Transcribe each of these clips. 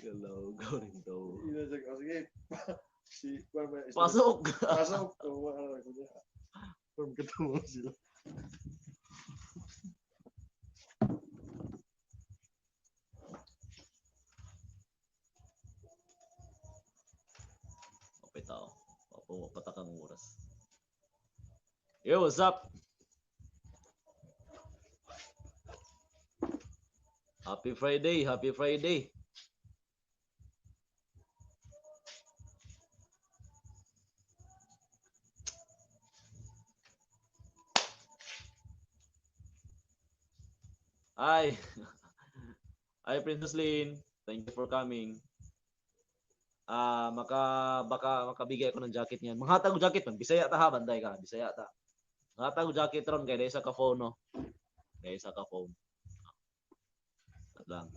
Galaw rin to. Ina siya, oh, sige. Si kuan ba? Pasok! Pasok. Oh, ano ko niya. From katawa sila. Okay tao. Patak ang oras. Yo, what's up? Happy Friday, happy Friday. Hi. Hi, Princess Lynn. Thank you for coming. Ah, baka makabigay ako ng jacket niyan. Manghatag og jacket man, Bisaya ta ha, banday ka, Bisaya ta. Manghatag og jacket ron kay dahil sa ka phone, no. Dahil sa ka phone. At lang.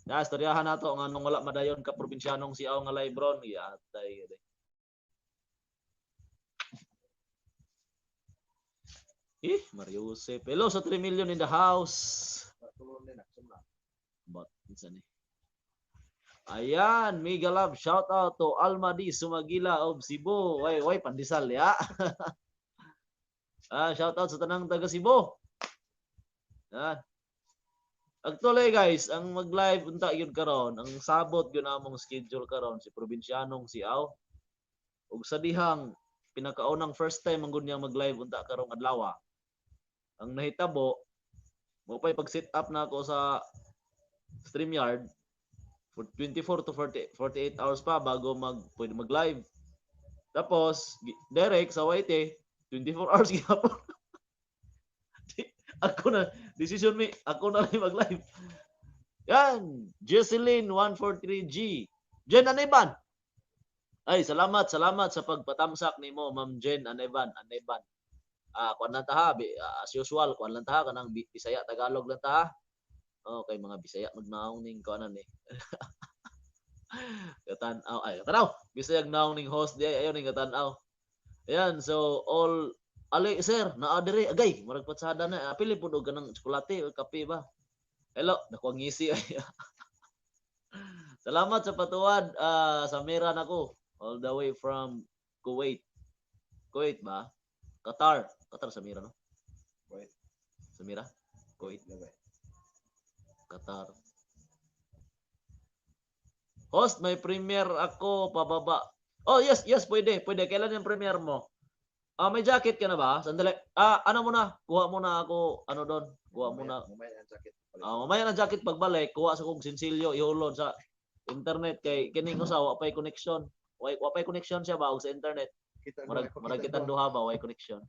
Ya, istoryahan nato nga nung wala madayon ka probinsyanong siaw nga live ron, yatay. Eh, Mario Joseph. Hello sa 3 million in the house. But, minsan eh. Ayan, mega love shout out to Alma D. Sumagila of Cebu. Way, way, pandesal ya. Shout out sa tanang taga Cebu. Yan. Actually guys, ang mag-live unta yun karon, ang sabot yun among schedule karon si probinsyanong siaw. Ug sa dihang pinakaunang first time ang niya mag-live unta karong adlaw. Ang nahitabo, mo pa'y pag-set up na ako sa StreamYard for 24 to 40, 48 hours pa bago mag pwede mag-live. Tapos direct sa YT 24 hours gihapon. Ako na decision me, ako na lang mag-live. Yan, Jesseline 143G. Jen Aneban. Ay, salamat, salamat sa pagpatamsak nimo, Ma'am Jen Aneban, Aneban. Kuan lang ta ha, as usual, kuan lang ta ha, kanang Bisaya Tagalog lang ta ha. Okay, mga Bisaya magnaong ning kuanan eh. Katanaw, ay, katanaw. Bisaya naong ning host di ay, ayaw ning katanaw. Ayan, so all ali sir, naa diri agay, murag patsada na. Pili pud og kanang tsokolate o kape ba. Hello, nakuha ngisi ay. Salamat sa patuwad, Samira nako, all the way from Kuwait. Kuwait ba? Qatar. Qatar Samira no? Kuwait. Samira? Kuwait. Labay. Qatar. Host, may premiere ako pababa. Oh, yes, yes, pwede, pwede. Kailan yung premiere mo? May jacket ka na ba? Sandali. Ano muna? Kuha muna ako, ano doon? Kuha muna. Mamaya ang jacket. Mamaya na jacket pagbalik, kuha sa kong sinsilyo, ihulod sa internet kay kining usa wa pay connection. Wa pay connection siya ba og sa internet. Kita Murag murag kitang duha ba way connection.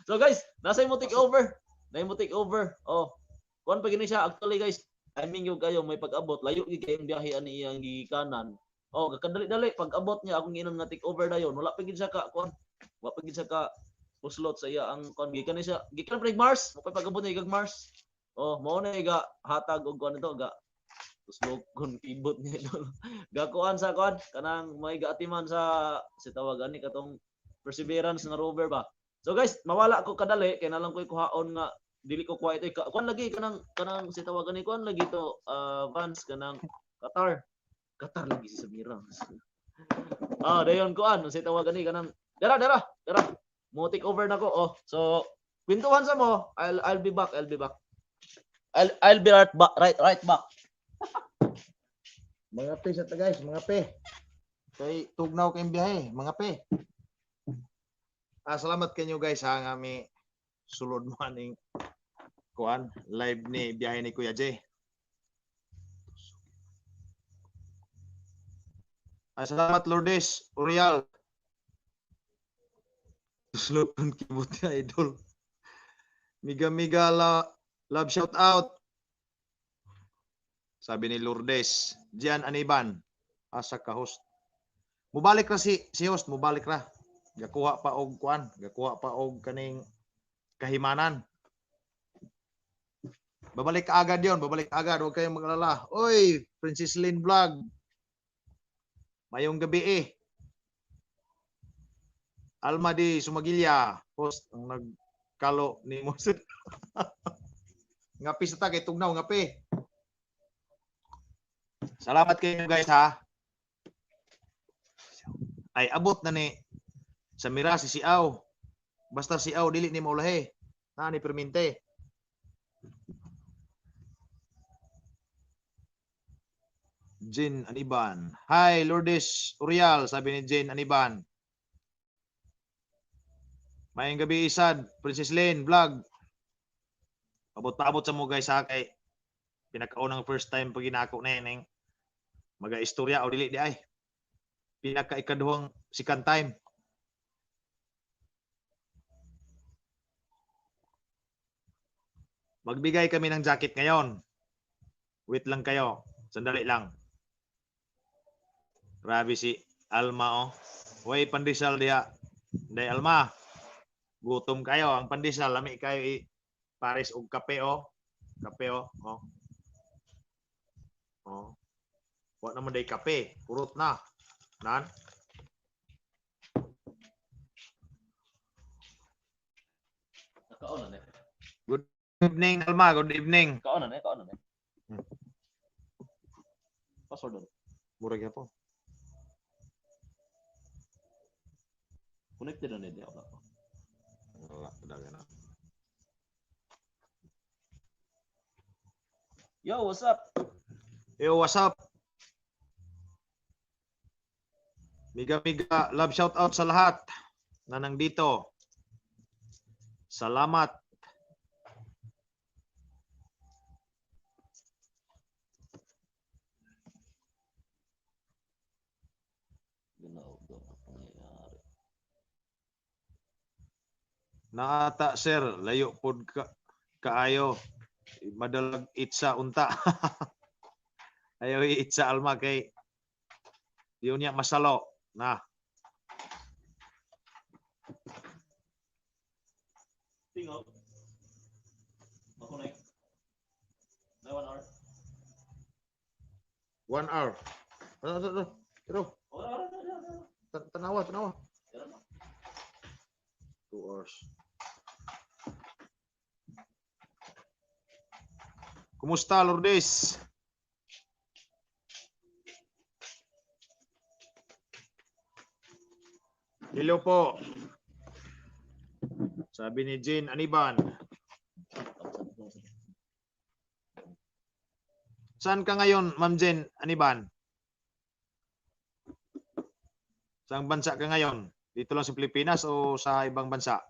So guys, nasa imo take over. Na imo take over. Oh. Kuan pa gini siya actually guys. Timing yung kayo may pag-abot, layo gyud kayong biyahe ani iyang gikanan. Oh, kakadali-dali pag-abot niya akong giinon nga take over dayon. Wala pa gid siya ka kuan. Wa pa gid siya ka puslot sa iya ang kuan gikan ni siya. Gikan pa Mars, mo pa pag-abot niya gig Mars. Oh, mao na ga hatag og kuan nito ga puslok kun kibot niya idol. Gakuan sa kuan kanang may gaatiman sa si tawag ani katong Perseverance nga rover ba. So guys, mawala ko kadali kay nalang ko'y kuhaon nga dili ko kuha ito. Kuan lagi kanang kanang si tawag ani kuan lagi to Vance kanang Qatar. Qatar lagi si Samira. Dayon kuan si tawag ani kanang dara dara dara. Mo take over na ko. Oh, so kwentuhan sa mo. I'll be back. I'll be back. I'll be right back. Right back. Mga pe sa ta guys, mga pe. Kay tugnaw kayong biyahe, mga pe. Salamat kanyo guys ha nga mi sulod mo aning kuan live ni biyahe ni Kuya Jay. Salamat Lourdes Urial. Sulod kibot ni idol. Miga miga la, love shout out. Sabi ni Lourdes, Gian Aniban, asa ka host. Mubalik ra si host, mubalik ra. Gakuha pa og kuan, gakuha pa og kaning kahimanan. Babalik ka agad yon, babalik ka agad, huwag kayong mag-alala. Oy, Princess Lynn Vlog. Mayong gabi eh. Alma di Sumagilya, host ang nagkalo ni mo. Ngapi sa ta kay tugnaw ngapi. Salamat kayo, guys, ha. Ay, abot na ni sa mira si Siaw. Basta Siaw dili ni maulahi. Na ni perminte. Jane Aniban. Hi, Lourdes Urial, sabi ni Jane Aniban. Maayong gabi isad, Princess Lane Vlog. Abot-abot sa mo, guys, ha, kay pinakaunang first time pag ginako na ning maga istorya o dili di ay. Pinaka ikaduhang second time. Magbigay kami ng jacket ngayon. Wait lang kayo. Sandali lang. Grabe si Alma oh. Way pandesal diha. Day Alma. Gutom kayo. Ang pandesal lami kayo i pares og kape oh. Kape oh. Oh. Oh. Wa naman day kape. Kurot na. Nan. Nakaon na ni. Good evening, Alma. Good evening. Kaon na ni, kaon na ni. Password doon. Murag po. Connected na ni di wala pa. Wala, daga na. Yo, what's up? Yo, what's up? Miga miga, love shout out sa lahat na nandito. Salamat. Ginaw daw ang pangyayari. Naata sir, layo pod ka kaayo. Madalag itsa unta. Ayaw itsa, Alma, kay di niya masalo na. Tingog. Makonect. May 1 hour. 1 hour. Ano, ano, ano? Pero, Wala, wala, wala, wala. Tanawa, tanawa. Wala na. 2 hours. Kumusta, Lourdes? Hello po. Sabi ni Jane Aniban. Saan ka ngayon, Ma'am Jane Aniban? Saan bansa ka ngayon? Dito lang sa Pilipinas o sa ibang bansa?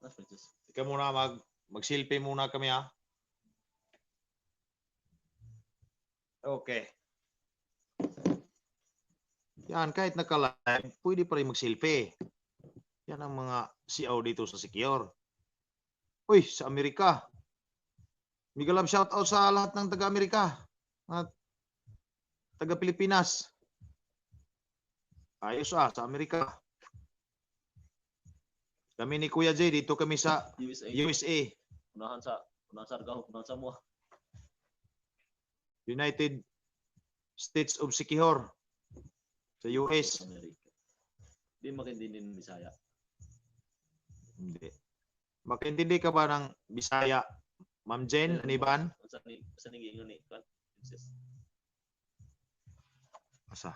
That's Princess. Ikaw muna, mag-selfie muna kami ha. Okay. Yan, kahit naka-live, pwede pa rin mag-selfie. Yan ang mga CO dito sa Siquijor. Uy, sa Amerika. Mega love shout out sa lahat ng taga-Amerika. At taga-Pilipinas. Ayos ah, sa Amerika. Kami ni Kuya Jay, dito kami sa USA. USA. Unahan sa Argao, unahan sa mo. United States of Siquijor sa US. Amerika. Di makintindi ng Bisaya. Hindi. Makaintindi ka ba ng Bisaya, Ma'am Jen, Aniban? Unsa ni giingon ni Kwan? Princess. Asa?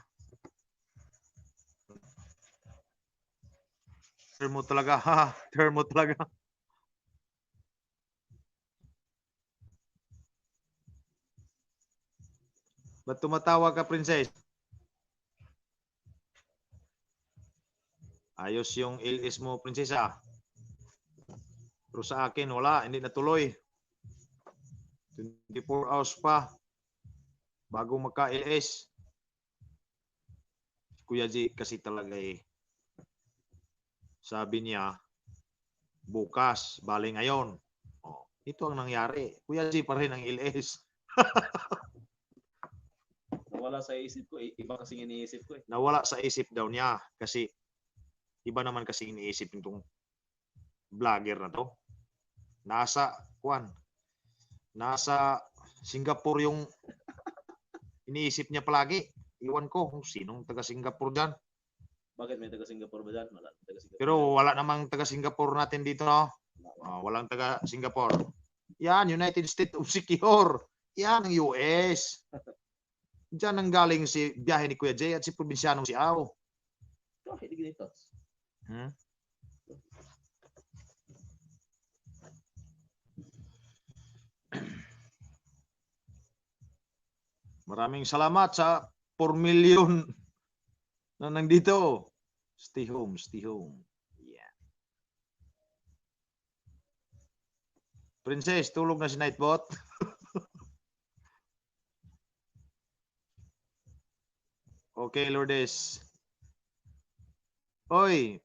Termo talaga, ha? Termo talaga. Ba't tumatawa ka, Princess? Ayos yung LS mo, Prinsesa. Pero sa akin, wala. Hindi natuloy. 24 hours pa bago magka-LS. Kuya G kasi talaga eh. Sabi niya, bukas, bale ngayon. Oh, ito ang nangyari. Kuya G pa rin ang LS. Nawala sa isip ko. Eh. Iba kasi iniisip ko eh. Nawala sa isip daw niya kasi iba naman kasi iniisip nitong vlogger na to. Nasa, kwan, nasa Singapore yung iniisip niya palagi. Iwan ko kung sinong taga Singapore dyan. Bakit, may taga Singapore ba dyan? Wala. Taga Singapore. Pero wala namang taga Singapore natin dito, no? Ah, walang taga Singapore. Yan, United States of Secure. Yan ang US. Diyan ang galing si biyahe ni Kuya Jay at si probinsyanong si Au. Bakit di ganito? Hmm? Maraming salamat sa 4 million na nandito. Stay home, stay home. Yeah. Princess, tulog na si Nightbot. Okay, Lourdes. Oy,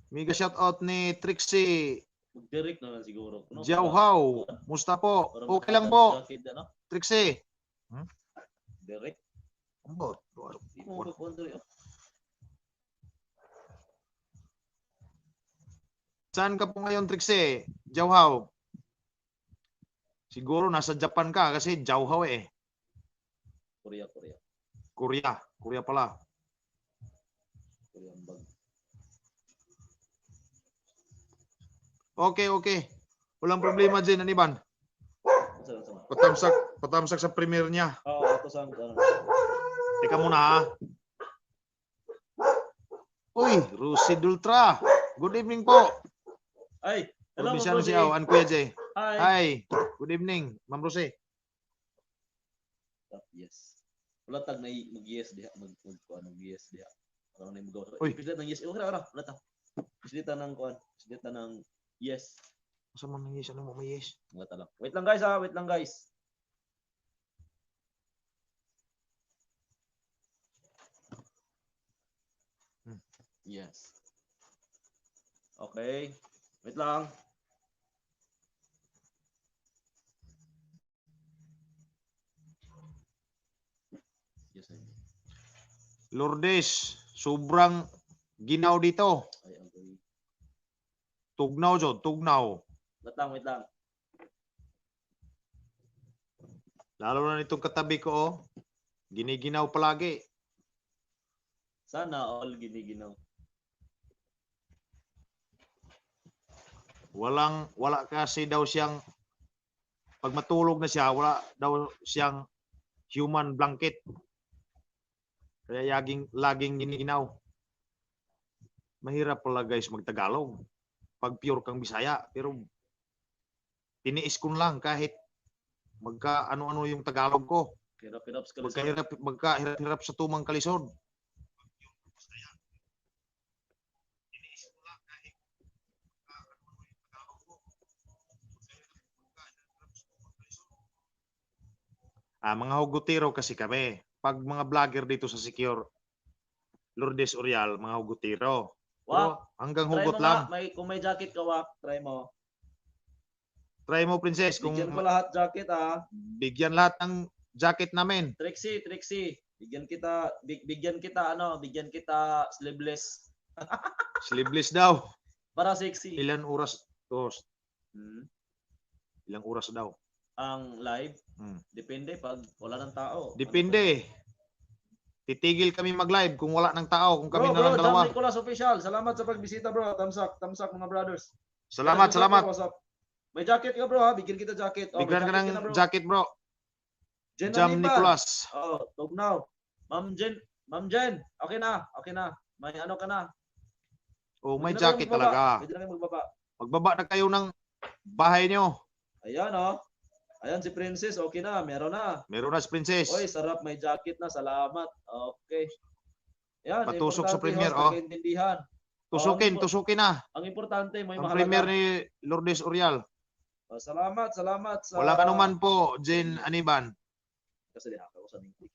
mega shout out ni Trixie Mag-direct na lang siguro. No? Jiao Hao. Musta po? Para Okay lang po, jacket, ano? Trixie. Direct. Ambot. Di mo makukuha diri, oh. Saan ka po ngayon, Trixie? Jiao Hao. Siguro nasa Japan ka kasi Jiao Hao eh. Korea, Korea. Korea. Korea pala. Korean bag. Okay. Walang problema dyan, Aniban. Unsa unsa man? Patamsak, patamsak sa premiere niya. Oo, ato sa ano. Teka muna ha. Uy, Rosie Dultra. Good evening po. Ay, hello, Ma'am Probinsyano si Rosie. Au, an Kuya Jay. Hi. Hi. Good evening, Ma'am Rosie. Yes. Wala tag na mag-yes diha, mag mag kuan, mag-yes diha. Wala na magawa. Uy. Pindot ng yes. Okay ra, wala ta. Pindot ng kuan, pindot ng yes. Asa man ang yes? Ano mo may yes? Wala ta lang. Wait lang, guys, ha, wait lang, guys. Yes. Okay. Wait lang. Yes, ay. Lourdes, sobrang ginaw dito. I agree. Tugnaw jud, tugnaw. Wait lang, wait lang. Lalo na nitong katabi ko, oh. Giniginaw palagi. Sana all giniginaw. Wala kasi daw siyang, pag matulog na siya, wala daw siyang human blanket. Kaya laging giniginaw. Mahirap pala, guys, magtagalog pag pure kang Bisaya. Pero tiniis ko lang kahit magka ano-ano yung Tagalog ko. Hirap-hirap sa kalisod. Magkahirap-hirap sa tumang kalisod. Ah, mga hugotero kasi kami. Pag mga vlogger dito sa Secure, Lourdes Orial, mga hugotero. Wak, Pero hanggang try hugot mo lang. nga. Kung may jacket ka, wak, try mo. Try mo, Princess, kung Bigyan ko lahat jacket, ah. bigyan lahat ng jacket namin. Trixie, Trixie. Bigyan kita, bigyan kita ano, bigyan kita sleeveless Sleeveless daw. para sexy. Ilan oras to? Ilang oras daw? Ang live, depende pag wala ng tao. Depende. Titigil kami mag-live kung wala ng tao, kung kami Bro, na lang bro, dalawa. Jam Nicolas Official. Salamat sa pagbisita, bro. Tamsak, tamsak mga brothers. Salamat, What's up, salamat. bro? What's up? May jacket ka, bro, ha? Bigyan kita jacket. Oh, may Bigyan ka jacket ng na, bro. jacket, bro. Jen Jam Aniban. Nicolas. Oh, tugnaw. Ma'am Jen, Ma'am Jen, okay na, okay na. May ano ka na. Oh, may Pwede na kayo jacket magbaba. talaga. Pwede na kayo magbaba. Magbaba na kayo ng bahay nyo. Ayan, oh. Ayan si Princess, okay na, meron na. Meron na si Princess. Oy, sarap, may jacket na, salamat. Okay. Yan, Patusok sa importante, premiere, host, oh. nagkaintindihan. Tusukin, Oh, tusukin na. Ang importante, may Ang mahalaga. premiere ni Lourdes Orial. Oh, salamat, salamat sa Wala ka naman po, Jen Aniban. Kasi di ako sa ning kita.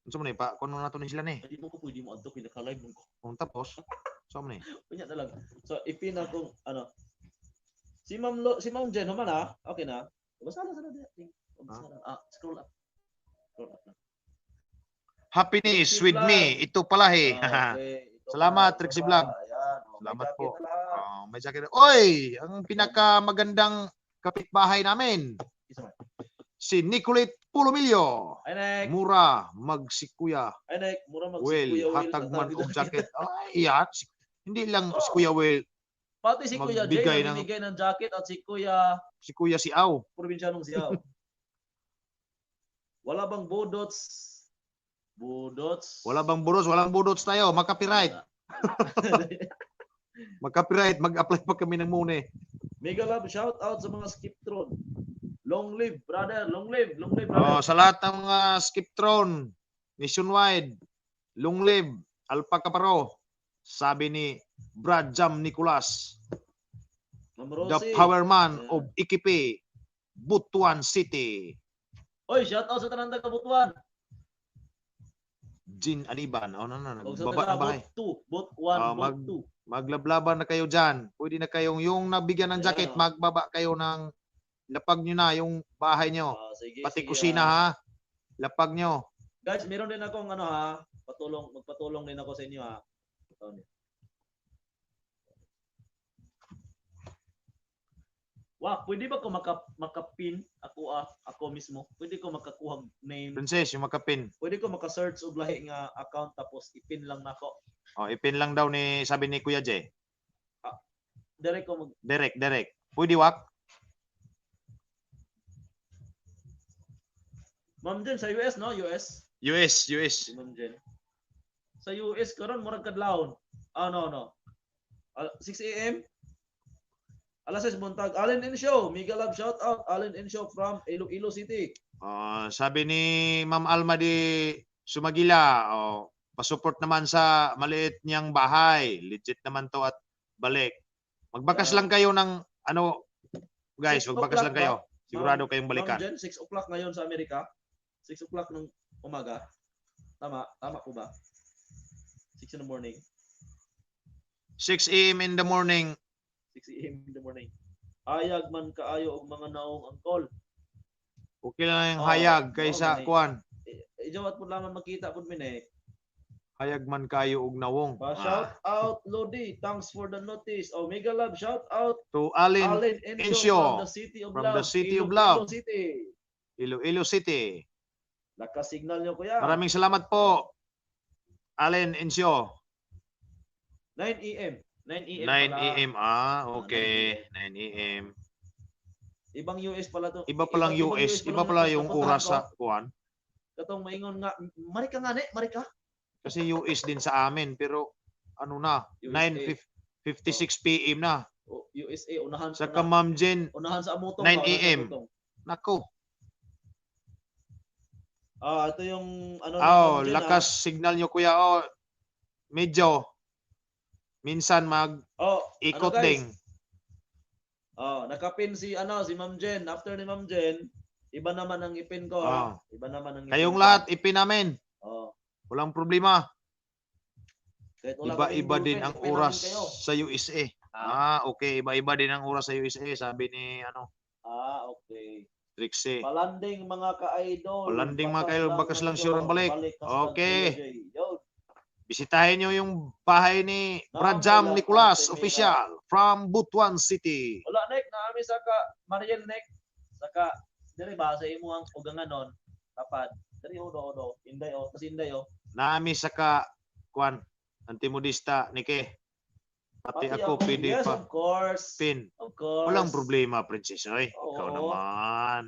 Unsa man ni pa kuno na to ni sila ni. Hindi mo ko pwede mo adto kay naka-live mo ko. Kung tapos, unsa man ni? Unya na lang. So ipin na kung ano. Si Ma'am Jen human na. Okay na. Basta na sana di. Basta na. Ah, scroll up. Scroll up na. Happiness Trixie with Vlog. me. Ito pala eh. Ah, okay. Ito Salamat, pa, ito Trixie pa. Vlog. Ayan. Oh, may Salamat jacket po. na lahat. Oh, may jacket. Oy, ang pinakamagandang kapitbahay namin. Isa man. Si Nicolette Pulomillo. Ay, Nek. Mura magsikuya. Ay, Nek. Mura mag si Will, Kuya Will. Hatag man og jacket. Ay, yan. Hindi lang si Oo. Kuya Will, Pati si Kuya Jay magbigay namimigay ng jacket at si Kuya si Kuya si Aw. Provincianong Siyaw. Wala bang budots? Budots? Wala bang budots? Walang budots tayo. Mag-copyright. Mag-copyright. Mag-apply pa kami ng muna eh. Mega love shout out sa mga Skiptron. Long live, brother. Long live. Long live, brother. Oh, sa lahat ng mga Skiptron, nationwide, long live, Alpa Kaparo, sabi ni Brad Jam Nicolas, Ma'am the Rosie. power man Yeah. of IKP, Butuan City. Oy, shout out sa tanan taga Butuan. Jean Aniban. Oh, no, no, no. Og sa Baba taga ng bahay. Bot 2, Bot 1, Oh, Bot 2. Maglaplaban na kayo dyan. Pwede na kayong, yung nabigyan ng jacket, Yeah. magbaba kayo ng, lapag nyo na yung bahay nyo. Ah, sige, Pati sige, kusina ah. ha. Lapag nyo. Guys, meron din akong ano ha, patulong, magpatulong din ako sa inyo ha. Ito niyo. Wah, pwede ba ko makapin ako ah, ako mismo? Pwede ko makakuha og name? Princess, yung makapin. Pwede ko maka-search og lahi nga account tapos ipin lang nako. Oh, ipin lang daw ni, sabi ni Kuya Jay. Direct ko mag Direct, direct. Pwede wak? Ma'am Jen sa US, no? US. US, US. Si Ma'am Jen. Sa US karon murag kadlawon. Ah, no, no. 6 AM. Alas 6 buntag. Allen Inshow, mega love shout out. Allen Inshow from Iloilo City. Oh, sabi ni Ma'am Alma di Sumagila, oh, pasupport naman sa maliit niyang bahay. Legit naman to at balik. Magbakas lang kayo ng ano guys, 6 magbakas lang o'clock kayo. ba? Sigurado kayong Ma'am balikan. Jen, 6 o'clock ngayon sa Amerika. 6 o'clock ng umaga. Tama, tama po ba? 6 in the morning. 6 a.m. in the morning. 6 a.m. in the morning. Ayag man kaayo og mga naong angkol. Okay lang yung Oo, hayag oo, kaysa gani. kuan. Eh, ijawat po lamang makita po min eh. Hayag man kayo og nawong. Pa shout out Lodi, thanks for the notice. Omega love shout out To Allen, Allen Encio Encio from the city of from love. the city of Iloilo love. City. Iloilo City. Lakas signal nyo, kuya. Maraming salamat po. Allen Encio. 9 a.m. 9 a.m. 9 pala. a.m. Ah, okay. 9 a.m. Ibang US pala to. Iba palang Ibang US, iba pala pala yung napuntahan oras ko. sa kuan. Katong maingon nga, Marika nga ne, Marika. Kasi US din sa amin pero ano na, USA. 9:56 PM na. O, USA unahan Sa ka Ma'am Jen, unahan sa amutong 9 ba? Unahan sa a.m. amutong. Nako. Ah, ito yung ano ni Oh, Ma'am Jen, lakas signal nyo, kuya. Oh, medyo minsan mag ah. Oh, ikot ano, guys? din. Oh, nakapin si ano si Ma'am Jen. After ni Ma'am Jen, iba naman ang ipin ko ha. Oh. Iba naman ang ipin Kayong ko. lahat ipin namin. Oh, Walang problema. kahit wala Iba-iba kaming din girlfriend, ang ipin namin oras kayo. sa USA. Ah, okay. Iba-iba din ang oras sa USA, sabi ni ano, Ah, okay. Trixie. Palanding mga ka-idol. Palanding mga ka-idol, bakas lang sure ang balik. Hashtag Okay. Kuya Jay. Yo, Bisitahin nyo yung bahay ni Naam, Brad Jam wala. Nicolas Ate Mira. Official from Butuan City. Wala nek, naami sa ka Mariel nek. Saka diri ba sa imo ang uganganon tapad. Diri odo odo, inday o, kasi inday o. Naami sa ka kuan antimodista nike. Pati ako pwede yes, pa of course. pin. Of course. Walang problema, princess. Oy, Oo. ikaw naman.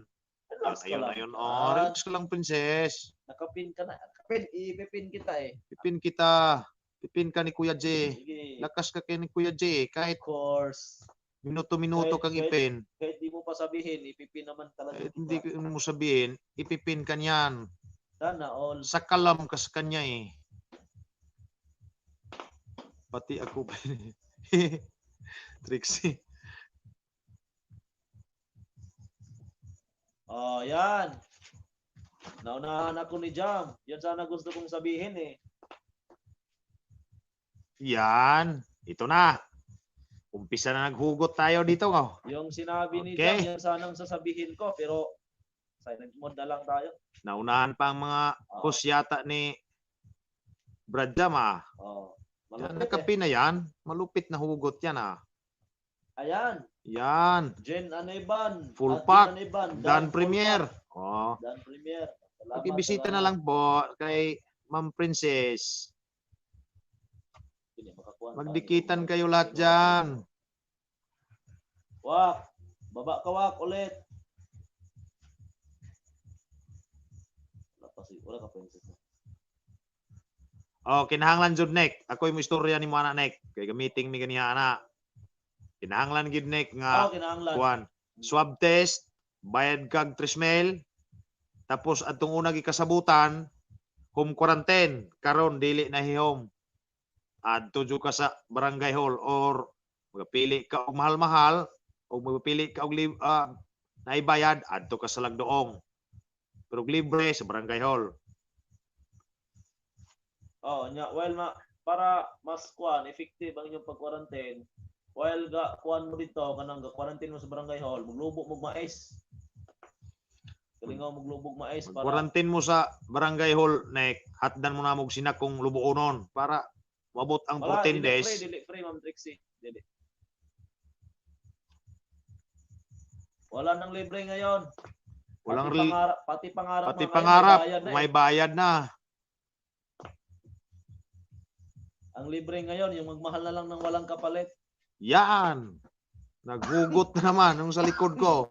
Relax ka Ayun, lang. ayun. Oh, relax ka lang, princess. Nakapin ka na. Nakapin, ipipin kita eh. Pipin kita. Pipin ka ni Kuya J. Sige. Lakas ka kay ni Kuya J. Kahit Of course. minuto-minuto kang ipin. Kahit di mo pa sabihin, ipipin naman talaga. Kahit hindi kita. ko mo sabihin, ipipin ka niyan. Sana all. Sa kalam ka sa kanya eh. Pati ako. Trixie. Oh, yan. Naunahan ako ni Jam. Yan sana gusto kong sabihin eh. Yan. Ito na. Umpisa na naghugot tayo dito. Oh. Yung sinabi ni Okay. Jam, yan sanang sasabihin ko. Pero silent mode na lang tayo. Naunahan pa ang mga host yata ni Brad Jam ah. Oh, Yan, malupit eh. nakapin na yan. Malupit na hugot yan ah. Ayan. Yan. Jen Aneban. Full Ah, pack. Jen Aneban. Dan full Premier. pack. Oh. Dan Premier. Salamat. Pakibisita na Salamat. lang po kay Ma'am Princess. Dili, makakuan pa Magdikitan ni. Kayo lahat dyan. Wak, baba ka, Wak, ulit. Wala pa si, wala ka, Princess. Oh, kinahanglan jud, Nek. Ako'y mo istorya ni mo ana, Nek. Kay gamiting mi ganiha ana. Kinahanglan gid, Nek, nga Oh, kinahanglan. Kuan. Swab test, bayad kag 3 mil. Tapos atong una gikasabutan, home quarantine. Karon dili na hi-home. Adto jud ka sa barangay hall or magpili ka og mahal-mahal o magpili ka og naibayad, adto ka sa Lagdoong. Pero libre sa barangay hall. Oh, nya while ma para mas kuan effective ang inyong pag-quarantine, while ga kuan mo dito kanang ga quarantine mo sa barangay hall, maglubo mo mais. Kalingaw maglubog mais para Quarantine mo sa barangay hall, Nek, hatdan mo na mo sinakong lubuonon para mabot ang Wala, 14 dili days. free, dili free, Ma'am Trixie. Dili. Wala nang libre ngayon. Walang Pati pangarap, pati pangarap pati mga ngayon, pangarap, may bayad na eh. may bayad na. Ang libre ngayon, yung magmahal na lang ng walang kapalit. Yan. Naghugot na naman nung sa likod ko.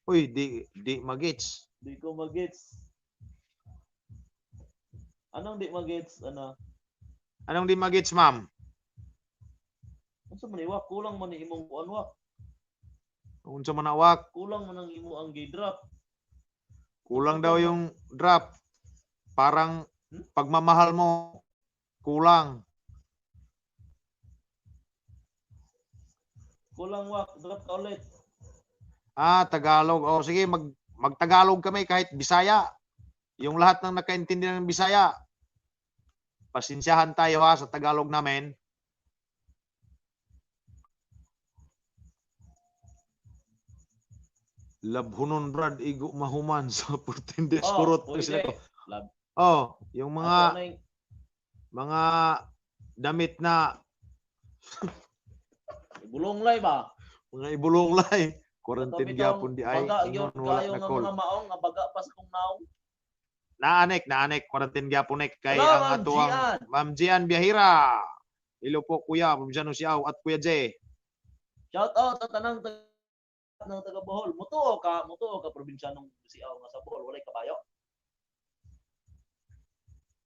Uy, di magits. Di ko magets. Anong di magets? Ano? Anong di magits, ma'am? Unsa man ni, Wak? Kulang man ni imong kuan, Wak. Unsa man na, Wak? Kulang man ang imo ang gi-drop. Kulang daw yung drop. Parang Hmm? pagmamahal mo, kulang. Kulang, Wak, drop ka ulit. Ah, Tagalog. O sige, magtagalog kami kahit Bisaya. Yung lahat ng nakaintindi ng Bisaya. Pasensyahan tayo ha sa Tagalog namin. Labhunon, Brad, igo mahuman sa 14 days Oh, kurot. pwede. Sila ko. Lab. Oh, yung mga Ato na yung mga damit na Bulong lay ba? Mga ibulong lay. Quarantine Ato gyapon bitong di ay baga ingon gyud wala kayo na nga call. mga maong nga baga pa sa kong naong. Naanek, naanek, quarantine gyapon, nek, kay Hello, ang Ma'am atuang Gian. Ma'am Gian Biyahira. Hello po, Kuya, Probinsyano Siaw at Kuya J. Shout out sa tanang taga ng taga Bohol. Mutuo ka probinsyanong Siaw nga sa Bohol walay kabayo.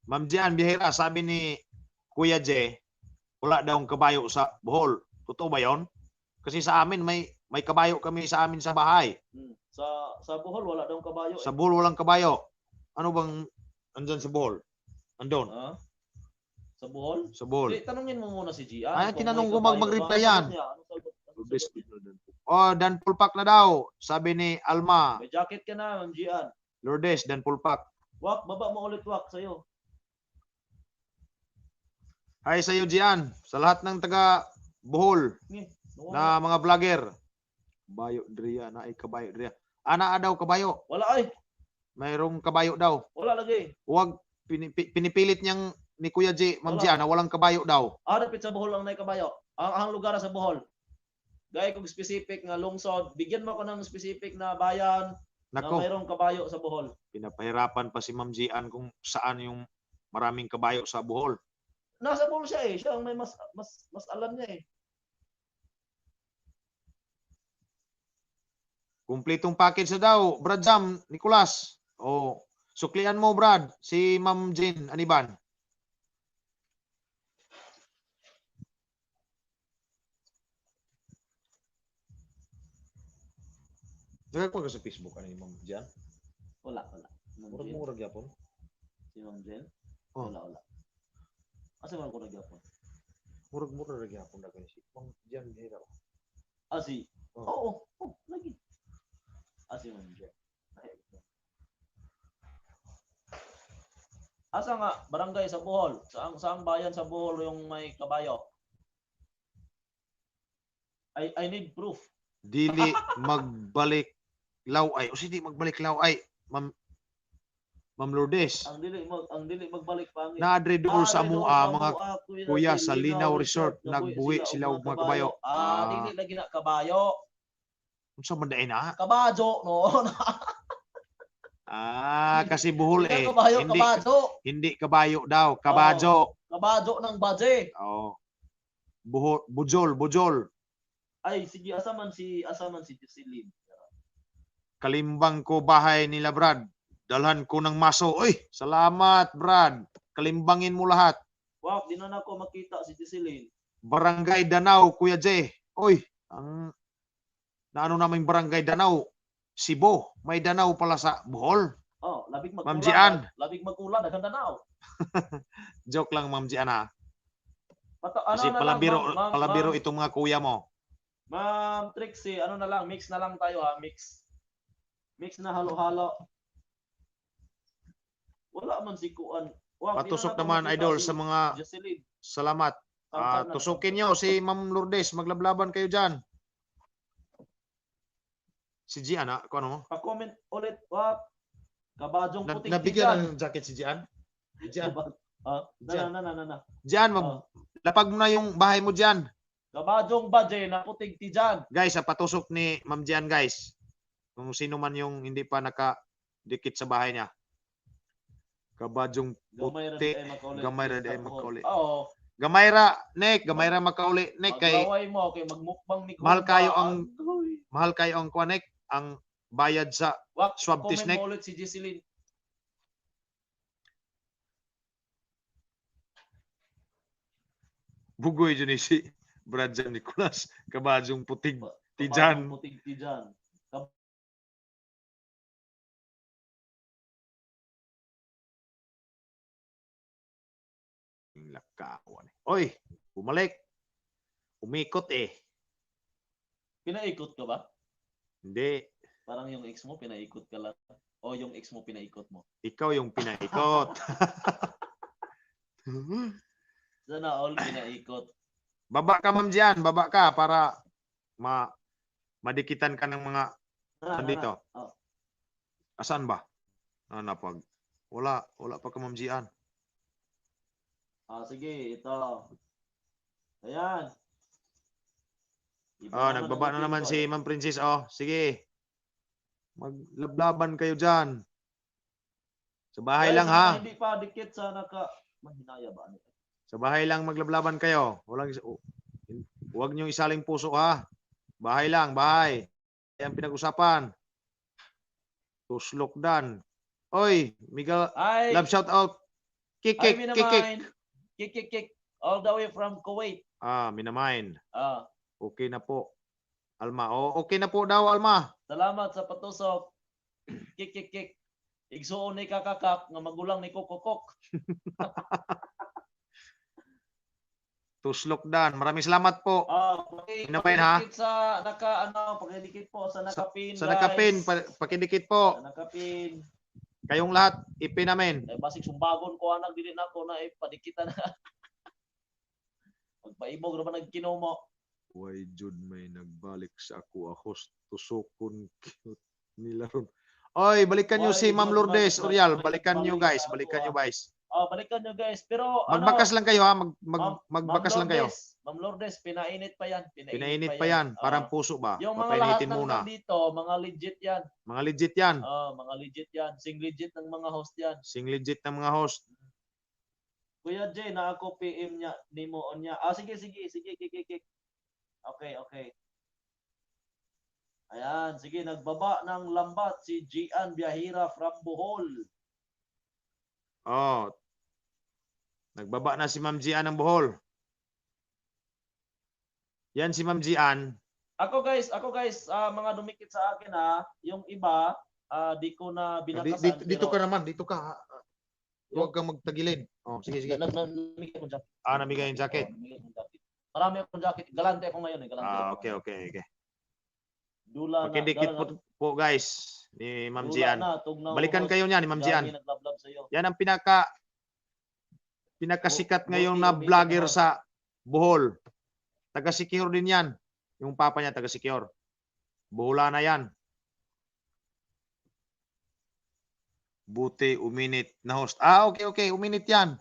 Ma'am Gian Biyahira, sabi ni Kuya J, wala daw kabayo sa Bohol. Totoo ba 'yon? Kasi sa amin may kabayo kami sa amin sa bahay. Sa Bohol wala daw kabayo. Sa Eh. Bohol walang kabayo. Ano bang andyan sa Bohol? Andon Ah? Sa Bohol? sa Bohol. Di, tanungin mo muna si Gian Ay, kung tinanong may ko kabayo ba. mag-reply Anong yan. sagot niya? Anong sagot? Anong sagot niya? Oh, Dan Pulpak na daw, sabi ni Alma. May jacket ka na, Ma'am Gian. Lourdes, Dan Pulpak. Wak, baba mo ulit, Wak, sa'yo. Hi sa iyo, Gian. Sa lahat ng taga Bohol Nawala. na mga vlogger. Bayo diriya, na ay kabayo diriya. Ana daw kabayo. Wala ay, Mayroong kabayo daw. Wala lagi. Huwag pinipilit niyang ni Kuya J, Ma'am Wala. Gian, na walang kabayo daw. Ah, dapit sa Bohol ang nay kabayo. Ang lugar sa Bohol. Gaya kong specific nga lungsod, bigyan mo ako ng specific na bayan na Nako, mayroong kabayo sa Bohol. Pinapahirapan pa si Ma'am Gian kung saan yung maraming kabayo sa Bohol. Nasa Bohol siya eh. Siya ang may mas alam niya eh. Kumpletong package na daw, Brad Jam, Nicolas. Oh, suklian mo, Brad, si Ma'am Jean Aniban. Nagkakuha ka sa Facebook ano yung Ma'am Jan? Wala, wala. Ma'am Murag Jean. murag gyapon. Si Ma'am Jen? Oh. Wala, wala. Asa man ko nagyapon? Murag murag gyapon na si Ma'am Jan Bihira. Ah, si. Oh. Oo, oh, lagi. Ah, si Ma'am Jen. Asa nga barangay sa Bohol? Saang bayan sa Bohol yung may kabayo? I need proof. Dili magbalik law ay. O sige, magbalik law ay. Ma'am Lourdes. Ang dili magbalik pangit. Naadre dool sa Ah, mua mga kuya sa Linaw Resort, nagbuhi sila og mga kabayo. Ah, Ah. dili lagi na kabayo. Unsa man diay na? Kabajo, no? Ah, kasi Bohol Hindi eh. kabayo, Hindi kabajo. Hindi kabayo daw, kabajo. Kabajo ng baje. Oh. Buhol, bujol, bujol. Ay, sige, asa man si Jocelyn? Kalimbang ko bahay nila, Brad. Dalhan ko ng maso. Uy, salamat, Brad. Kalimbangin mo lahat. Wow, di na nako makita si Jocelyn. Barangay Danau, Kuya Jay. Uy, ang naano namin Barangay Danau, Cebu. May Danau pala sa Bohol. Oh, labig magkulan. Ma'am Gian. Labig magkulan, daghan Danau. Joke lang, Ma'am Gian, ha. Pato, ano Kasi na lang, palabiro, ma'am, palabiro ma'am, itong mga kuya mo. Ma'am Trixie, ano na lang, mix na lang tayo ha, mix. Mix na halo-halo. Wala man si Kuan. Wow, di na Patusok nako naman, makita idol, si sa mga Jocelyn. salamat. Ah, Tamtam na tusukin nyo si Ma'am Lourdes. Maglablaban kayo dyan. Si Gian, ha? Kung ano mo? Pa-comment ulit, what? Kabajong putik Nabigyan na ng jacket si Gian? Gian. Ah, na Gian. na na na na. Gian, Ah. lapag mo na yung bahay mo dyan. Kabajong baje na puting tijan. Guys, sa patusok ni Ma'am Gian, guys. Kung sino man yung hindi pa nakadikit sa bahay niya. Kabajong Gamay ra puti. di ay makauli. Gamay ra di ay makauli. Oo. Gamayra, Nick. Gamayra makauli, Nick. Kay Maglaway mo kay magmukbang ni Mahal Kumba. kayo ang- Agoy. mahal kayo ang kuwan, Nick. Ang bayad sa Wak, swab test, comment Nick. mo ulit si Jocelyn. Bugoy dyan eh si Brad Jan Nicolas. Kabajong putig. Tijan. Kabajong puting tijan. Lakawan. Oy, bumalik. Umikot eh. Pinaikot ka ba? Hindi. Parang yung ex mo pinaikot ka lang. O yung ex mo pinaikot mo. Ikaw yung pinaikot. Sana all pinaikot. Baba ka, Ma'am Gian. Baba ka para madikitan ka ng mga Na, na, nandito. na. Oh. Asan ba? Ah, napag. Wala. Wala pa ka, Ma'am Gian. Ah, sige, ito. Ayan. Iba Oh, naman nagbaba ang na naman itim ko, si eh. Ma'am Princess. Oh, sige. Maglablaban kayo dyan. Sa bahay Guys, lang sa ha. mga hindi pa dikit sa naka mahinaya ba ano? Sa bahay lang maglablaban kayo. Walang oh, huwag niyo isaling puso ha. Bahay lang, bahay. Yan pinag-usapan. Tuslok dan. Oy, Miguel, Ay, love shout out. Kick, ay, kick, kick, kick. Minamain. Kick, kick, kick. All the way from Kuwait. Ah, Minamain. Ah, Okay na po. Alma. Oh, okay na po daw, Alma. Salamat sa patusok. Kick, kick, kick. Igsuon ni kakakak nga magulang ni kokokok. Tuslok dan. Maraming salamat po. Ah, Minamain, ha? pakidikit sa naka ano, pakidikit po sa nakapin, Sa nakapin, guys. pakidikit po. Sa nakapin. Kayong lahat, ipin namin. Kay basig sumbagon ko anak dili nako na eh, padikitan na. Magpaibog ra ba nagkinomo? Why jud may nagbalik sa ako host tusokon cute nila ron. Oy, balikan nyo Why si Ma'am jud Lourdes Orial, may balikan nyo nagbalik guys, sa ako, balikan nyo ah. guys. Oh, balikan nyo guys. Pero ano, Magbakas lang kayo ha, mag, mag, magbaklas Ma'am lang kayo. Lourdes, Ma'am Lourdes, pinainit pa yan. Pinainit, Pinainit pa yan, parang Ah, puso ba? yung mga lahat Papainitin ng muna. nandito, mga legit yan. Mga legit yan. Ah, mga legit yan. Sing legit ng mga host yan. Sing legit ng mga host. Kuya Jay, na ako PM niya, nimo on niya. Ah, sige, sige, sige, kik, kik, kik. Okay. Ayan, sige, nagbaba ng lambat si Gian Biahira from Bohol. Oh. Nagbaba na si Ma'am Gian ng Bohol. Yan si Ma'am Gian. Ako guys, mga dumikit sa akin ha, yung iba, di ko na binakasan. Dito pero- ka naman, dito ka. Huwag kang magtagilid. Oh, sige, sige. Namigay akong jacket. Ah, namigay yung jacket. Oo, namigay akong jacket. Marami akong jacket. Galante ako ngayon eh. Galante Ah, ako okay, ngayon. okay. Dula na. Pakidikit dala po, na- po guys ni Ma'am dula Gian. na, tugnaw Balikan host. kayo niya ni Ma'am Gian. Gagi naglablab sa'yo. Yan ang pinakasikat ngayon Buti na umiinom vlogger na. sa Bohol. Taga Siquijor din yan. Yung papa niya taga Siquijor. Bohola na yan. Buti uminit na host. Ah, okay. Uminit yan.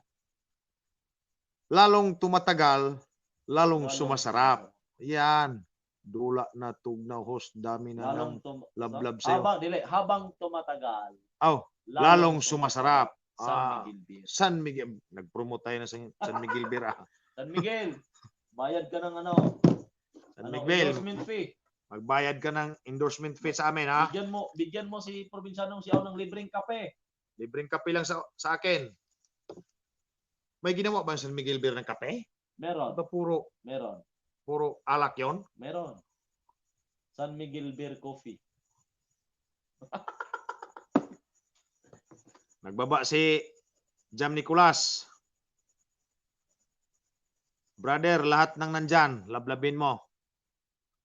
Lalong tumatagal, lalong Lalong sumasarap. Yan. Dula na tugnaw, host, dami na Lalong ng tum love-love sa'yo. Habang dili, habang tumatagal. Aw, lalong sumasarap. San Ah. Miguel Beer. San Miguel, nag-promote tayo ng San Miguel Beer, ah. San Miguel, bayad ka ng ano, San ano, Miguel, endorsement fee. Magbayad ka ng endorsement fee sa amin, ha? Bigyan mo si Provincianong Siaw ng libreng kape. Libreng kape lang sa akin. May ginawa ba ang San Miguel Beer ng kape? Meron, Ba puro meron, puro alak 'yon? Meron. San Miguel Beer Coffee. Nagbaba si Jam Nicolas. Brother, lahat ng nandyan, lablabin mo.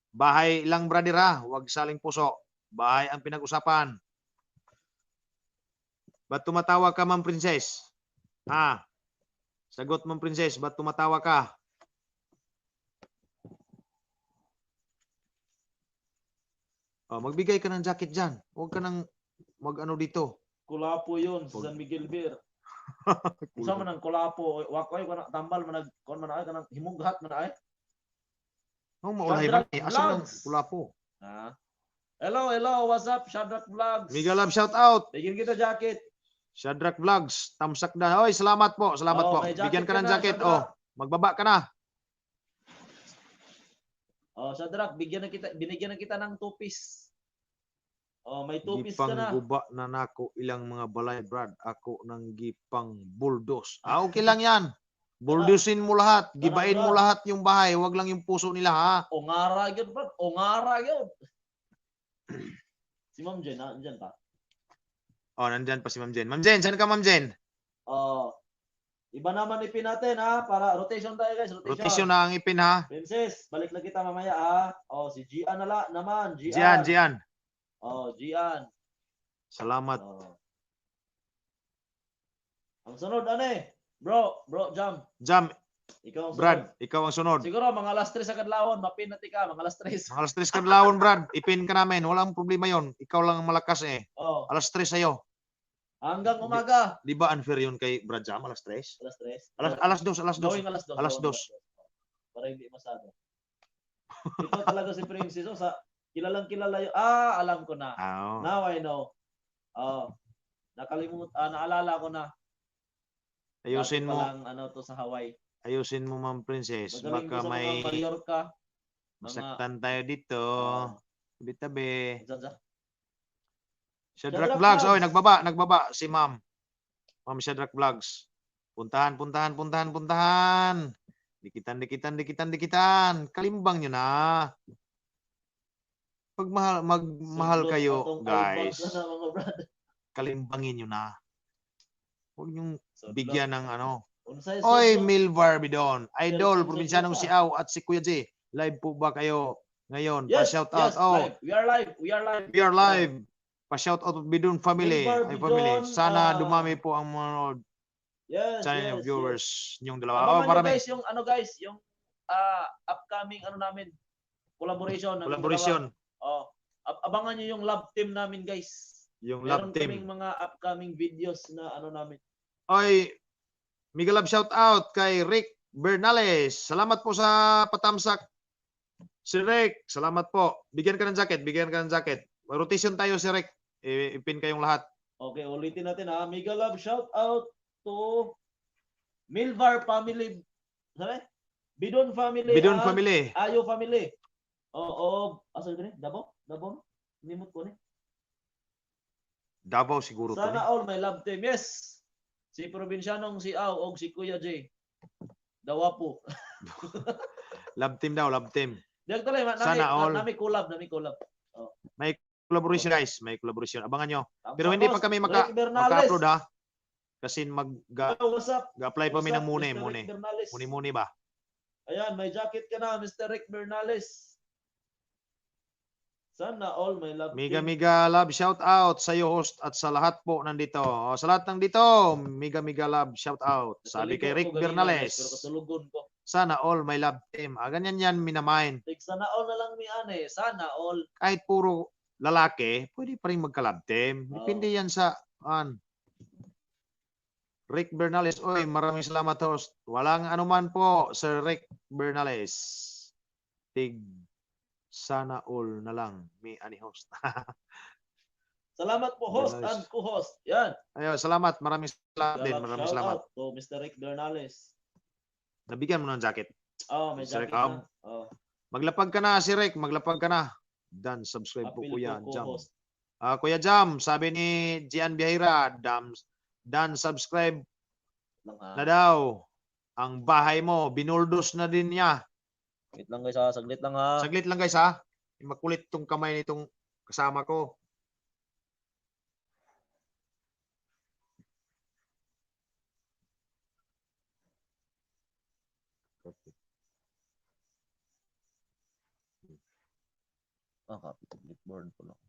Bahay lang, brother, ha, huwag saling puso. Bahay ang pinag-usapan. Ba't tumatawa ka, Ma'am Princess? Ha? Sagot, Ma'am Princess, ba't tumatawa ka? Oh, magbigay ka ng jacket dyan. Huwag ka nang mag-ano dito. Kulapo yun sa San Miguel Beer. Unsa man ang kulapo? Wa koy kana tambal man nag kon man ay kanang himughat man ay. Oh, maulahi man Shadrach eh. Asa man ang Vlogs. kulapo? Ha? Hello, hello, what's up? Shadrach Vlogs. Mega love shout out. Bigyan kita jacket. Shadrach Vlogs, tamsak na. Oy, salamat po. Salamat Oh, po. may jacket Bigyan ka ng na, jacket. Oh, Shadrach. Magbaba ka na. Oh, Shadrach, bigyan na kita, binigyan na kita ng two piece. Oh, may two piece ka Gipang na. Guba na nako ilang mga balay, Brad. Ako nang gipang bulldoze. Ah, okay lang yan. Bulldozein mo lahat. Gibain mo Brad. lahat yung bahay. Wag lang yung puso nila, ha. Ongara gyud, Brad. Ongara gyud. Si Ma'am Jen, nandyan pa. Oh, nandyan pa si Ma'am Jen. Ma'am Jen, saan ka, Ma'am Jen? Oh. Iba naman ipin natin ha, para rotation tayo, guys, rotation. Rotation na ang ipin, ha. Princess, balik na kita mamaya ha. Oh, si Gian na la naman, Gian. Gian, Gian. Oh, Gian. Salamat. Oh. Ang sunod ano eh? Bro, bro, Jam. Jam, Ikaw ang sunod. Brad, ikaw ang sunod. Siguro mga alas 3 sa kadlawon, mapin na ka, mga alas 3. Mga alas 3 kadlawon, Brad. Ipin ka namin. Walang problema yon. Ikaw lang ang malakas eh. Oh, Alas 3 sa'yo. Hanggang umaga. Di ba unfair yun kay Brad Jam? Alas 3? Alas 3. Alas 2, alas 2. Gawing alas 2. Alas Gawing 2. 2. Para hindi masado. Ito talaga si Princess. Oh, sa kilalang kilala yun. Ah, alam ko na. Ah, oh. Now I know. Oh. Nakalimut, ah, naalala ko na. Ayusin Dati mo, palang, ano to sa Hawaii. Ayusin mo, Ma'am Princess. Magaling Baka to sa may mga Mallorca. Mga masaktan tayo dito. Oh, Tabi-tabi. dyan siya. Shadrach Shadrach Vlogs. Oy, Vlogs. nagbaba, nagbaba si Ma'am. Ma'am Shadrach Vlogs. Puntahan, puntahan, puntahan, puntahan. Dikitan, dikitan, dikitan, dikitan. Kalimbang nyo na. Pag mahal, magmahal Sundot kayo, atong guys, album na, mga brad. Kalimbangin nyo na. Huwag nyong Sundot. Bigyan ng ano. Unsay Oy, sundot? Milvar Bidon. Idol, Sundot Probinsianong pa. Siaw at si Kuya J. Live po ba kayo ngayon? Yes, Pa-shout out. yes, Oh, live. We are live. We are live. we are live. Pa-shout out Bidon family. Milvar Ay, family. Bidon, Sana ah, dumami po ang mga channel viewers nyong dalawa. Abangan Oh, nyo, marami. guys, yung ano guys, yung upcoming ano namin, collaboration namin Collaboration. dalawa. Oh, abangan nyo yung love team namin, guys. Yung Meron love team. kaming mga upcoming videos na ano namin. Oy, mega love shout out kay Rick Bernales. Salamat po sa patamsak. Si Rick, salamat po. Bigyan ka ng jacket, bigyan ka ng jacket. Rotation tayo si Rick. Ipin kayong lahat. Okay, ulitin natin ha. Mega love shout out to Milvar family. Sabi? Bidon family. Bidon at family. Ayo family. Oo, asa yun eh? Davao? Davao? Nimot ko ni. Davao siguro to. Sana Ni. all may love team. Yes. Si Provincianong si Aw og si Kuya J. Dawa po. Love team daw, love team. Di tuloy, nami, Sana all. nami collab, nami collab. Collaboration, guys, may collaboration. Abangan nyo. Tamsak Pero hindi pa host, kami Rick Bernales. maka-upload ha. Kasi mag Yo, what's up? apply pa What's mi ng up, mune, Mr. Rick mune. Bernales? Muni-muni ba? Ayan, may jacket ka na, Mr. Rick Bernales. Sana all may love Mega team. mega love shout out sa iyo, host, at sa lahat po nandito. O, sa lahat ng dito, mega mega love shout out. Sabi Nataligo kay Rick ko ganina, Bernales. guys, pero katulugon ko. Sana all may love team. Ah, ganyan yan minamind. Like, sana all na lang mi ane. Sana all. Kahit puro lalaki, pwede pa rin magka-love team. Oo. Depende yan sa an. Rick Bernales, oy, maraming salamat, host. Walang anuman po, Sir Rick Bernales. Tig Sana all na lang mi ani host. Salamat po, host Bernales. and co-host. Yan. Ayun, salamat. Maraming salamat din. Salamat, Maraming shout salamat. out to Mr. Rick Bernales. Nabigyan mo ng jacket. Oh, may Mr. jacket Rick, na. Oh, Maglapag ka na, si Rick. Maglapag ka na. Dan, subscribe po appeal Kuya po Jam. co-host. Ah, Kuya Jam, sabi ni Gian Bihira, dam, dan subscribe Lang ha. na daw. Ang bahay mo, binuldos na din niya. Wait lang, guys, ha. Saglit lang ha. Saglit lang, guys, ha. Makulit tong kamay nitong kasama ko. Ah, copy to clipboard po lang.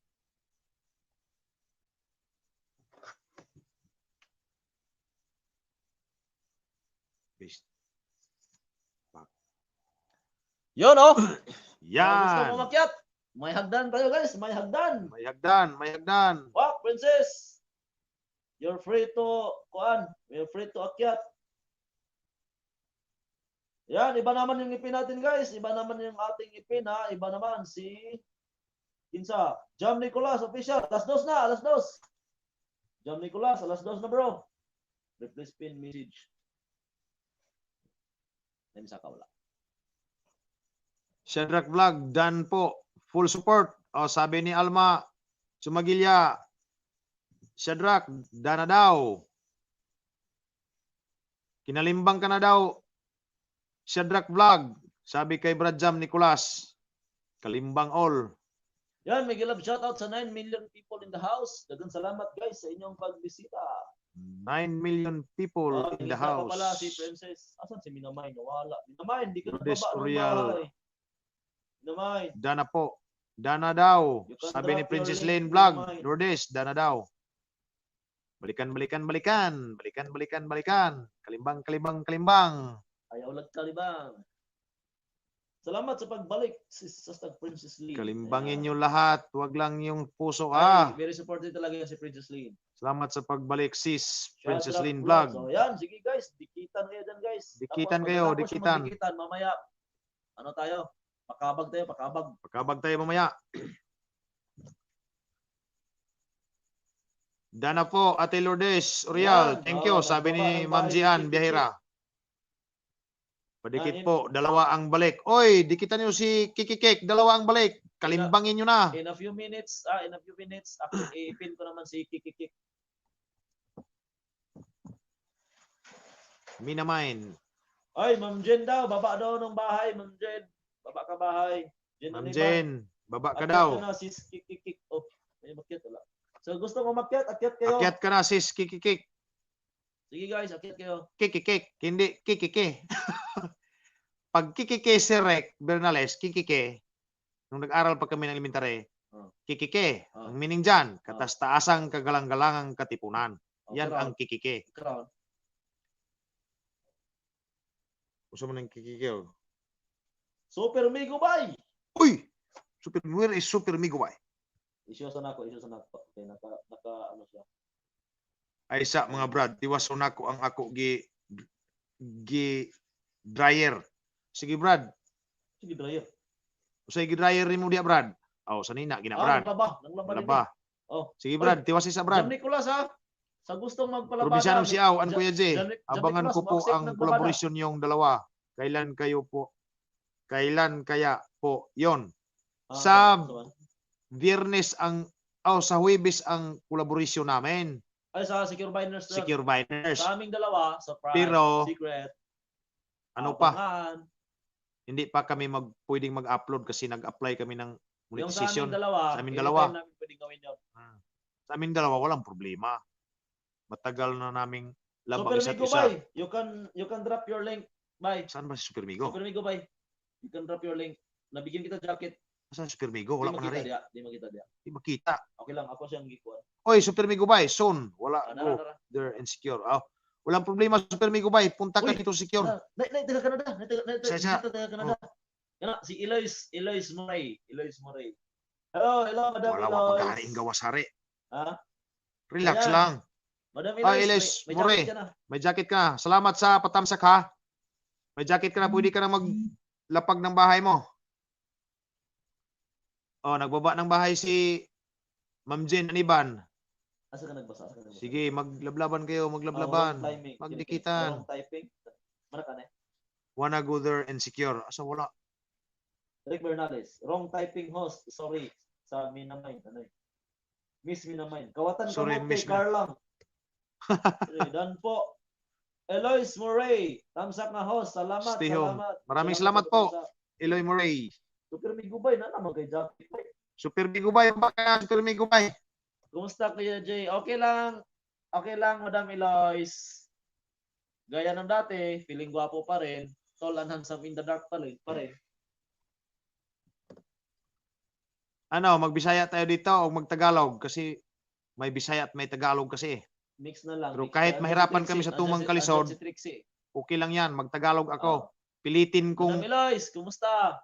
Paste. Yun oh! Mga gusto Yan. mo umakyat? May hagdan tayo, guys. May hagdan. May hagdan, may hagdan. Wak, princess! You're free to, kuan, you're free to akyat. Yan, iba naman yung ngipin natin, guys. Iba naman yung ating ngipin ha. Iba naman si Kinsa. Jam Nicolas official. 2:00 na, 2:00. Jam Nicolas, 2:00 na, bro. Replace pin message. Ay, misa ka wala. Shadrach Vlog, done po. Full support. O, sabi ni Alma Sumagilya, Shadrach, done na daw. Kinalimbang ka na daw. Shadrach Vlog, sabi kay Brad Jam Nicolas. Kalimbang all. Yan, may love shout out sa 9 million people in the house. Daghang salamat, guys, sa inyong pagbisita. 9 million people Oh, in the nangita pa house. pala si Princess. Asan si Minamay? Nawala. Minamay, hindi ka Lourdes nababa ng Orial. bahay. Minamay. Dana po. Dana daw. You can Sabi ni drop your Princess link, Lane Vlog. Minamay. Lourdes, dana daw. Balikan, balikan, balikan. Balikan, balikan, balikan. Kalimbang, kalimbang, kalimbang. Ayaw lag kalibang. Salamat sa pagbalik, sis Sastag Princess Lee. Kalimbangin Ayan. nyo lahat. Huwag lang yung puso. Ay, Ah, very supportive talaga yan si Princess Lee. salamat sa pagbalik, sis. Princess Shadrach Lynn Vlog. So, yan. Sige, guys. Dikitan kayo dyan, guys. Dikitan Tapos, kayo, pagkatapos dikitan. magdikitan, mamaya, ano tayo? Pakabag tayo, pakabag. Pagkabag tayo mamaya. Dana po, Ate Lourdes Urial. Yan. Thank you. Oh, Sabi ni nagbaba ng Ma'am bahay si Gian Kiki. Biyahira. Padikit Ah, po, dalawa ang balik. Oy, dikitan niyo si Kiki Cake, dalawa ang balik. Kalimbangin niyo na. In a few minutes, ako, i-pin ko naman si Kiki Kik. Minamine. Ay, Ma'am Jen daw, baba daw ng bahay, Ma'am Jen. Baba ka bahay. Jen Ma'am Oliva. Jen, baba ka Akyat daw. na, sis Kiki Kik. Oh, may makyat wala. So gusto mo makyat, akyat kayo. Akyat ka na, sis Kiki Cake. Sige, guys, akyat kayo. Kiki Cake, hindi Kiki Cake. Pag Kiki Cake si Rek Bernales, Kiki Cake, nung nag-aral pa kami ng elementary, Oh. Kiki Cake, Oh. ang meaning dyan, katastaasang kagalang-galangang katipunan. Oh, Yan crown, ang Kiki Cake. crown. Gusto mo ng Kiki Cake? Oh. Super Migo bay. Uy! Super, where is Super Miguay? Isyo sa nako, isyo sa nako. Okay, naka ano siya. Ay sa mga brad, tiwason nako ang ako gi dryer. Sige, Brad, Sige, dryer. usay gi dryer nimo diya, Brad. Aw, sanina gina, Ah, Brad. nanglaba, nanglaba din. Laba. Oh. Sige, Brad, tiwas isa, Brad. Brad. Jam Nicolas ha. Sa gustong magpalabada. Probinsyano si Aw, an Kuya J. Jam Abangan Nicolas, ko po mo-accept ang ng babada. collaboration yung dalawa. Kailan kayo po? Kailan kaya po 'yon? Ah, so, Biyernes ang oh, sa Huwebes ang collaboration namin, ay, sa Secure Biners. Yun. Secure Biners. Sa aming dalawa, surprise, Pero, secret. ano pa? Abangan. Hindi pa kami pwedeng mag-upload kasi nag-apply kami ng Yung sa monetization. aming dalawa, Sa aming anytime dalawa. namin pwedeng gawin yun. Sa aming dalawa walang problema. Matagal na naming love ang Super isa't Migo, isa. bye. You can drop your link. Bye. Saan ba si Super Migo? Super Migo, bye. You can drop your link. Nabigyan kita jacket. Saan si Super Migo? Wala Di pa na makita rin. diya. Di makita diya. Di makita. Okay lang, ako siyang gikuan. Oy, Super Migo bay, soon. Wala Ah, go. nara, nara. They're insecure. Oh, walang problema, Super Migo bay. Punta ka Uy, dito secure. Ah, nay, taga Canada. Nay, taga, nay, Siya, siya. taga Canada. Kana, si Elois, Elois Murray. Elois Murray. Hello, hello, Madam Wala wa Elois. pagkain gawas hari. Ha? Relax Ayan. lang. Madam Ah, Elois, Elois may Murray. jacket ka na. May jacket ka na. Salamat sa patamsak ha. May jacket ka na, pwede ka na maglapag ng bahay mo. Oh, nagbaba ng bahay si Ma'am Jen Aniban. Asa ka nagbasa? Asa ka nagbasa? Sige, maglablaban kayo, Oh, maglablaban. wrong timing. Magdikitan. Wrong typing. Mara ka na eh. Wanna go there and secure. Asa wala? Rick Bernales, wrong typing, host. Sorry sa Minamain. Ano eh? Miss Minamain. Kawatan Sorry, ka mo Miss kay Carlang. Sorry, done po. Elois Murray, tamsak nga host. Salamat, Stay home. salamat. Maraming salamat po. Sa Eloy Murray. Super Migubay na naman kay Jackie. Super Migubay. Baka Super Migubay. Kumusta, Kuya Jay? Okay lang. Okay lang, Madam Elois. Gaya ng dati, feeling gwapo pa rin. Tall and handsome in the dark pa rin. Pa rin. Ano, magbisaya tayo dito o magtagalog kasi may Bisaya at may Tagalog kasi eh. Mix na lang. Pero Mix. kahit Andyan si mahirapan kami Trixie, sa tumang kalisod, andyan si Trixie. Okay lang yan, magtagalog ako. Pilitin Kung kong Madam Elois, kumusta?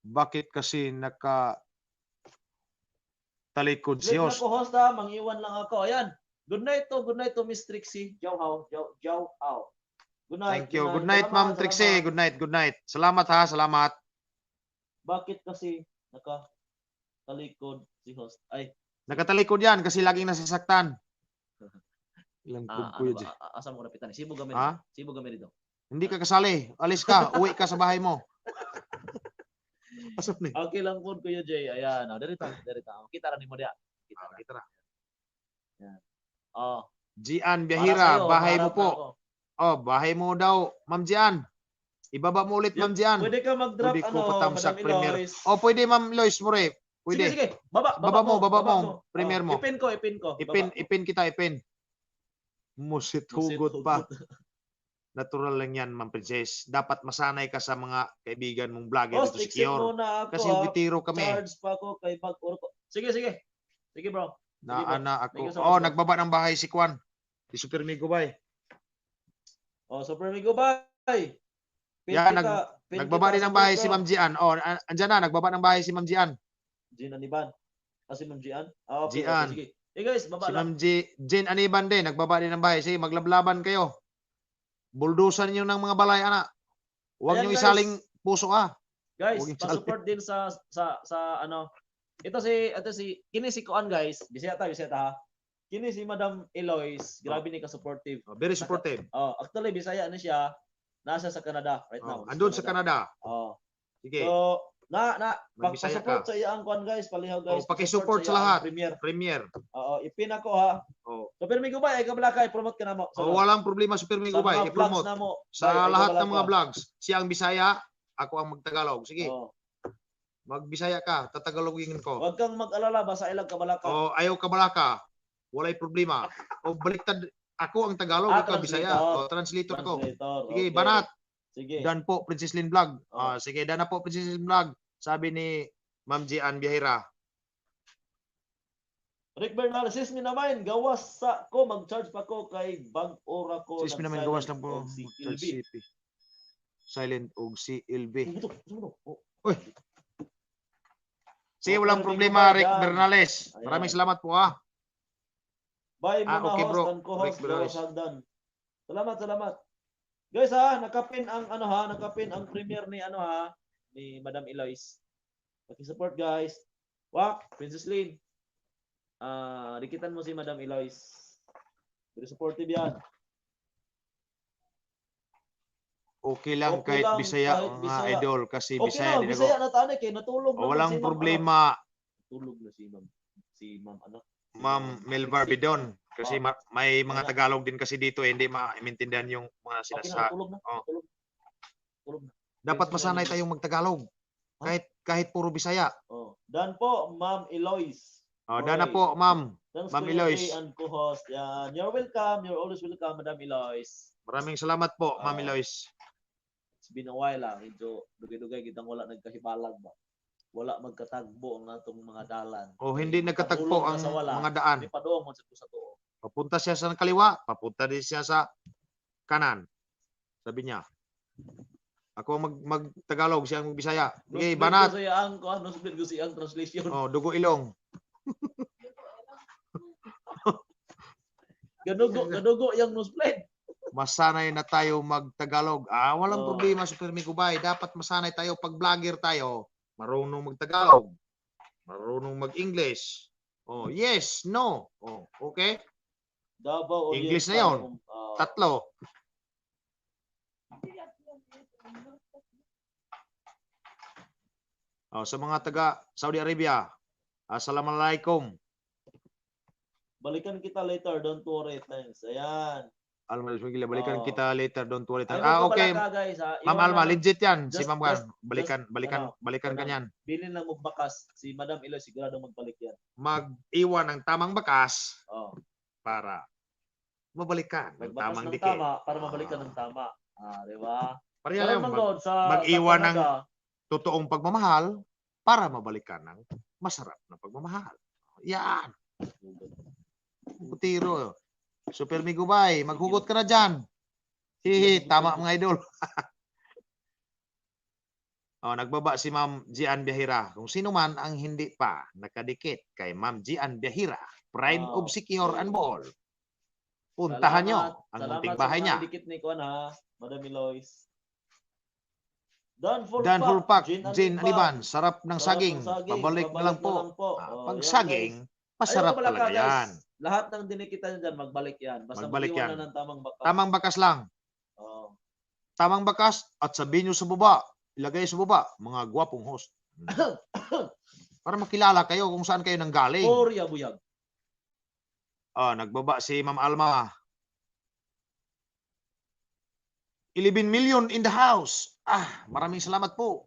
Bakit kasi naka talikod si Late na host. ko, host ha. Mangiwan lang ako. Ayan. Good night to Miss Trixie. Jow how. Jow, Jow how. Good night. Thank you. Good night, Ma'am Salamat, Trixie. salamat. Good night, good night. Salamat ha, salamat. Bakit kasi naka talikod si host? Ay, Nakatalikod yan kasi laging nasasaktan. Ilang ah, Kuya ano Jay. ba? Ah, asa mo napitan? Sibo gamit. Ha? Sibo gamit dito. Hindi ka kasali. Alis ka. Uwi ka sa bahay mo. Pasok ni. Okay lang po, Kuya Jay. Ayan, oh, dirita, dirita. Kita ra nimo diya. Kita ra. Kita na. Oh, Gian para Biyahira, sa'yo, bahay mo harap na po. ako. Oh, bahay mo daw, Ma'am Gian. Ibaba mo ulit, Yep, Ma'am Gian. pwede ka mag-drop Pwede ko ano, patamsak Madam premier. Elois. Oh, pwede, Ma'am Lois More. Pwede. Sige, sige. Baba, Baba mo, baba mo. Premier Oh, mo. Ipin ko, ipin ko. Ipin, Baba mo. Ipin kita, ipin. Musit Musit hugot pa. hugot. Natural lang yan, Ma'am Princess. Dapat masanay ka sa mga kaibigan mong vlogger Host, dito exit secure. muna ako. Kasi ah. hugitiro kami. Charge pa ako kay bag or ko. Sige, sige. Sige, bro. Sige, bro. Naana ako. Thank you so much, Oh, bro. nagbaba ng bahay si Kwan. Si Super Migo Bay. Oh, Super Migo, bye. Pin Yan, kita, pin nagbaba kita din ng sa bahay si bro. Ma'am Gian. Oh, andyan na, nagbaba ng bahay si Ma'am Gian. Gian Aniban. Ah, si Ma'am Gian? Ah, okay, Gian. okay, sige. Hey guys, baba Si lang. Ma'am Jane Aniban din, nagbaba din ng bahay. Sige, maglablaban kayo. Buldusan niyo ng mga balay, ana. Huwag Ayan, niyo guys. isaling puso ah. Guys, Huwag yung pa-support din sa ano. Ito si kini si Kuan, guys. Bisaya ta, Bisaya ta ha. Kini si Madam Eloise, grabe ni ka supportive. Oh, very supportive. Oh, actually Bisaya ni siya. Nasa sa Canada right now. Oh, andun sa Canada. Oh. Sige, So, na na magbisaya pagpa-support ka. sa iyang kuan guys, palihaw guys. Oh, paki-support sa iyang lahat. Premier. Premier. Oo, ipin ako ha. Oh. So, pero may gubay, ay kabalaka, i-promote ka na mo. Oh, walang problema, Super Migo sa Bay, mga vlogs i-promote. na mo. Sa Bay, ay lahat ng kabalaka. mga vlogs. Siya ang Bisaya, ako ang magtagalog. Sige, Oh. magbisaya ka, tatagalogin ko. Huwag kang mag-alala, basta ilang kabalaka. Oh, ayaw kabalaka. Walay problema. O baliktad, ako ang Tagalog, Ah, ikaw Bisaya. translator. O, translator ako. Translator. Sige, Okay. banat. Sige. Dan po, Princess Lynn Vlog. Oh. Ah, sige, dan na po, Princess Lynn Vlog. Sabi ni Ma'am Gian Biyahira. Rick Bernal, sis mi naman, gawas sa ko, mag-charge pa ko kay bag ora ko. Sis mi naman, gawas lang po. Og si Mag-charge Ilby. CP. Silent og CLB. Ito, ito, ito. Oh. Sige, Okay, walang Rick problema, Bernal. Rick Bernales. Ayan. Maraming salamat po ah. Bye Ah, muna okay, host bro. and co-host Rick Bernales. Gawas Hagdan. Salamat, salamat. Guys ha, nakapin ang ano ha, nakapin ang premiere ni ano ha, ni Madam Eloise. Paki-support, guys. Wak, Princess Lynn. Ah, dikitan mo si Madam Eloise. Very supportive yan. Okay lang Okay kahit lang Bisaya, kahit mga Bisaya. idol kasi Okay Bisaya na, din ako. Bisaya na tani kay natulog O, naman walang si Ma'am, problema, ano. Tulog na si Ma'am ano. Si Ma'am Melvar Trixie. Bidon. Kasi Oh. may mga Wala. Tagalog din kasi dito eh, hindi maintindihan yung mga Okay na, sinasa. tulog na. Oh. Tulog. Tulog na. Dapat Princess masanay Lynn. tayong magtagalog. Ha? Kahit kahit puro Bisaya. Oh. Dan po, Ma'am Eloise. O, dana Okay. po, Ma'am. Thanks Ma'am Kuya Eloise. Jay and co-host. Yan. You're welcome. You're always welcome, Madam Eloise. Maraming salamat po, Ma'am Ah. Eloise. It's been a while ah. Medyo dugay-dugay kitang wala nagkahibalag ba. Wala magkatagbo ang atong mga dalan. O hindi nagkatagpo Padulong na ang sa wala. mga daan. Di paduong mo sa tuo. Papunta siya sa kaliwa, papunta din siya sa kanan. Sabi niya. Ako ang mag Tagalog, siya ang Bisaya. Sige, Nosebleed banat. ko sa iyang ko, nosebleed ko sa iyang translation. Oh, dugo ilong. Ganugo, ganugo yang nosebleed. Masanay na tayo magtagalog. Ah, walang Oh. problema, Super Migubay. Dapat masanay tayo pag vlogger tayo. Marunong magtagalog. Marunong mag-English. Oh, yes, no. Oh, okay. Davao English na Oriental, yun. ah, Tatlo. Oh, sa mga taga Saudi Arabia, assalamualaikum. Balikan kita later, don't worry, thanks. Ayan. Alma Luis, balikan Oh. kita later, don't worry. Ay, Ah, okay. magpapala ka, guys, ha. Ma'am Iwan Alma, lang- legit yan. Si Ma'am Gan. Balikan, balikan, ano, balikan ka ano. niyan. Bilin lang og bakas si Madam Eloy, sigurado magbalik yan. Mag-iwan ng tamang bakas Oh. para mabalikan ng Magbakas tamang ng dikit. tama para mabalikan ng tama. Ah, di ba? Pareha Pero lang, man God, sa mag-iwan sa ng- Canada, totoong pagmamahal para mabalikan ng masarap na pagmamahal. Yan. Putiro. Super Migubay, maghugot ka na dyan. Hihi, tama mga idol. Oh, nagbaba si Ma'am Gian Biahira. Kung sino man ang hindi pa nakadikit kay Ma'am Gian Biahira, Pride Ah, of Secure okay. and Ball. Puntahan nyo Salamat. ang Salamat munting sa bahay mga niya. Dikit ni Kuan ha, Madam Elois. Dan full Dan Fulpak, Jane Jane Aniban. Aniban, sarap ng Sarap saging. ng saging. Pabalik na lang po. Ah, Oh, pag yan, saging, guys. masarap Ayun, talaga guys. yan. Lahat ng dinikitan nyo dyan, magbalik yan. Basta Magbalik mag-iwan yan. na ng tamang bakas. Tamang bakas lang. Oh. Tamang bakas at sabihin nyo sa baba, ilagay sa baba, mga gwapong host. Para makilala kayo kung saan kayo nanggaling. Korea buyag. Ah, nagbaba si Ma'am Alma. 11 million in the house. Ah, maraming salamat po.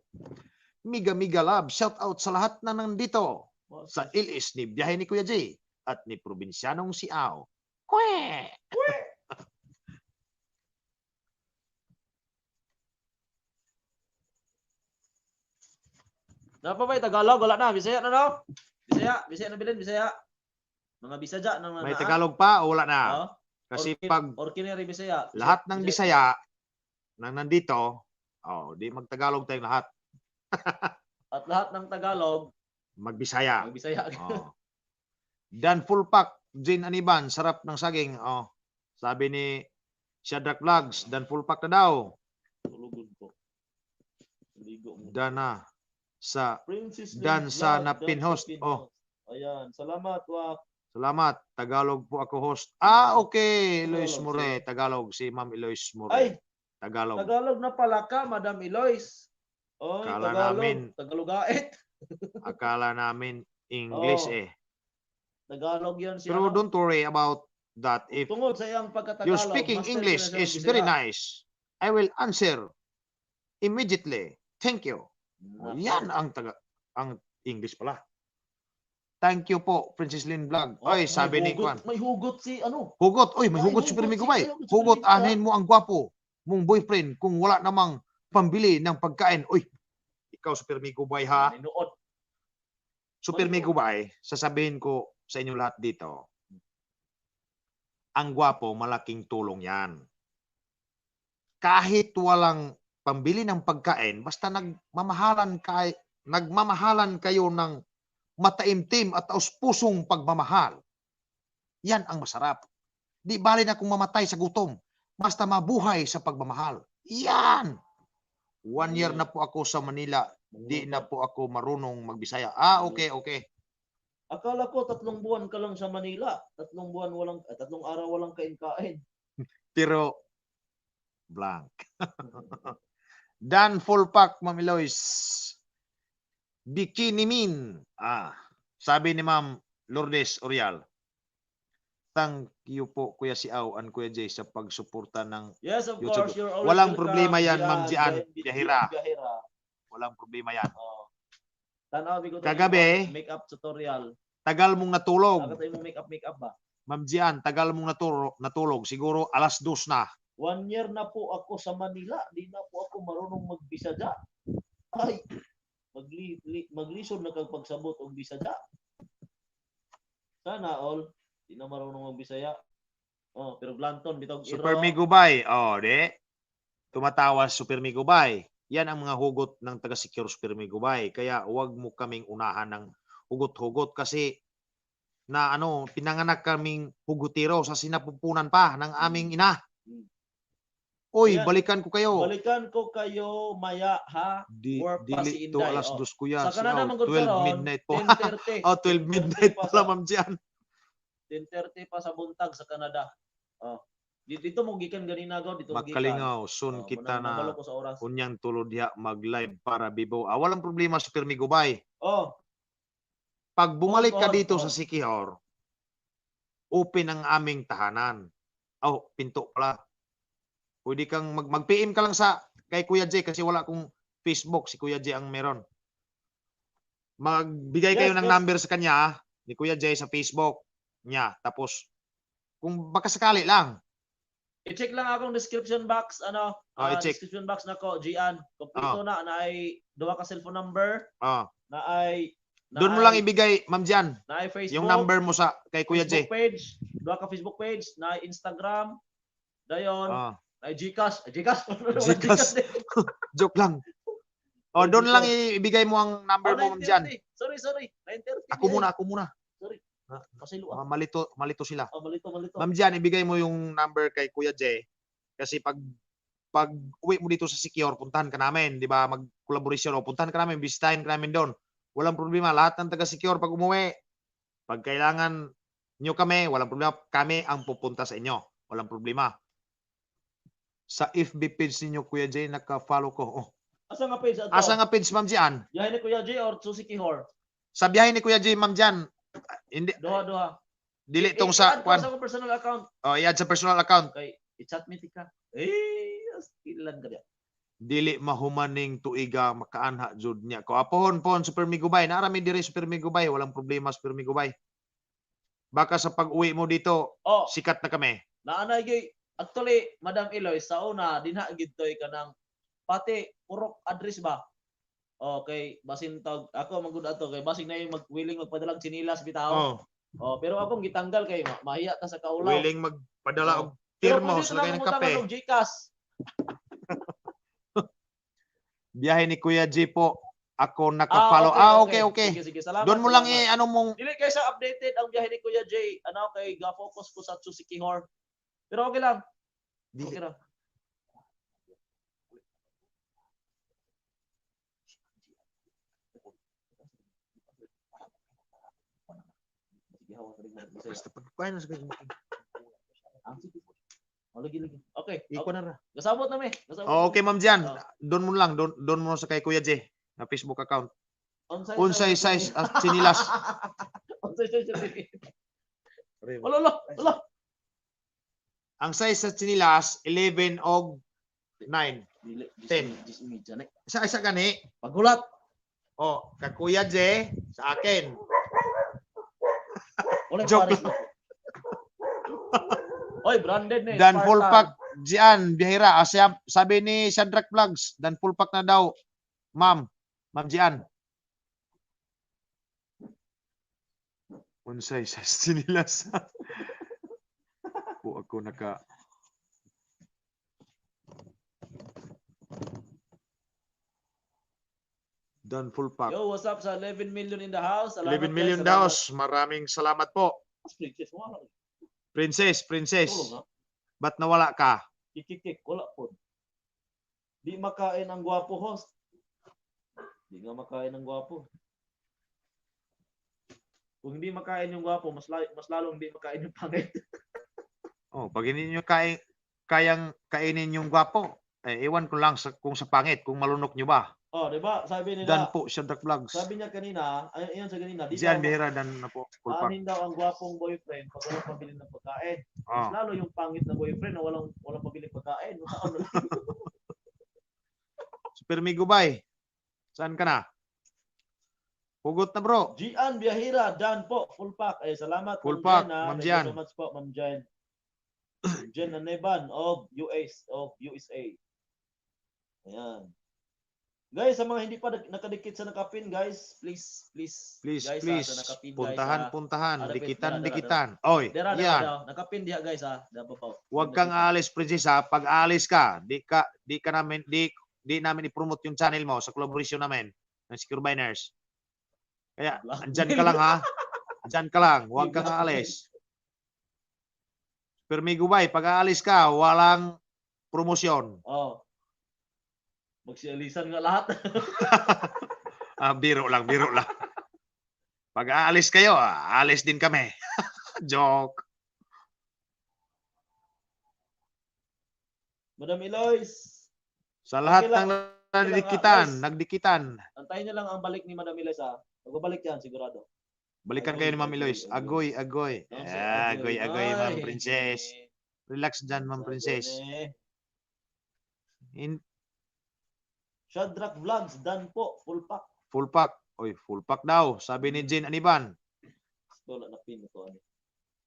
Miga Miga Love, shout out sa lahat na nandito sa LS ni Biyahe ni Kuya J at ni Probinsyanong si Ao. Kwe! Napa ba yung Tagalog? Wala na. Bisaya na no? Bisaya. Bisaya na bilin. Bisaya. Mga Bisaya nang May Tagalog pa o wala na? Oh, Kasi pag or kineri Bisaya. lahat ng Bisaya na nandito, oh, di magtagalog tayong lahat. At lahat ng Tagalog, Magbisaya. magbisaya. Oh. Dan full pack, Jane Aniban, sarap ng saging. Oh. Sabi ni Shadrach Vlogs, dan full pack na daw. Tulugon po. Ligo mo. Dana sa Princess Lynn Dan sa Vlog, na Dan sa pinhost. pinhost. Ayan. Salamat, Wak. Salamat. Tagalog po ako host. Ah, okay. Elois Tagalog, More. Tagalog. Si Ma'am Elois More. Ay, Tagalog. Tagalog na pala ka, Madam Elois. Oy, Kala Tagalog. namin- Tagalogait. Akala namin English Oh. eh. Tagalog yan siya. Pero don't worry about that. If Tungod sa iyang pagkatagalog. you're speaking master English yun na siya is very magbisaya. nice. I will answer immediately. Thank you. Oh, Nako. yan ang taga ang English pala. Thank you po, Princess Lynn Vlog. Oh, Oy, may sabi ni hugot, Kwan. May hugot si ano? Hugot. Oy, may Ay, hugot si hugot Pirmi si- Gubay. ay, hugot si Hugot, Pirmi Gubay. anhin mo ang gwapo mong boyfriend kung wala namang pambili ng pagkain. Oy, ikaw si Pirmi Gubay ha. Ninuot. Super Ano? Migubay, sasabihin ko sa inyo lahat dito, ang gwapo, malaking tulong yan. Kahit walang pambili ng pagkain, basta nagmamahalan kayo ng mataimtim at taus-pusong pagmamahal. Yan ang masarap. Di bali na kung mamatay sa gutom, basta mabuhay sa pagmamahal. Yan! One year na po ako sa Manila, di na po ako marunong magbisaya. Ah, okay. Akala ko 3 buwan ka lang sa Manila. 3 buwan walang, 3 araw walang kain-kain. Pero blank. Dan full pack, Ma'am Elois. Bikini Min. Ah, sabi ni Ma'am Lourdes Orial. Thank you po Kuya Siaw and Kuya Jay sa pagsuporta ng Yes, of YouTube. course. You're always Walang welcome, problema yan, Ma'am Gian Biyahira. Biyahira. Walang problema yan. Oh. Tanaw, bigo tayo Kagabi, makeup tutorial. Tagal mong natulog. Ako tayo mong makeup makeup ba? Ma'am Gian, tagal mong natulog. Siguro 2:00 na. One year na po ako sa Manila. Di na po ako marunong magbisaya. Ay, maglisod na kag pagsabot og Bisaya. Sana all. Di na marunong magbisaya. Oh, pero Blanton bitog iro. Super Migubay. Oh, di. Tumatawa si Super Migubay. Yan ang mga hugot ng taga-secure Super Migubay. Kaya huwag mo kaming unahan ng hugot-hugot kasi na ano, pinanganak kaming hugutero sa sinapupunan pa ng aming ina. Oy, Ayan. balikan ko kayo. Balikan ko kayo maya ha. Di, Work pa dili si to Inday, alas oh. 2, kuya. Sa Canada Siyaw, man gud 12 karon, midnight po. 10:30. Oh, 12 midnight 10:30 pa pala, Ma'am Gian. 10:30 pa sa buntag sa Canada. Oh. Dito mo gikan ganina go, dito mo gikan. Makalingaw, soon Oh, kita muna na mabalo ko sa oras. Unyang tulod diha mag-live para bibo. Ah, walang problema sa Permigubay. Oh, Pag bumalik ka On, on, dito on. sa Siquijor, open ang aming tahanan. Oh, pinto pala. Pwede kang mag-PM ka lang sa kay Kuya J kasi wala akong Facebook, si Kuya J ang meron. Magbigay kayo ng number sa kanya ni Kuya J sa Facebook niya. Tapos kung baka sakali lang, I-check lang akong description box ano, Oh, i-check. Description box nako, Gian. Kompleto na naay duha ka cellphone number, naay Doon mo lang ibigay, Ma'am Jan, naay Facebook, yung number mo sa kay Kuya J. Facebook page, duha ka Facebook page, naay Instagram, dayon, naay GCash, ay, GCash. GCash. Joke lang. Oh, doon lang ibigay mo ang number Oh, mo, Ma'am Jan. 9:30. Sorry, sorry. 9:30. Ako muna, ako muna. Pasaylo ah. Ah, malito, malito sila. Oh, malito, malito. Ma'am Jan, ibigay mo yung number kay Kuya J. Kasi pag uwi mo dito sa Siquijor, puntahan ka namin, di ba? Mag-collaboration o puntahan ka namin, bisitahin ka namin doon. Walang problema. Lahat ng taga Siquijor pag umuwi, pag kailangan nyo kami, walang problema. Kami ang pupunta sa inyo. Walang problema. Sa FB page ninyo, Kuya J, naka-follow ko. Oh. Asa nga page ato? Asa nga page, Ma'am Jan? Biyahe ni Kuya J or Siquijor? Sa biyahe ni Kuya J, Ma'am Jan. Hindi, Duha, duha. dili tong sa, I-add ko kwan. sa akong personal account. Oh, i-add sa personal account. Kay i-chat me tika. Eh, ilan ka diya. Dili mahumaning tuiga makaanha jud niya ko. Apohon pohon Super Migubay, naara mi diri, Super Migubay, walang problema, Super Migubay. Baka sa pag-uwi mo dito, Oh, sikat na kami. Naanay gyud actually Madam Eloy sa una dinha gid toy kanang pati purok address ba. Okay, basin tag ako man gud ato kay basig na yung mag willing magpadalag tsinilas bitaw. Oh, pero akong gitanggal kay mahiya ta sa kaulaw. Willing magpadala Oh. og Pero termos, pwede lagay na ng lang kape. og GCash. Biyahe ni Kuya J po. Ako naka-follow. Ah, okay. Sige, sige, salamat. Doon mo lang Salamat. i ano mong Dili kay sa updated ang biyahe ni Kuya J. Ano kay ga-focus ko sa Siquijor. Pero okay lang. Dili. Okay ra. Sige, hawa ka rin mag- Basta pagkuha na sa Ah, sige. Oh, lagi, lagi. Okay. Iko na ra. Gasabot na mi. Gasabot. Oh, okay, Ma'am Jan. Oh. Doon mo lang, doon mo sa kay Kuya J na Facebook account. Unsay Unsay size as chinilas. Unsay size? Wala, wala, wala. Ang size sa chinilas 11 og 9. Dili, 10. Diyos mi dyan eh. Isa isa gani. Paghulat. Oh, ka Kuya J sa akin. Wala Joke. pares na. Oy, branded na eh, Dan full Spartan. pack Gian Bihira. Ah, sabi ni Shadrach Vlogs, dan full pack na daw. Ma'am, Ma'am Gian. Unsay size chinilas? Po ako naka. Dan full pack. Yo, what's up sa 11 million in the house? Salamat, 11 million guys, daw. salamat. Maraming salamat po. Princess, wala. Princess, princess. Tulong, ha? Ba't nawala ka? Kikikik, wala po. Di makain ang gwapo, host. Di nga makain ang gwapo. Kung hindi makain yung gwapo, mas lalong hindi makain yung pangit. Oh, pag hindi niyo kayang kainin yung gwapo, eh, ewan ko lang kung sa pangit, kung malunok nyo ba. Oh, di ba? Sabi nila, Dan po, Shadrach Vlogs. Sabi niya kanina, ay, ayun sa kanina, di Diyan, daw Bihira, dan na po. Full pack. aanhin daw ang gwapong boyfriend pag walang pabili ng pagkain. Oh. Mas lalo yung pangit na boyfriend na walang pabili pagkain. Saan na lang? Super Migubay, saan ka na? Hugot na, bro. Gian Biyahira, dan po, full pack. Ay, salamat. Full Ma'am pack, Jen, ha. Ma'am Thank Jan. you so much po, Ma'am Jen. Jen Aneban of US, of USA. Ayan. Guys, sa mga hindi pa nakadikit sa nakapin, guys, please, please. Please, guys, ha, please. sa nakapin, guys, Puntahan, ha. puntahan. Ah, dapit, Dikitan, dara, dara, dikitan. Oy, Dera, dera, yan. dera. Nakapin diha, guys, ha. Dera pa po. Huwag kang aalis, Princess, ha. Pag aalis ka, di namin i-promote yung channel mo sa collaboration namin ng Secure Biners. Kaya, andyan ka lang, ha. Andyan ka lang. Huwag kang aalis. Pero may gubay, pag aalis ka, walang Promosyon. Oh. Magsialisan nga lahat. Ah, biro lang, biro lang. Pag aalis kayo, aalis din kami. Joke. Madam Eloise, Sa lahat Okay lang. ng nagdikitan, Guys. Nagdikitan. Antayin niyo lang ang balik ni Madam Eloise ha. Magbabalik yan sigurado. Balikan kayo ni Ma'am Eloise. Agoy, agoy. Ang si Ah, agoy, agoy, Ma'am Ay. Princess. Relax dyan, Ma'am Sabi Princess. ni In Shadrach Vlogs, done po. Full pack. Full pack. Oy, full pack daw. Sabi ni Jane Aniban. Wala na pin ko ano.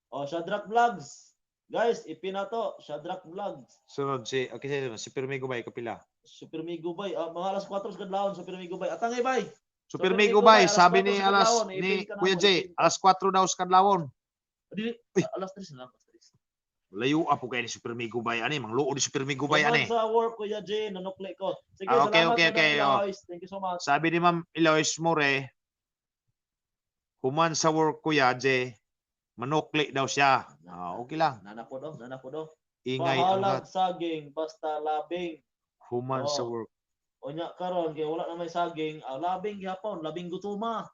Oh, Shadrach Vlogs. Guys, ipin na to. Shadrach Vlogs. Sunod si, okay, si Permigo Bay, kapila. Super Migo Bay. Ah, mga alas 4 sa kadlawon, Super Migo Bay. Atangay bay. Super Super Migo Migo Bay, Bay, alas sabi 4 ni sa alas kadlawon, ni ipin ka na Kuya mo, Jay, ipin ka. alas 4 daw sa kadlawon. Dili, Uy. alas 3 na lang, alas 3. Layo po kay ni Super Migo Bay ani, mangluod ni Super Migo Bay Human ani. sa work, Kuya Jay, nanukli ko. Sige, Ah, okay, salamat, okay, Madam okay, oh. Eloise. Thank you so much. Sabi ni Ma'am Eloise More, human sa work Kuya Jay, manukli daw siya. Ah, okay lang. Nana po do, nana po do. Ingay ang Bahalag lahat. Saging, basta labing. Human sa Oo. work. Unya karon kay wala na may saging, ah, labing gihapon, labing gutuma.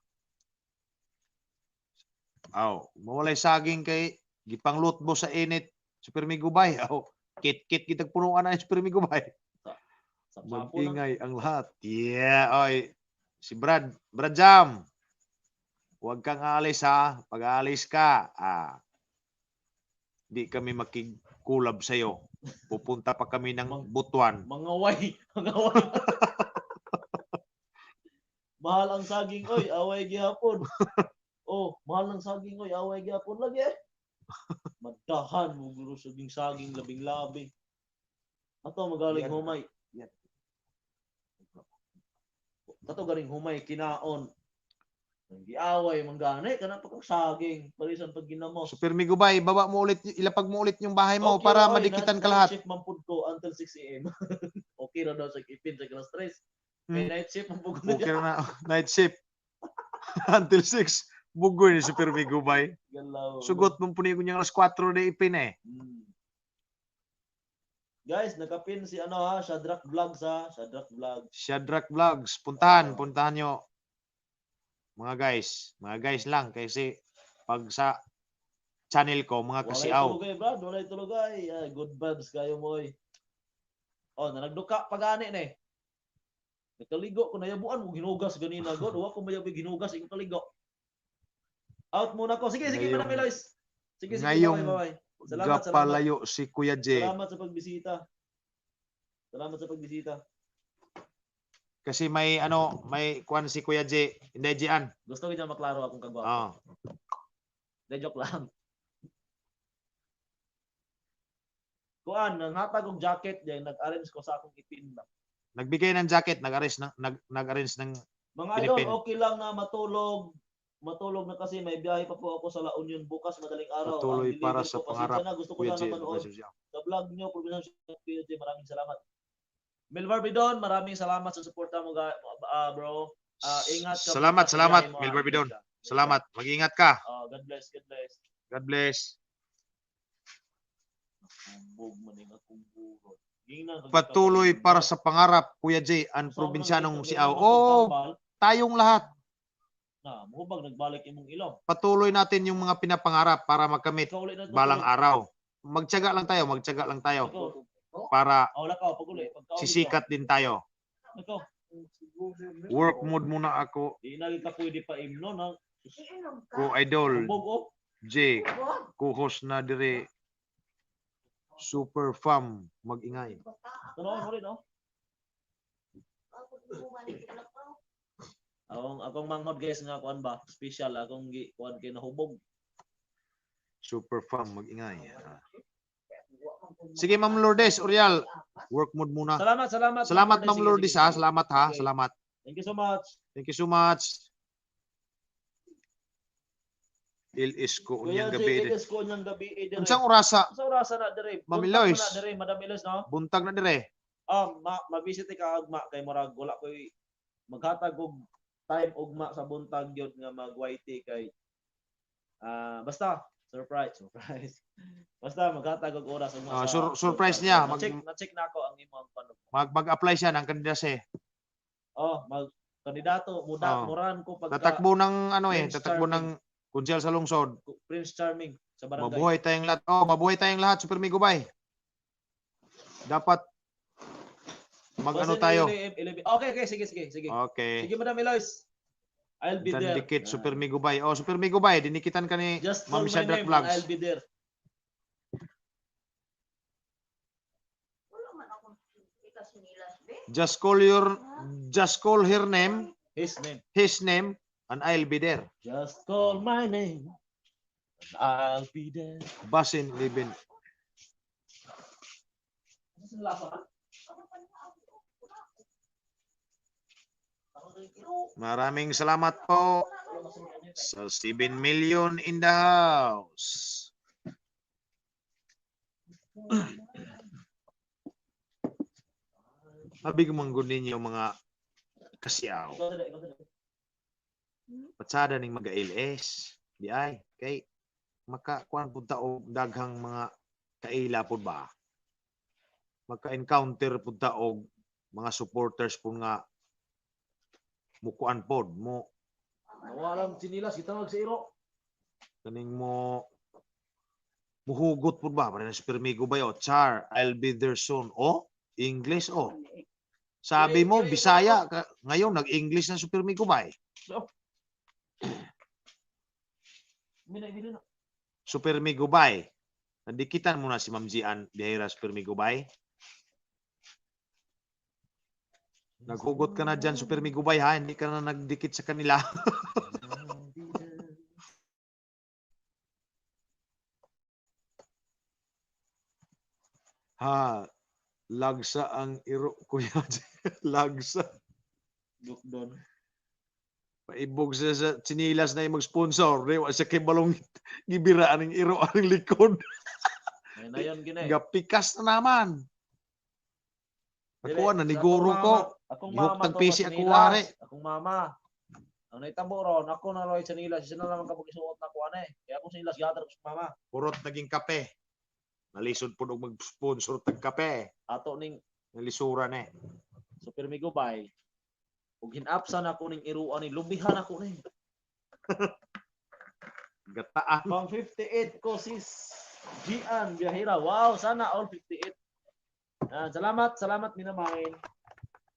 Aw, mawalay saging kay gipanglutbo sa init. Super Migo Bay. Aw, kit-kit kitag punuan na ni Super Migo Bay. Sapsapo lang. Mag-ingay ang lahat. Yeah, oy. Si Brad, Brad Jam. Huwag kang aalis ha. Pag aalis ka, di kami makig-collab sa'yo. Pupunta pa kami ng Butuan. Mga way, mga way. Mahal ang saging oy, away gihapon. Oh, mahal ng saging oy, away gihapon lagi eh. Madahan mo guro saging saging labing labi. Ato magaling Yan. humay. Yan. Kato galing humay kinaon. Nang giaway man gani kana pa kung saging palisan pag ginamos. Super Migo Bay, baba mo ulit, ilapag mo ulit yung bahay mo Okay para ra, oy, madikitan ka night lahat. shift man pud ko until 6 AM. Okay ra daw sa ipin sa alas 3. May night shift man pud ko. Okay na, night shift. Until 6. Bugoy ni Super Migo Bay. Galaw. Sugot mong punigo niya alas 4 na ipin eh. Guys, nakapin si ano ha, Shadrach Vlogs ha, Shadrach Vlogs. Shadrach Vlogs. Puntahan, Oo. Puntahan nyo. Mga guys, mga guys lang kasi pag sa channel ko, mga Walay kasiaw. tulugay, Brad, walay tulugay. Ay, good vibes kayo mo oy. Oh, nanagduka pag-ani ni. Nakaligo ko nayabuan mo ginugas ganina god. Wa ko mayabi ginugas ing kaligo. Out muna ko. Sige, sige, Ngayong- Madam Eloise. Sige, sige, ngayong bye, bye, bye. Salamat, salamat. Gapalayo si Kuya J. Salamat sa pagbisita. Salamat sa pagbisita. Kasi may ano, may kuan si Kuya J. Hindi, Gian. Gusto ko dyan maklaro akong kagwapo. Oh. De joke lang. Kuan, nanghatag og jacket diyan, nag-arrange ko sa akong ipin ba. Nagbigay ng jacket, nag-arrange ng Mga idol, Pinipin. okay lang na matulog. Matulog na kasi may biyahe pa po ako sa La Union bukas madaling araw. Patuloy Ang para deliver sa ko, pasensya pangarap, na, gusto ko Kuya sana J. manood sa vlog nyo. Probinsya Kuya J, maraming salamat. Melvar Bidon, maraming salamat sa suporta mo, bro. Ah, ingat ka Salamat, bukas sa salamat, biyahe mo, ah. Melvar Ingat Bidon. ka. Ingat ka. Salamat. Mag-ingat ka. Ah, God bless, God bless. God bless. Kumbog man ning akong burot. Giingnan kag Patuloy ikaw, para sa pangarap, Kuya J, ang Sa probinsianong unang si kita, Aw. imong Oo, pagtambal, tayong lahat. Na, muhubag nagbalik imong ilong. Patuloy natin yung mga pinapangarap para makamit Ikaw ulit na to, balang pag-uli. araw. Magtiyaga lang tayo, magtiyaga lang tayo Ikaw, para ah, wala ka, pag-uli. Pagkauli ka. sisikat din tayo. Ikaw, Work mode muna ako, di na kita pwede pa imno na. ko idol Kumbog oh. J, co-host na dire. Super fam, mag-ingay. Tanawon mo rin oh. Akong manghod guys nga kuan ba, special akong gi kuan kay nahubog. Super fam, mag-ingay. Ah. Sige, Ma'am Lourdes, Uriel, work mode muna. Salamat, salamat. Salamat, Ma'am Sige, Lourdes sige, ha. sige. Salamat ha. Okay. Salamat. Thank you so much. Thank you so much. Il ko Kuya unyang J, gabi. ilis ko unyang gabi eh, dire. Unsang orasa? Sa orasa na dire. Ma'am Buntag Eloise. na dire, Madam Eloise no. Buntag na dire. Ah, ma visit ka ugma kay murag wala koy maghatag og time ugma sa buntag gyud nga mag YT kay basta Surprise, surprise. Basta maghatag og oras ugma Ah, sa surprise niya. Na-check na ako ang imong pano. Mag-apply siya ng kandidacy. Oh, mag kandidato muda Oh. muran ko pagka Tatakbo ng ano eh, Prince tatakbo ng konsyel sa lungsod. Prince Charming sa barangay. Mabuhay tayong lahat. Oh, mabuhay tayong lahat, Super Migo Bay. Dapat mag-ano Basin tayo. 11. Okay, sige, sige, sige. Okay. Sige, Madam Eloise. I'll be there. Dandikit, Ah. Super Migo Bay. Oh, Super Migo Bay, dinikitan ka ni Just call Ma'am my Shadrach name and Vlogs. I'll be there. Wala man akong kita sinilas, be. Just call her name, His name. His name, and I'll be there. Just call my name and I'll be there. Basin Libin. Maraming salamat po sa 7 million in the house. Sabi ko manggod ninyo mga kasiyaw. Patsada ning maga-LS. Di ay kay makakuan pud ta og daghang mga kaila pud ba. Maka-encounter pud ta og mga supporters pud nga mukuan pod mo Nawalang sinilas, kita sa iro. Kaning mo muhugot pud ba para na si Permigo ba yo? Char, I'll be there soon. Oh, English oh. Sabi mo Bisaya ngayon nag-English na si Permigo ba? Mina, mina na. Super Migubay. Nadikitan mo na si Ma'am Gian Bihira, Super Migubay. Naghugot ka na dyan, Super Migubay, ha? Hindi ka na nagdikit sa kanila. Ha, lagsa ang iro, kuya. Lagsa. Look doon. Paibog siya sa tsinilas na yung mag-sponsor. Di, wa siya kay balong gibira ang iro ang likod. Ngayon na yun, gina eh. Gapikas na naman. Dili, Ako na, sa niguro akong ko. Akong Gihok mama tag to pisi ako, masinilas. wari. Akong mama. Ang naitabo ron, ako na roy sinilas. Siya na naman kapag isuot na kuan eh. Kaya akong sinilas gihatag ko sa mama. Purot naging kape. Nalisod po og mag-sponsor tag kape. Ato ning Nalisuran eh. Super Migo Bay. Ug hinapsan ako ning iruan ni lubihan ako ni. Gataan. Pang 58 ko sis Gian Biyahira. Wow, sana all 58. Yan, salamat, salamat Minamain.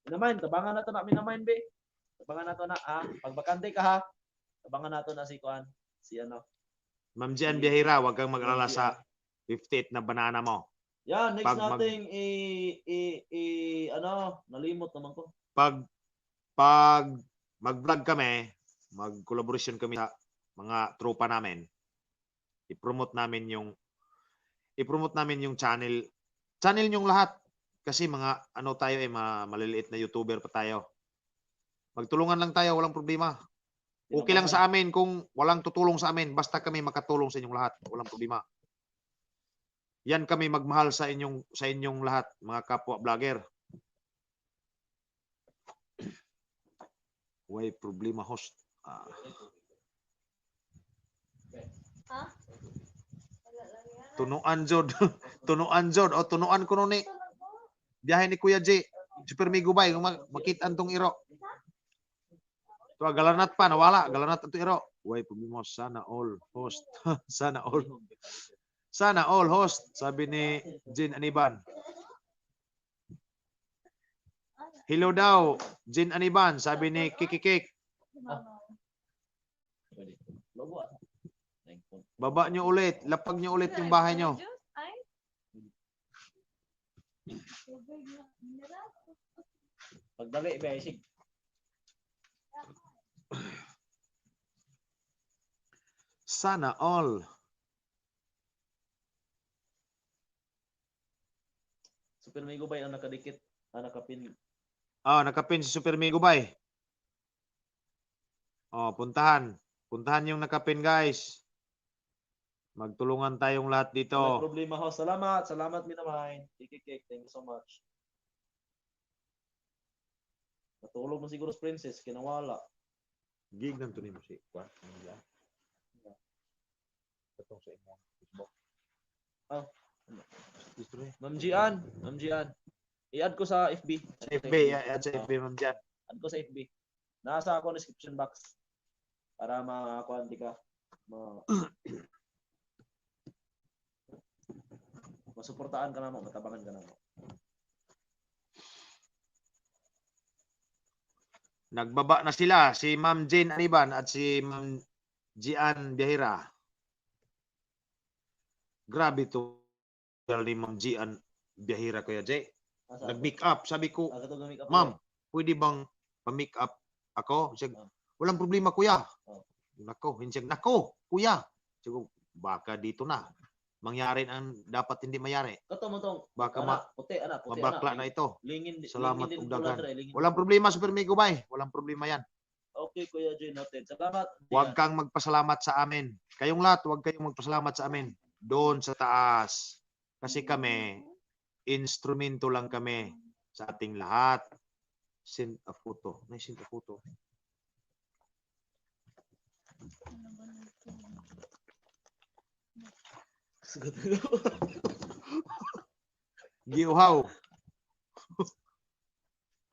Minamain, tabangan na to na Minamain be. Tabangan na to na ha. Pagbakante ka ha. Tabangan na to na si kuan, si ano. Ma'am Gian Biyahira, huwag kang mag-alala sa 58 na banana mo. Yan, next nating i, i i ano, nalimot naman ko. Pag mag-vlog kami, mag-collaboration kami sa mga tropa namin, i-promote namin yung channel channel nyong lahat kasi mga ano tayo eh, mga maliliit na YouTuber pa tayo. Magtulungan lang tayo, walang problema. Okay lang sa amin kung walang tutulong sa amin, basta kami makatulong sa inyong lahat, walang problema. Yan kami magmahal sa inyong lahat, mga kapwa vlogger. Way problema, host. Ah, Ha? Wala lang yan. Tunuan jod. Tunuan jod o tunuan kuno ni biyahe ni Kuya J. Super Migo Bay kung makita antong iro. To galanat pa nawala, galanat ato iro. Way problema, sana all host. Sana all. Sana all host, sabi ni Jin Aniban. Hello daw, Jin Aniban, sabi ni Kiki Cake. Pwede. Logo ah. Baba nyo ulit, lapag nyo ulit yung bahay nyo. Ay. Tubig na mineral. Pagdali basic. Sana all. Super Migo Bay ang nakadikit, ang nakapin. Ah, nakapin si Super Migo Bay. Oh, puntahan. Puntahan yung nakapin, guys. Magtulungan tayong lahat dito. May problema ho. Salamat, salamat Minamain. Kiki Cake, thank you so much. Natulog mo siguro si Princess, kinawala. Gig to nimo si Kwan. Katong sa imong Facebook. Oh. Dito eh. Ma'am Gian, Ma'am Gian. I-add ko sa FB. Sa FB, yeah, add sa FB, Ma'am Gian. Add ko sa FB. Nasa ako description box para makakuha ka. Masuportahan ka namo, matabangan ka namo. Nagbaba na sila, si Ma'am Jane Aniban at si Ma'am Gian Biyahira. Grabe to ni Ma'am Gian Biyahira, Kuya Jay. Asa ako? Nag-make up. Sabi ko, Ah, katong make up. Ma'am, pwede bang pa-make up ako? Siya, Ah. walang problema, kuya. Oh. Nako, hindi siya, nako, kuya. Siya ko, baka dito na. Mangyari ang dapat hindi mayari. Kato mo tong Baka ma ana, puti ana, puti mabakla ana. na ito. Lingin, Salamat lingin din og pula daghan. dre, lingin. Walang problema, Super Migo Bay. Walang problema yan. Okay, Kuya Jay, noted. Salamat. Huwag kang magpasalamat sa amin. Kayong lahat, huwag kayong magpasalamat sa amin. Doon sa taas. Kasi kami, instrumento lang kami sa ating lahat. Send a photo. May send a photo. Sugot. Giuhaw.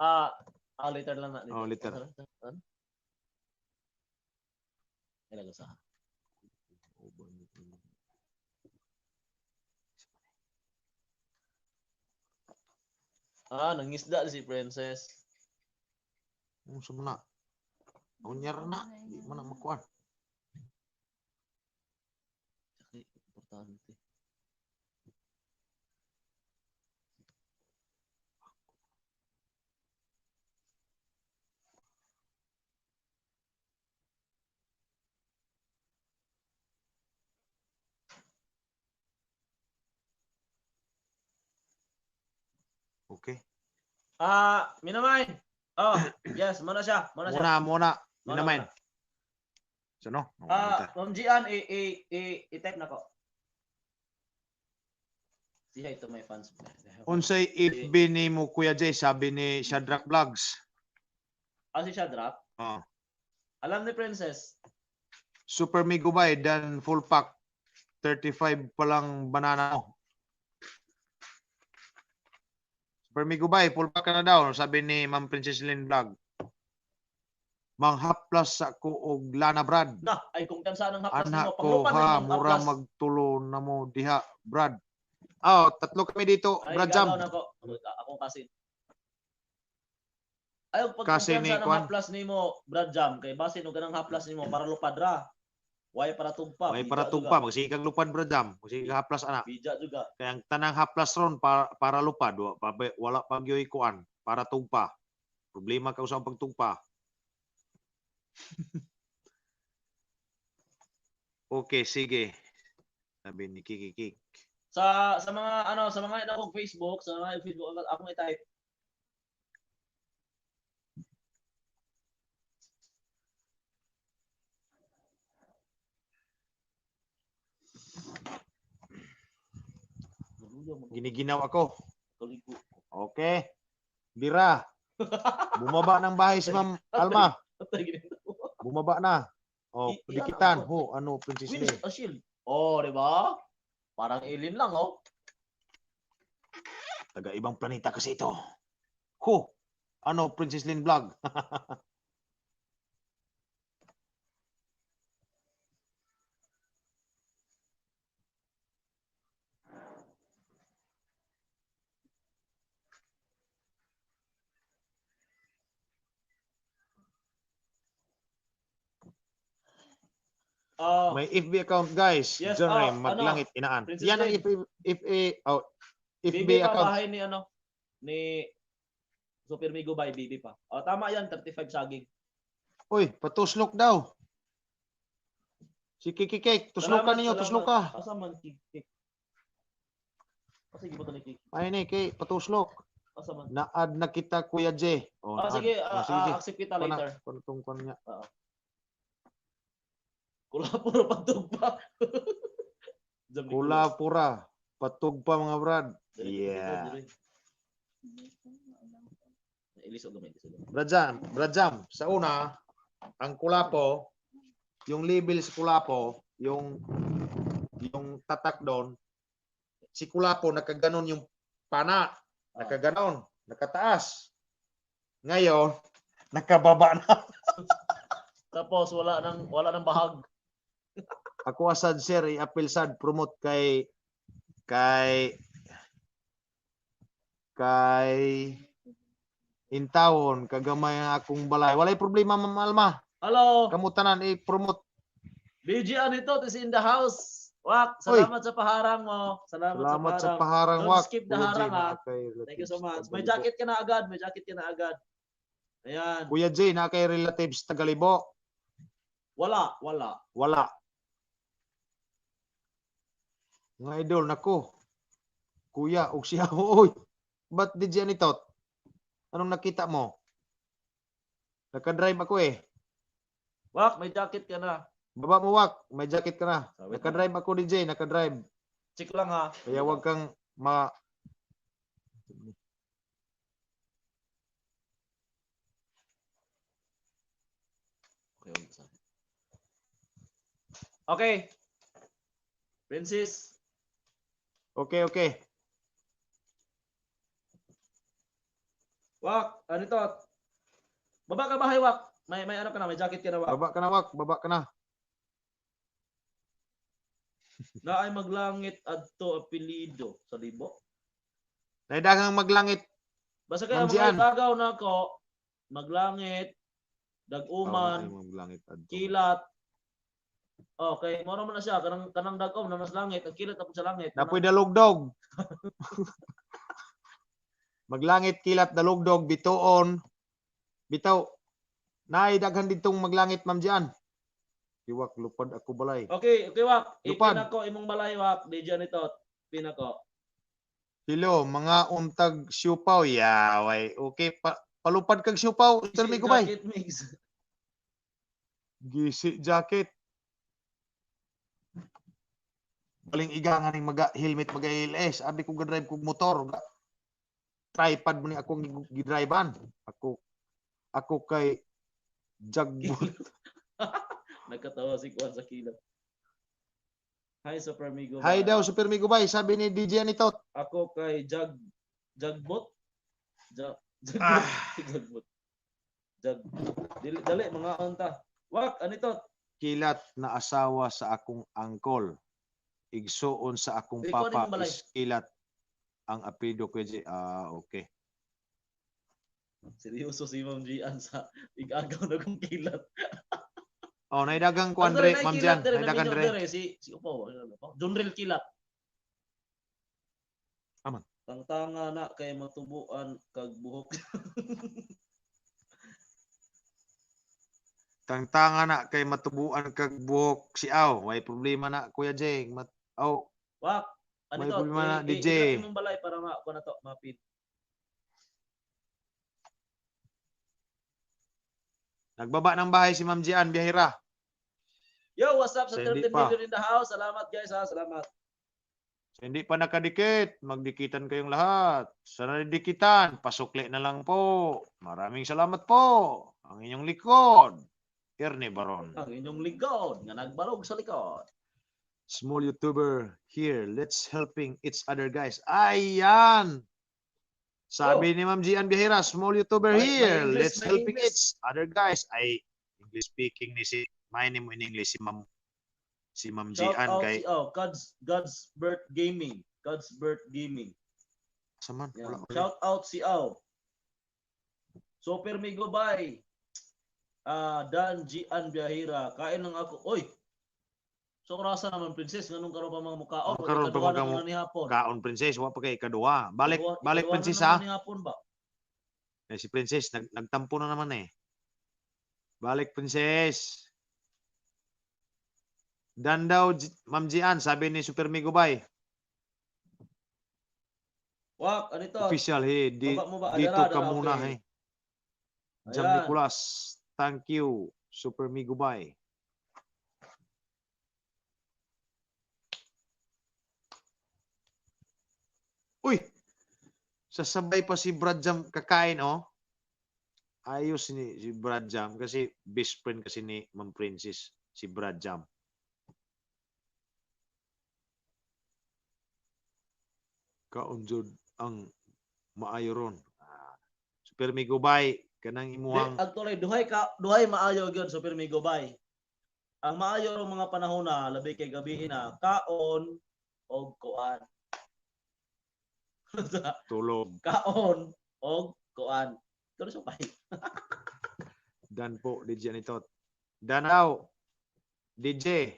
Ah, later lang na. Oh, later. Ano? Ilago sa. Ah, nangisda si Princess. Ano sa mga? Unyar na. Di mo na makuan. Kasi importante. Okay. Ah, Minamay. Oh, yes, muna siya, muna siya. Muna, muna. Muna, Minamain. muna. So, no? Ah, Ma'am Gian, i-type na ko. Say hi to my fans. Unsay FB ni mo Kuya Jay, sabi ni Shadrach Vlogs. Ah, si Shadrach? Oh. Alam ni Princess. Super Migo Bay, dan full pack. 35 pa lang banana mo. Super Migo Bay, full pack ka na daw, sabi ni Ma'am Princess Lynn Vlog. Mang haplas sa ko og Lana Brad. Na, ay kung kansa ng haplas Anak nimo, ko panglupan na ha, imong mura haplas. magtulo na mo diha, Brad. Oh, tatlo kami dito, Ay, Brad Jam. gagaw na ko. Akong kasin. Ay, pag Kasi kumpiyansa ni ng Kwan. haplas nimo, Brad Jam, kay basin og ganang haplas nimo para lupad ra. Way para tugpa. May bija para juga. tugpa, magsikag lupad Brad Jam. Magsikag haplas anak. Bija juga. Kaya ang tanang haplas ron para lupad, wala pa gyoy kuan, para tugpa. Problema ka sa pagtugpa. Okay, sige. Sabi ni Kiki Kik. Sa mga ano, sa mga akong Facebook, sa mga Facebook akong i-type. Giniginaw ako. Kaligo. Okay. Bira. Bumaba ng bahay si Ma'am Alma. Patay gini. Bumaba na. Oh, dikitan. Ho, ano, Princess Wins Lee. a shield. Oh, di ba? Parang alien lang, oh. Taga ibang planeta kasi ito. Ho, ano, Princess Lynn Vlog. Oh, May FB account, guys. Yes, John Ray, oh, ano, maglangit inaan. Princess Yan ang Lynn. FB, FA, oh, FB BB pa account. bahay ni ano ni Super Migo by BB pa. Oh, tama yan, 35 saging. Uy, patuslok daw. Si Kiki Cake, tuslok ka Salamat, ninyo, salamat. tuslok ka. Asa man Kiki? Asa gibutan ni Kiki? Ay ni, kay, patuslok. Asa man? Na-add na kita, Kuya J. Oh, Ah, na-add. sige, Oh, sige, sige. accept kita Kuha na, later. kuha na tong kuha niya. Kula puro patugpa. Jam ni Kula pura. Patug pa mga brad. Dali, Yeah. dali, dali. Ilisog gamay, ilisog gamay. Brad Jam, Brad Jam, sa una, ang kulapo, yung label sa kulapo, yung Yung tatak doon, si Kulapo nakaganon yung pana, nakaganon, nakataas. Ngayon, nakababa na. Tapos wala nang bahag. Ako asad, sir, i-appeal sad promote kay intawon kagamay ang akong balay. Walay problema, Ma'am Alma. Hello, Kamutanan i-promote. BG Anito is in the house. Wak, Oy. salamat sa paharang mo. Salamat, Salamat sa sa paharang. paharang, Don't Wak. skip the Kuya Jay, harang, ah. naa kay Thank you so relatives much. May Tagalibo. jacket ka na agad, may jacket ka na agad. Ayan. Kuya Jay, naa kay relatives Tagalibo? Wala, wala. Wala. Mga idol, nako. Kuya, og siya mo, oy. Ba't di dyan ito? Anong nakita mo? Nakadrive ako eh. Wak, may jacket ka na. Baba mo, Wak. May jacket ka na. Wait. Nakadrive ako, DJ. Nakadrive. Check lang ha. Kaya wag kang ma... Okay, wag sa. Okay. Princess, Okay. Wak, ano to? Baba ka bahay, Wak. May ano ka na, may jacket ka na, Wak. Baba ka na, Wak. Baba ka na. Na ay maglangit adto apelyido sa libo. Naidagang maglangit. Basta kaya Ma'am Gian. mga tagaw na ako, maglangit, daguman, Oh, maglangit adto. Kilat. Okay, mo naman na siya kanang dagom na mas langit, ang kilat tapos sa langit. Napoy dalugdog. Maglangit, kilat, dalugdog, bituon. Bitaw. Naay daghan ditong maglangit, Ma'am Gian. Iwak, lupad ako balay. Okay, Wak. Lupad. Ipin ako imong balay, Wak. Di dyan ito. Pin ako. Hello, mga untag siupaw. Yaway. Okay, palupad kag siupaw. Sir Migo bay. Jacket mix. Gisi jacket. Baling iga nga ning maga helmet maga LS. Abi ko ga-drive kog motor. Tripod mo ni akong gi-drivean. Ako kay jagbot. Nagkatawa si Juan sa kilat. Hi, Super Migo. Hi Bay. daw, Super Migo bay, sabi ni DJ Anitot. Ako kay Jagbot. Jagbot. Ah. Jagbot. Jag. Dili dali mga unta. Wak, ano ito? Kilat na asawa sa akong angkol. Igsuon sa akong Ikaw, ano papa yung balay? is kilat ang apelyido ko. Ah, okay. Seryoso si Ma'am Gian sa igagaw na kong kilat. Oh, naidagang ko Ang Andre, dere, Ma'am kilat Jan, dere, naidagan naminyo dre. dere, si Upo, ano ba? Junril Kilat. Aman. Tangtanga na kay matubuan kag buhok. Tangtanga na kay matubuan kag buhok si Aw. Way problema na, Kuya Jeng. Mat Aw, Wak, ano May to? problema na, DJ. I-drop imong balay para ma kuha na to, mapin. Nagbaba ng bahay si Ma'am Gian Biyahira. Yo, what's up sa Sa hindi 13 pa. million in the house? Salamat guys ha, salamat. Sa hindi pa nakadikit, magdikitan kayong lahat. Sa nadidikitan, pasukli na lang po. Maraming salamat po. Ang inyong likod, Ernie Baron. Ang inyong likod nga nagbarog sa likod. Small YouTuber here. Let's helping each other, guys. Ayan! Sabi ni Ma'am Gian Biyahira, small YouTuber May here. English, Let's may helping English. each other, guys. Ay, English speaking ni si, may ni mo in English si Ma'am Shout Gian out kay si oh, God's Birth Gaming. God's Birth Gaming. Saman, Yan. wala, wala. Shout out si Aw. Super Migo Bay. Ah, Dan Gian Biyahira. Kain lang ako. Oy. So rasa naman princess nganong karon pa mga mukaon. Oh, karon pa Ikaduha na mga mo na ni hapon. Kaon princess, wa pa kay ikaduha. Balik, balik Ikaduha na princess naman ha. ni hapon ba? Eh, si princess nagtampo na naman eh. Balik princess. Dan daw Ma'am Gian, sabi ni Super Migo Bay. Wak, ano ito? Official hey, di, Baba mo ba? dito Adara, ka adara, muna okay. hey. Jam Ayan. Nicolas, thank you Super Migo Bay. Uy! Sasabay pa si Brad Jam kakain, oh. Ayos ni si Brad Jam kasi best friend kasi ni Ma'am Princess si Brad Jam. Kaon jud ang maayo ron. Ah, Super Migubay kanang Di, imuhang actually duhay ka duhay maayo gyud sa Permigo bay. Ang maayo rong mga panahon na labi kay gabi na kaon og kuan. Tulog. Kaon og kuan. Pero sa pay. Dan po DJ Anitot. Danaw DJ.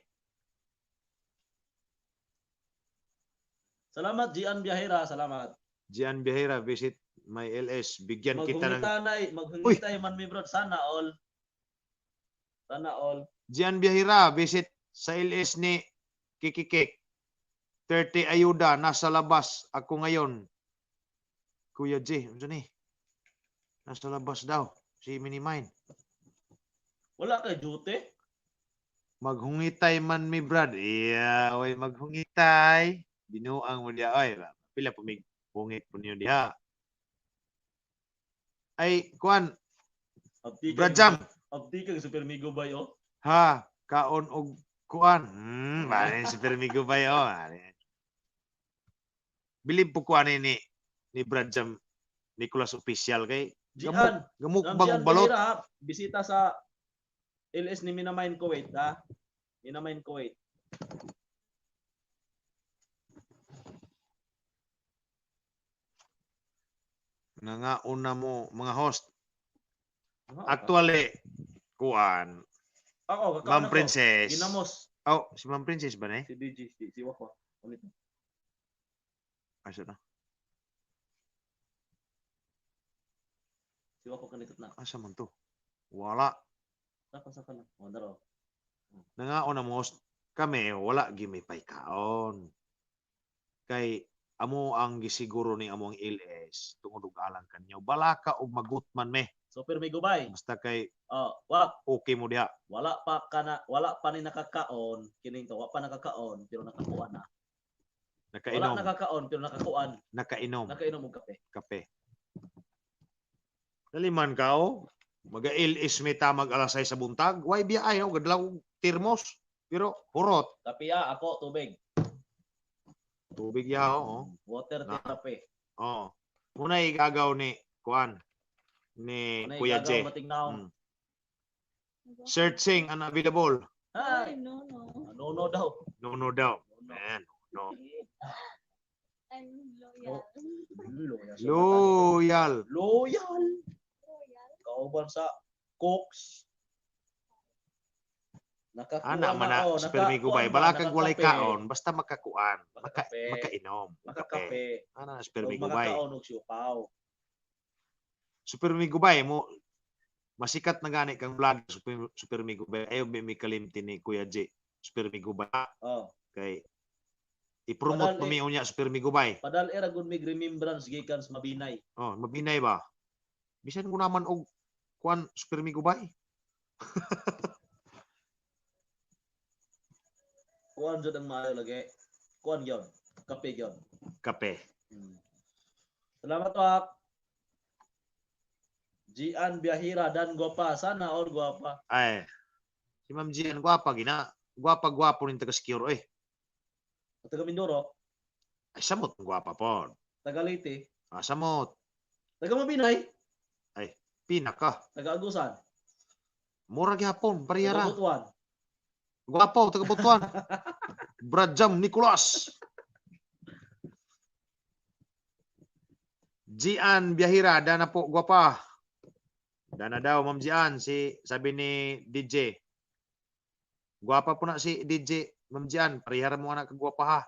Salamat Gian Biyahera, salamat. Gian Bihera, visit my LS. Bigyan kita ng Maghungitanay, maghungitay man mi bro, sana all. Sana all. Gian Bihera, visit sa LS ni Kikikik. 30 ayuda nasa labas ako ngayon. Kuya J, unsa ni? Nasa labas daw si Minimine. Wala kay duty. Maghungitay man mi brad. Iya, oy maghungitay. Binuang mo diha oy. Pila po mig hungit po niyo diha. Ay, kuan, Abdi Brad Jam. Abdi kag Super Migo bay oh. Ha, kaon og kuan. Bale si Permigo ba yo? Bilib po kuan ni ni Brad Jam Nicolas Official kay Gian, gamuk Ma'am bang Gian og balot. Bihira, ha? Bisita sa LS ni Minamain Kuwait, ha? Minamain Kuwait. Nga una mo mga host. Ah, Actually, kuan, ako, kakaon Ma'am ako. Princess. Ginamos. Oh, si Ma'am Princess ba na eh? Si DJ, si Wako. Ulit. Asa na? Si Wako kanito na. Asa man to? Wala. Saka, saka lang. O, daro. Nangaon na mo host. Kami wala gi may paykaon. Kay amo ang gisiguro ni amo ang LS tungod og alang kanyo. Balaka og magutman me. So, pero may gubay. Basta kay Oh, wak. okay mo diha. Wala pa kana, wala pa ni nakakaon. Kining to, wala pa nakakaon, pero nakakuan na. Wala Nakainom, nakakaon, pero nakakuan. nakainom Nakainom og kape. kape. Dali man ka oh. Maga LS may tamag alas 6 sa buntag. Why biya ay oh, gadlaw og termos. Pero hurot. Kape ah, ako, tubig. Tubig ya oh. Water Na. therapy. Oh. Muna igagaw ni kuan ni Ano Kuya igagaw J. matignaw. Searching unavailable. Hi. Ay, no, no. Ano no daw? No no daw. No, no. Man, no. I'm loyal. Loyal. Loyal. Loyal. Loyal. Kauban sa Cooks. Nakakuha Ana man na oh, super migo bay. nakakuha Balakag walay nakakape. kaon basta makakuan, Makakape. makainom, makape. Makakape. Ana na super Og migo bay. makakaon og siupaw. Super migo bay mo masikat na gani kang vlog super migo bay. Ayo may kalimti ni Kuya J. Super migo bay Oh. kay i-promote Padal, pa mi unya Super Migo bay. Padal era gud mig remembrance gikan sa Mabinay. Oh, mabinay ba? Bisan ko naman og kuan Super Migo bay. Kuan jud ang maayo lagi. Kuan gyud. Kape gyud. Kape. Salamat wak. Gian Biyahira dan guwapa. Sana all guwapa. Ay. Si Ma'am Gian gwapa gina. Gwapa gwapo nin taga Sikiro eh. Taga Mindoro, Ay samot gwapa pod. taga Leyte, Ah, samot. taga Mabinay, Pinaka. taga Agusan, Mura gyapon taga pariyara. Butuan. Gwapo taga Butuan. Brad Jam Nicolas. Gian Biyahira, dana po gwapa. Dana daw Ma'am Gian si sabi ni DJ. Gwapa po na si DJ Ma'am Gian, parihara mo anak kagwapa ha.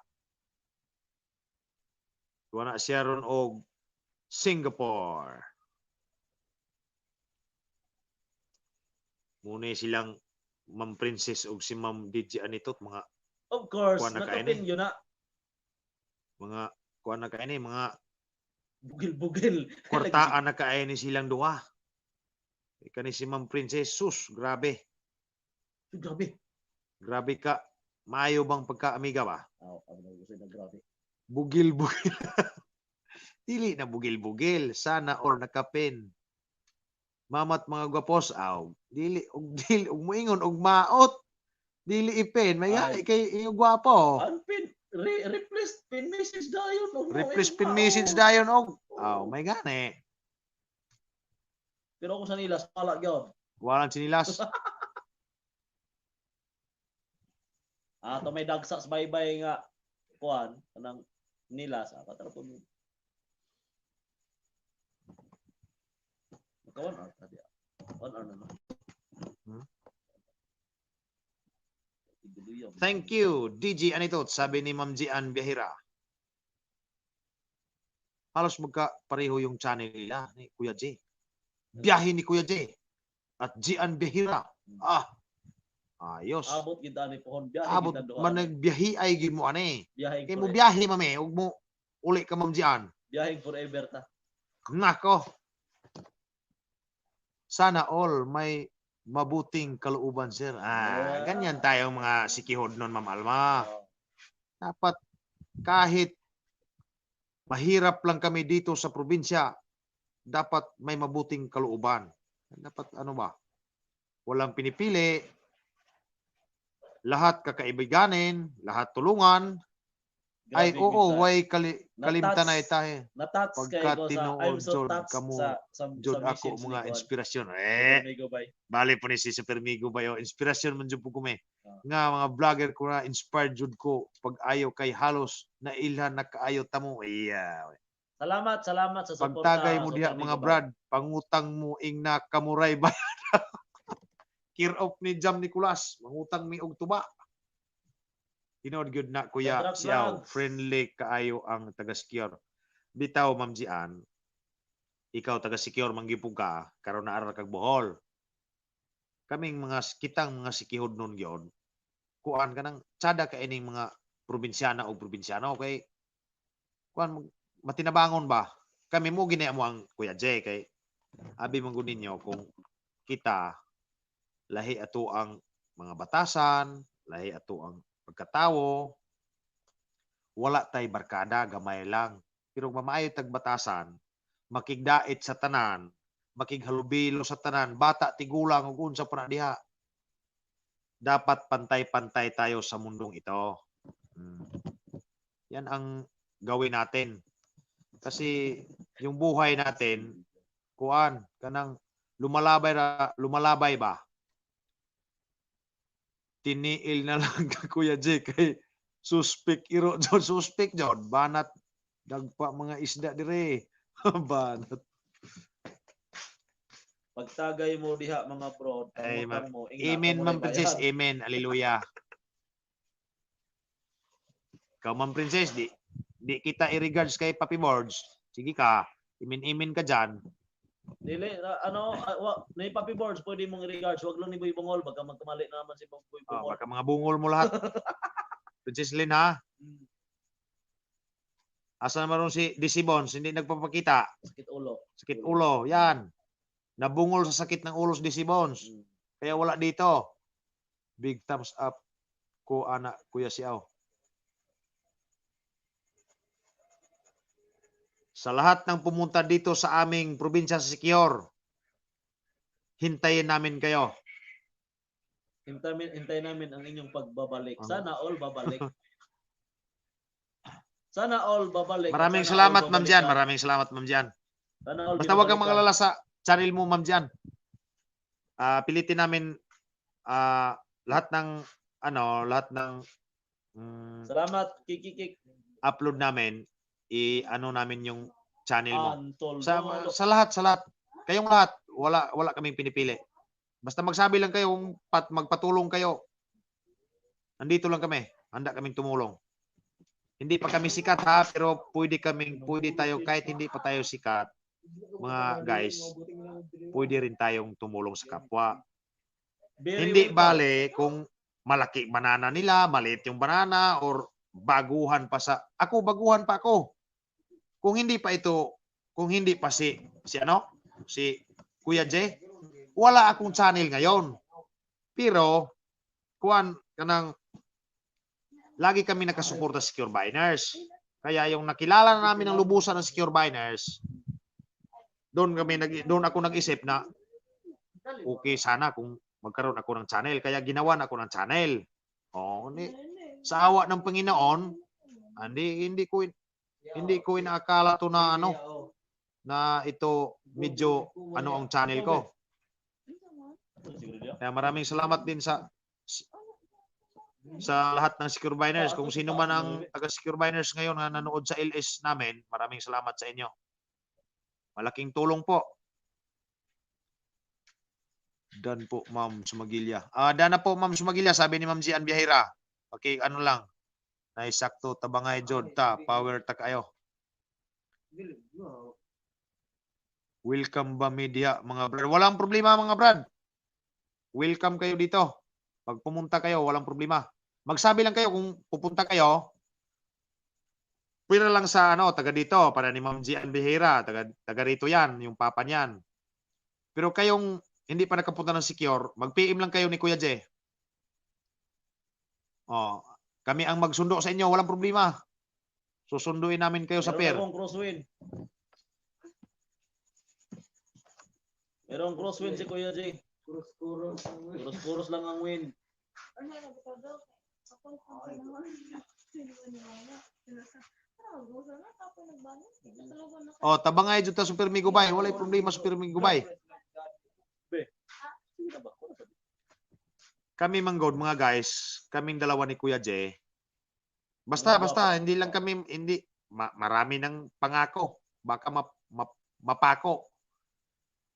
Tuwa na siya ron og Singapore. Muna silang Ma'am Princess og si Ma'am DJ Anitot mga Of course, Kuan na kain nakapin yun na. mga kuan na kaini mga Bugil-bugil. kwartaan na kaini silang duha. Kani si Ma'am Princess, sus, grabe. Grabe. Grabe ka. Maayo bang pagkaamiga ba? Oh, ano gusto na grabe. Bugil-bugil. Dili na bugil-bugil. Sana or nakapin. Mamat mga gwapos, aw. Dili, og dili, og muingon, og maot. Dili ipin. May Ay. kay iyo gwapo. Anpin. Replace pin message dayon og mo Replace imong pin tao. Message dayon og. Oh my gani. Pero kung sa nila wala gyud. Walang sinilas. Ah, to may dagsa sa baybay nga kuan kanang nila sa katara po. Maka 1 hour tadi. 1 hour na no. Thank you, DJ Anitot, sabi ni Ma'am Gian Biahira. Halos magka pareho yung channel nila ni Kuya J. Biyahe ni Kuya J. At Gian Biahira. Ah, ayos. Abot gid ani pohon biyahe Abot gid ang duha. Man nagbiyahi ay gid mo ani. Biyahe Kay mo forever. biyahe mami ug mo uli ka, Ma'am Gian. Biyahe forever ta. Nako. Sana all may mabuting kalooban, sir. Ah, ganyan tayong mga sikihod nun, Ma'am Alma. Dapat kahit mahirap lang kami dito sa probinsya, dapat may mabuting kalooban. Dapat ano ba? Walang pinipili. Lahat kakaibiganin, lahat tulungan. Ay, Grabe, oo, minsan. way kalimtan na itahe. Na-touch Pagka kay ko sa tinuod, I'm so jud, touched kamo, sa jud sa ako message ni mga Kuan. Inspirasyon. Eh, Amigo bay. Bali po ni si Super Migo ba yo, inspirasyon man jud po kumi. Ah. Nga mga vlogger ko na inspired jud ko pag ayo kay halos na ilhan na kaayo tamo. Iya. Salamat, salamat sa suporta. Pagtagay mo diha Super mga Migo bay. brad, pangutang mo ing na kamuray ba. Care of ni Jam Nicolas, mangutang mi og tuba. Tinuod gyud na, Kuya Contract Siaw, vlogs. Friendly kaayo ang taga Siquijor. Bitaw, Ma'am Gian, ikaw taga Siquijor manggipog ka, karon na ara kag Bohol. Kaming mga kitang mga Sikihod nun gyud, kuan kanang tsada ka ining mga probinsyana o probinsyano kay kuan matinabangon ba? Kami mo gini mo ang Kuya Jay kay abi man gud ninyo kung kita lahi ato ang mga batasan, lahi ato ang pagkatawo, wala tay barkada, gamay lang. Pero kung mamaayo tag batasan, makigdait sa tanan, makighalubilo sa tanan, bata, tigulang, ug unsa pa na diha. Dapat pantay-pantay tayo sa mundong ito. Yan ang gawin natin. Kasi yung buhay natin, kuan, kanang lumalabay ra, lumalabay ba? Tiniil na lang ka, Kuya J, kay suspect iro John, suspect John, banat dagpa mga isda dire. Banat. Pagtagay mo diha mga bro, Ay, pangutang mo, ingna Amen, ka mo Ma'am na Princess. bayad. Amen. Hallelujah. Ikaw, Ma'am Princess, di kita i-regards kay Papi Boards. Sige ka. Imin-imin ka dyan. Dili, ano, ni Papi Boards, pwede mong i-regards. Wag lang ni Boy Bungol, baka magkamali na naman si Boy Oh, Bungol. baka mga bungol mo lahat. Princess Lynn, ha? Asa naman ron si DC Bones? Hindi nagpapakita. Sakit ulo. Sakit ulo. Yan. Nabungol sa sakit ng ulo si DC Bones. Kaya wala dito. Big thumbs up ko, ana, Kuya Siaw. Sa lahat ng pumunta dito sa aming probinsya sa Siquijor, hintayin namin kayo. Hintayin namin ang inyong pagbabalik. Ang- Sana all babalik. Sana all babalik. Maraming Sana salamat, all Ma'am babalik Jan. ka. Maraming salamat, Ma'am Jan. Sana all Basta wag kang binabalik ka. magalala sa channel mo, Ma'am Jan. Pilitin namin lahat ng ano, lahat ng Salamat, Kiki Kik. Upload namin, i-ano namin yung channel mo. Antol. Sa lahat, sa lahat. Kayong lahat, wala wala kaming pinipili. Basta magsabi lang kayo kung magpatulong kayo. Nandito lang kami. Handa kaming tumulong. Hindi pa kami sikat ha, pero pwede tayo kahit hindi pa tayo sikat, mga guys, pwede rin tayong tumulong sa kapwa. Very Hindi welcome. bale kung malaki banana nila, maliit yung banana or baguhan pa sa ako, baguhan pa ako. Kung hindi pa ito, kung hindi pa si si ano, si Kuya J, wala akong channel ngayon. Pero kuan kanang lagi kami nakasuporta sa Secure Biners. Kaya yung nakilala na namin ng lubusan ng Secure Biners, doon ako nag-isip na okay sana kung magkaroon ako ng channel. Kaya ginawan ako ng channel. Oh, ni, sa awa ng Panginoon, Hindi hindi ko inaakala to na ano na ito medyo ano ang channel ko. Siguro diya. Kaya maraming salamat din sa lahat ng Secure Biners. Kung sino man ang taga Secure Biners ngayon na nanood sa LS namin, maraming salamat sa inyo. Malaking tulong po. Done po, Ma'am Sumagilya. Ah, done na po, Ma'am Sumagilya, sabi ni Ma'am Gian Biyahira. Okay, ano lang. Nice, sakto, tabangay, jod, ta, power ta kayo. Welcome ba media, mga brad? Walang problema, mga brad. Welcome kayo dito. Pag pumunta kayo, walang problema. Magsabi lang kayo kung pupunta kayo. Pwede lang sa ano, taga dito, para ni Ma'am Gian Bihira, taga, taga rito yan, yung papa niyan. Pero kayong hindi pa nakapunta ng Secure, mag-PM lang kayo ni Kuya J. Oh, kami ang magsundo sa inyo, walang problema. Susunduin namin kayo sa Meron pier. akong crosswind. Merong crosswind si Kuya J. Kuros-kuros. Kuros-kuros lang ang win. Ano na ba Ako naman. Sino ba niwala? Sino sa Parang gusto na tapos nagbangon. Natulugan na Oh, tabangay jud ta Super Migubay, walay problema Super Migubay. Be. Sige na ba? Wala sabi. Kami manggod mga guys, kaming dalawa ni Kuya J. Basta basta hindi lang kami hindi marami ng pangako, baka mapako.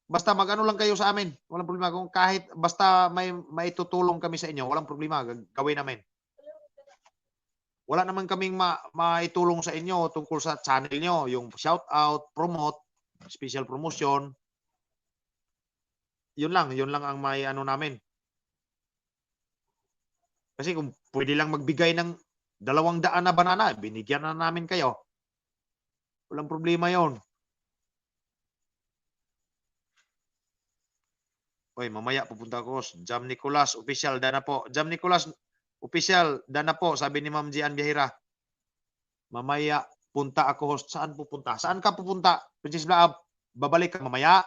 Basta magano lang kayo sa amin, walang problema kung kahit basta may maitutulong kami sa inyo, walang problema, gawin namin. Wala naman kaming maitulong sa inyo tungkol sa channel nyo, yung shout out, promote, special promotion. Yun lang ang may ano namin. Kasi kung pwede lang magbigay ng 200 na banana, binigyan na namin kayo. Walang problema yon. Oy, mamaya pupunta ko. Jam Nicolas, official, dana po. Jam Nicolas, official, dana po, sabi ni Ma'am Gian Biyahira. Mamaya, punta ako, host. Saan pupunta? Saan ka pupunta? Princess Blaab, babalik ka mamaya.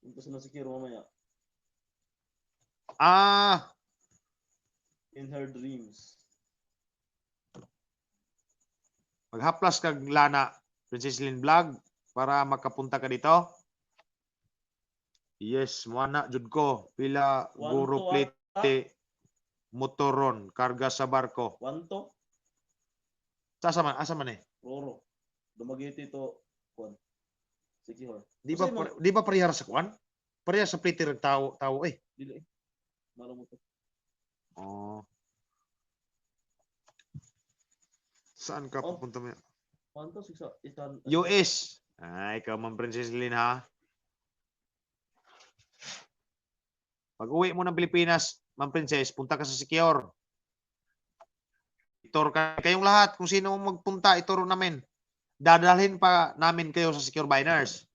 Punta sa secure mamaya. Ah, In her dreams. maghaplas kag lana, Princess Lynn Vlog, para makapunta ka dito. Yes, muana jud ko. Pila One guro to plate motoron karga sa barko. One to. Sa asa man, asa man eh? Roro. Dumaguete to. Kwan. Secure. Di ba Kasi di ba parehara sa kuan? Pareha sa plate ng tao tao eh. Dili eh. Malo mo to. Oh. Saan ka Oh. pupunta mo? One to six isan. US. Ay, ikaw man Princess Lynn ha. Pag uwi mo ng Pilipinas, Ma'am Princess, punta ka sa Secure. Ituro ka kayong lahat kung sino ang magpunta, ituro namin. Dadalhin pa namin kayo sa Secure Biners.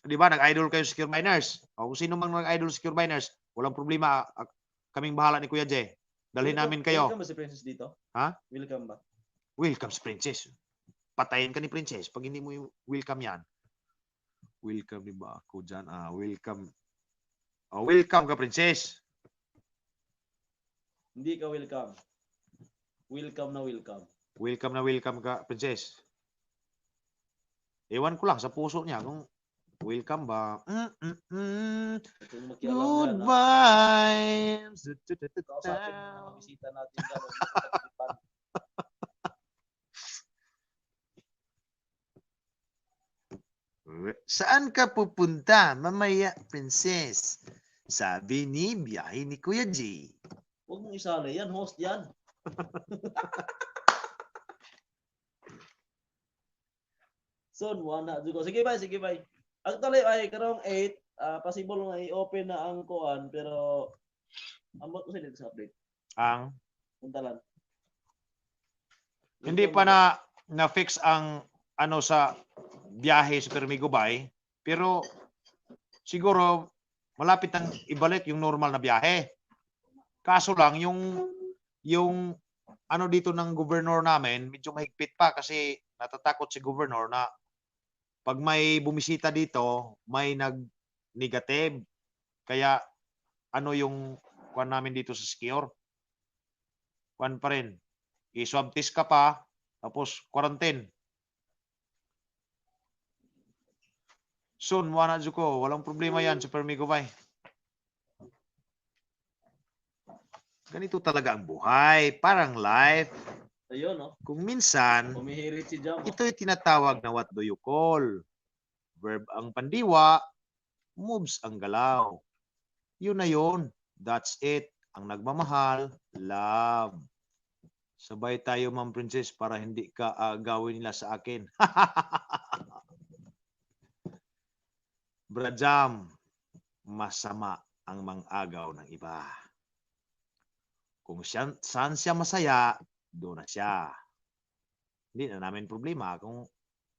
Di ba? Nag-idol kayo sa Secure Biners. O kung sino mang nag-idol sa Secure Biners, walang problema. Kaming bahala ni Kuya Jay. Dalhin namin kayo. Welcome ba si Princess dito? Ha? Welcome ba? Welcome si Princess. Patayin ka ni Princess pag hindi mo yung welcome yan. Welcome di ba ako dyan? Ah, welcome. Oh, welcome ka, Princess. Hindi ka welcome. Welcome na welcome. Welcome na welcome ka, Princess. Ewan ko lang sa puso niya kung welcome ba. Ito yung makialam Good yan, ha? vibes. Kausapin mo yung mga bisita natin dyan. Huwag mo pagtipan. Saan ka pupunta mamaya, Princess? Sabi ni biyahe ni Kuya G. Huwag mong isali. Yan, host yan. Soon, wala. Sige, bye. Sige, bye. Actually, ay, karong 8, possible nga i-open na ang kuan, pero ambot ko sila sa update. Ang Punta lang. hindi pa na na-fix ang ano sa biyahe sa Permigubay, pero siguro malapit nang ibalik yung normal na biyahe. Kaso lang yung ano dito ng governor namin, medyo mahigpit pa kasi natatakot si governor na pag may bumisita dito, may nag-negative. Kaya ano yung kuan namin dito sa Secure? Kuan pa rin. I-swab test ka pa, tapos quarantine. Soon, wala na ko. Walang problema yan, Super Migo Bay. Ganito talaga ang buhay. Parang life. Ayun, no? Kung minsan, Humihirit si Jam, oh. ito'y tinatawag na what do you call? Verb ang pandiwa, moves ang galaw. Yun na yun. That's it. Ang nagmamahal, love. Sabay tayo, Ma'am Princess, para hindi ka gawin nila sa akin. Brajam, masama ang mang-agaw ng iba. Kung siya, saan siya masaya, doon na siya. Hindi na namin problema kung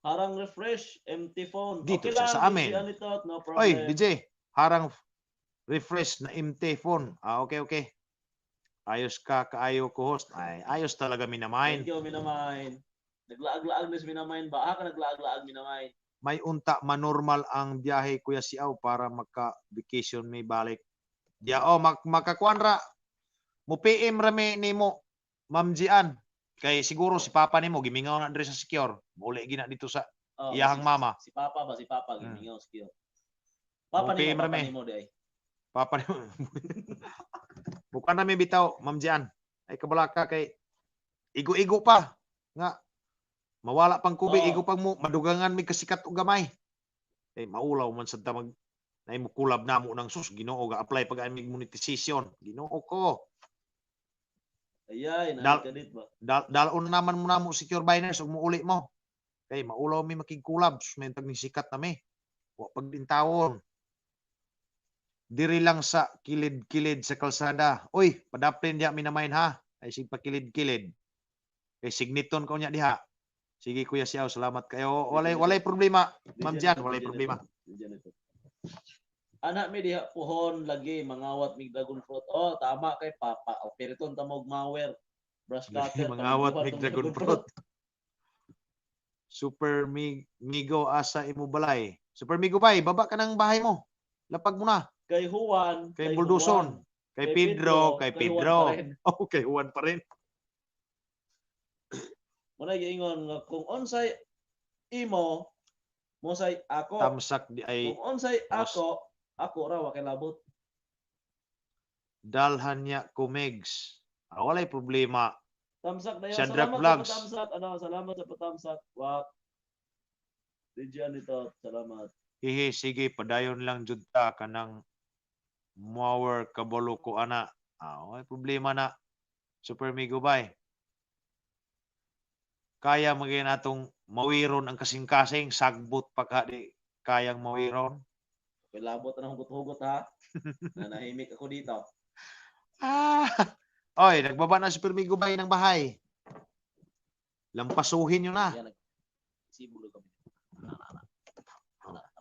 Harang refresh, empty phone. Dito Okay siya lang, sa amin. DJ Anitot, no problem. Oy, DJ, harang refresh na empty phone. Ah, okay. Ayos ka, kaayo ko host. Ay, ayos talaga minamain. Thank you, Minamain. Naglaag-laag na si Minamain ba? Ah, ka naglaag-laag Minamain. May unta manormal ang biyahe, Kuya Siaw, para maka-vacation may balik. Dia oh makakuan ra. Mo PM ra mi nimo, Ma'am Gian. Kay siguro si Papa nimo gimingaw na diri sa secure. Muli gina dito sa Oh, iyahang mama. Si Papa ba? Si Papa, gimingaw, secure. Papa Mo nimo, PM ra Papa mi. nimo di ay. Papa nimo. Bukan na mi bitaw, Ma'am Gian. Ay kabalaka kay igo-igo pa nga mawala pang kubi, igo pang mo madugangan mi kasikat og gamay. Kay maulaw man sad ta mag nay mo kulab namo ng sus Ginoo ga apply pag amig monetization. Ginoo ko. Ayay, nakikadit ba? Dalon na naman mo namo secure biners ug muuli mo. Kay maulaw mi makigkulab, sus may tag sikat na mi. Wa pag intawon. Diri lang sa kilid-kilid sa kalsada. Uy, padaplin diha minamain ha. Ay sig pakilid-kilid. Kay signiton ko nya diha. Sige Kuya Siaw, salamat kayo. Walay problema. Ma'am Jan, walay problema. Anak mi diha puhon lagi mangawat mig dragon fruit. Oh, tama kay Papa. O periton ta og mawer. Brush cutter. Mangawat mig dragon fruit. Super Migo asa imo balay. Super Migo bay, baba ka ng bahay mo. Lapag mo na. Kay Juan, Kay Bulduson, Juan, kay Pedro, kay kay Juan Pedro. pa rin. Oh, kay Juan pa rin. Muna giingon nga kung unsay imo, mosay ako. Tamsak di ay Kung unsay Boss. ako, ako ra wa kay labot. Dalhan niya kumegs. Ah, walay problema. Tamsak na yun. Shadrach Salamat Vlogs. sa patamsak. Ano, salamat sa patamsak. Wak. DJ Anito, salamat. Hihi, sige, padayon lang jud ta kanang mower kabalo ko ana. Ah, walay problema na. Super Migo bay. Kaya magay natong mawiron ang kasing-kasing, sagbot pa ka di kayang mawiron. Kay labot na hugot-hugot ha. Nanahimik ako dito. Ah. Oy, nagbaba na si Super Migo bay ng bahay. Lampasuhin nyo na. Yan, nag-sibulo kami.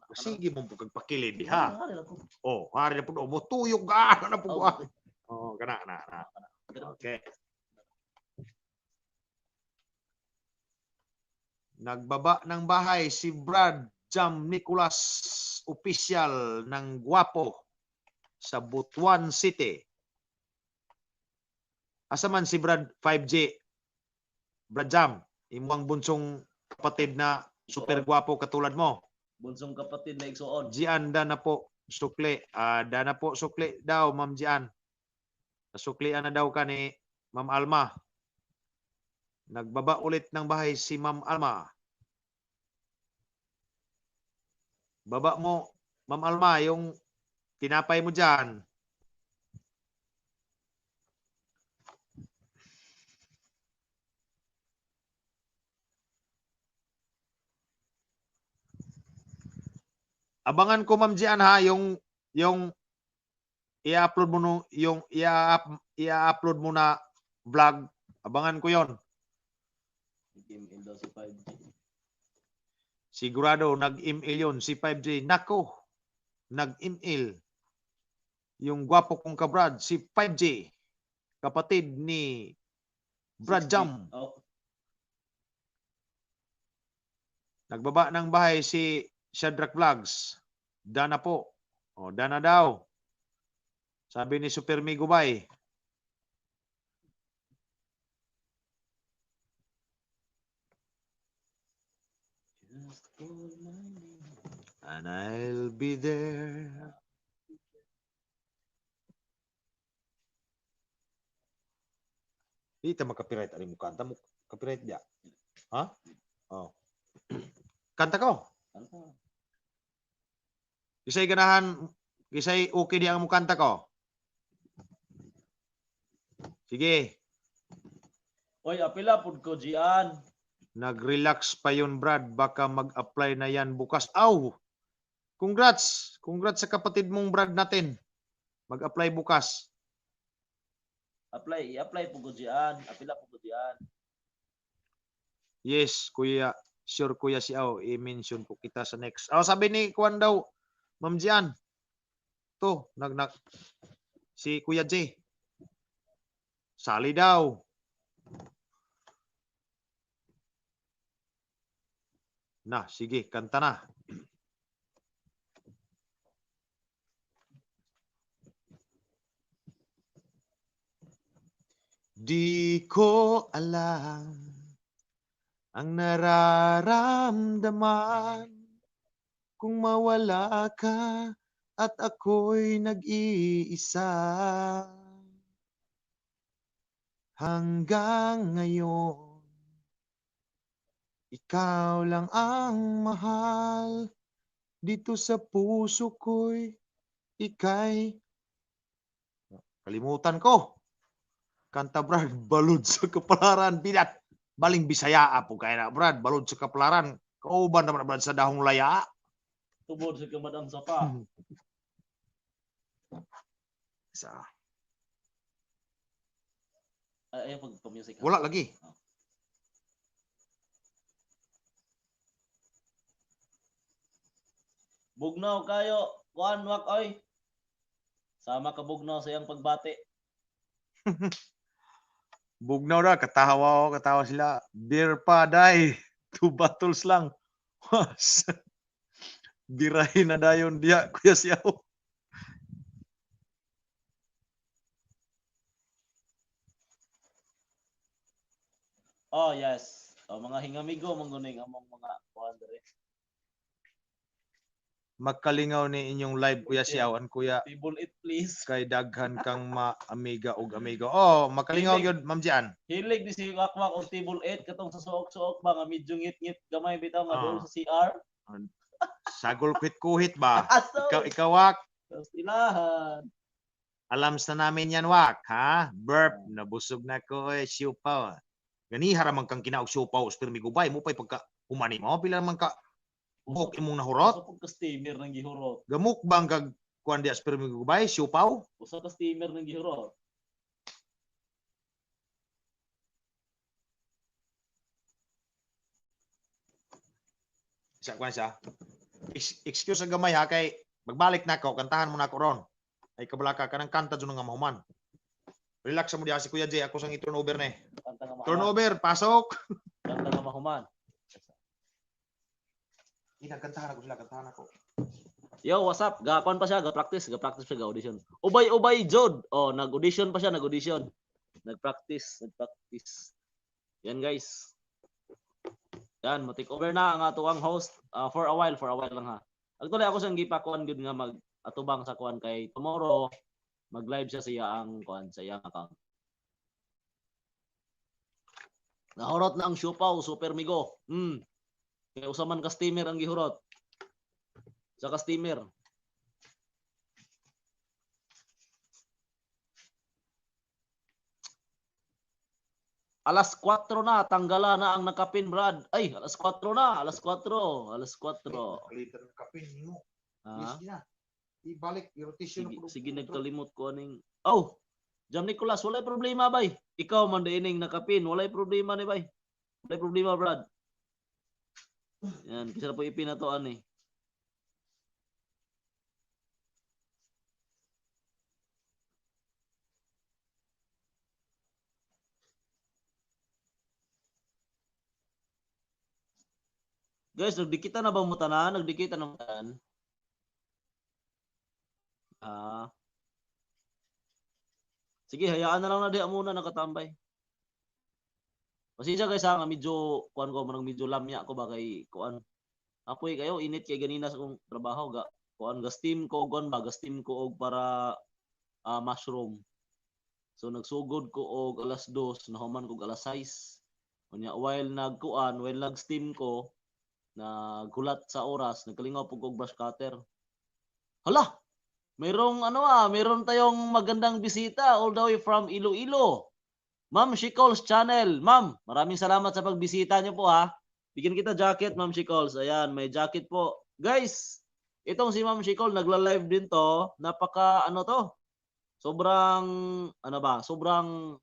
Sige mo pug pagpakilid ha. Ano, ano, Oh, hari na pud mo tuyok ka na pud. Oh, Oh, kana na na. Okay. Nagbaba ng bahay si Brad Jam Nicolas, opisyal ng Guapo sa Butuan City. Asa man si Brad 5G? Brad Jam, imuang bunsong kapatid na super guwapo katulad mo. Bunsong kapatid na igsuon. Gian, da na po sukli. Ah, da na po sukli daw, Ma'am Gian. Nasuklian na daw ka ni Ma'am Alma. Nagbaba ulit ng bahay si Ma'am Alma. Baba mo, Ma'am Alma, yung tinapay mo dyan. Abangan ko, Ma'am Gian, ha, yung i-upload mo no, yung i-upload mo na vlog. Abangan ko 'yon. Nag-email daw si 5G. Sigurado nag-email 'yon si 5G. Nako. Nag-email. Yung gwapo kong kabrad si 5G. Kapatid ni Brad 6G. Jam. Oh, Nagbaba ng bahay si Shadrach Vlogs. Dana po. O, dana daw. Sabi ni Super Migo Bay. And I'll be there. Di ta maka-copyright ani mo kanta mo, copyright dia. Ha? Oh. Kanta ko. Kanta. Kisay ganahan, kisay okay di ang mukanta ko. Sige. Oy, apila pud ko Gian. Nag-relax pa yun, Brad. Baka mag-apply na yan bukas. Aw! Congrats! Congrats sa kapatid mong Brad natin. Mag-apply bukas. Apply, i-apply pud ko Gian. Apila pud ko Gian. Yes, kuya. Sure, Kuya Siaw. I-mention po kita sa next. Oh, sabi ni Kuan daw, Ma'am Gian. To, nag, nag, si Kuya J. Sali daw. Na, sige, kanta na. Di ko alam ang nararamdaman kung mawala ka at ako'y nag-iisa. Hanggang ngayon, ikaw lang ang mahal dito sa puso ko'y ika'y. Kalimutan ko. Kanta, Brad, balud sa kapalaran. Bilat. Baling Bisaya po kaya na, Brad. Balud sa kapalaran. Kauban naman, Brad, sa dahong laya. Tubod sa kamadang sapa. Sa, Ay, ayaw pag music. Wala lagi. Bugnaw kayo. Kuan wak oy. Sama ka bugnaw sa iyang pagbati. Bugnaw na, katawa ako, katawa sila. Beer pa, day. Two bottles lang. Was. Birahin na dayon diya, Kuya Siaw. Oh, yes. Oh, mga hingamigo man guning among mga kuan dere. Magkalingaw ni inyong live, Kuya Siaw, an Kuya Table it please. kay daghan kang maamiga og amigo. Oh, makalingaw gyud, Ma'am Gian. Hilig ni si Wakwak og table 8 katong sa suok-suok ba nga medyo ngit-ngit gamay bitaw nga Ah. doon sa CR. Sagol kuhit-kuhit ba? Aso. Ikaw, ikaw, Wak. Ilahan. Alam sa namin yan, Wak, ha? Burp, nabusog na ko eh, siupaw. Ganiha ra man kang kinaog siupaw, pero gubay mo pa'y pagka humani mo, pila man ka buhok imong nahurot. Usa pud ka steamer nang gihurot. Gamuk bang kag kuan di asper gubay, siupaw? Usa ka steamer nang gihurot. Isa kuan siya. Excuse ang gamay ha kay magbalik na ako, kantahan mo na ako ron. Ay kabalaka ka ng kanta dyan nga mahuman. Relax mo diha si Kuya Jay, ako sang i-turn over na eh. Kanta nga mahuman. Turn over, pasok. Kanta nga mahuman. Ina, kantahan ako sila, kantahan ako. Yo, what's up? Gakuan pa siya, ga-practice siya, ga-audition. Ubay-ubay jod. Oh, nag-audition pa siya, nag-audition. Nag-practice, nag-practice. Yan guys. Yan, mo take over na ang atuang host for a while lang ha. Actually ako siyang gipakuan gyud nga mag atubang sa kuan kay tomorrow mag-live siya sa iyang kuan sa iyang account. Nahurot na ang siupaw, super migo. Kaya usa man ka steamer ang gihurot. Sa ka steamer. Alas 4 na, tanggala na ang nakapin, Brad. Ay, alas 4 na, alas 4, alas 4. Kalitan ng kape nimo. Ha? Sige na. Ibalik, i-rotation Sige, sige, nagkalimot ko aning. Oh, Jam Nicolas, walay problema bay. Ikaw man diining nakapin, walay problema ni bay. Walay problema, Brad. Yan, kisa na po ipin na to ani. Guys, nagdikita na ba mo tanan? Nagdikita na mo tanan? Ah. Sige, hayaan na lang na diha muna nakatambay. Pasensya guys ha, nga medyo kuan ko manang medyo lamya ko ba kay kuan. Apoy kayo, init kay ganina sa akong trabaho ga kuan, ga steam ko, kuan ba, ga steam ko og para mushroom. So nagsugod ko og alas 2, nahuman ko og alas 6. Unya while nagkuan, while nag-steam ko, naghulat sa oras, nagkalingaw pud ko og brush cutter. Hala! Mayroong ano meron tayong magandang bisita all the way from Iloilo. Ma'am Shicols Channel. Ma'am, maraming salamat sa pagbisita niyo po ha. Bigyan kita jacket, Ma'am Shicols. Ayan, may jacket po. Guys, itong si Ma'am Shicol nagla-live din to. Napaka ano to? Sobrang ano ba? Sobrang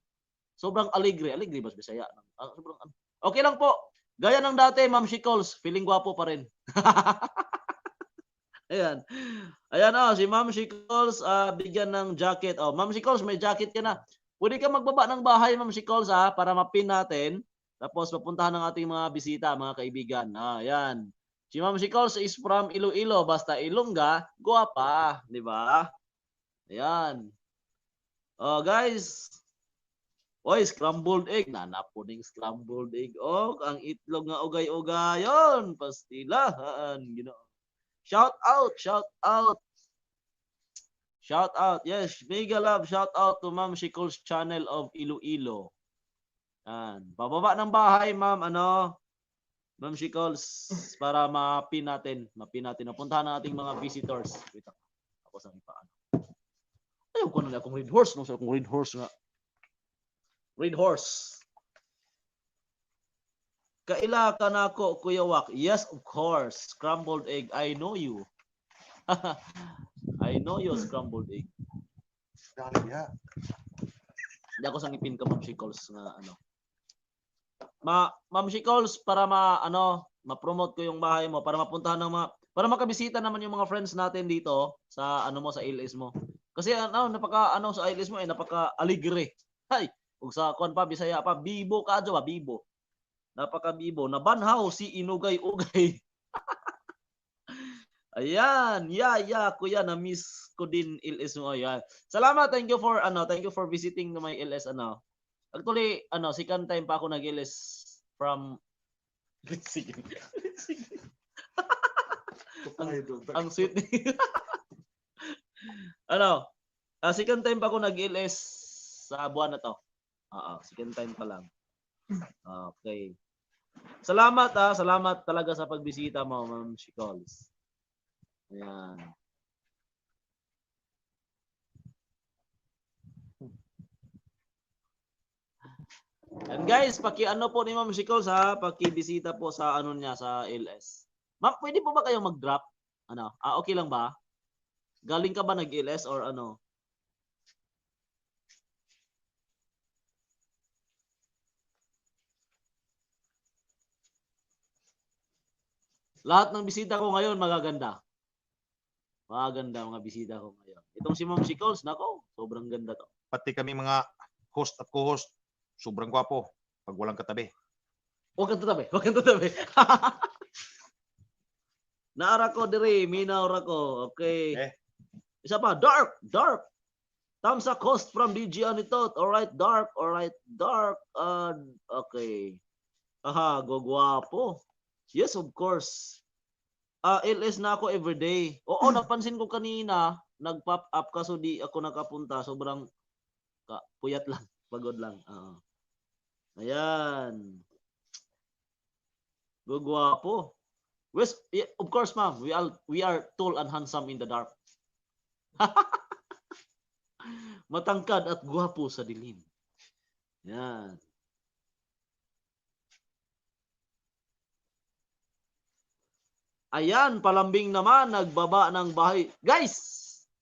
sobrang alegre. Alegre ba sa Bisaya? Ah, sobrang ano. Okay lang po. Gaya ng dati, Ma'am Shicols, feeling gwapo pa rin. Ayan. Ayan oh, si Ma'am Shicols, bigyan ng jacket. Oh, Ma'am Shicols, may jacket ka na. Pwede ka magbaba ng bahay, Ma'am Shicols, ha, para mapin natin. Tapos papuntahan ng ating mga bisita, mga kaibigan. Ah, ayan. Si Ma'am Shicols is from Iloilo, basta Ilongga, guwapa, di ba? Ayan. Oh, guys. Oy, scrambled egg. Nanapo ning scrambled egg. Oh, ang itlog nga ugay-ugayon. Pastilahan. Ginoo. Shout out, shout out. Shout out. Yes, mega love shout out to Ma'am Shicols Channel of Iloilo. Yan. Pababa ng bahay, ma'am, ano? Ma'am Shicols, para ma-pin natin, ma-pin natin. Napuntahan ng ating mga visitors. Wait ako. Ako sa ipaano. Ayaw ko na akong red horse, no? Sa akong red horse nga. Red horse. Kaila ka na ako, Kuya Wak? Yes, of course. Scrambled egg. I know you. I know you, scrambled egg. Dali diha. Hindi ako sang ipin ka, Ma'am Shicols, nga ano. Ma'am Shicols, para ma, ano, ma-promote ko yung bahay mo, para mapuntahan ng mga, para makabisita naman yung mga friends natin dito sa ano mo, sa LS mo. Kasi ano, napaka, ano, sa LS mo, eh, napaka aligre. Hay, ug sa kuan pa, Bisaya pa, bibo ka ba, bibo. Napaka bibo. Nabanhaw si Inugay-ugay. Ayan, yeah, kuya, na-miss ko din LS mo. Ayan. Salamat, thank you for ano, thank you for visiting my LS ano. Actually, ano, second time pa ako nag-LS from sige. Sige. Ang sweet ni ano, second time pa ako nag-LS sa buwan na to. Oo, second time pa lang. Okay. Salamat salamat talaga sa pagbisita mo, Ma'am Shicols. Ayan. And guys, paki-ano po ni Ma'am Shicols ha, paki-bisita po sa ano niya sa LS. Ma'am, pwede po ba kayong mag-drop? Ano? Ah, okay lang ba? Galing ka ba nag-LS or ano? Lahat ng bisita ko ngayon magaganda. Magaganda mga bisita ko ngayon. Itong si Ma'am Shicols, nako, sobrang ganda to. Pati kami mga host at co-host, sobrang gwapo pag walang katabi. Huwag kang tatabi, huwag kang tatabi. Naara ko dire, minaw ra ko. Okay. Eh. Isa pa, dark, dark. Thumbs up host from DJ Anitot. Alright, dark, alright, dark. Okay. Aha, gogwapo. Yes, of course. LS na ako everyday. Oo, napansin ko kanina, nag-pop up kaso di ako nakapunta. Sobrang puyat lang, pagod lang. Oo. Ayan. Gugwapo. Yes, yeah, of course, ma'am. We are tall and handsome in the dark. Matangkad at gwapo sa dilim. Yan. Ayan, palambing naman, nagbaba ng bahay. Guys,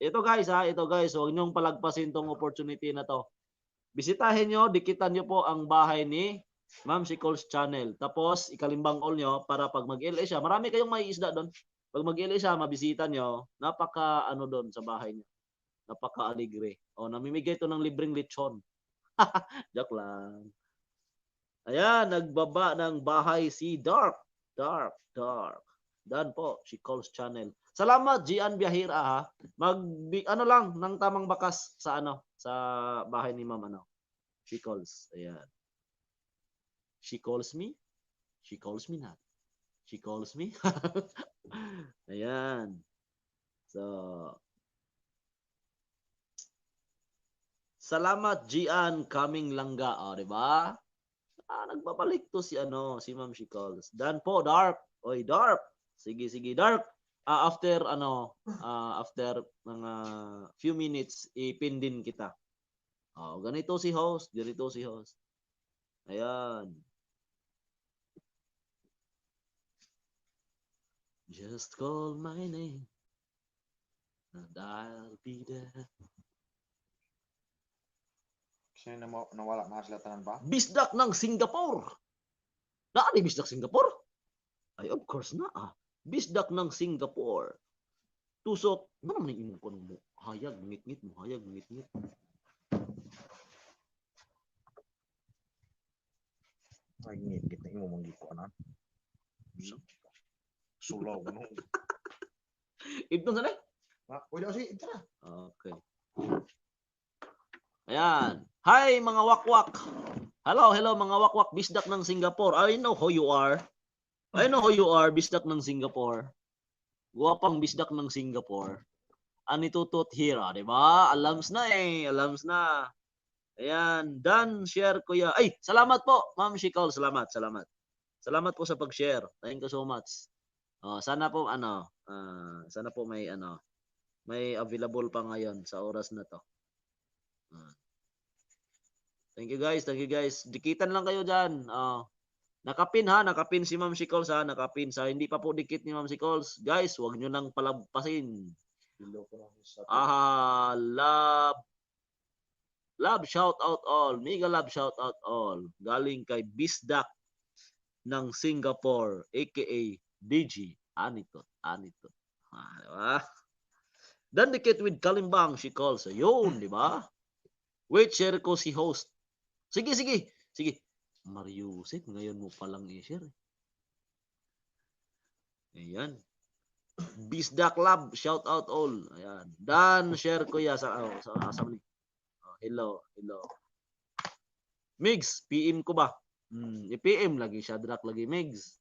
ito guys ha, ito guys, huwag niyong palagpasin tong opportunity na to. Bisitahin nyo, dikitan nyo po ang bahay ni Ma'am Shicols Channel. Tapos, ikalimbang all nyo para pag mag-LA siya, marami kayong may isda doon. Pag mag-LA siya, mabisita nyo, napaka ano doon sa bahay nyo. Napaka-aligre. O, namimigay ito ng libreng lechon. Joke lang. Ayan, nagbaba ng bahay si Dark. Dark, Dark. Dan po, Shicols Channel. Salamat, Gian Biahira ha. Mag ano lang ng tamang bakas sa ano, sa bahay ni Ma'am ano. She calls. Ayan. She calls me. She calls me not. She calls me. Ayan. So, salamat Gian coming langga, oh, di ba? Ah, nagbabalik to si ano, si Ma'am She Calls. Dan po, Dark. Oy, Dark. Sige, sige, Dark. Ah, after ano, after mga few minutes, ipin din kita. Oh, ganito si host, ganito si host. Ayan. Just call my name and I'll be there. Kasi nawala na sila tanan ba? Bisdak ng Singapore. Naa ni bisdak Singapore? Ay, of course na ah. Bisdak ng Singapore. Tusok. Ano naman yung imong kuno mo? Hayag, ngit-ngit mo. Hayag, ngit-ngit. Ay, ngit-ngit na imo mong gikuanan. Sulaw no. Ito na. Ah, pwede kasi ito na. Okay. Ayan. Hi mga wakwak. Hello, hello mga wakwak. Bisdak ng Singapore. I know who you are. I know who you are. Bisdak ng Singapore. Guwapang bisdak ng Singapore. Anitutot here, ah, di ba? Alams na eh. Alams na. Ayan. Done. Share, kuya. Ay, salamat po, Ma'am Shikol. Salamat, salamat. Salamat po sa pag-share. Thank you so much. Oh, sana po ano, sana po may ano, may available pa ngayon sa oras na to. Ah. Thank you guys, thank you guys. Dikitan lang kayo diyan. Oh. Nakapin ha, nakapin si Ma'am Sikols ha, nakapin sa hindi pa po dikit ni Ma'am Sikols. Guys, wag niyo nang palagpasin. Ah, love love shout out all. Mega love shout out all. Galing kay Bisdak ng Singapore aka DG Anitot Anitot. Ah, di ba? Dan dikit with Kalimbang, she calls. Ayun, di ba? Wait, share ko si host. Sige, sige. Sige. Mariusip, ngayon mo palang i-share. Ayan. Bisdak Lab, shout out all. Ayan. Dan, share ko ya sa oh, sa sa. Oh, hello, hello. Migs, PM ko ba? I-PM lagi siya, Drak lagi Migs.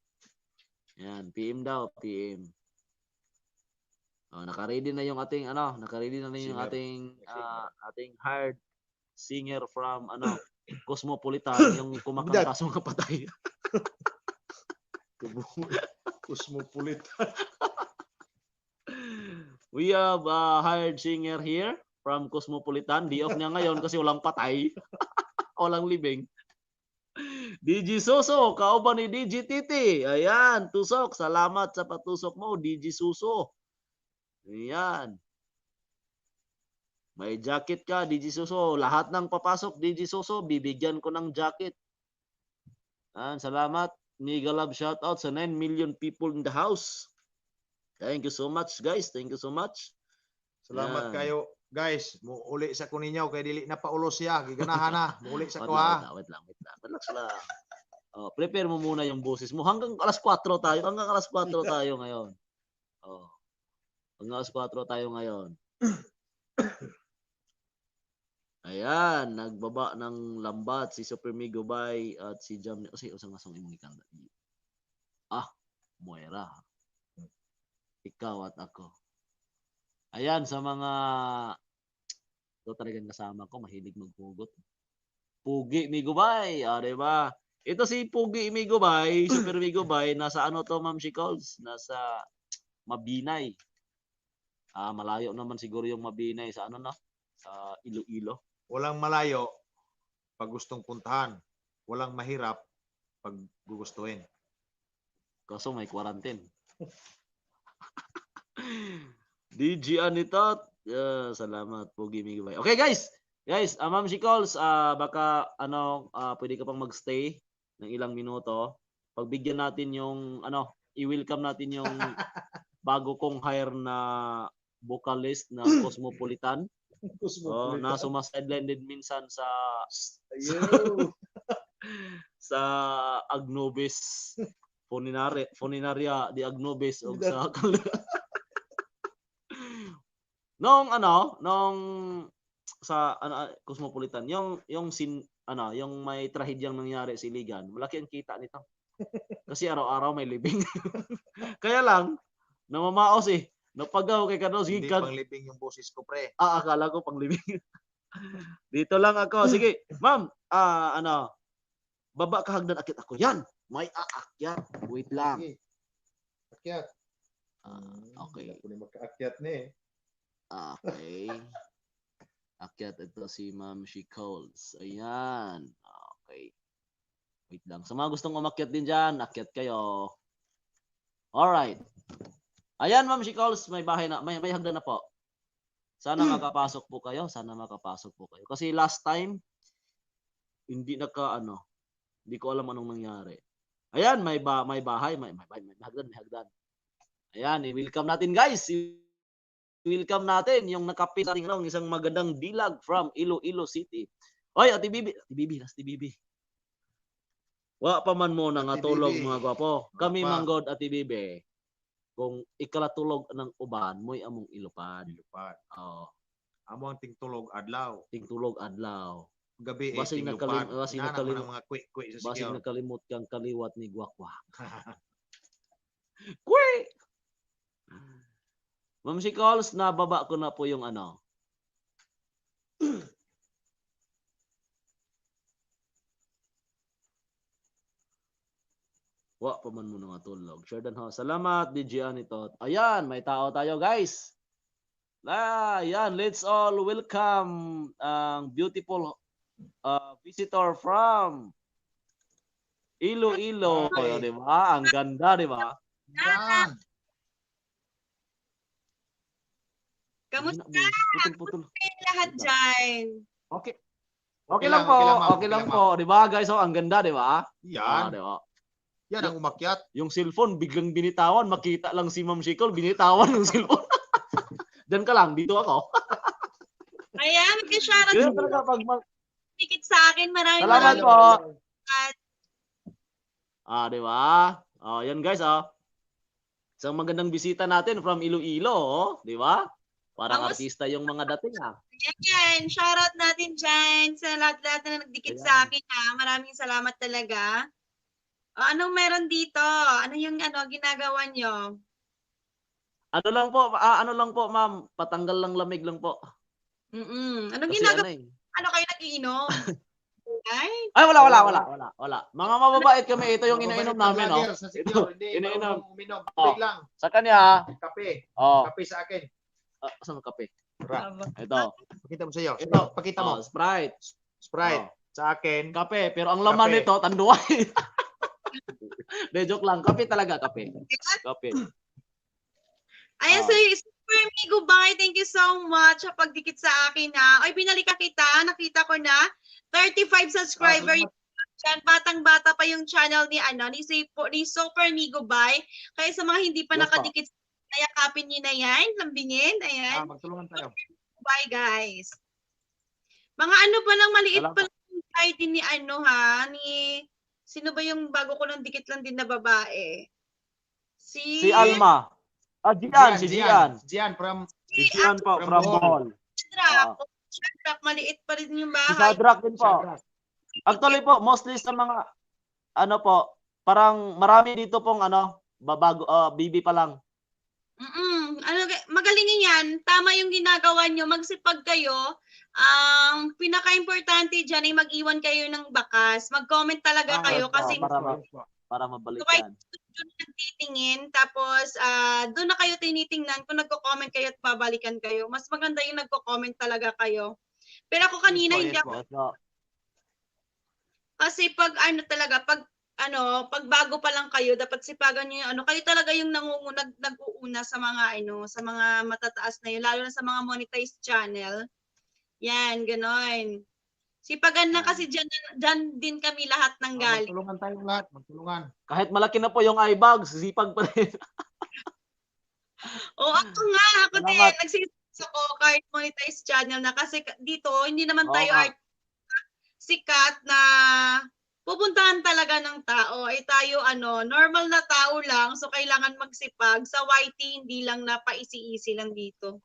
Ayan, PM daw, PM. Oh, naka-ready na yung ating ano, naka-ready na yung Singer. Ating Singer. Ating hired singer from ano, Cosmopolitan, yung kumakanta sa mga patay. Cosmopolitan. We have a hired singer here from Cosmopolitan. Di off niya ngayon kasi walang patay. Walang libing. DJ Suso, kauban ni DJ Titi. Ayan, tusok. Salamat sa patusok mo, DJ Suso. Ayan. May jacket ka, DJ Suso. Lahat ng papasok, DJ Suso, bibigyan ko ng jacket. Ayan, salamat. Mega love shout out sa 9 million people in the house. Thank you so much, guys. Thank you so much. Salamat Yan. kayo guys. Muuli sa ko ninyo kay dili na paulo siya. Giganahan na. Muuli sa Wait ko lang, ha. wait lang, wait lang, wait lang. Relax lang. Oh, prepare mo muna yung boses mo. Hanggang alas 4 tayo. Hanggang alas 4 tayo ngayon. Oh. Hanggang alas 4 tayo ngayon. Ayan, nagbaba ng lambat si Super Migo Bay at si Jam. O, si usang asong imong ikanda. Ah, Moira. Ikaw at ako. Ayan, sa mga ito talagang kasama ko, mahilig maghugot. Pugi Migubay, ah, di ba? Ito si Pugi Migubay, Super Migubay, nasa ano to, Ma'am Shicols? Nasa Mabinay. Ah, malayo naman siguro yung Mabinay sa ano, no? Sa Iloilo. Walang malayo pag gustong puntahan. Walang mahirap pag gugustuhin. Kaso may quarantine. DJ Anitot. Salamat Pugi Migubay. Okay, guys. Guys, Ma'am Shicols, baka ano, pwede ka pang magstay ng ilang minuto. Pagbigyan natin yung ano, i-welcome natin yung bago kong hire na vocalist na Cosmopolitan. Oh, na sumasideline din minsan sa Ayun. sa Agnobis Funeraria, Funeraria di Agnobis og sa nung ano, nung sa ano, Cosmopolitan, yung sin ano, yung may trahedyang nangyari sa Iligan, malaki ang kita nito. Kasi araw-araw may libing. Kaya lang, namamaos eh. Napagaw kay kano, sige Hindi kag pang libing yung boses ko, pre. Ah, akala ko pang libing. Dito lang ako. Sige, ma'am, ano, baba ka hagdan, akit ako. Yan, may aakyat. Wait lang. Sige. Akyat. Ah, okay. Hindi ako ni makaakyat ni eh. Okay. Akyat ito si Ma'am She Coles. Ayan. Okay. Wait lang. Sa mga gustong umakyat din dyan, akyat kayo. Alright. Ayan, Ma'am She Coles, may bahay na, may hagdan na po. Sana makapasok po kayo. Sana makapasok po kayo. Kasi last time, hindi naka, ano, hindi ko alam anong nangyari. Ayan, may bahay, may hagdan, may hagdan. Ayan, i-welcome natin, guys. I-welcome natin yung nakapit sa ating ano, isang magandang dilag from Iloilo City. Oy, Ate Bibi, Ate Bibi, Ate Bibi. Wa pa man mo na nga Ate tulog Bibi. mga gwapo. Kami Pa. manggod, Ate Bibi. Kung ikalatulog ng uban, mo'y among ilupad. Lupad. Oh, Amo ang tingtulog adlaw. tingtulog adlaw. Gabi eh, Basig tinglupad. basig Inana man ang mga kwe-kwe sa Basig secure. nakalimot kang kaliwat ni Gwakwa. Kwe! Ma'am si Calls, nababa ko na po yung ano. Wa pa man mo nga tulog. Jordan Ho, salamat DJ Anitot. Ayan, may tao tayo, guys. Ah, ayan, let's all welcome ang beautiful visitor from Iloilo, Hi. di ba? Ang ganda, di ba? Yan. Kamusta Putol, putol. lahat dyan? Okay. Okay Okay lang lang, po. okay lang, ma'am. Okay lang po. Di ba, guys? Oh, ang ganda, di ba? Ah, Yan. di ba? Yan ang umakyat. Yung cellphone, biglang binitawan. Makita lang si Ma'am Shikol, binitawan ng cellphone. Diyan ka lang, dito ako. Ayan, mag-shoutout Ganun talaga pag tikit sa akin. Maraming Salamat maraming po. salamat. Ah, di ba? Oh, yan guys, oh. Isang magandang bisita natin from Iloilo, oh, di ba? Parang Kamusta? artista yung mga dating, ah. Ayan, shoutout natin dyan sa lahat-lahat na nagdikit sa Ayan. akin. Ha. Maraming salamat talaga. O, anong meron dito? Ano yung ano, ginagawa nyo? Ano lang po, ano lang po, ma'am, patanggal lang lamig lang po. Anong Kasi ginagawa? ano eh. Ano kayo nagiinom? Ay, Ay, wala, wala, wala, wala, wala. Mga mababait kami, ito yung inainom namin, oh. Sa secure. Hindi, Iniinom. marunong uminom. Oh. Tubig lang. Sa kanya, Kape. oh, Kape sa akin. saan ang kape? Ra. Ito. Pakita mo sa iyo. Ito. Pakita mo. Oh, Sprite. Sprite. Oh, Sa akin. kape, pero ang laman Kape. nito, tanduay. De, joke lang. Kape talaga, kape. Kape. Ayan, Ah. so Super Migo, bye. Thank you so much sa pagdikit sa akin, ha. Ay, binalikan kita. Nakita ko na. 35 subscriber Ah, yan. Batang-bata pa yung channel ni ano ni, Sipo, ni Super Migo Bye. Kaya sa mga hindi pa Yes, po. nakadikit, yakapin niyo na yan. Lambingin. Ayan. Ah, magtulungan tayo. Bye, guys. Mga ano pa lang, maliit Salamat. pa lang yung ID ni ano ha, ni, sino ba yung bago ko lang dikit lang din na babae? Si, Si Alma. Ah, Gian, si Gian. Gian from Si Gian po, From from Bohol. Bohol. Shadrach. Shadrach, maliit pa rin yung Si bahay. Shadrach din po. Shadrach. Actually po, mostly sa mga, ano po, parang marami dito pong ano, babago, baby pa lang. Ano, magalingin yan. Tama yung ginagawa nyo. Magsipag kayo. Ang pinaka-importante dyan ay mag-iwan kayo ng bakas. Mag-comment talaga Ah, kayo yes, kasi po, para mabalikan. doon nagtitingin. Tapos, doon na kayo tinitingnan kung nagko-comment kayo at babalikan kayo. Mas maganda yung nagko-comment talaga kayo. Pero ako kanina Yes po, hindi yes ako po. Yes po. kasi pag ano talaga, pag ano, pag bago pa lang kayo, dapat sipagan niyo yung ano, kayo talaga yung nag-uuna sa mga ano, sa mga matataas na yun, lalo na sa mga monetized channel. Yan, ganon. Sipagan na kasi dyan, dyan din kami lahat ng Ah, galing. magtulungan tayong lahat. Magtulungan. Kahit malaki na po yung eye bags, sipag pa rin. Oo, ako nga, ako din, Salamat. nagsisisi ako kahit monetized channel na kasi dito, hindi naman Oo tayo nga. art sikat na pupuntahan talaga ng tao. Ay tayo ano, normal na tao lang, so kailangan magsipag. Sa YT, hindi lang na paisi-isi lang dito.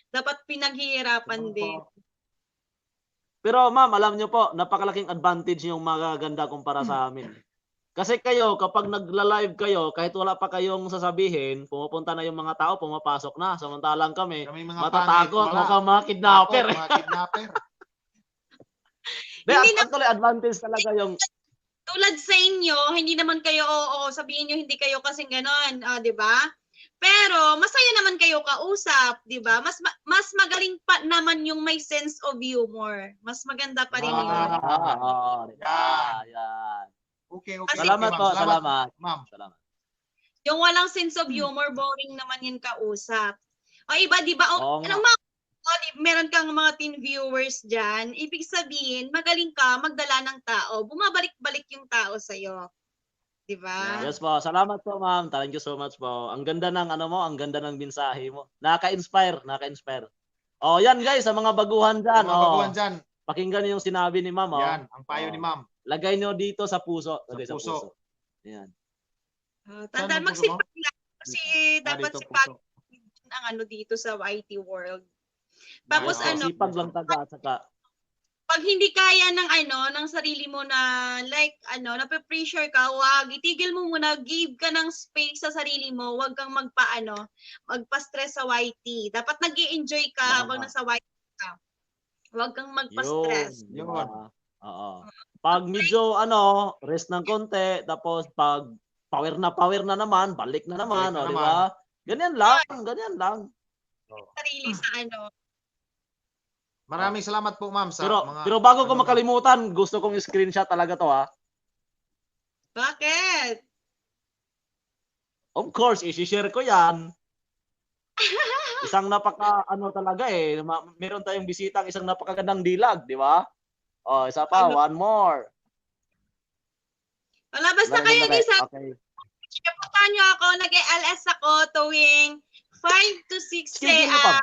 Dapat pinaghihirapan Tama din. po. Pero ma'am, alam niyo po, napakalaking advantage yung mga ganda kumpara sa amin. Kasi kayo, kapag nagla-live kayo, kahit wala pa kayong sasabihin, pumupunta na yung mga tao, pumapasok na. Samantalang kami, Kami mga matatakot, pangit, wala. mukhang mga kidnapper. Takot, mga kidnapper. Di, Hindi na- actually, advantage talaga yung Tulad sa inyo, hindi naman kayo, oo, sabihin nyo hindi kayo kasing ganon, ah, 'di ba? Pero masaya naman kayo kausap, 'di ba? Mas magaling pa naman yung may sense of humor. Mas maganda pa rin Ah. yun. Ah, oo, diba? Yan. Yan. Okay. Salamat Okay, po, ma'am. salamat. Ma'am. Salamat. Yung walang sense of humor, boring naman yun kausap. O iba, 'di ba? Oo O, nga. anong mga o, meron kang mga teen viewers diyan, ibig sabihin, magaling ka magdala ng tao, bumabalik-balik yung tao sa iyo. 'Di ba? Yes po, salamat po, ma'am. Thank you so much po. Ang ganda ng ano mo, ang ganda ng mensahe mo. Nakaka-inspire, nakaka-inspire. Oh, yan guys, sa mga baguhan diyan, Sa mga oh. baguhan dyan. Pakinggan niyo yung sinabi ni ma'am, oh. Yan, ang payo Oh. ni ma'am. Lagay niyo dito sa puso, lagay sa Sa puso. puso. Ayan. Oh, tandaan, Saan ang puso mo? magsipag lang kasi Ah, dapat dito, sipag puso. ang ano dito sa IT world. Tapos Oo, ano, sipag lang taga at saka pag hindi kaya ng ano, ng sarili mo na like ano, nape-pressure ka, wag, itigil mo muna, give ka ng space sa sarili mo, wag kang magpaano, magpa-stress sa YT. Dapat nag enjoy ka Tama. habang nasa YT ka. Wag kang magpa-stress. Yun, di ba? Oo. Pag medyo ano, rest ng konti, tapos pag power na naman, balik na naman, Balik na oh, di ba? Ganyan lang, ganyan lang. Sarili sa ano. Maraming salamat po, ma'am, sa Pero mga pero bago ko ano, ma'am. makalimutan, gusto kong screenshot talaga to ha. Bakit? Of course, i-share ko 'yan. Isang napaka ano talaga eh, meron tayong bisitang isang napakagandang dilag, di ba? Oh, isa pa, Ano? one more. Wala, basta Dali, kayo dali. guys, ha? Okay. Supportahan niyo ako, nag-LS ako tuwing 5 to 6 Schedule eh, mo pa.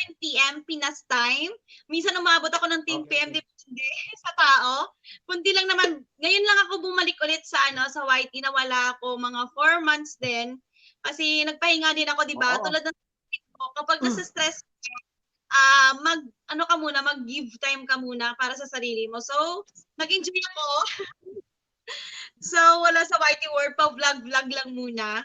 7 p.m. Pinas time. Minsan umabot ako ng 10 Okay, p.m. Depende sa tao. Kundi lang naman, ngayon lang ako bumalik ulit sa ano sa YT na wala ako mga 4 months din. Kasi nagpahinga din ako, 'di ba? Oo. Tulad ng ko, kapag nasa stress ka, mag ano ka muna, mag-give time ka muna para sa sarili mo. So, nag-enjoy ako. So, wala sa YT world, pa vlog-vlog lang muna.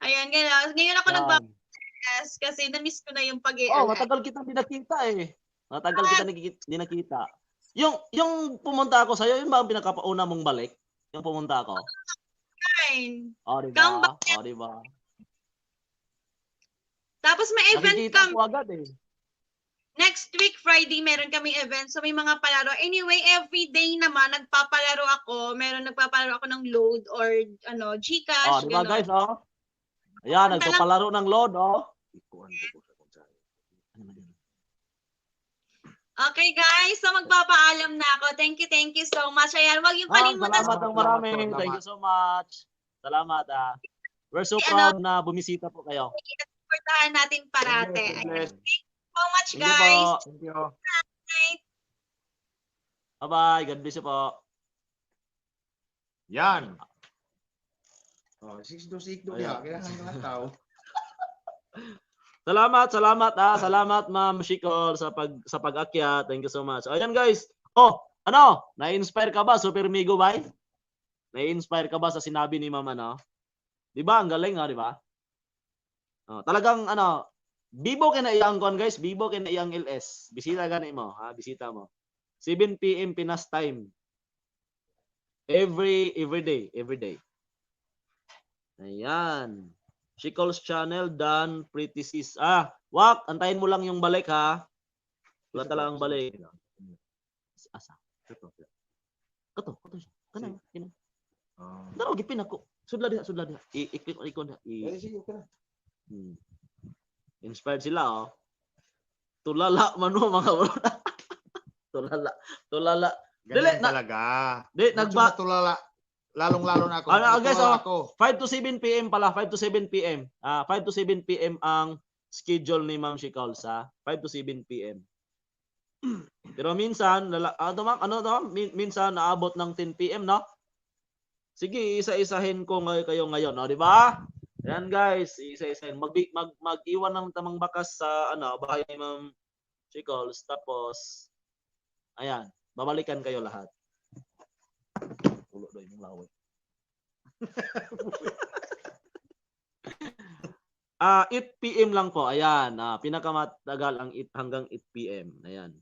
Ayan, ganyan. Ngayon ako Yan. nagba-LS kasi na-miss ko na yung pag-LS. Oh, matagal kitang di nakita eh. Matagal kita di nakita. Yung pumunta ako sa'yo, yun ba ang pinakauna mong balik? Yung pumunta ako? Fine. Oh, di ba? Comeback. Oh, di ba? Tapos may event Nakikita kami. ko agad eh. Next week, Friday, meron kaming event. So may mga palaro. Anyway, every day naman, nagpapalaro ako. Meron nagpapalaro ako ng load or ano, Oh, Gcash. di ba Ganon. guys, oh? Ayan, Punta lang- nagpapalaro ng load, oh. Okay guys, so magpapaalam na ako. Thank you so much. Ayan, wag yung Ah, kalimutan. salamat ng marami. Salamat. Thank you so much. Salamat, ah. We're so Ano- proud na bumisita po kayo. Supportahan natin parate. Thank you, Ayan, bless. thank you so much Thank you guys. po. Thank you. Night. Bye-bye. God bless you po. Yan. Oh, 6 do 6 do Ayan. diha, kailangan mga tao. Salamat, salamat ah, salamat Ma'am Shikol sa pag-akyat. Thank you so much. Ayan guys. Oh, ano? Na-inspire ka ba, Super Migo bay? Na-inspire ka ba sa sinabi ni Ma'am ano? 'Di ba? Ang galing ah, 'di ba? Oh, talagang ano, bibo kay na iyang kon guys, bibo kay na iyang LS. Bisita gani mo, ha? Bisita mo. 7 PM Pinas time. Every day, every day. Ayan. Shikol's channel, Dan Pretty Sis. Ah, wak, antayin mo lang yung balik ha. Wala talagang balik. Asa? Ito. Kato, kato siya. Kana, kina. Oh. Daro gipin ako. Sudla diha, sudla diha. I-click icon diha. Eh, sige, okay na. Inspired sila oh. Tulala man mo mga bro. Tulala, tulala. Ganyan Dili, talaga. Di Nagba nagba tulala. Lalong-lalo na ako. Ano, guys, Natulala oh. ako. 5 to 7 PM pala, 5 to 7 PM. Ah, 5 to 7 PM ang schedule ni Ma'am Shikols ha. 5 to 7 PM. Pero minsan, ano ma'am, ano to, ma'am? Minsan naabot ng 10 PM, no? Sige, isa-isahin ko ngay kayo ngayon, no, di ba? Ayan guys, isa-isahin. Mag mag-iwan ng tamang bakas sa ano, bahay ni Ma'am Shikols tapos ayan, babalikan kayo lahat. Tulo daw yung laway. Ah, 8 PM lang po. Ayan, pinakamatagal ang 8 hanggang 8 PM. Ayan.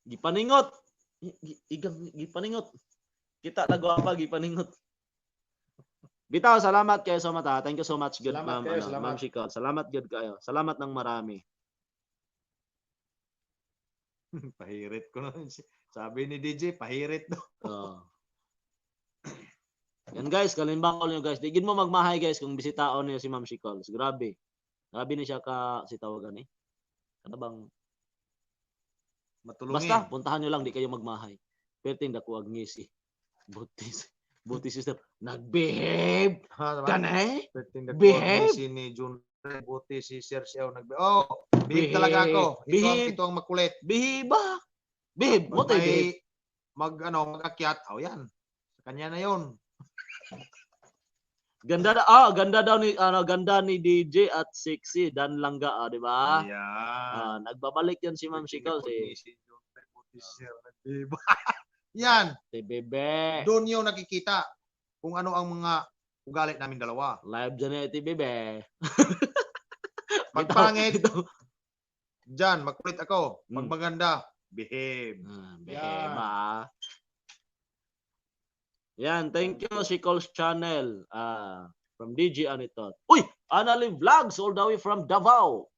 Gipaningot. Igang gipaningot. Kita na gwapa gipaningot. Bitaw, salamat kayo sa mata. Thank you so much, good Salamat ma'am. kayo, Ano, salamat. Ma'am Shikot. Salamat good kayo. Salamat ng marami. Pahirit ko na. Sabi ni DJ, pahirit daw. Oh. Yan guys, kalimbang all nyo guys. Di gid mo magmahay guys kung bisitaon niyo si Ma'am Shikols. Grabe. Grabe ni siya ka si tawagan eh. Kana bang Matulungin. Basta puntahan niyo lang, di kayo magmahay. Perting dako ag ngisi. Buti buti sister nagbehave Ha, diba? kanay. Perting Behave. si ni Jun Buti si Sir Xiao nagbe. Oh, behave talaga ako. Ito ang, Behave. ito ang makulit. Behave ba? Behave mo Pag tayo may behave. mag ano, mag-akyat, oh yan. Sa kanya na 'yon. Ganda da, ah, ganda daw ni ano, ganda ni DJ at sexy Dan Langga, ah, di ba? Ayan. Ah, nagbabalik yan si Ma'am Shikols eh. Si Jun Buti si Sir nagbe. Yan, Si Bebe. doon niyo nakikita kung ano ang mga ugali namin dalawa. Live dyan eh, ti Bebe. Pag Bitaw, pangit, bitaw. dyan, makulit ako. Pag maganda, behave. Ah, Yan. behave ah. Yan, thank you si Coles Channel from DJ Anitot. Uy, Analy Vlogs all the way from Davao.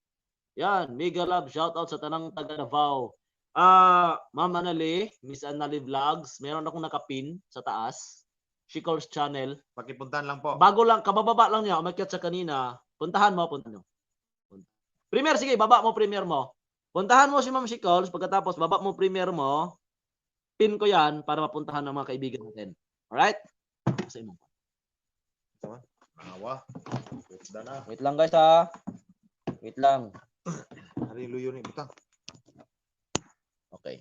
Yan, mega love shout out sa tanang taga Davao. Ah, Ma'am Analy, Miss Analy Vlogs, meron akong nakapin sa taas. She Calls Channel. Pakipuntahan lang po. Bago lang, kabababa lang niya, umakyat sa kanina. Puntahan mo, puntahan mo. Premier, sige, baba mo premier mo. Puntahan mo si Ma'am Shikols, pagkatapos baba mo premier mo, pin ko yan para mapuntahan ng mga kaibigan natin. Alright? Sa imo. Awa. Wait na. Wait lang guys ha. Wait lang. Hari luyo ni butang. Okay.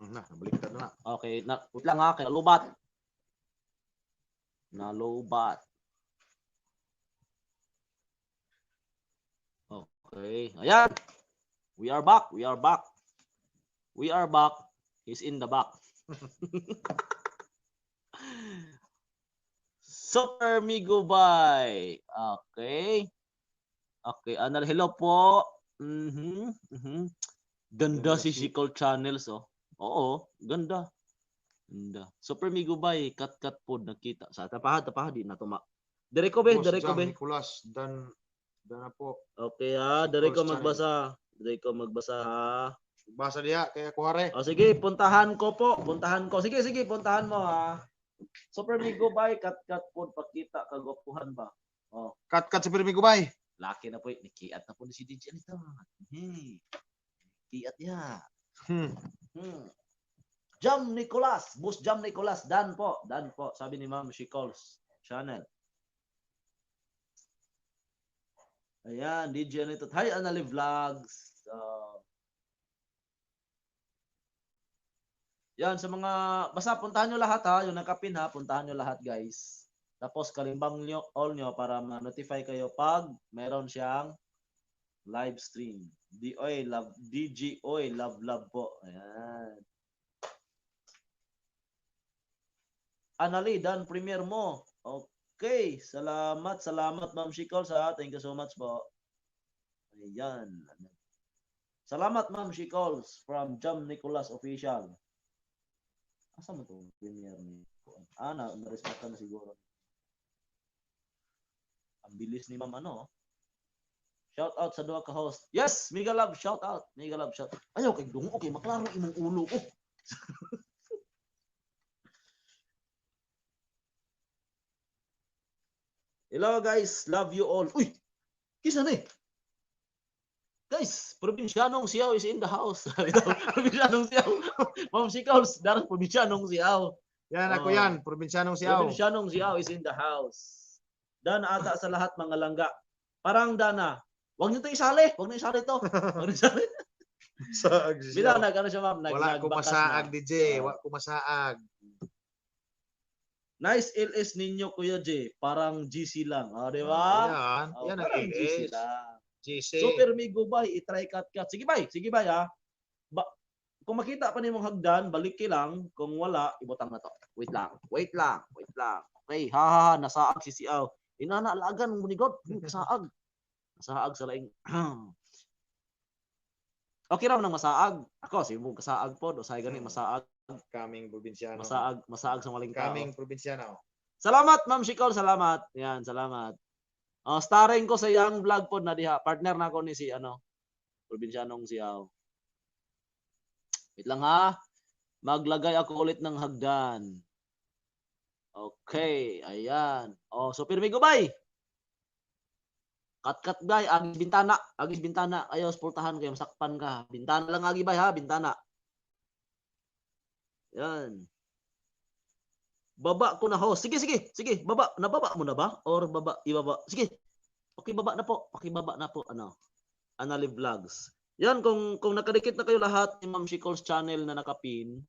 Na, nabaliktad na. Okay, na, wait lang ha, kay nalubat. Nalubat. Okay. Ayan. We are back. We are back. We are back. He's in the back. Super Migo Bye. Okay. Okay. Anal, hello po. Ganda Ganda si si- Shikol Channels, oh. Oo, ganda. Ganda. Super Migo Bye, cut-cut po nakita. Sa tapaha, tapaha, di na tuma. Dire ko be, Boss dire ko Jam be. Nicolas, dan dan na po. Okay ha, dire ko Shikols Channel. magbasa. Dire ko magbasa ha. Basa diha kaya kuhare. O sige, puntahan ko po. Puntahan ko. Sige, sige, puntahan mo ha. Super Migo Bye, cut-cut po pakita kagwapuhan ba. Oh, Cut cut si Pirmi Gubay. laki na po. Nikiat na po ni si DJ nito. Hey. Kiat ya. Jam Nicolas, Boss Jam Nicolas, dan po, dan po, sabi ni Ma'am she calls channel. Ayan, DJ Anito. Hi, Anali Vlogs. Yan, sa mga, basta puntahan nyo lahat ha, yung nakapin ha, puntahan nyo lahat guys. Tapos kalimbang nyo, all nyo para ma-notify kayo pag meron siyang live stream. D-Oy, love, DJ Oy, love, love po. Ayan. Anali, dan premiere mo. Okay, salamat, salamat Ma'am Shikols ha. Thank you so much po. Ayan. Salamat Ma'am Shikols from Jam Nicolas Official. Asa mo itong premiere ni? Ah, na, na-respect na siguro. Ang bilis ni Ma'am ano. Shout out sa duha ka host. Yes, mega love shout out. Mega love shout. Ayaw kay dungo okay maklaro imong ulo ko. Hello guys, love you all. Uy, kisa na eh. Guys, probinsyanong Siaw is in the house. Probinsyanong Siaw. Ma'am Sikols, darang probinsyanong Siaw. Yan ako Oh. yan, probinsyanong Siaw. Probinsyanong Siaw is in the house. Dana ata sa lahat mga langga. Parang Dana, wag niyo to isali. Wag niyo isali to. Wag niyo isali. Saag si Bila Siaw. nag ano siya ma'am, nag Wala ko nagbakas masaag na. DJ, wala ko masaag. Nice LS ninyo Kuya J, parang GC lang. Oh, di ba? Yan, Oh, yan ang parang GC LS. lang. GC. Super Migo bay, i-try cut cut. Sige bay, sige bay ha. Ba Kung makita pa nimong hagdan, balik lang. Kung wala, ibutang na to. Wait lang. Wait lang. Wait lang. Okay, ha ha, ha nasaag si Siaw. Inana alagan mo ni God, nasaag. Nasaag sa laing. Okay ra man ang masaag. Ako si mo kasaag pod, usahay gani masaag, Kaming probinsyano. masaag, masaag sa maling tao. Kaming probinsyano. Salamat, Ma'am Shikol, salamat. Yan, salamat. Oh, starring ko sa Young Vlog pod na diha. Partner na ako ni si ano, probinsyanong Siaw. Wait lang ha. Maglagay ako ulit ng hagdan. Okay, ayan. Oh, so pirmi gubay. Kat-kat bay, agis bintana, agis bintana. Ayaw pultahan kayo, masakpan ka. Bintana lang agi bay ha, bintana. Yan. Baba ko na host. Sige, sige, sige, baba. Nababa mo na ba? Or baba, ibaba. Sige. Pakibaba na po. Pakibaba na po ano. Anali Vlogs. Yan, kung nakadikit na kayo lahat ni Ma'am Shikol's channel na nakapin,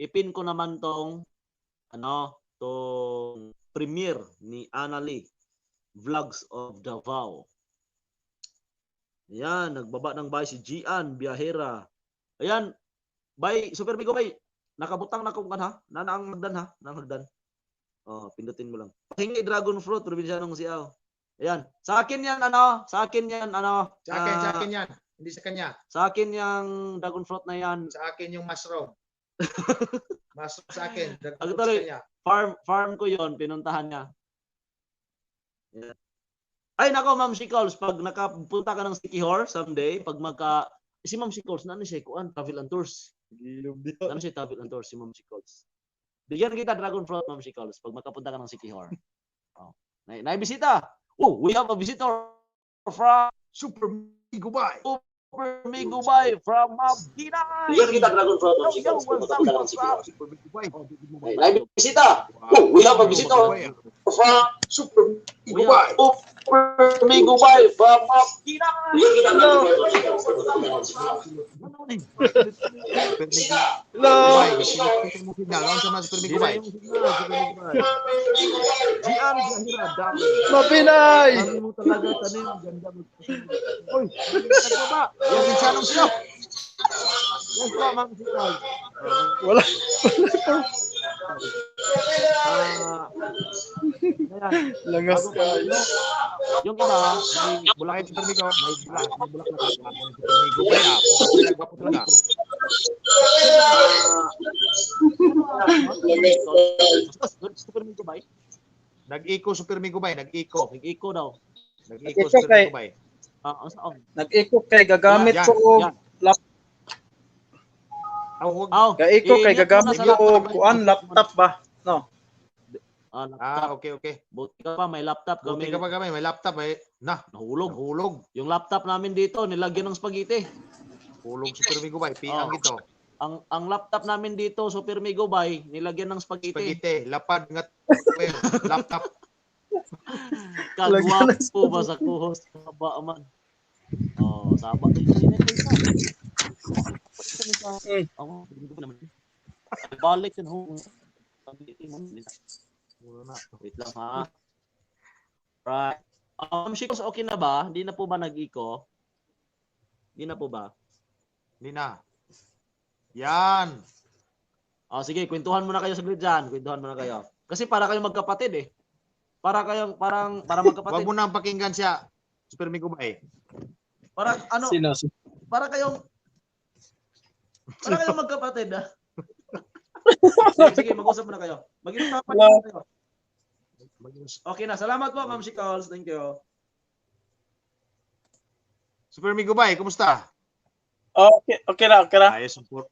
ipin ko naman tong ano, tong premiere ni Anali Vlogs of Davao. Yan, nagbaba ng bahay si Gian Biyahera. Ayan, bay, Super Migo bay. Nakabutang na kung kan ha. Nana ang hagdan ha, nang hagdan. Oh, pindutin mo lang. Pahingi dragon fruit, probinsyanong Siaw. Ayan. Sa akin yan ano, sa akin yan ano. Sa akin, sa ah, akin yan. Hindi sa kanya. Sa akin yung dragon fruit na yan. Sa akin yung mushroom. Mushroom sa akin. Dragon Ang fruit sa tuloy. kanya. Farm ko yon, pinuntahan niya. Yan. Ay nako, Ma'am Shicols, pag nakapunta ka ng Sikihor someday, pag magka si Ma'am Shicols, na ano siya kuan, travel and tours. Ano siya travel and tours si Ma'am Shicols. Bigyan kita dragon fruit, Ma'am Shicols, pag makapunta ka ng Sikihor. Oh. Nay bisita. Oh, we have a visitor from Super Gubay. Super Migubay from Mabinay. Bigyan kita dragon fruit, Ma'am Shicols, pag makapunta ka ng Sikihor. Super Gubay. Nay bisita. Oh, we have a visitor from Super Gubay. Super Migubay from Mabinay. Hello. Super Gubay. Gian Zahira, dami. Mapinay! Dami mo talaga tanim. Ganda mo. Uy, nagbaba. Probinsyano siya. Yes po, Ma'am Sipag. Wala. Ah, ayan. Langas Bago pa ka. yung iba, may bulak, Bakit Super Migo? may bulak, may bulak na Super Migo ba yan? Gwapo talaga. Super Migo ba? Nag-eco Super Migo bay, nag-eco. Nag-eco daw. Nag-eco Nag-eco Super kay- Migo bay. Ah, ang saan? Nag-eco kay gagamit Yan, ko og yan. Ah, huwag. Aw, Gaiko kay i-mute mo gagamit na sa ko og laptop. kuan laptop ba? No. Ah, laptop. Ah, okay, okay. Buti ka pa, may laptop Buti kami. ka pa kami, may laptop eh. Na, Nahulog. nahulog. Yung laptop namin dito, nilagyan ng spaghetti. Hulog Super Migo bay, piang Oh. ito. Ang laptop namin dito, Super Migo Bay, nilagyan ng spaghetti. Spaghetti, lapad nga laptop. Lagyan ng Kagwapo ba sa kuhos? Saba man. Oh, saba. Ay, ay, ay, ay, ay. Ako, hindi ko naman. Balik yan ho. Spaghetti mo. Wait lang ha. Right. Shikos, okay na ba? Hindi na po ba nag-eco? Hindi na po ba? Hindi na. Yan. Oh, sige, kwentuhan muna kayo saglit dyan. Kwentuhan muna kayo. Kasi para kayong magkapatid eh. Para kayong parang para Huwag magkapatid. mo nang pakinggan siya. Super Migo bay. Para ano, Sino? para kayong magkapatid ah. Sige, sige, mag-usap muna kayo. Mag-usapan Hello. muna kayo. Okay na. Salamat po, Ma'am Shikols. Thank you. Super Migo bay, kumusta? Okay, okay ra, okay ra. Ayos ang por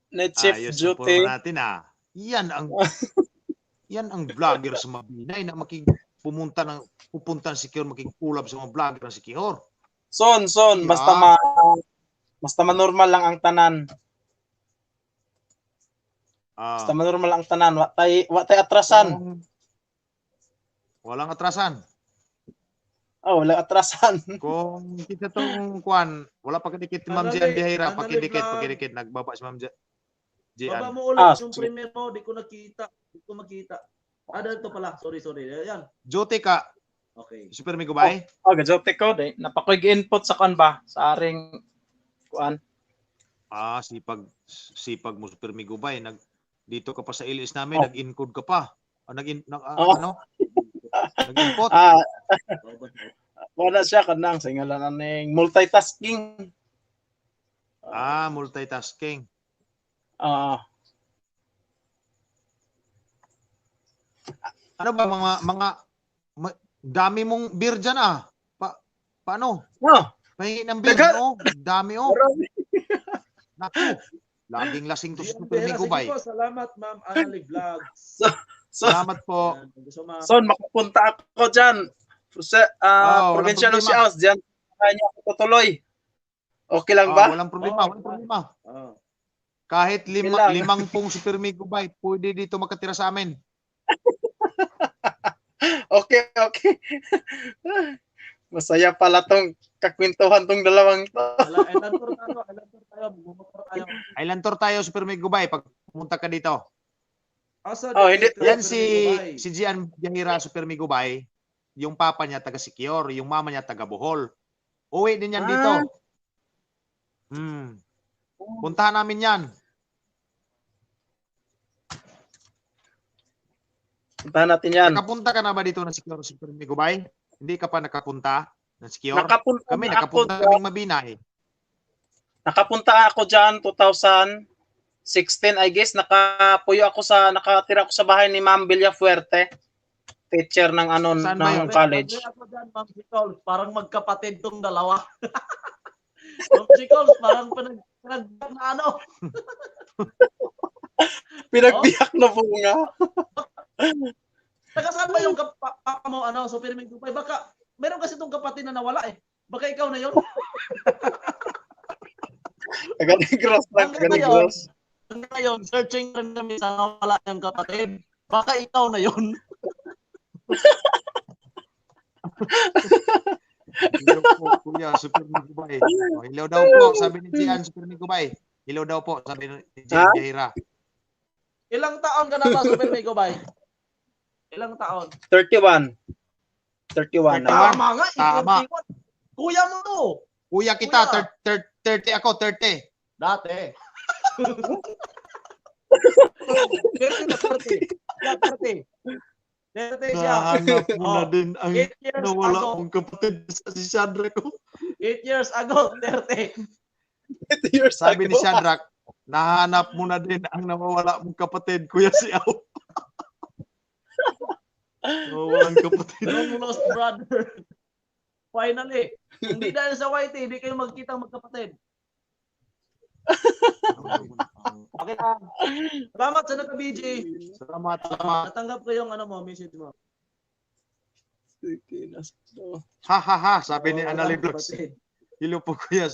Night shift ayos ang duty. forma natin ah. Yan ang yan ang vlogger sa Mabinay na makig pumunta ng pupunta ng Sikihor makigkulab sa mga vlogger ng Sikihor. Son, son, basta Yeah. ma basta manormal lang ang tanan. Ah. Basta manormal ang tanan, wa tay atrasan. Walang atrasan. Oh, wala atrasan. Kung kita tong kuan, wala pa kadikit ni Ma'am Anali, Jian Bihira, Anali pakidikit, vlog. pakidikit nagbaba si Ma'am Baba Jian. mo ulit Ah, yung sige. premiere mo. Di ko nakita. Di ko makita. Ah, dito pala. Sorry, sorry. Ayan. Jote ka, Okay. Super Migo bay. Oh, gajote ko day. Napakoy input sa kuan ba sa aring kuan. Ah, sipag sipag mo, Super Migubay. Nag dito ka pa sa LS namin, Oh. nag-encode ka pa. Ah, nag nag ah, Oh. ano? Nag-input. Ah, wala siya kanang sa ngalan aning multitasking. Ah, multitasking. Ah, Ano ba mga dami mong beer dyan ah. Paano? no, Pahingi ng beer, oh. Dami oh. marami. Naku. Laging lasing to si Gian Super Vera, sige Migubay. po, salamat Ma'am Annalie Vlogs. So, Salamat po. Ayan, thank you so much. Son, makapunta ako dyan. Sa Oh, walang probinsya ng problema. Siaos, dyan kanya ako tutuloy. Okay lang Ah, ba? walang problema, Oh, walang problema. Ah. Kahit Lang. 50 Super Migubay, pwede dito makatira sa amin. Okay. Masaya pala tong kakwentuhan tong dalawang to. Wala, island tour tayo, island tour tayo, magmumotor tayo. Island tour tayo, Super Migubay, pag pumunta ka dito. Asa Oh, hindi. dito, Yan Super si Migubay? si Gian Jahira, Super Migubay, yung papa niya taga Siquijor, yung mama niya taga Bohol. Uwi din yan dito. Ah. Puntahan namin yan. Puntahan natin yan. Nakapunta ka na ba dito ng Siquijor, Super Migubay? Hindi ka pa nakapunta ng Siquijor? Nakapunta Kami na ako nakapunta dyan. kaming Mabinay. Nakapunta ako dyan 2016, I guess. Nakapuyo ako sa, nakatira ako sa bahay ni Ma'am Villafuerte. Teacher ng ano, Saan ba ng yun? college. Agree ako dyan, Ma'am Nicoles, parang magkapatid tong dalawa. Ma'am Nicoles, parang pinag na ano. Pinagbiyak na bunga. Taga saan ba yung papa mo, ano, Super Migubay? Baka, meron kasi tong kapatid na nawala eh. Baka ikaw na yun. Taga Negros lang, taga Negros. Hanggang ngayon, searching rin kami sa nawala niyang kapatid. Baka ikaw na yun. Hello po, Kuya, Super Migubay. Oh, hello daw po, sabi ni Gian, Super Migubay. Hello daw po, sabi ni Gian Ha? Jahira. Ilang taon ka na ba, Super Migubay? Ilang taon? 31. 31 na. Tama nga, eh, Tama. 31. Kuya mo to. Kuya kita, Kuya. 30 ako, 30. Dati. 30 na 30. Yeah, 30. 30 siya. Nahanap mo na Oh, din ang 8 years nawala ago. kong kapatid sa si Shadrach ko. 8 years ago, 30. 8 years Sabi ni ago. Shadrach, nahanap mo na din ang nawawala mong kapatid, Kuya si Au. Nawawalang kapatid. Long lost brother. Finally. Hindi dahil sa YT, hindi kayo magkita magkapatid. Okay lang. Salamat sa nagka-BJ. Salamat, salamat. Natanggap ko yung ano mo, message mo. Sige, Ha ha ha, sabi ni Oo, Annalie walang Vlogs. kapatid. Hello po, Kuya.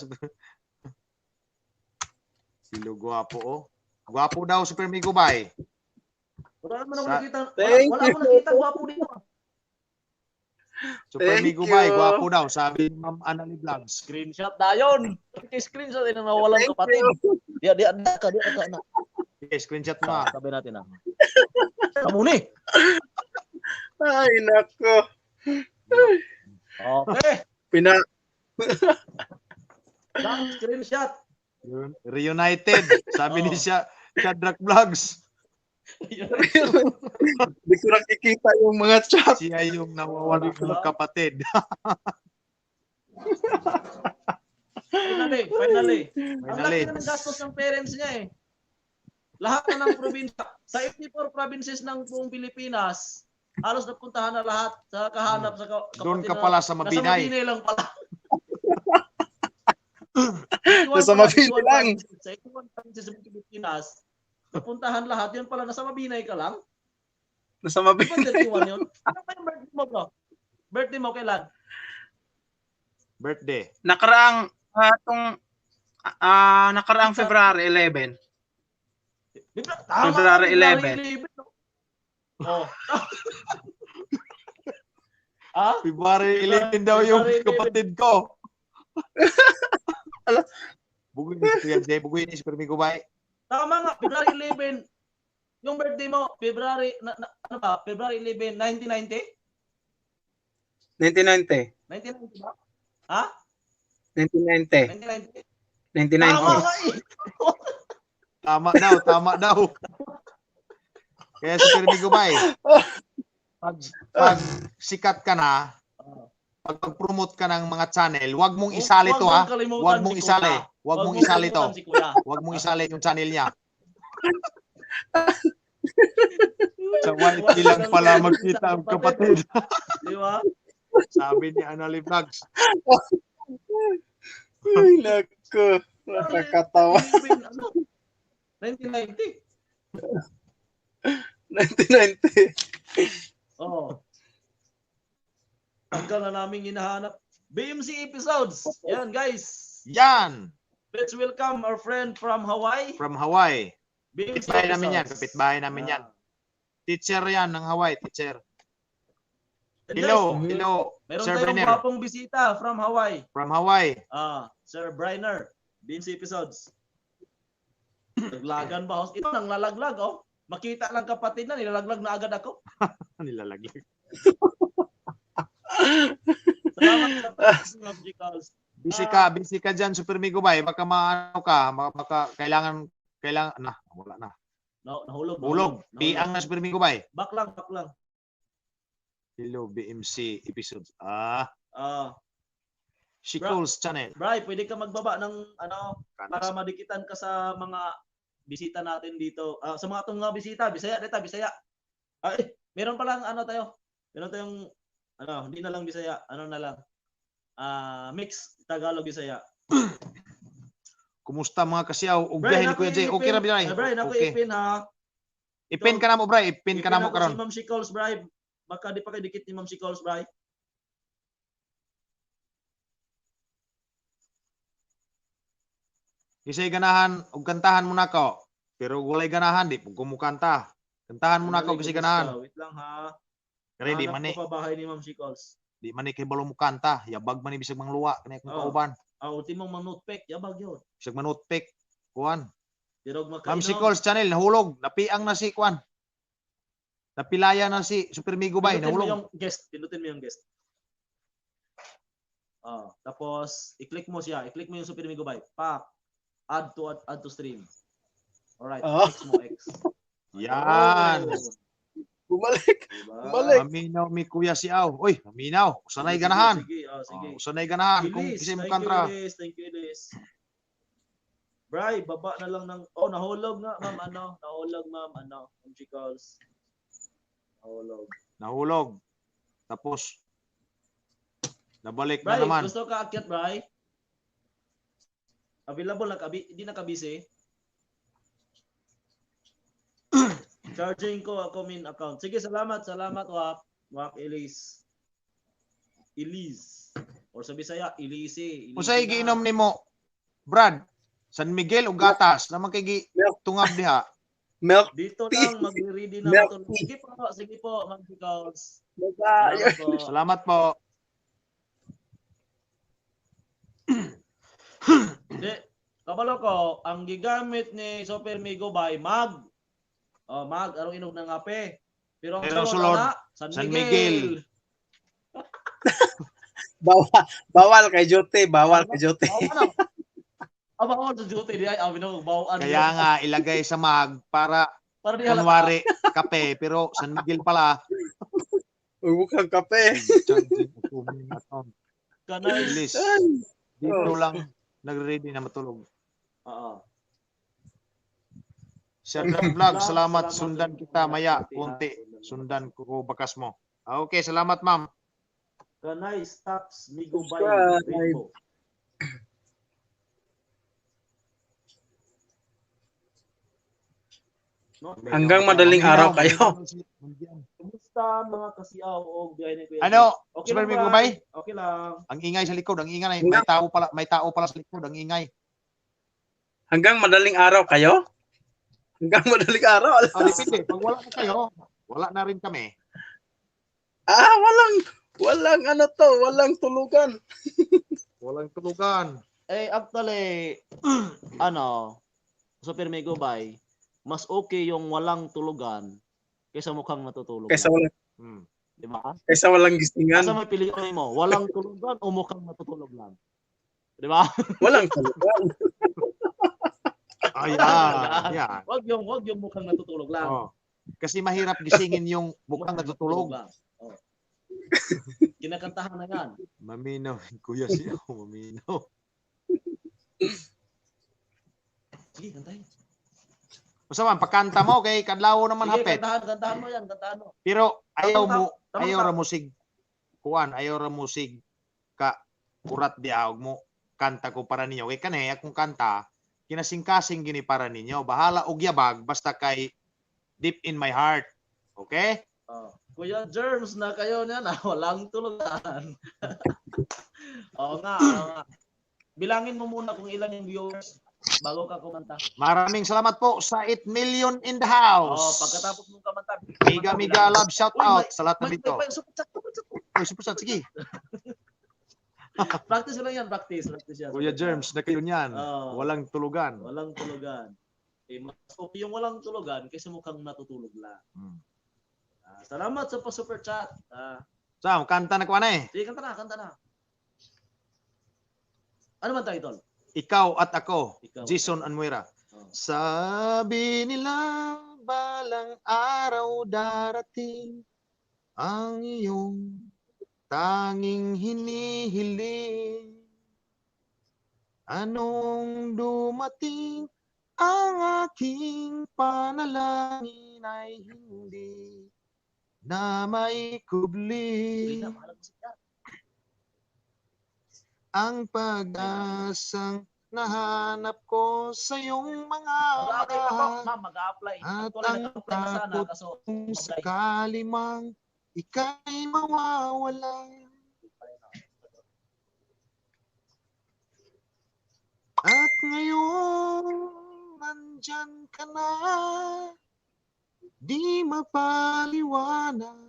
Hello, gwapo oh. Gwapo daw, Super Migubay. Wala naman ako nakita. Wala, Thank wala you. akong nakita gwapo dito. Super Thank Migubay, you. gwapo daw, sabi ni Ma'am Annalie Vlogs. Screenshot dayon. Okay, screenshot din ang nawawalang Thank kapatid. you. Di di di ka, di ka na. Okay, screenshot mo ah. Sabi natin ah. Kamuni. Ay, nako. Okay. Pina Done, screenshot. Reunited, sabi ni Oh. siya, Shadrach Vlogs. Hindi ko nakikita yung mga chat. Siya yung nawawala mong kapatid. Finally, finally. Ang Finally. laki na ng gastos ng parents niya eh. Lahat na ng probinsya. Sa 84 provinces ng buong Pilipinas, halos napuntahan na lahat sa kahanap sa kapatid. Doon ka na- pala sa Nasa Mabinay. Mabinay lang pala. Nasa Mabinay lang. Sa 81 provinces ng Pilipinas, napuntahan lahat. Yun pala, nasa Mabinay ka lang. Nasa Di ba Mabinay. 31 yun? Ano ba yung birthday mo, bro? Birthday mo kailan? Birthday. Nakaraang nakaraang February 11. Di ba? Tama, February 11. 11. Oh. Ah? February 11 daw yung February 11. kapatid ko. Bugoy ni Kuya Jay, bugoy ni Super Migubay. Tama nga, February 11. Yung birthday mo, February, ano ba? February 11, 1990? 1990. 1990 ba? Ha? 1990. 1990? 1990. Tama nga eh. Tama daw, tama daw. Kaya si Permi Gubay, pag sikat ka na, pag pag-promote ka ng mga channel, wag mong isali to ha. Wag mong isali. Wag mong isali to. Wag mong isali yung channel niya. Sa YT lang pala magkita ang kapatid. Di ba? Sabi ni Anali Vlogs. Ay, naku. Nakakatawa. Ano? 1990. 1990. Oo. Tagal na namin hinahanap. BMC episodes. Yan, guys. Yan! Let's welcome our friend from Hawaii. From Hawaii. BMC Kapitbahay namin yan. episodes. Kapitbahay namin yan. Ah. Teacher yan ng Hawaii. Teacher. And Hello. guys, Hello. meron Sir tayong Brenner. gwapong bisita from Hawaii. From Hawaii. Ah, Sir Briner, BMC episodes. Naglagan ba? Ito nang lalaglag oh. Makita lang kapatid na nilalaglag na agad ako. Nilalaglag. Salamat sa pag calls. Busy ka dyan, Super Migo Bay. Baka maano ka, baka kailangan, na, wala na. No, nahulog. Hulog. Nahulog. Piang na, Super Migo Bay. Back lang, back lang. Hello, BMC episodes. Ah, She calls channel. Bray, pwede ka magbaba ng ano para madikitan ka sa mga bisita natin dito. Ah, sa mga itong mga bisita, Bisaya dito, Bisaya. Ay, meron palang ano tayo. Meron tayong ano, hindi na lang Bisaya, ano na lang. Ah, mix Tagalog Bisaya. Kumusta mga kasiyaw? Ug Bray, biyahe ni Kuya Jay. Okay ra Bray. Ay, Bray, nako Okay. ipin ha. Ipin ka na mo, Bray. Ipin ka na mo ako karon. Si Ma'am She Calls, Bray. Baka di pa kayo dikit ni Ma'am She Calls, Bray. Kisay ganahan og kantahan mo nako. Pero walay ganahan di pud ko mo kanta. Kantahan mo nako Sandali, kasi kumusta? ganahan. Wait lang ha. Kani di Hanap man ni, ko pa bahay ni Ma'am She Calls. di man ni kay balo mo kanta. Yabag man ni bisag mangluwa kani akong Oo. kauban. Ah, ultimong mang notepad, yabag yun. Bisag manotpick. Kuan. Pero Ma'am si Calls channel nahulog. Napiang na si kuan. Napilaya na si Super Migo Bay Pindutin mo nahulog. yung guest, pindutin mo yung guest. Ah, tapos i-click mo siya, i-click mo yung Super Migo Bay. Pak. Add to stream. Alright, Ah. X mo X. Yan. Oh, Bumalik. diba? Bumalik. Maminaw mi Kuya Siaw. Uy, maminaw. Usanay ganahan. Sige, oh, sige. Oh, usanay ganahan kung Elise, kisay mo thank you, kantra. Elise. Thank you, Elise. Bray, baba na lang ng... Oh, nahulog nga, ma'am, ano. Nahulog, ma'am, ano. Ma'am G. Calls. Nahulog. Nahulog. Tapos nabalik na Bray, naman. gusto ka akyat, Bray? Available na kabi, hindi na kabisi. Charging ko ako main account. Sige, salamat, salamat, Wak. Wak Elise. Elise. Or sa Bisaya, Elise. Elise Usay na. giinom nimo, Brad? San Miguel o gatas naman kay gi tungab diha. Milk Dito tea. lang, mag-ready na Milk matulog. Sige po, Ma'am Pickles. Bye. Salamat po. Salamat po. Di, kabalo ko, ang gigamit ni Super Migo by mag. Oh, mag, arong inog ng kape. Pero ang Pero ang sulod, sulod, ana, San, San Miguel. Miguel. Bawal, bawal kay Jote, bawal kay Jote. Oh, ano? Ah, bawal sa duty di ay ah, binog bawal. Kaya nga ilagay sa mag para para di halata. kunwari kape pero San Miguel pala. Huwag kang kape. Kanay. Bilis. Dito lang nagre-ready na matulog. Oo. Sir Vlog, Vlog, salamat. Salamat. Sundan kita maya konti. Sundan ko bakas mo. Ah, okay, salamat ma'am. Kanay stops Migo by Subscribe. Rainbow. No? Hanggang madaling araw kayo. Kumusta mga kasiaw o biyahe ni Kuya? Ano? Okay Super lang, Migo Bray. Bay? Okay lang. Ang ingay sa likod, ang ingay. May tao pala, may tao pala sa likod, ang ingay. Hanggang madaling araw kayo? Hanggang madaling araw. Ah, depende. Pag wala na kayo, wala na rin kami. Ah, walang ano to, walang tulugan. Walang tulugan. Eh, actually, ano, Super Migo Bay, mas okay yung walang tulugan kaysa mukhang natutulog Kaysa lang. walang Di ba? kaysa walang gisingan. Asa may piliin mo, walang tulugan o mukhang natutulog lang? Di ba? Walang tulugan. Ayan, yan. Wag yung mukhang natutulog lang. Oh. Kasi mahirap gisingin yung mukhang natutulog. Lang. Oh. Kinakantahan na yan. Maminaw, kuya siya, maminaw. Sige, kantahin. Basta man, pagkanta mo kay kadlaw naman Sige, hapit. kantahan, kantahan mo yan, kantahan mo. Pero ayaw mo, Tamang ayaw ra mo sig kuan, ayaw ra mo sig ka kurat di og mo kanta ko para ninyo. Kay kani akong kanta kinasingkasing gini para ninyo. Bahala og yabag basta kay deep in my heart. Okay? Oh. Kuya Germs na kayo niyan, ah, walang tulugan. Oo nga, oo nga. Bilangin mo muna kung ilan yung viewers bago ka kumanta. Maraming salamat po sa 8 million in the house. Oh, pagkatapos mong kumanta. Mega mega love shout Uy, out sa lahat May, nandito. may, super chat, super chat. Uy, super chat, sige. Practice lang yan, practice. Practice yan. Kuya Germs, na kayo niyan. Oo. Walang tulugan. Walang tulugan. Eh, mas okay yung walang tulugan kaysa mukhang natutulog lang. Ah, salamat sa pa-super chat. Ah, Sam, kanta na ko na eh. sige, kanta na, kanta na. Ano man title? Ikaw at ako, Ikaw. Jason Anmuera. Oh. Sabi nila balang araw darating ang iyong tanging hinihiling. Anong dumating ang aking panalangin ay hindi na maikubli. Tuloy na, mahal mo siya. Ang pag-asang nahanap ko sa iyong mga Mag-a-apply pa po, mata. ma'am, mag-a-apply. At Actually, ang nag-apply na sana, takot kaso kung apply. sakali mang ika'y mawawala. At ngayon, nandyan ka na, di mapaliwanag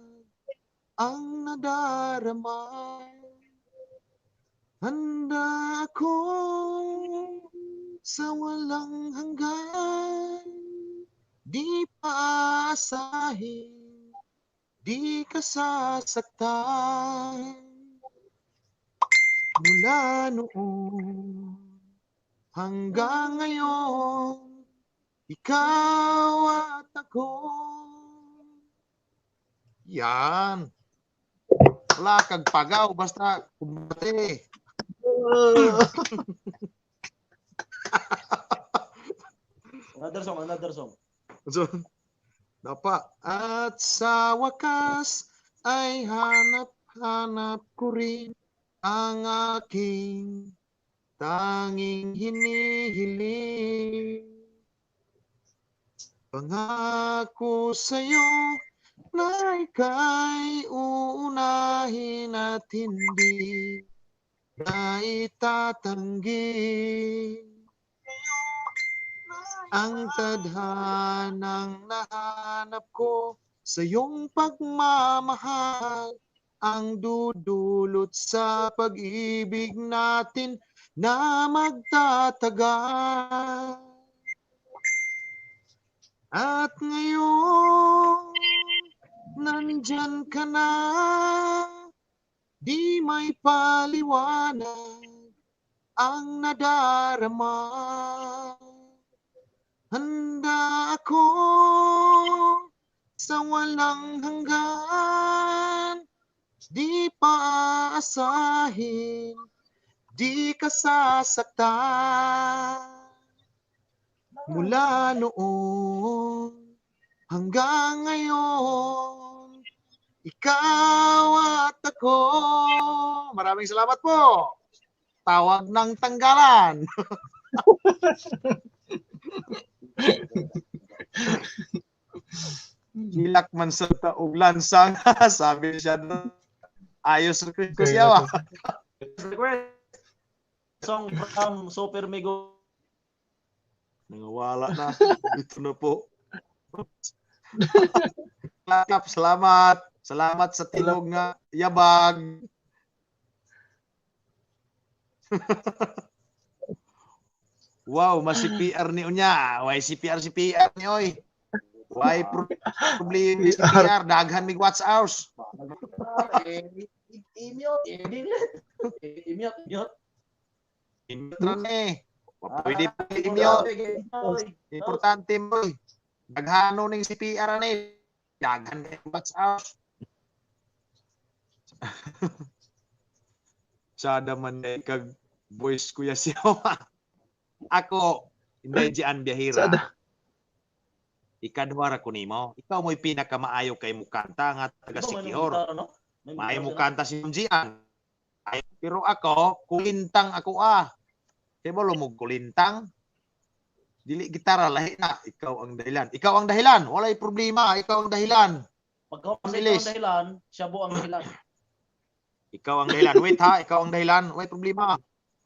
ang nadarama. Handa ako sa walang hanggan, di paasahin, di ka sasaktan. Mula noon hanggang ngayon, ikaw at ako. Yan. Wala kag pagaw, basta kumbate. Another song, another song. So, dapa. At sa wakas ay hanap-hanap ko rin ang aking tanging hinihiling. Pangako sa'yo na ika'y uunahin at hindi na itatanggi. Ang tadhanang nahanap ko sa iyong pagmamahal ang dudulot sa pag-ibig natin na magtatagal. At ngayon, nandyan ka na, di may paliwanag ang nadarama. Handa ako sa walang hanggan, di paaasahin, di ka sasaktan. Mula noon hanggang ngayon, ikaw at ako. Maraming salamat po. Tawag ng tanggalan. Hilak man sa taog lansang, sabi siya. Ayos sa Kristo siya. Wa. Request song from Super Mego. Nangawala na. Ito na po. Salamat. Salamat sa tinog nga yabag. Wow, mas CPR ni unya. Why CPR CPR ni oy. Why problema ni CPR daghan mig watch hours. I-mute, i-mute, i-mute. I-mute eh. Pwede pa i-mute. Importante mo eh. Daghano ning CPR ani. Daghan kay WhatsApp. Sada man eh, kag voice kuya siya. Ako, hindi diyan biyahira. Sada. Ikaduha ra ko nimo. Ikaw mo'y pinakamaayo kay mukanta nga taga Sikihor. Maayo mo kanta si Gian. Pero ako, kulintang ako ah. Kaya mo lumog kulintang? Dili gitara, lahi na. Ikaw ang dahilan. Ikaw ang dahilan. Walay problema. Ikaw ang dahilan. Pag ikaw ang Bilis. dahilan, siya bo ang dahilan. Ikaw ang dahilan. Wait ha, ikaw ang dahilan. Walay problema.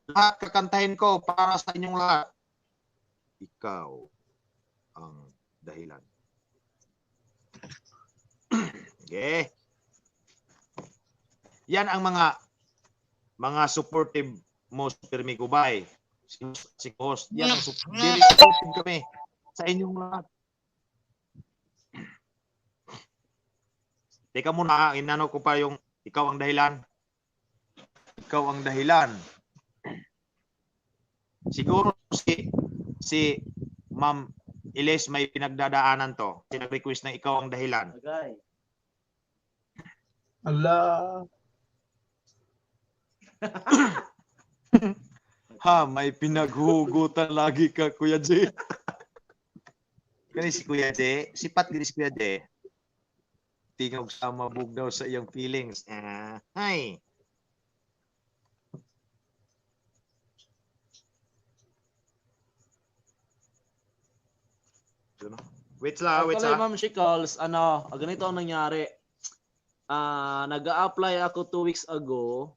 Lahat kakantahin ko para sa inyong lahat. Ikaw ang dahilan. Okay. Yan ang mga supportive mo sa Pirmi Gubay. Si host. Yan ang very supportive kami sa inyong lahat. Teka muna, inano ko pa yung ikaw ang dahilan. Ikaw ang dahilan. Siguro si Ma'am Elise may pinagdadaanan to. Sinag-request na ikaw ang dahilan. Okay. Ala. Ha, may pinaghugutan lagi ka, Kuya J. Kani si Kuya J, sipat gini si Kuya J. Tingog sa mabugnaw sa iyong feelings. Ah, hi. Wait lang, wait Actually, lang. Ma'am Shikals, ano, ganito ang nangyari. Nag-a-apply ako 2 weeks ago.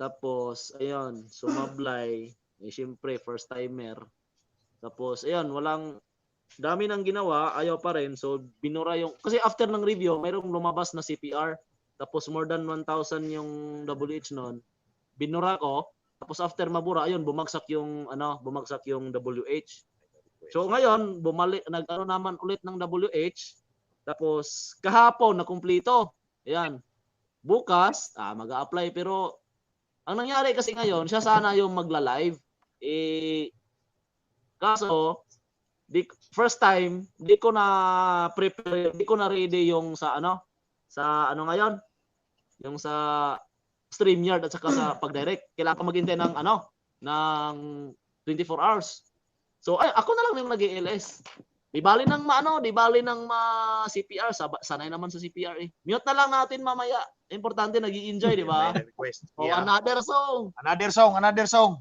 Tapos, ayun, sumablay. Eh, syempre, first timer. Tapos, ayun, walang, dami nang ginawa, ayaw pa rin. So, binura yung, kasi after ng review, mayroong lumabas na CPR. Tapos, more than 1,000 yung WH nun. Binura ko. Tapos, after mabura, ayun, bumagsak yung, ano, bumagsak yung WH. So, ngayon, bumalik, nag-ano naman ulit ng WH. Tapos, kahapon, nakumplito. Ayan. Bukas, mag-a-apply. Pero, ang nangyari kasi ngayon, siya sana yung magla-live. Eh, kaso, first time, di ko na prepare, di ko na ready yung sa ano ngayon? Yung sa StreamYard at saka sa pag-direct. Kailangan ko maghintay ng ano, ng 24 hours. So, ay, ako na lang yung nag-ALS. Di bali ng maano, di bali ng ma CPR, sanay naman sa CPR eh. Mute na lang natin mamaya. Importante nag-i-enjoy, di ba? Request. Oh, Yeah. another song. Another song, another song.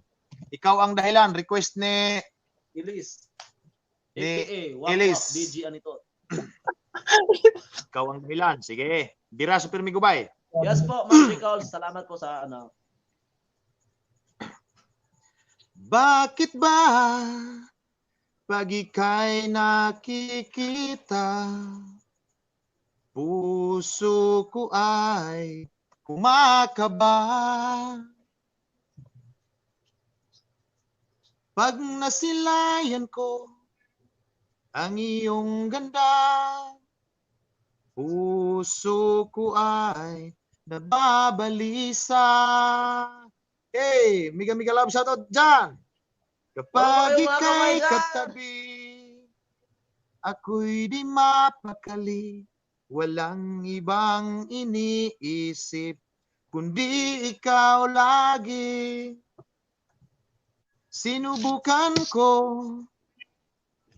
Ikaw ang dahilan, request ni Elise. Ni AKA, Wak Elise. Wak, DG Anito. Ikaw ang dahilan. Sige. Bira sa Pirmi Gubay. Yes po, Ma'am Nicole. Salamat po sa ano. Bakit ba pag ika'y nakikita, puso ko ay kumakaba? Pag nasilayan ko ang iyong ganda, puso ko ay nababalisa. Hey, miga miga love shoutout dyan! Kapag ika'y katabi, ako'y di mapakali. Walang ibang iniisip, kundi ikaw lagi. Sinubukan ko,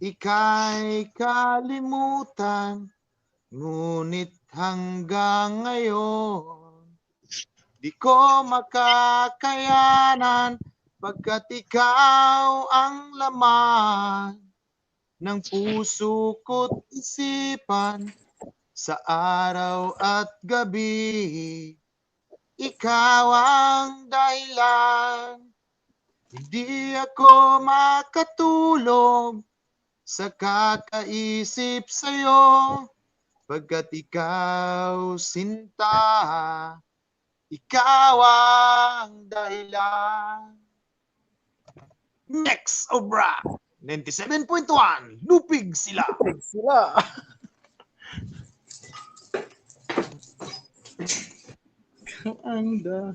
ika'y kalimutan, ngunit hanggang ngayon, di ko makakayanan, pagkat ikaw ang laman ng puso ko't isipan sa araw at gabi. Ikaw ang dahilan, hindi ako makatulog sa kakaisip sa'yo, pagkat ikaw sinta, ikaw ang dahilan. Next Obra 97.1, lupig sila. Lupig sila. Ang da.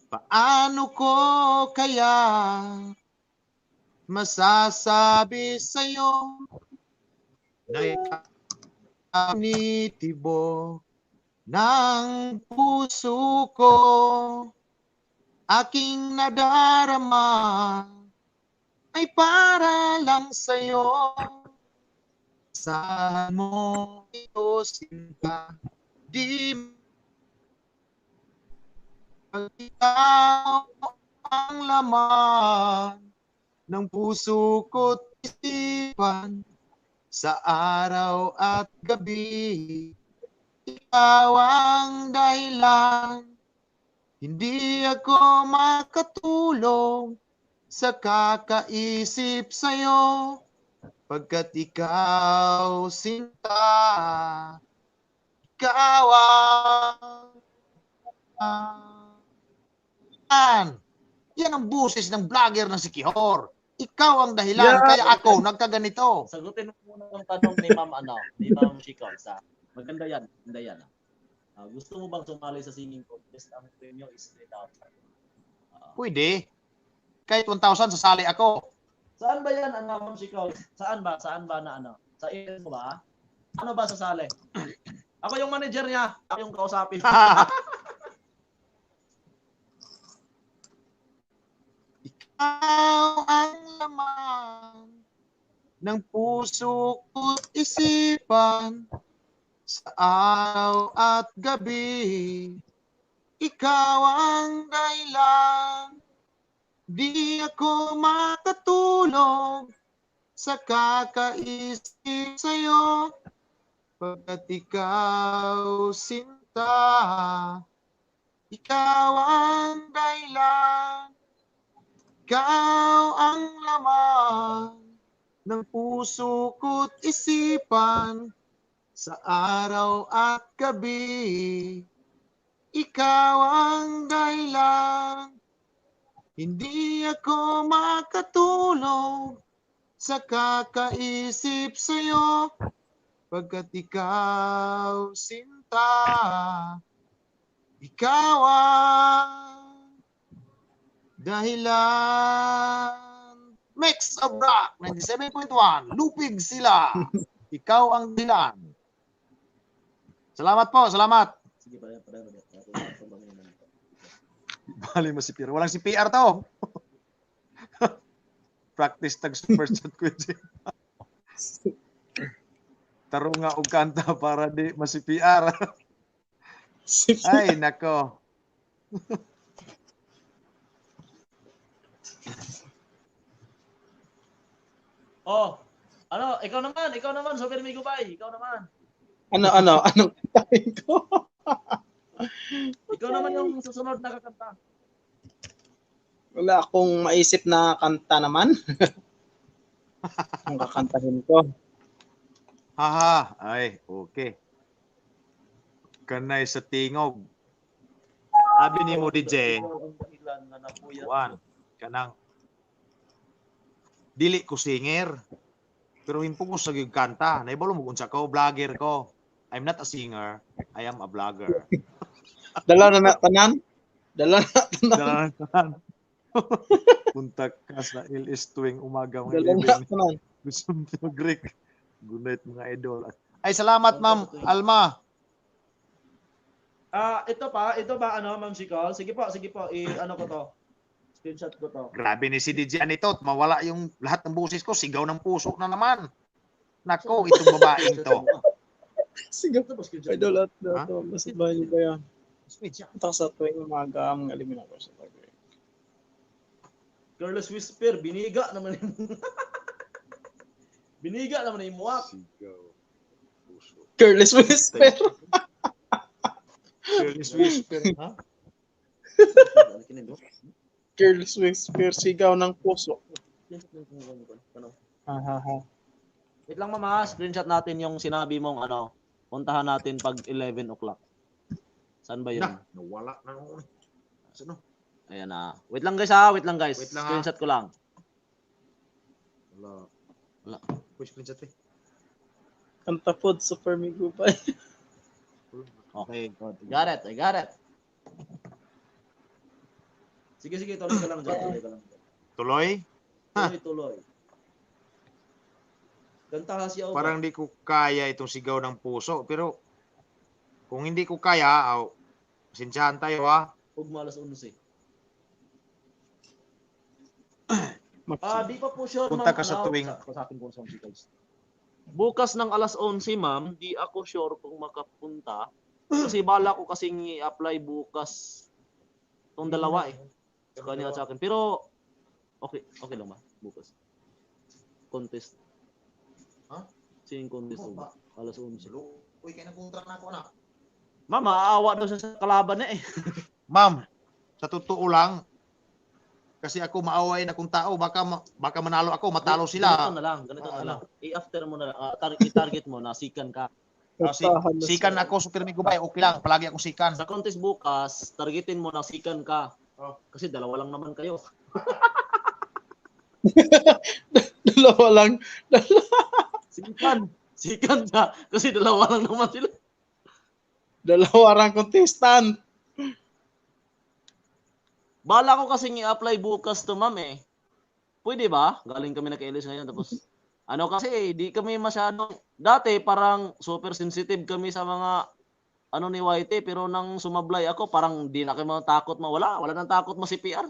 Paano ko kaya masasabi sa'yo na ikaw nitibok ng puso ko, aking nadarama ay para lang sa'yo. Saan mo ito sinta, di ikaw ang laman ng puso ko't isipan sa araw at gabi. Ikaw ang dahilan, hindi ako makatulog sa kakaisip sa'yo, pagkat ikaw sinta, ikaw ang. Yan ang boses ng vlogger na si Kihor. Ikaw ang dahilan, Yeah. kaya ako nagkaganito. Sagutin mo muna ang tanong ni Ma'am ano, ni Ma'am Shikol sa. Maganda yan, maganda yan. Gusto mo bang sumali sa singing contest? Ang premyo is 3,000. Pwede. Kahit 1,000 sasali ako. Saan ba yan, ano, Ma'am Shikol? Saan ba? Saan ba na ano? Sa event mo ba? Ano ba sasali? Ako yung manager niya. Ako yung kausapin. Ikaw ang laman ng puso ko't isipan sa araw at gabi. Ikaw ang dahilan, di ako makatulog sa kakaisip sa'yo, pagkat ikaw sinta, ikaw ang dahilan, ikaw ang laman ng puso ko't isipan sa araw at gabi. Ikaw ang dahilan, hindi ako makatulog sa kakaisip sa'yo, pagkat ikaw sinta, ikaw ang dahilan. Mix of Rock 97.1, lupig sila. Ikaw ang dahilan. Salamat po, salamat. Sige, pare, pare, pare. Bali mo si PR. Walang si PR to. Practice tag super chat ko. Tarong nga og kanta para di masi PR. Ay, nako. Oh, ano, ikaw naman, Super Migo Bay, ikaw naman. Ano, anong kantahin ko? Ikaw naman yung susunod na kakanta. Wala akong maisip na kanta naman. Ang kakantahin ko. Haha, ay, okay. Kanay sa tingog. Sabi ni mo, DJ, Juan, kanang dili ko singer. Pero himpo ko sa kanta. Naibalo mo kung sa ko, vlogger ko. I'm not a singer, I am a vlogger. Dala na tanan? Dala na tanan. Dala na tanan. Punta ka sa LS tuwing umaga mga Dala na tanan. Gusto mo Greek. Good night mga idol. Ay, salamat Ma'am Alma. Ito ba ano Ma'am Shikol? Sige po, i-ano ko to. Screenshot ko to. Grabe ni si DJ Anitot, mawala yung lahat ng boses ko, sigaw ng puso na naman. Nako, itong babaeng to. Sigaw. Idol at dato. Basta ba niyo ba yan? Screenshot. Punta sa tuwing umaga ang elimin ako sa pag. Careless Whisper, biniga naman yung biniga naman yung muwak. Sigaw. Puso. Careless Whisper. Careless Whisper, ha? Careless Whisper, sigaw ng puso. Ha. Wait lang mama, screenshot natin yung sinabi mong ano, puntahan natin pag 11 o'clock. Saan ba yun? Na, nawala na noon. Sino? Ayan na. Wait lang guys ha, wait lang guys. Wait lang, screenshot ko lang. Wala. Wala. Uy, screenshot eh. Kanta po, Super Migo pa. Okay, good. I got it, I got it. Sige, sige, tuloy ka lang dyan. Tuloy ka lang dyan. Tuloy? Tuloy, tuloy. Kanta siya. Parang di ko kaya itong sigaw ng puso. Pero kung hindi ko kaya, aw, pasensyahan tayo ha. Ug malas 11. Ah, di pa po sure, Punta ma'am. ka sa Ano, tuwing- Kausapin ko sa mga guys. Bukas ng alas 11, ma'am, di ako sure kung makapunta. Kasi bala ko kasing i-apply bukas tong dalawa eh. Sa kanya at sa akin. Pero okay, okay lang ba bukas? Contest. Ha? Sino yung contest ba? Alas 11. Uy, kaya nagpunta na ako na. Ma'am, maaawa daw siya sa kalaban niya eh. Ma'am, sa totoo lang, kasi ako maawain akong tao, baka baka manalo ako, matalo sila. Ganito na lang, ganito na lang. I-after mo na lang, i-target mo na sikan ka. Sikan ako, Super Migo Bay, okay lang, palagi akong sikan. Sa contest bukas, targetin mo na sikan ka. Oh. Kasi dalawa lang naman kayo. Dalawa lang. Sikan. Sikan ka. Kasi dalawa lang naman sila. Dalawa lang contestant. Bala ko kasing i-apply bukas to, ma'am eh. Pwede ba? Galing kami na kay Ellis ngayon. Tapos, ano kasi eh, di kami masyadong, dati parang super sensitive kami sa mga ano ni YT, pero nang sumablay ako, parang di na kami takot mawala. Wala nang takot mo si PR.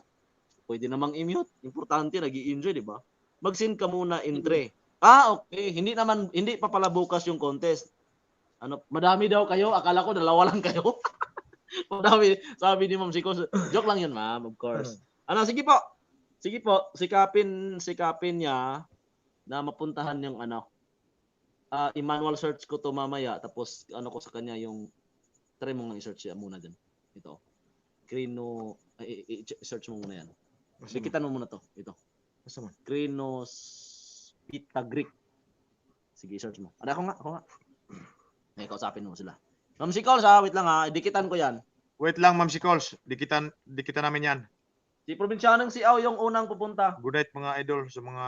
Pwede namang i-mute. Importante, nag enjoy di ba? Mag-send ka muna entry. Ah, okay. Hindi naman, hindi pa pala bukas yung contest. Ano, madami daw kayo. Akala ko dalawa lang kayo. Madami, sabi ni Ma'am Siko. Joke lang yun, ma'am, of course. Ano, sige po. Sige po, sikapin sikapin niya na mapuntahan yung ano. I-manual search ko to mamaya, tapos ano ko sa kanya yung, try mo nga i-search siya muna dyan. Ito. Crino, i-search mo muna yan. Dikitan mo muna to. Ito. Asa man? Crinos Pita Greek. Sige, search mo. Ano, ako nga, ako nga. Ay, kausapin mo sila. Ma'am Sikols, ha, wait lang ha. Dikitan ko yan. Wait lang, Ma'am Sikols. Dikitan, dikitan namin yan. Si Provincianong si Au yung unang pupunta. Good night mga idol sa mga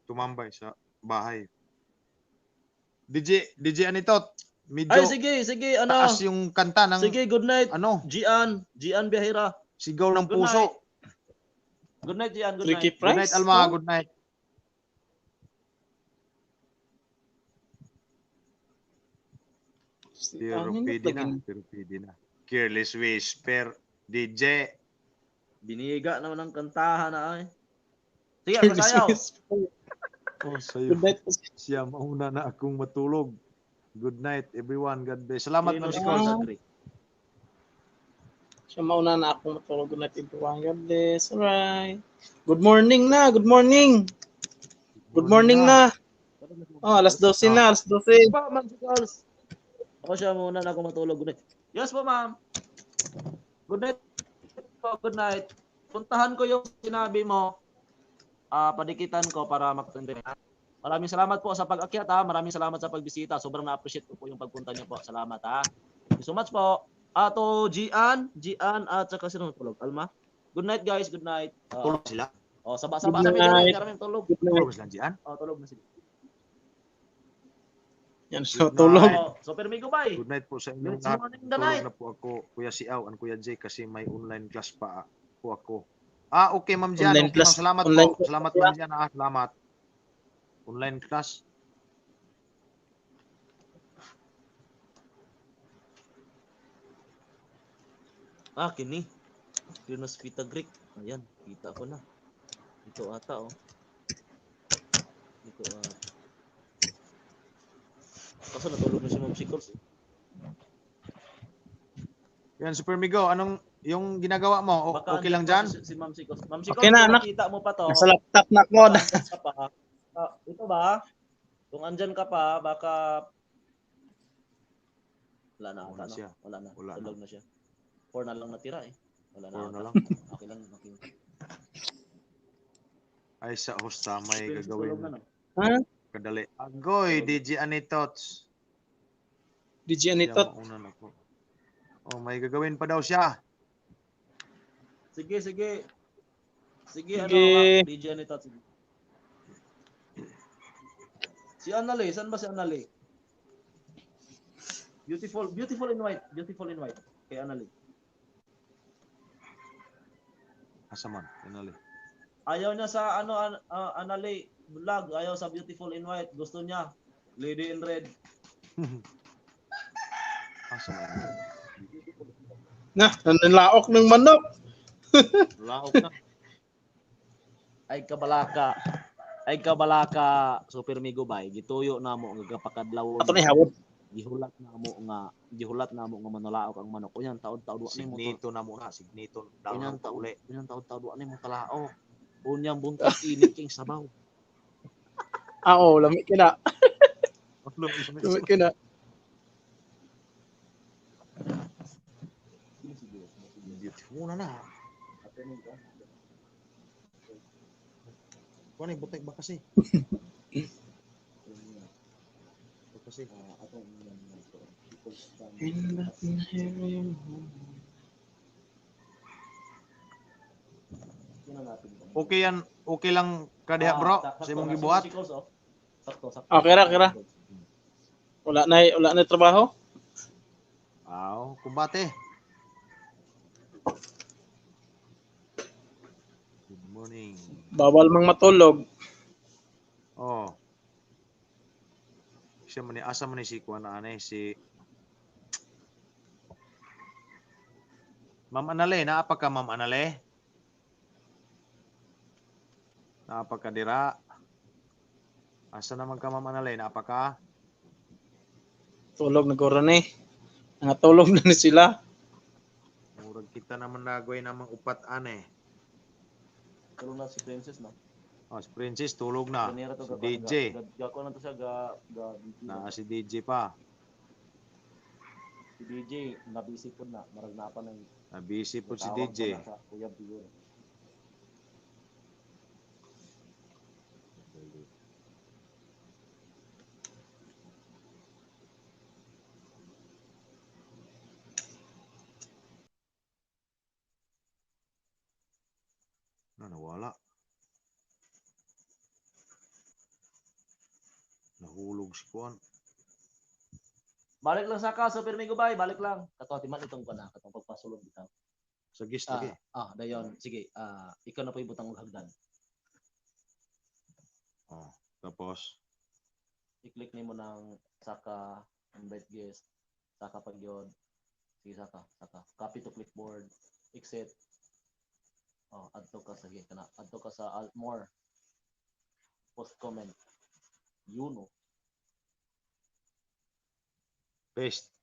tumambay sa bahay. DJ Anitot, medyo Ay, sige, sige, ano. taas yung kanta ng Sige, good night. ano, Gian, Gian Biyahera. sigaw ng Good puso. Good night, Gian. Good Ricky night. Price. Good night, Alma. Good night. Pero Ano pwede na. Pero pwede na. Careless Whisper. DJ. Biniga naman ang kantahan na ay. Sige, ako sayaw. Oh, sa'yo. Good night. Siya, mauna na akong matulog. Good night, everyone. God bless. Salamat, Ma'am Crinos Sikols. Pita Greek. Siya mauna na akong matulog. Good night, everyone. God bless. Alright. Good morning na. Good morning. Good morning na. Oh, alas 12 na. Alas 12. Pa, Ma'am Sikols. Ako siya muna na ako matulog. Good night. Yes po, ma'am. Good night po. Good night. Puntahan ko yung sinabi mo. Padikitan ko para makatindi. Maraming salamat po sa pag-akyat ha. Maraming salamat sa pagbisita. Sobrang na-appreciate ko po yung pagpunta niyo po. Salamat ha. Thank you so much po. Ato Gian, Gian at saka sino tulog? Alma. Good night guys, good night. Tulog sila. Oh, saba-saba Good sa night. Karami tulog. Good night. Tulog sila, Gian. Oh, tulog na sila. Yan, so Good tulog. night. Oh, so permigo bye. Good night po sa inyong Good lahat. morning the Tulog night. na po ako, Kuya Siaw and Kuya Jay, kasi may online class pa po ako. Ah, okay, Ma'am Gian. Online Okay, ma'am. class. Salamat Online po. class. Salamat, Ma'am Gian. Ah, salamat. Online class. Ah, kini. Crinos Pita Greek. Ayan, kita ko na. Ito ata oh. Ito ata. Kaso natulog na si Ma'am Sikols. Eh. Yan, Super Migo, anong yung ginagawa mo? Baka Okay lang andyan dyan? pa si Ma'am Sikols. Ma'am Sikols, Okay na, kung anak. nakita mo pa to. Nasa laptop na ako. Kung andyan ka pa. Ito ba? Kung andyan ka pa, baka wala na Wala ata, no? siya. Wala na. Wala na. Tulog na siya. 4 na lang natira eh. Wala na. Four ata. na lang. Okay lang, okay. Ay, sa hosta, may Princess, tulog gagawin na, no? Ha? kadali. Agoy, DJ Anitots. DJ Siya, Anitot. mauna na po. Oh, may gagawin pa daw siya. Sige, sige. Sige, ano Sige. nga, DJ Anita. Sige. Si Annalie, saan ba si Annalie? Beautiful, beautiful in white, beautiful in white. Kay Annalie. Asa man? Anali. Ayaw niya sa ano Anali vlog, ayaw sa Beautiful in White. Gusto niya Lady in Red. Asa man? Na, nanlaok ng manok. Laok na. Ay kabalaka. Ay kabalaka, Super Migo bay. Gituyo namo nga gapakadlawon. Ato ni hawod. Gihulat namo nga manulaok ang manok. Unyang taod-taod wa ni mo. Signito na muna, signito. Down Unyang na taod, uli. unyang taod-taod wa ni mo talao. Unyang buntag init king sabaw. Ah, oh, lami kina. Lami kina. Beautiful na na. Kuan ay butek ba kasi? Ba kasi. Okay yan, okay lang ka diha bro. Sa imong gibuhat. Sakto, sakto. Okay ra, okay ra. Wala na trabaho. Aw, kumbate. Good morning. Bawal mang matulog. Oh. Siya man ni asa man ni si kuan ane si Ma'am Anale, naa pa ka Ma'am Anale? Naa pa ka dira? Asa naman ka Ma'am Anale, naa pa ka? Tulog na guro ni. Nangatulog na ni sila. Murag kita naman nagway namang upat ane. Tulog na si Princess no. Oh, si Princess tulog na. Ganira to Si ga- DJ. Ga na to siya ga ga Na si DJ pa. Si DJ nabisi pud na, marag na pa nang Na busy po si tawag DJ. pa na sa kuyab siguro. Na nawala. Nahulog si Kuan. Balik lang sa ka, Super Migo bay, balik lang. Kato timan itong kana, katong pagpasulod bitaw. Sa guest Ah, lagi. Dayon, sige, ikaw na po ibutang og hagdan. Oh, tapos I-click nimo ng saka invite guest, saka pag yun. Sige, saka, saka. Copy to clipboard, exit. Oh, add to ka sige kana. Add to ka sa alt more. Post comment. Yun oh. Paste.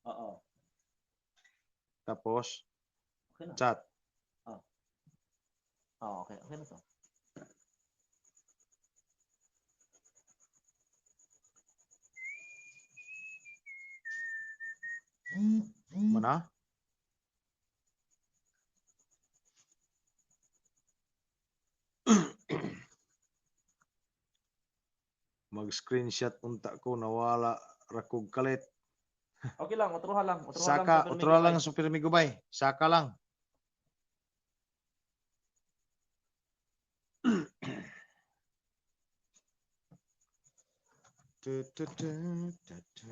Oo. Tapos Okay na. chat. Ah, okay. Okay na to. Mana? Mag-screenshot unta ko nawala rakog kalit. Okay lang, otro lang. Otro Saka, lang. otro lang Super Migo bay. Saka lang. Tu, tu, tu, tu, tu.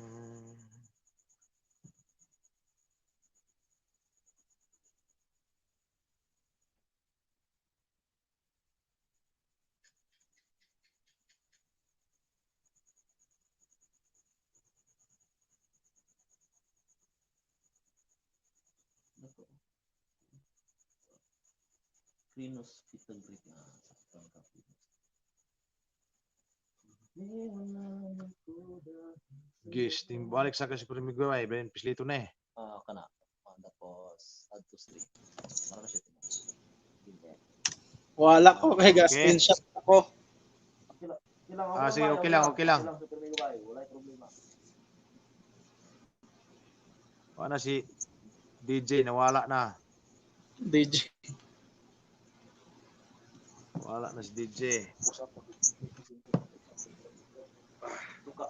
Venus Photography. Ah, sakto ang ka-Venus. Guys, balik sa ka Super Migo bay, ben pislito na eh. Ah, kana. Ah, tapos add to stream. Para na siya timo. Wala ko kay ga Okay. screenshot ako. Okay lang, okay lang, Ah, sige, okay lang, okay lang. Super Migo bay, wala problema. Wala si DJ nawala na. DJ. Wala na si DJ. Duka.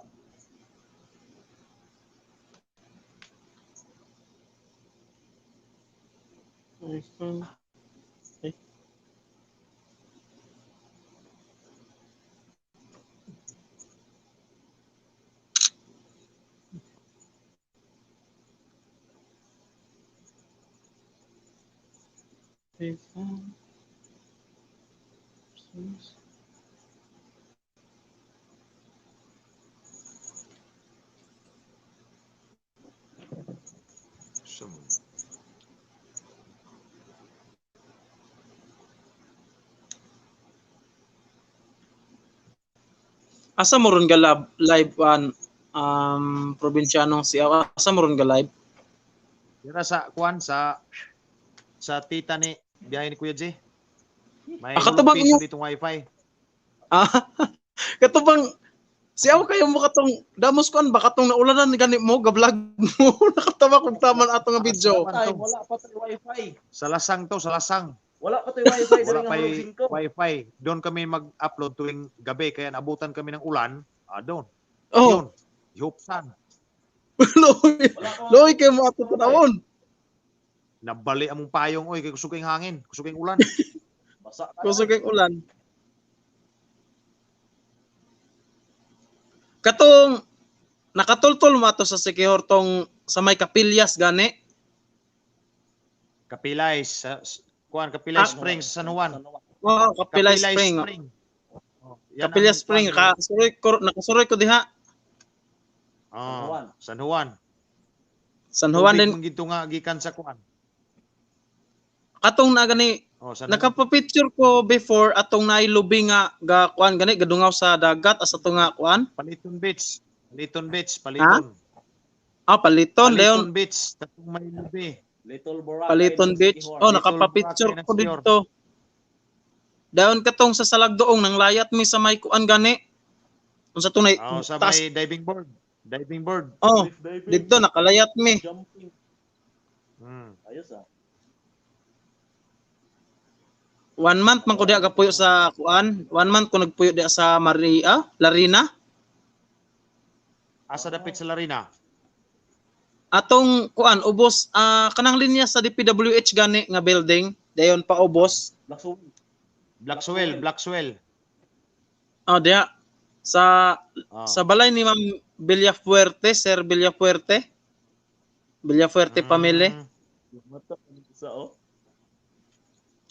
iPhone. Ay. 3, 4, 6. So, Asa mo ron ga live an probinsyanong siya? Asa mo ron ga live? Dira sa kuan sa tita ni biyahe ni Kuya J. May Ah, katubang piso ditong wifi. Ah, katubang siya kayo mo katong damos kuan ba katong naulanan gani mo ga-vlog mo nakatawa kog taman ato nga video. Tay, wala pa to'y wifi. Sa lasang to, sa lasang. Wala pa to'y wifi Wala diri pa nga hulog 5. wifi. Doon kami mag-upload tuwing gabi kaya naabutan kami ng ulan. Ah, doon. Oh, Yun. Hupsan. loy. Wala pa. Loy kayo mo ato tanawon. Nabali among payong oy kay kusog kayong hangin, kusog kayong ulan. Basa ka. Kusog kay ulan. Katong nakatultol mo ato sa Sikihor tong sa may Kapilyas gani. Kapilay sa kuan Kapilay Ah. Spring sa San Juan. Oh, Kapilay Spring. Oh, yan Kapilya ang Spring kuan. ka suroy ko nakasuroy ko diha. Oh, San Juan. San Juan. San Juan Tubig din man gito nga gikan sa kuan. katong na gani Oh, San Juan. nakapapicture ko before atong nailubi nga ga kuan gani gadungaw sa dagat asa to nga kuan. Paliton Beach. Paliton Beach, Paliton. Ah, Paliton Paliton dayon Beach, tatong may lubi. Little Boracay. Paliton ng Beach. Sikihor. Oh, Little nakapapicture Boracay ng ko Sikihor. dito. Dayon katong sa Salagdoong nang layat mi sa may kuan gani. Unsa to nay Oh, sa taas may diving board. Diving board. oh, Cliff diving, dito nakalayat mi. Jumping. Mm. Ayos ah. 1 month man ko diha gapuyo sa kuan. 1 month ko nagpuyo diha sa Maria, Larina. Asa dapit sa Larina? Atong kuan ubos kanang linya sa DPWH gani nga building dayon paubos. Black Swan. Black Swell, Black Swell. Oh, diha sa Oh. sa balay ni Ma'am Villafuerte, Sir Villafuerte. Villafuerte family. Mata sa oh.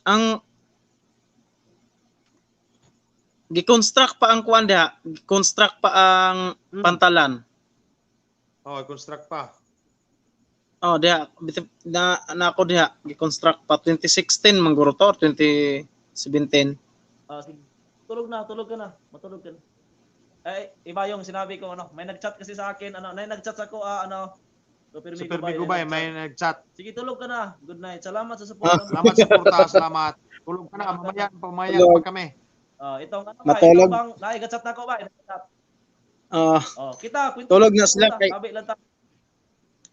Ang giconstruct pa ang kuan diha, giconstruct pa ang pantalan. Oh, construct pa. Oh, diha na, na ako diha giconstruct pa 2016 man guro to or 2017. Ah, sige. Tulog na, tulog ka na. Matulog ka na. Eh, iba yung sinabi ko ano, may nag-chat kasi sa akin, ano, may nag-chat sa ako, ano, Super, Super Bigubay, may nag-chat. Sige, tulog ka na. Good night. Salamat sa support. Salamat sa suporta, salamat. Tulog ka na, mamaya, pamaya Tulog. pa kami. Ah, itong ano ba, Matulog. itong bang, nai-chat na ako ba? Nag-chat. Ah, Oh, kita, kwento. Tulog na sila kay- Tabi lang ta.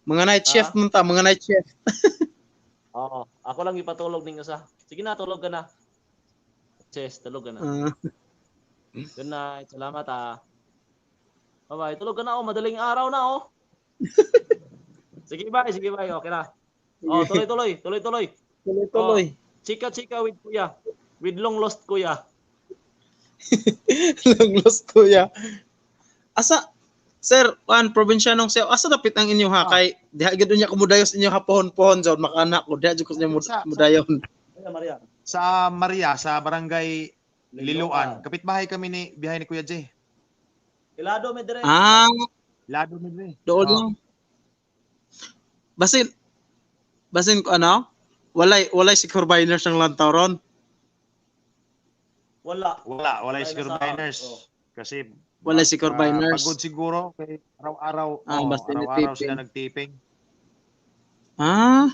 mga night shift man ta, mga night shift. Oo, ako lang ipatulog ninyo sa. Sige na, tulog ka na. Chess, tulog ka na. Ah. Good night. Salamat ah. Bye-bye. Tulog ka na oh, madaling araw na oh. Sige bye, sige bye. Okay na. Oh, tuloy tuloy, tuloy tuloy. Tuloy-tuloy. Chika chika with kuya. With long lost kuya. Long lost kuya. Asa Sir, kuan probinsyanong siya. Asa dapit ang inyo ha kay diha gyud unya kumudayon sa inyo ha pohon-pohon jud makaanak ko diha jud ko sa inyo mudayon. Maria Maria. Sa Maria, sa barangay Liloan. Kapitbahay kami ni biyahe ni Kuya J. Ilado me dire. Ah, Lado mi dire. doon Oh. lang. Basin basin ko ano? Walay secure biners ang lantaw ron. Wala. Wala, wala Wala secure na sa- biners. oh. Kasi Walay secure biners. Pagod siguro kay araw-araw, Ah, oh, basta araw-araw nitiping. sila nagtiping. Ah,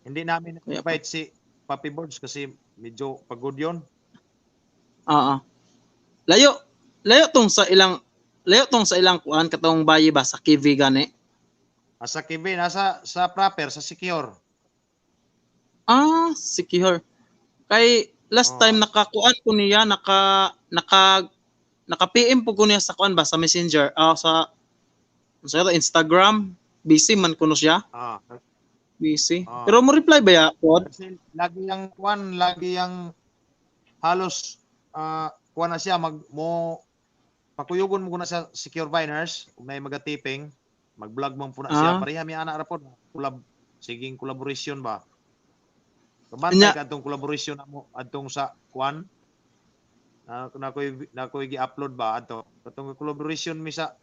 Hindi namin Kaya invite si Papi Boards kasi medyo pagod 'yon. oo. Layo layo tong sa ilang layo tong sa ilang kuan katong bayi ba sa KV gani. Asa KB nasa sa proper sa secure. Ah, secure. Kay last Oh. time nakakuan ko niya, naka naka naka PM po ko niya sa kuan ba sa Messenger, sa sa Instagram, busy man kuno siya, Ah, busy. Ah. Pero mo reply ba ya, pod? kasi lagi yang kuan, lagi yang halos kuan na siya mag mo pakuyugon mo ko na sa secure biners ug nay magatiping mag-vlog man po na siya Ah. pareha mi ana ra pod collab siging collaboration ba. Kabantay Nya. ka atong collaboration na mo adtong sa kuan. Na ko'y gi-upload ba adto. Katong collaboration mi sa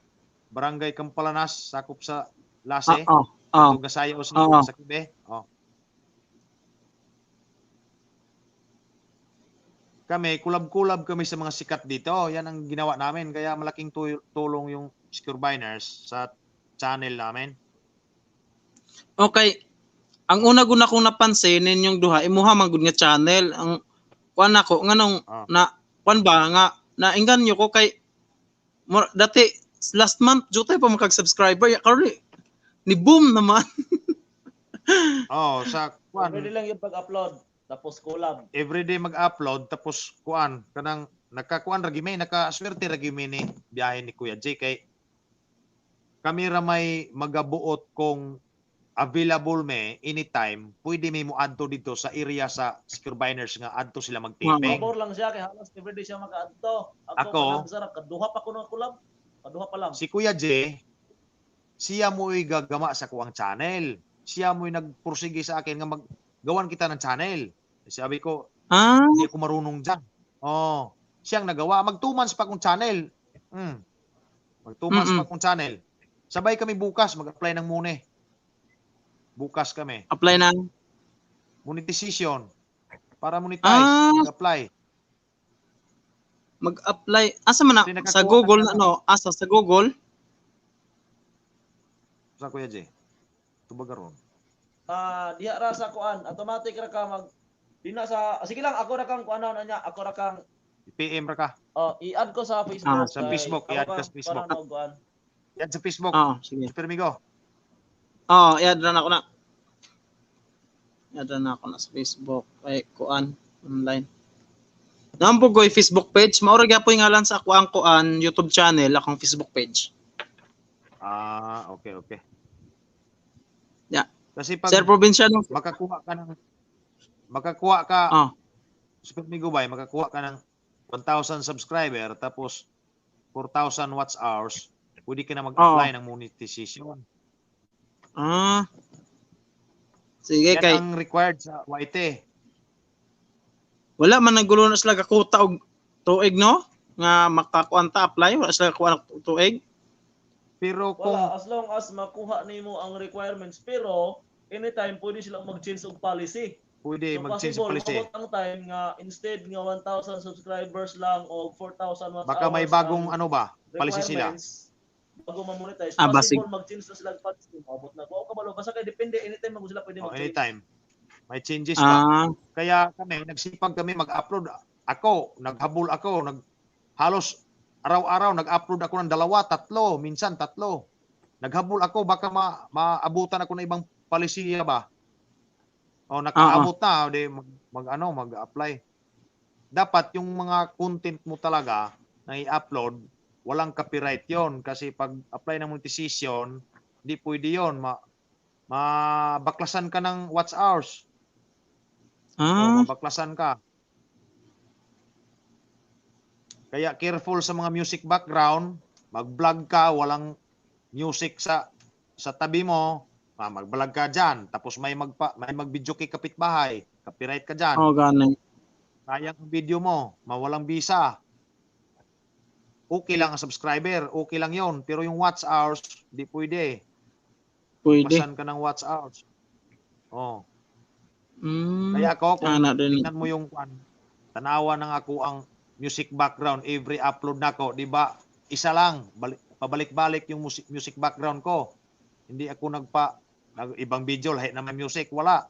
Barangay Campalanas, sakop sa Lase. Oo. Oo. Atong gasayo sa Oo. sa Kibe. Oh. Kami, kulab-kulab kami sa mga sikat dito. Yan ang ginawa namin. Kaya malaking tulong yung Secure Biners sa channel namin. Okay. Ang una gud akong napansin ninyong duha, imuha man gud nga channel. Ang kuan ako nganong na kuan ba nga nainggan ko kay dati last month jutay pa makag-subscriber ya karon ni boom naman. Oh, sa kuan Pwede lang yung pag-upload tapos collab. Everyday mag-upload, tapos kuan kanang nakakuan ra gyud mi, nakaswerte ra gyud mi ni biyahe ni Kuya J kay kami ra may magabuot kung available me anytime, pwede mi mo adto dito sa area sa Secure Biners nga adto sila magtaping. Pabor lang siya kay halos everyday siya makaadto. Ako, Ako, sarap kaduha pa ko ng collab. Kaduha pa lang. Si Kuya J, siya mo'y gagama sa kuang channel. Siya mo'y nagpursige sa akin nga maggawan kita ng channel. Sabi ko, hindi ako marunong dyan. Oh, siyang nagawa. Mag 2 months pa akong channel. Mag 2 months pa akong channel. Sabay kami bukas, mag-apply ng mune. Bukas kami. Apply na? Monetization. Para monetize, mag-apply. Mag-apply. Asa man na? Kasi Sa nakakuha Google na na, no? Asa sa Google? Sa Kuya J. Tubag karon. Diha ra sa kuan, automatic ra ka mag di na sa sige lang, ako ra kang kuanon niya, ako ra kang PM ra ka. Oh, i-add ko sa Facebook. Sa Facebook, Kay, i-add ako ka sa kang Facebook. kuanon og kuan. I-add sa Facebook. Sige. Super Migo. Oh, i-add ra na ako na. I-add ra na ako na sa Facebook. Ay, kuan online. Naambo ko'y Facebook page. Mao ra gyapon ngalan sa ako ang kuan YouTube channel, akong Facebook page. Okay, okay. Yeah. Kasi pag Sir Provinciano, makakuha ka ng makakuha ka Super Migo bay, makakuha ka ng 1,000 subscriber tapos 4,000 watch hours, pwede ka na mag-apply ng monetization. Sige, Yan kay ang required sa YT. Wala man nagulo na sila gakuta og tuig, no? Nga makakuan ta apply, wala sila gakuha og tuig. Pero kung Wala, as long as makuha nimo ang requirements, pero anytime pwede silang mag-change og policy. Pwede So, mag-change possible, policy. maabot ang time nga instead nga 1,000 subscribers lang o 4,000 watch Baka may hours bagong ang ano ba? Policy sila. requirements, bago ma-monetize, Basig. possible mag-change na sila policy. Maabot na. Wa ka kabalo, basta kay depende anytime mag sila pwede Oh, mag-change. anytime. May changes pa. Kaya kami, nagsipag kami mag-upload. Ako, naghabol ako, halos araw-araw nag-upload ako ng 2, 3, minsan 3. Naghabol ako, baka maabutan ako ng ibang palisiya ba? O nakaabot na, di mag-apply. Dapat yung mga content mo talaga na i-upload, walang copyright yon kasi pag apply ng monetization, hindi pwede yon. Mabaklasan ka ng watch hours. O, mabaklasan ka. Kaya careful sa mga music background, mag-vlog ka, walang music sa tabi mo, mag-vlog ka dyan, tapos may mag-video kay kapitbahay, copyright ka dyan. Oh, ganun. Sayang ang video mo, mawalang visa. Okay lang ang subscriber, okay lang yon, pero yung watch hours, di pwede. Pwede. Pasan ka ng watch hours. Oh. Kaya ako, kung Ana din. tingnan mo yung kwan, tanawa ng ako ang music background every upload nako, di ba? Isa lang, pabalik-balik yung music background ko. Hindi ako ibang video, lahat na may music, wala.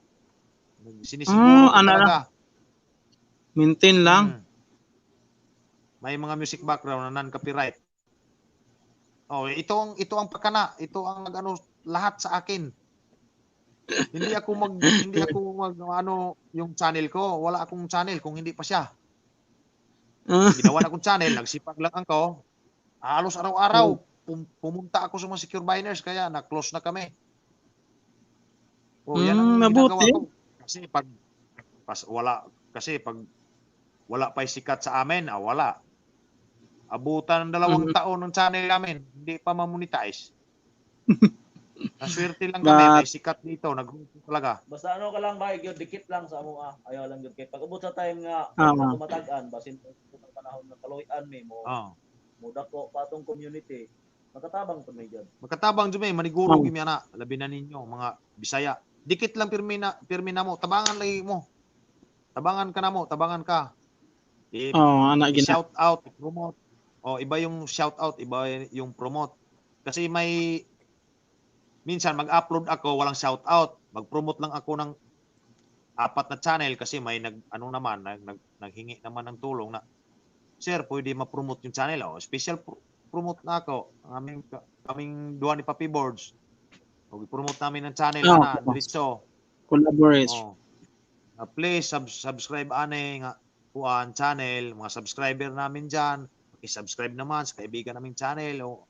Sinisiguro ko Ano talaga. lang. Maintain lang. May mga music background na non-copyright. Oh, ito ang pakana, ito ang nag-ano lahat sa akin. Hindi ako mag ano yung channel ko, wala akong channel kung hindi pa siya. Ginawa na akong channel, nagsipag lang ako. Halos araw-araw pumunta ako sa mga secure biners kaya na-close na kami. Oh, yan ang Mabuti. ginagawa ko. Kasi pag wala pa sikat sa amin, wala. Abutan ng 2 taon ng channel namin, hindi pa ma-monetize. Naswerte lang kami, may sikat dito, nagrupo talaga. Basta ano ka lang bay, gyud dikit lang sa amo ah. Ayaw lang gyud kay pag ubot sa time nga tumatag-an basin ang panahon nga kaloy-an mi mo. Mo dako pa atong community. Makatabang pud may gyud. Makatabang jud may maniguro gyud mi ana, labi na ninyo mga Bisaya. Dikit lang pirmi na mo, tabangan lagi mo. Tabangan ka na mo, tabangan ka. Ana gina. Shout out, promote. Oh, iba yung shout out, iba yung promote. Kasi may minsan mag-upload ako, walang shout out. Mag-promote lang ako ng 4 na channel kasi may naghingi naman ng tulong na, sir, pwede ma-promote yung channel. Oh, special promote na ako. Kaming duha ni Papi Boards. O, i-promote namin ang channel na diretso. Collaborate. Oh. Please subscribe ane nga kuan channel, mga subscriber namin diyan. Paki-subscribe naman sa kaibigan naming channel. O,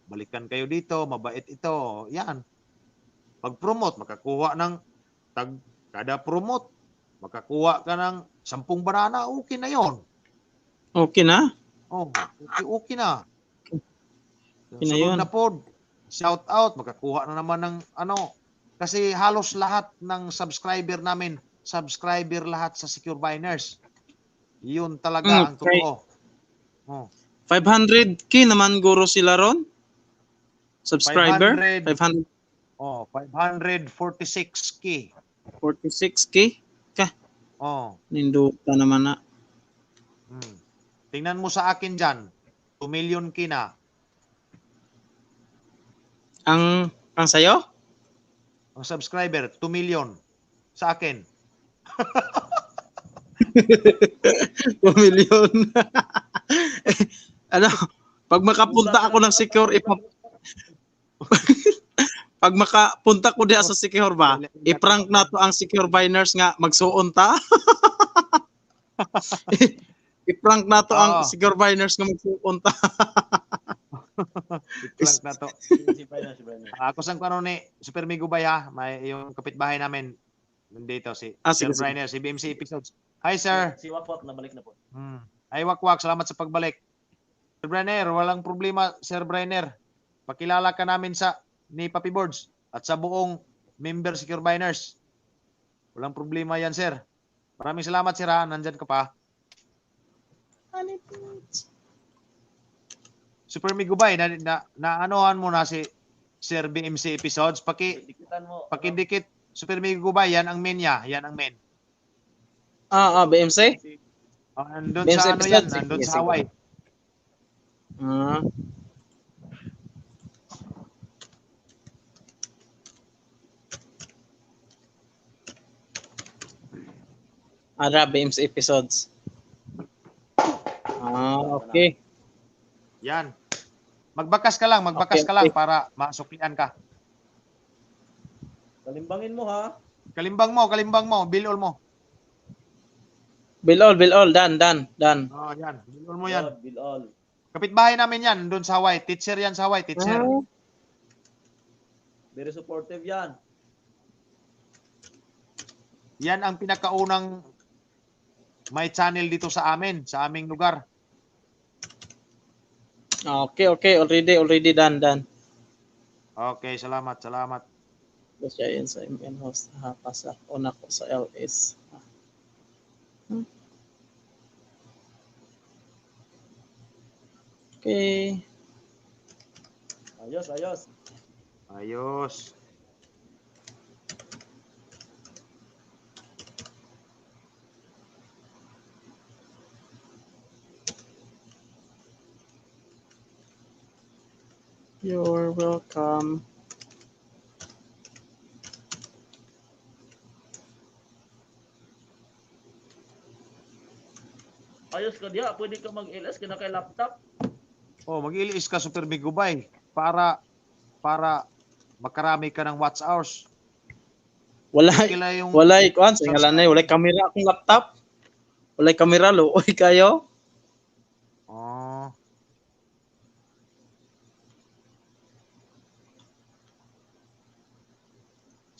balikan kayo dito, mabait ito. Yan. Pag-promote, makakuha ng kada promote, makakuha ka ng 10 banana, okay na yon. Okay na? Oh, okay na. Okay na yun. Sunod na pod, shout out, makakuha na naman ng ano. Kasi halos lahat ng subscriber namin, subscriber lahat sa Secure Biners. Yun talaga ang totoo. Oh. 500k naman guro sila ron? Subscriber? 500. Oh, 546k. 46k? Ka. Oh. Ninduta naman na. Tingnan mo sa akin dyan. 2 million k na. Ang sayo? Ang subscriber, 2 million. Sa akin. 2 million. Ano? Pag makapunta ako ng secure, pag makapunta ko diha sa secure ba, i-prank na to ang Secure Biners nga magsuon ta. I-prank na to ang Secure Biners nga magsuon ta. I-prank na to. Ako sang kano ni Super Migo Bay ha, may yung kapitbahay namin nandito si Sir Briner, si BMC Episodes. Hi sir. Si Wakwak nabalik na po. Ay Wakwak, salamat sa pagbalik. Sir Briner, walang problema Sir Briner. Pakilala ka namin sa ni Papi Boards at sa buong member Secure Biners. Walang problema yan, sir. Maraming salamat, sir, ha. Nandyan ka pa. Super Migubay, na-anohan mo na si Sir BMC Episodes. Pakidikit, Super Migubay, yan ang main niya. Yan ang main. BMC? Oh, nandun BMC sa ano yan, nandun sa Hawaii. Ara, BMC Episodes. Okay. Yan. Magbakas ka lang, para masuklian ka. Kalimbangin mo ha. Kalimbang mo, bill all mo. Bill all, done. Oh, yan. Bill all mo yan. Bill all. Kapitbahay namin yan, doon sa Hawaii. Teacher yan sa Hawaii, teacher. Very supportive yan. Yan ang pinakaunang may channel dito sa amin, sa aming lugar. Okay. Already done. Okay, salamat. Siya yun sa MN host. Pasa. Una ko sa LS. Okay. Ayos. Ayos. You're welcome. Ayos ka diya, pwede ka mag-LS ka na kay laptop. Oh, mag-LS ka Super Migubay para makarami ka ng watch hours. Wala kuan sa ngalan na, wala kamera akong laptop. Wala kamera luoy kayo. Oh.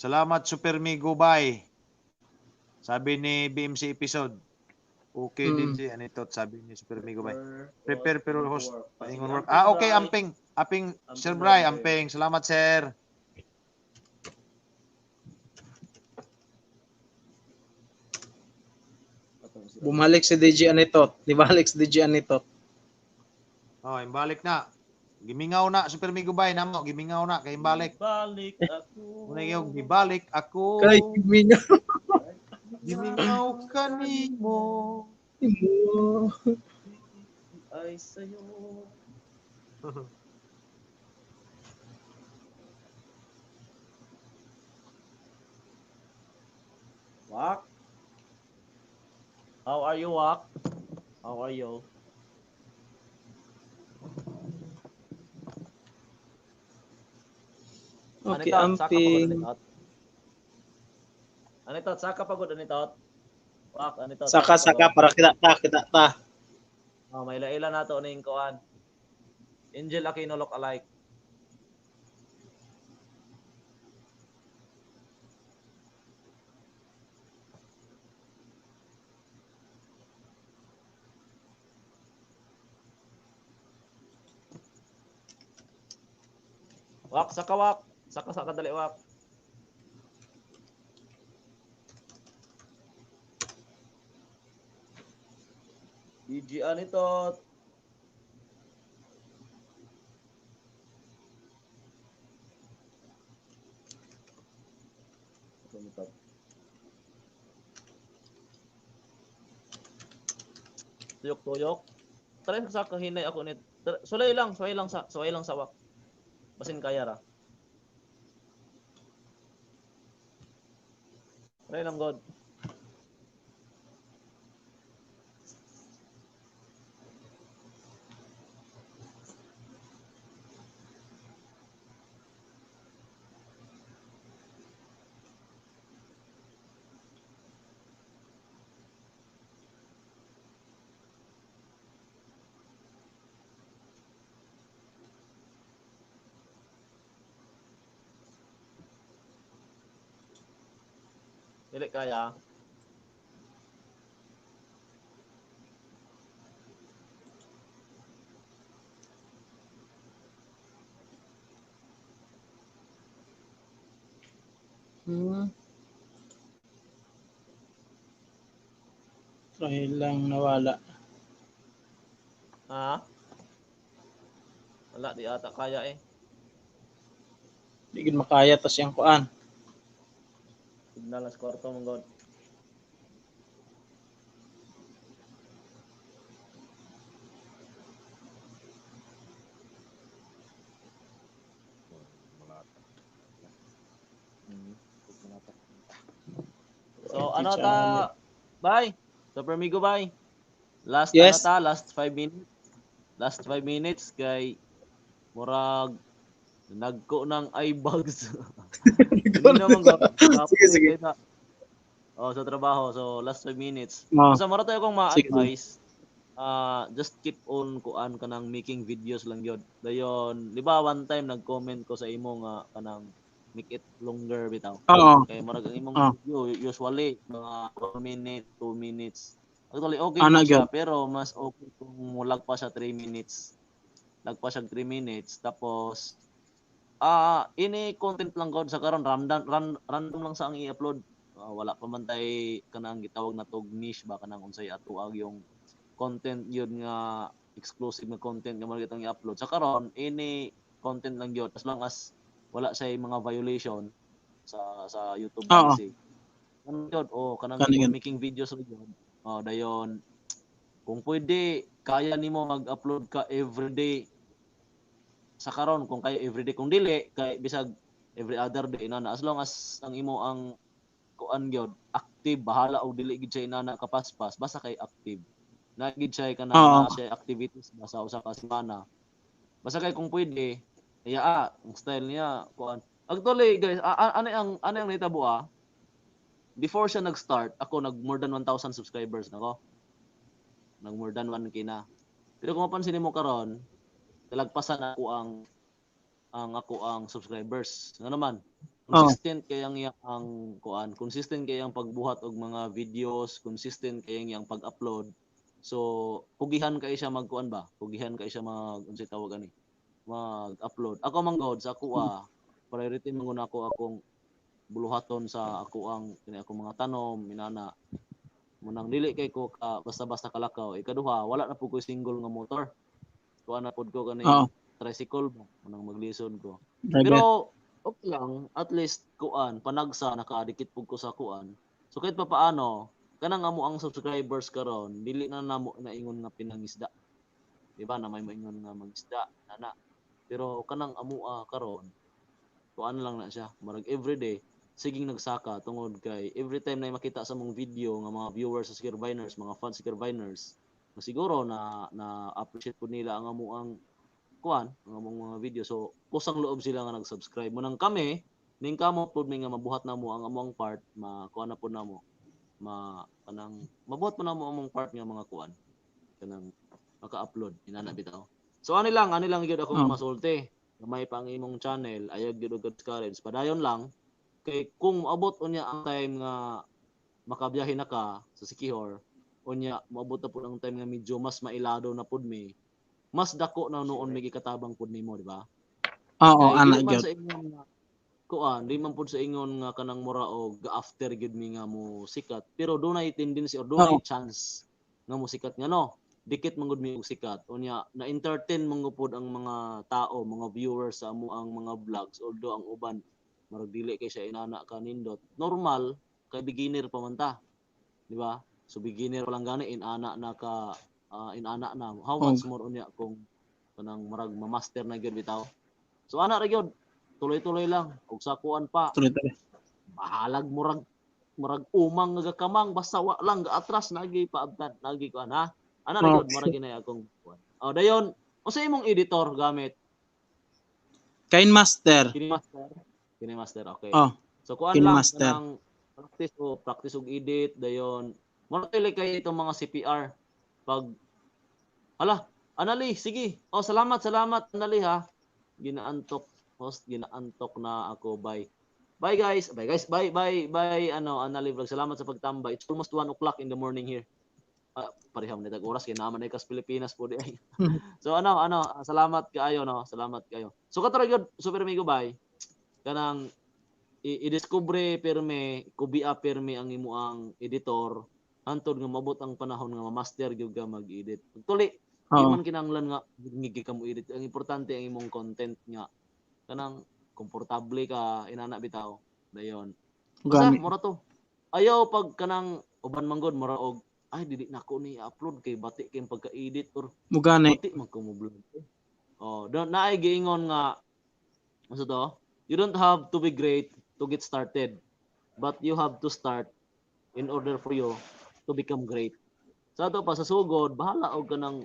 Salamat Super Migubay. Sabi ni BMC Episode. Okay din si Anitot, sabi ni Super Migubay. Prepare pero host paingon work. Okay, amping. Amping Sir Bray, amping. Salamat sir. Bumalik si DJ Anitot. Di balik si DJ Anitot. Oh, imbalik na. Gimingaw na Super Migo Bay namo, gimingaw na kay imbalik. Balik ako. Muna yung gibalik ako. Kay gimingaw. Gimingaw kanimo. Ay sa'yo. Wak? How are you, Wak? How are you? Okay, Anito, saka pagod amping. anitot. Anitot, saka pagod anitot. Wak, anitot. Saka saka para kita ta, kita ta. Oh, may laila na to ning kuan. Angel Aquino look alike. Wak, saka wak. Saka saka dali wak. DJ Anitot. Anitot. Tuyok-tuyok. Try sa kahinay ako nit. Sulay lang, suway lang sa wak. Basin kaya ra. Try lang God. Dili kaya. Try lang nawala. Ha? Wala, di ata kaya eh. Di gid makaya tas siyang kuan. Signal sa kwarto mong God. So ano ta? Bye. Super Migo, bye. Last Yes. ano ta, last 5 minutes. Last 5 minutes kay murag nagko ng eye bags. Hindi naman God. Sige, sige. Oh, sa trabaho. So last 5 minutes. Oh. Sa mura tayo kong Sige. ma-advise, just keep on kuan kanang making videos lang yun. Dayon, di ba one time nag-comment ko sa imo nga kanang make it longer bitaw. Oo. Kay murag ang imong video usually mga 1 minute, 2 minutes. Actually okay Ana na siya, gyud. pero mas okay kung lagpas siya 3 minutes. Lagpas siya 3 minutes tapos ini content lang god sa karon random random lang sa ang i-upload. Wala pa man tay kanang gitawag na tog niche ba kanang unsay ato ang yung content yun nga exclusive nga content nga mo kitang i-upload. Sa karon ini content lang yun as long as wala siya mga violation sa YouTube Oo. policy. Ano yun? Oh, kanang Ano yun? making videos lang yun. Oh, dayon kung pwede kaya nimo mag-upload ka everyday sa karon kung kaya everyday, kung dili kay bisag every other day inana, as long as ang imo ang kuan gyud active, bahala og dili gid siya inana kapaspas, basta kay active na gid siya kanang Oo. naa siya activities basta usa ka semana, basta kay kung pwede iya ang style niya kuan. Actually guys, ano ang nahitabo before siya nag-start, ako nag more than 1,000 subscribers na ko, nag more than 1K na, pero kung mapansin nimo karon nalagpasan ako ang ako ang subscribers. Ano naman? Consistent kay ang ang kuan, consistent kay ang pagbuhat og mga videos, consistent kay ang pag-upload. So, pugihan kay siya magkuan ba? Pugihan kay siya mag unsay tawag ani? Mag-upload. Ako man god sa ako priority man gud ako akong buluhaton sa ako ang kini akong mga tanom inana. Munang dili kay ko ka basta-basta kalakaw. Ikaduha, wala na pud ko single nga motor. Kuha na pud ko kaning tricycle ba, munang maglisod ko. Driver. Pero okay lang, at least kuan panagsa nakaadikit pud ko sa kuan. So kahit pa paano, kanang amo ang subscribers karon, dili na namo naingon nga pinangisda. Di ba na may moingon nga magisda nana. Pero kanang amoa karon, kuan lang na siya, murag everyday siging nagsaka tungod kay every time na makita sa mong video nga mga viewers sa Secure Biners, mga fans Secure Biners, siguro na na appreciate po nila ang amo ang kuan, ang among mga video. So kusang loob sila nga nag-subscribe. Munang kami ning kamo pud mi nga mabuhat namo ang among part, makuan na pud namo. Ma kanang mabuhat po namo among part nga mga kuan kanang maka-upload inana bitaw. So ani lang gyud akong masulti. Gamay pa ang imong channel, ayaw gyud og discourage. Padayon lang kay kung moabot unya ang time nga makabiyahe na ka sa Sikihor, unya moabot na pud ang time nga medyo mas mailado na pud mi, mas dako na noon may gikatabang pud nimo, di ba? Oo, Kay ana dili man gyud. sa ingon nga kuan, di man pud sa ingon nga kanang mura og after gyud mi nga mo sikat, pero dunay tendency or dunay chance nga mo sikat nga no. Dikit man gud mi og sikat. Unya na-entertain man gud pud ang mga tao, mga viewers sa amo ang mga vlogs, although ang uban murag dili kay siya inana ka nindot. Normal kay beginner pa man ta. Di ba? So beginner pa lang gani inana na ka inana na. How much more unya kung kanang murag ma-master na gyud bitaw. So ana ra gyud, tuloy-tuloy lang ug sa kuan pa Tuloy-tuloy. Bahalag murag umang nga gakamang, basta wa lang gaatras, nagi paabtan, nagi kuan ha. Ana ra gyud, murag ginay akong kuan. Oh, dayon unsa imong editor gamit? Kain Master. Kini Master. Kini Master, okay. Oh, So kuan Kini lang Master. kanang practice o practice og edit dayon. Mura kay kay itong mga CPR pag hala, Anali, sige. Oh, salamat, salamat Anali ha. Ginaantok host, ginaantok na ako. Bye. Bye guys. Bye guys. Bye bye bye ano Anali Vlog. Salamat sa pagtambay. It's almost 1 o'clock in the morning here. Pareha man tag oras kay naman ay kas Pilipinas po di ay. So ano salamat kaayo no. Salamat kaayo. So kato ra gyud, super amigo, bye. Kanang i-discover pirme, kubia pirme ang imuang editor hantod nga mabot ang panahon nga ma-master gyud ka mag-edit. Tuli, di man kinahanglan nga ngigi ka mo edit. Ang importante ang imong content nga kanang komportable ka inana bitaw. Dayon. Basta mura to. Ayaw pag kanang uban man gud mura og ay dili nako ni upload kay bati kay pagka-edit or Mugani. bati man ko mo vlog. Oh, do naay giingon nga ano to? You don't have to be great to get started, but you have to start in order for you to become great. Sa ato pa sa sugod, bahala og kanang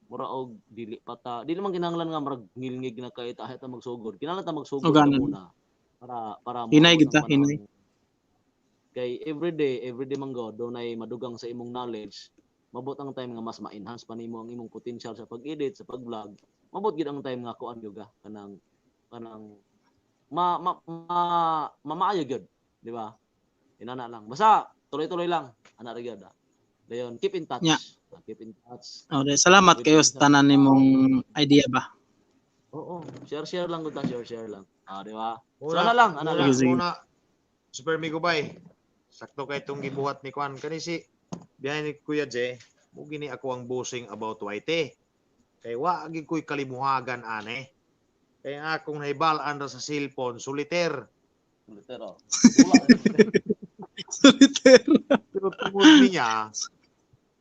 mura og dili pa ta. Dili man kinahanglan nga murag ngilngig na kay ta ta magsugod. Kinahanglan ta magsugod O, ganon. muna para Hinay moabot gid ta, ang panahon. hinay. Kay everyday man god dunay madugang sa imong knowledge. Mabot ang time nga mas ma-enhance pa nimo ang imong potential sa pag-edit, sa pag-vlog. Mabot gid ang time nga kuan gyud ka kanang kanang ma ma, ma mamaayo gyud, di ba? Inana lang. Basta tuloy-tuloy lang. Ana ra gyud. Dayon, keep in touch. Yeah. Keep in touch. Oh, salamat kayo sa tanan nimong idea ba. Oo, share-share lang gud ta, share-share lang. Ah, di ba? So Muna, ana lang, ana muna, lang. Sige, sige. muna. Super Migo Bay. Sakto kay itong gibuhat ni Kwan. Kani si biyahe ni Kuya J, mo gini ako ang busing about YT. Kay wa gid ko'y kalimuhagan ane. Kay ang akong nahibal-an ra sa cellphone, solitaire. Pero, Solitaire. Pero tungod niya,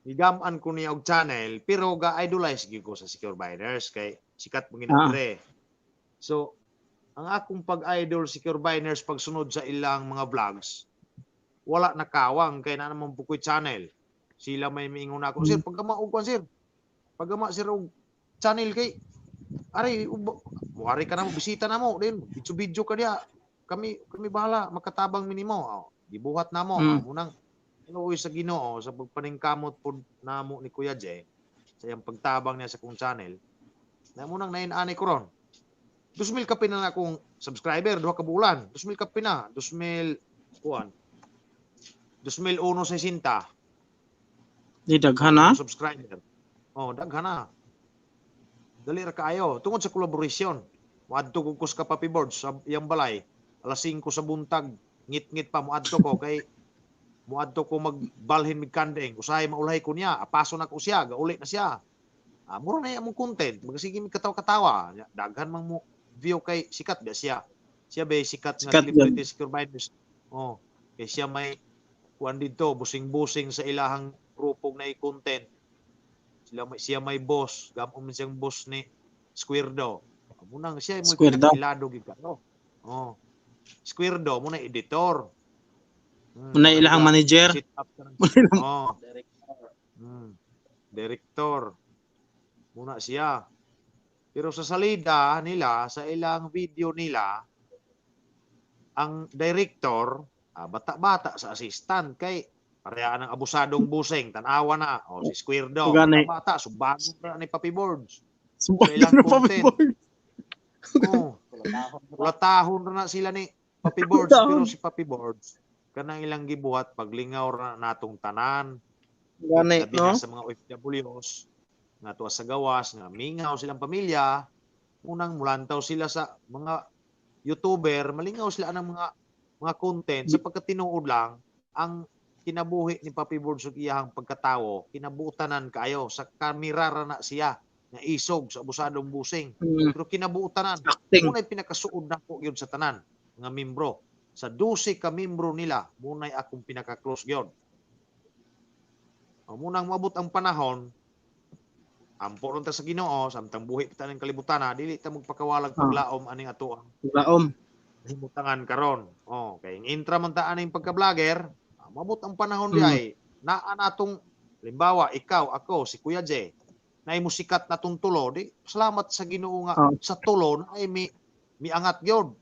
gigam-an ko niya og channel, pero ga-idolize gyud ko sa Secure Biners kay sikat mo ginadre. So, ang akong pag-idol Secure Biners pagsunod sa ilang mga vlogs, wala nakawang kay na naman po ko'y channel. Sila may miingon ako, "Sir, pagkama og kwan sir. Pagkama sir og channel kay ari muari ka na mo, bisita na mo din, video-video ka diha. Kami kami bahala, makatabang minimo." Oh, gibuhat na mo. Munang inuoy sa Ginoo sa pagpaningkamot pod namo ni Kuya J sa iyang pagtabang niya sa kong channel. Na munang nain-ani ko ron. 2,000 kapin na akong subscriber, duha ka bulan. 2,000 kapin na, 2,000 kuan. 2,001 sa sinta. Di daghan na. Subscriber. Oh, daghan na. Dali ra kaayo tungod sa collaboration. Moadto ko kus ka Papi Boards sa iyang balay alas 5 sa buntag, ngit-ngit pa moadto ko kay Muadto ko magbalhin mig kanding, usahay maulahi ko niya, apaso na ko siya, gauli na siya. Ah, mura na among content, magasige mig katawa-katawa. Daghan man mo view kay sikat ba siya. Siya ba sikat nga Sikat celebrity secure binders. Oh, kay siya may kuan didto, busing-busing sa ilahang grupong na content. Sila may siya may boss, gamo man siyang boss ni Squirdo. Munang siya mo Squirdo. pinakailado gid kayo. Oh. Squirdo mo na editor. Muna ilahang manager. Sit up ka ng Muna ilang Oh. Director. Director. Muna siya. Pero sa salida nila, sa ilang video nila, ang director, bata-bata sa assistant kay pareha ng abusadong busing, tanawa na. O si Squirdo, Gani. bata, subago na ni Papi Boards. Subago ilang na Papi content. Boards. Oh, Kulatahon. kulatahon na sila ni Papi Boards, Kulatahon. pero si Papi Boards kanang ilang gibuhat paglingaw ra natong tanan. Gani, Labi na no? sa mga OFWs nga tuwa sa gawas nga mingaw silang pamilya, unang mulantaw sila sa mga YouTuber, malingaw sila ng mga content sa pagkatinuod lang ang kinabuhi ni Papi Boards ug iyahang pagkatawo, kinabuotanan kaayo sa kamera ra na siya nga isog sa abusadong busing. Pero kinabuotanan, Acting. muna'y pinakasuod nako gyud sa tanan nga membro. Sa 12 ka membro nila, muna'y akong pinaka-close gyud. O, munang maabot ang panahon, ampo ron ta sa Ginoo, samtang buhi pa ta ning kalibutan, ha, dili ta magpakawalag paglaom aning ato ang Laom. himutangan karon. O, kay ang intra man ta aning pagka-vlogger, maabot ang panahon di ay naa natong limbawa ikaw, ako, si Kuya J, na imo sikat na tong tulo, di salamat sa Ginoo nga sa tulo na ay mi miangat gyud.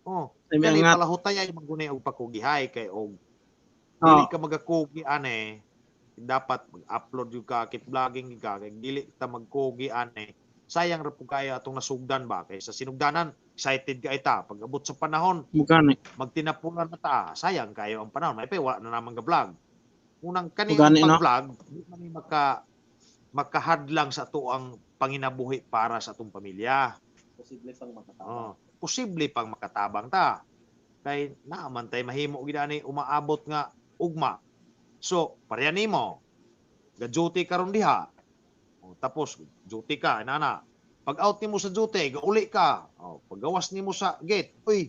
Oh, Ay, dili miangat. palahutay ay maggunay og pakugihay kay og dili ka magakugi ane, dapat mag-upload gyud ka, keep vlogging gyud ka, kay dili ta magkugi ane. Sayang ra pud kayo atong nasugdan ba kay sa sinugdanan excited ka ita pag abot sa panahon Mugani. magtinapulan na ta, sayang kayo ang panahon, may pa wala na naman ga vlog. Unang kani Mugani, no? pag-vlog di man ni makahadlang sa ato ang panginabuhi para sa atong pamilya. Posible pang makatabang. Oh, posible pang makatabang ta. Kay naaman tay mahimo gid ani umaabot nga ugma. So, pareha nimo. Ga-duty karon diha. O, tapos duty ka inana. Pag out nimo sa duty, gauli ka. O, paggawas nimo sa gate, uy.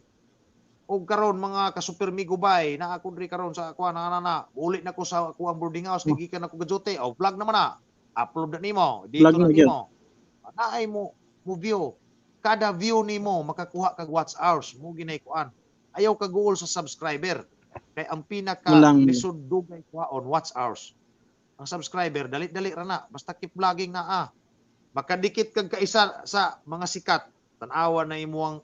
Og karon mga ka-super migo bay, naa ko diri karon sa kuan na na. Uli na ko sa kuang boarding house kay gikan ako ga-duty. O, vlog naman na. Upload na nimo, dito Vlog na na gyud. nimo. Naay mo mo view. Kada view nimo makakuha kag watch hours mo ginay kuan. Ayaw ka goal sa subscriber. Kay ang pinaka Walang- lisod dugay kuhaon watch hours. Ang subscriber dali-dali ra na basta keep vlogging na ah. Makadikit kag kaisa sa mga sikat, tan-awa na imuhang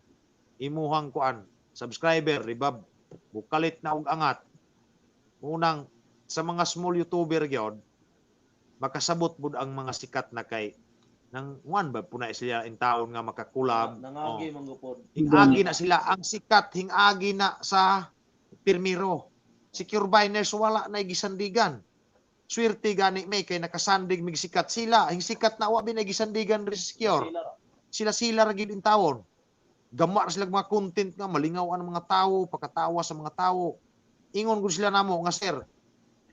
imuhang kuan subscriber ribab bukalit na og angat. Unang sa mga small YouTuber gyud makasabot pud ang mga sikat na kay nang kuan ba puna sila in taon nga makakulab. Nangagi Oh. man gupod. Hingagi na sila ang sikat, hingagi na sa pirmiro. Secure biners wala na gisandigan. Swerte gani may kay nakasandig mig sikat sila. Hing sikat na wa binay gisandigan ri sa secure. Sila ra. Sila sila ra gid in tawon. Gama ra sila mga content nga malingaw ang mga tawo, pakatawa sa mga tawo. Ingon gud sila namo nga sir.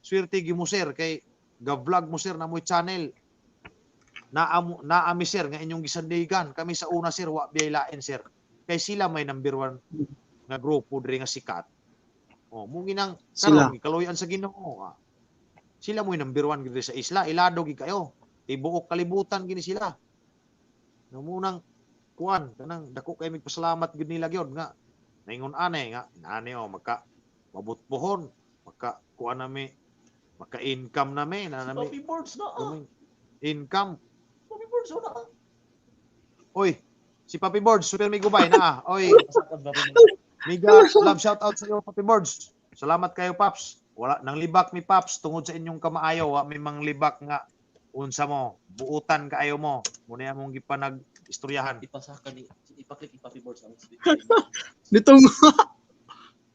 Swerte gyud mo sir kay ga-vlog mo sir na mo'y channel. Naamo naami sir nga inyong gisandigan. Kami sa una sir wa biyay lain sir. Kay sila may number one nga grupo diri nga sikat. Oh, mo ginang Sila. karon gikaluyan sa Ginoo. Ah. Sila mo'y number one diri sa isla, ilado gid kayo. Tibuok kalibutan gini sila. No munang kuan kanang dako kay migpasalamat gyud nila gyud nga naingon ane nga ane oh maka mabutbohon maka kuan nami maka income nami na Si nami Papi Boards na ah. gamay income. Papi Boards na ah. Oy, si Papi Boards, super may gubay na ah. Oy, Masakad ba rin? Miga, love shout out sa iyo Papi Boards. Salamat kayo Paps. Wala nang libak mi Paps tungod sa inyong kamaayo, wa may manglibak nga unsa mo, buutan kaayo mo. Muna among gipanag istoryahan. Ipasaka ni ipaklik ni Papi Boards ang Ditong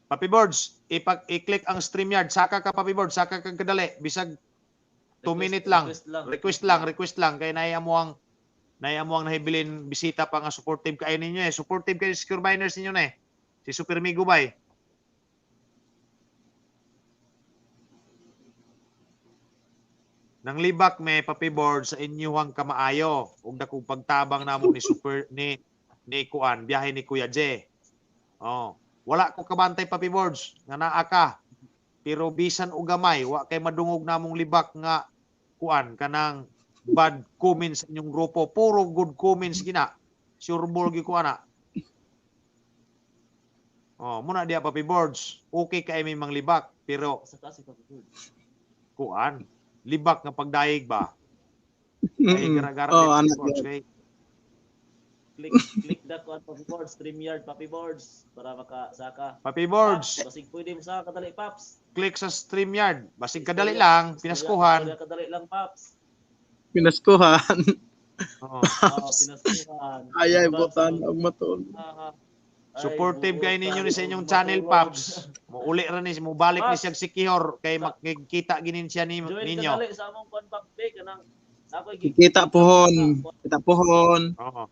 Papi Boards, i-click ang StreamYard. Saka ka Papi Boards, saka kag kadali bisag 2 minute lang. Request lang. Request lang, request lang kay naay mo ang nahibilin bisita pa nga supportive kay ninyo eh. Supportive kay Secure Biners ninyo na eh. Si Super Migo bay. Nang libak me, Papi Board, sa inyuhang kamaayo ug dakong pagtabang namo ni super ni kuan biyahe ni Kuya J. Oh, wala ko kabantay, Papi Boards, nga naa ka. Pero bisan og gamay, wa kay madungog namong libak nga kuan kanang bad comments sa inyong grupo. Puro good comments gina. Sure ball gyud ko ana. Oh, muna diya, Papi Boards. Okay kay may manglibak pero Sa kasi Papi Boards. Kuan libak nga pagdayeg ba? Kay gara-gara Oh, kay Papi anak Boards yan. Kay Click click the kuan, Papi Boards, StreamYard, Papi Boards, para makasaka. Papi Boards, Paps, basig pwede mo saka kadali, Paps. Click sa StreamYard. Basig kadali lang, pinaskuhan. Istorya kadali lang, Paps. Pinaskuhan. Oo. Oh, pinaskuhan. Ay, ay, Advance butan og matuon. Ah, ay, Supportive kay ninyo ni sa buotan inyong og channel, matulog. Paps. Muuli ra ni, mubalik ni Paps. siya Sikihor kay makikita ginin siya ni Join ninyo. kadali sa among kuan, Paps, be kanang ako'y Kita pohon. Kita pohon. Oo.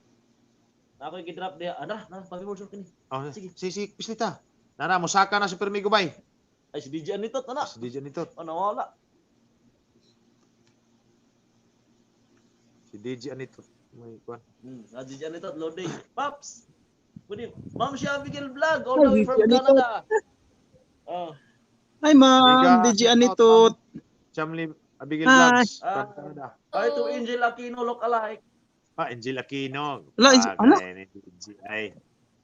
Ako'y gi-drop diha. Ana, na, Papi Boards kini. Oh, Sige. si si Pislita. Nana, musaka na si Permigo bay. Ay, si DJ Anitot ana. Si DJ Anitot. Oh, nawala. Si DJ Anitot. May kuan. Ah, DJ Anitot loading. Paps. Pwede, Ma'am si Abigail Vlog all the Ay, way from DJ Anitot. Canada. Oh. Hi, ma'am. Biga, DJ Anitot. Chamli Abigail Hi. Vlogs from Ah. Canada. Ay, to Angel Aquino look alike. Ah, Angel Aquino. Ala, ala. Bagay ni DJ. Ay.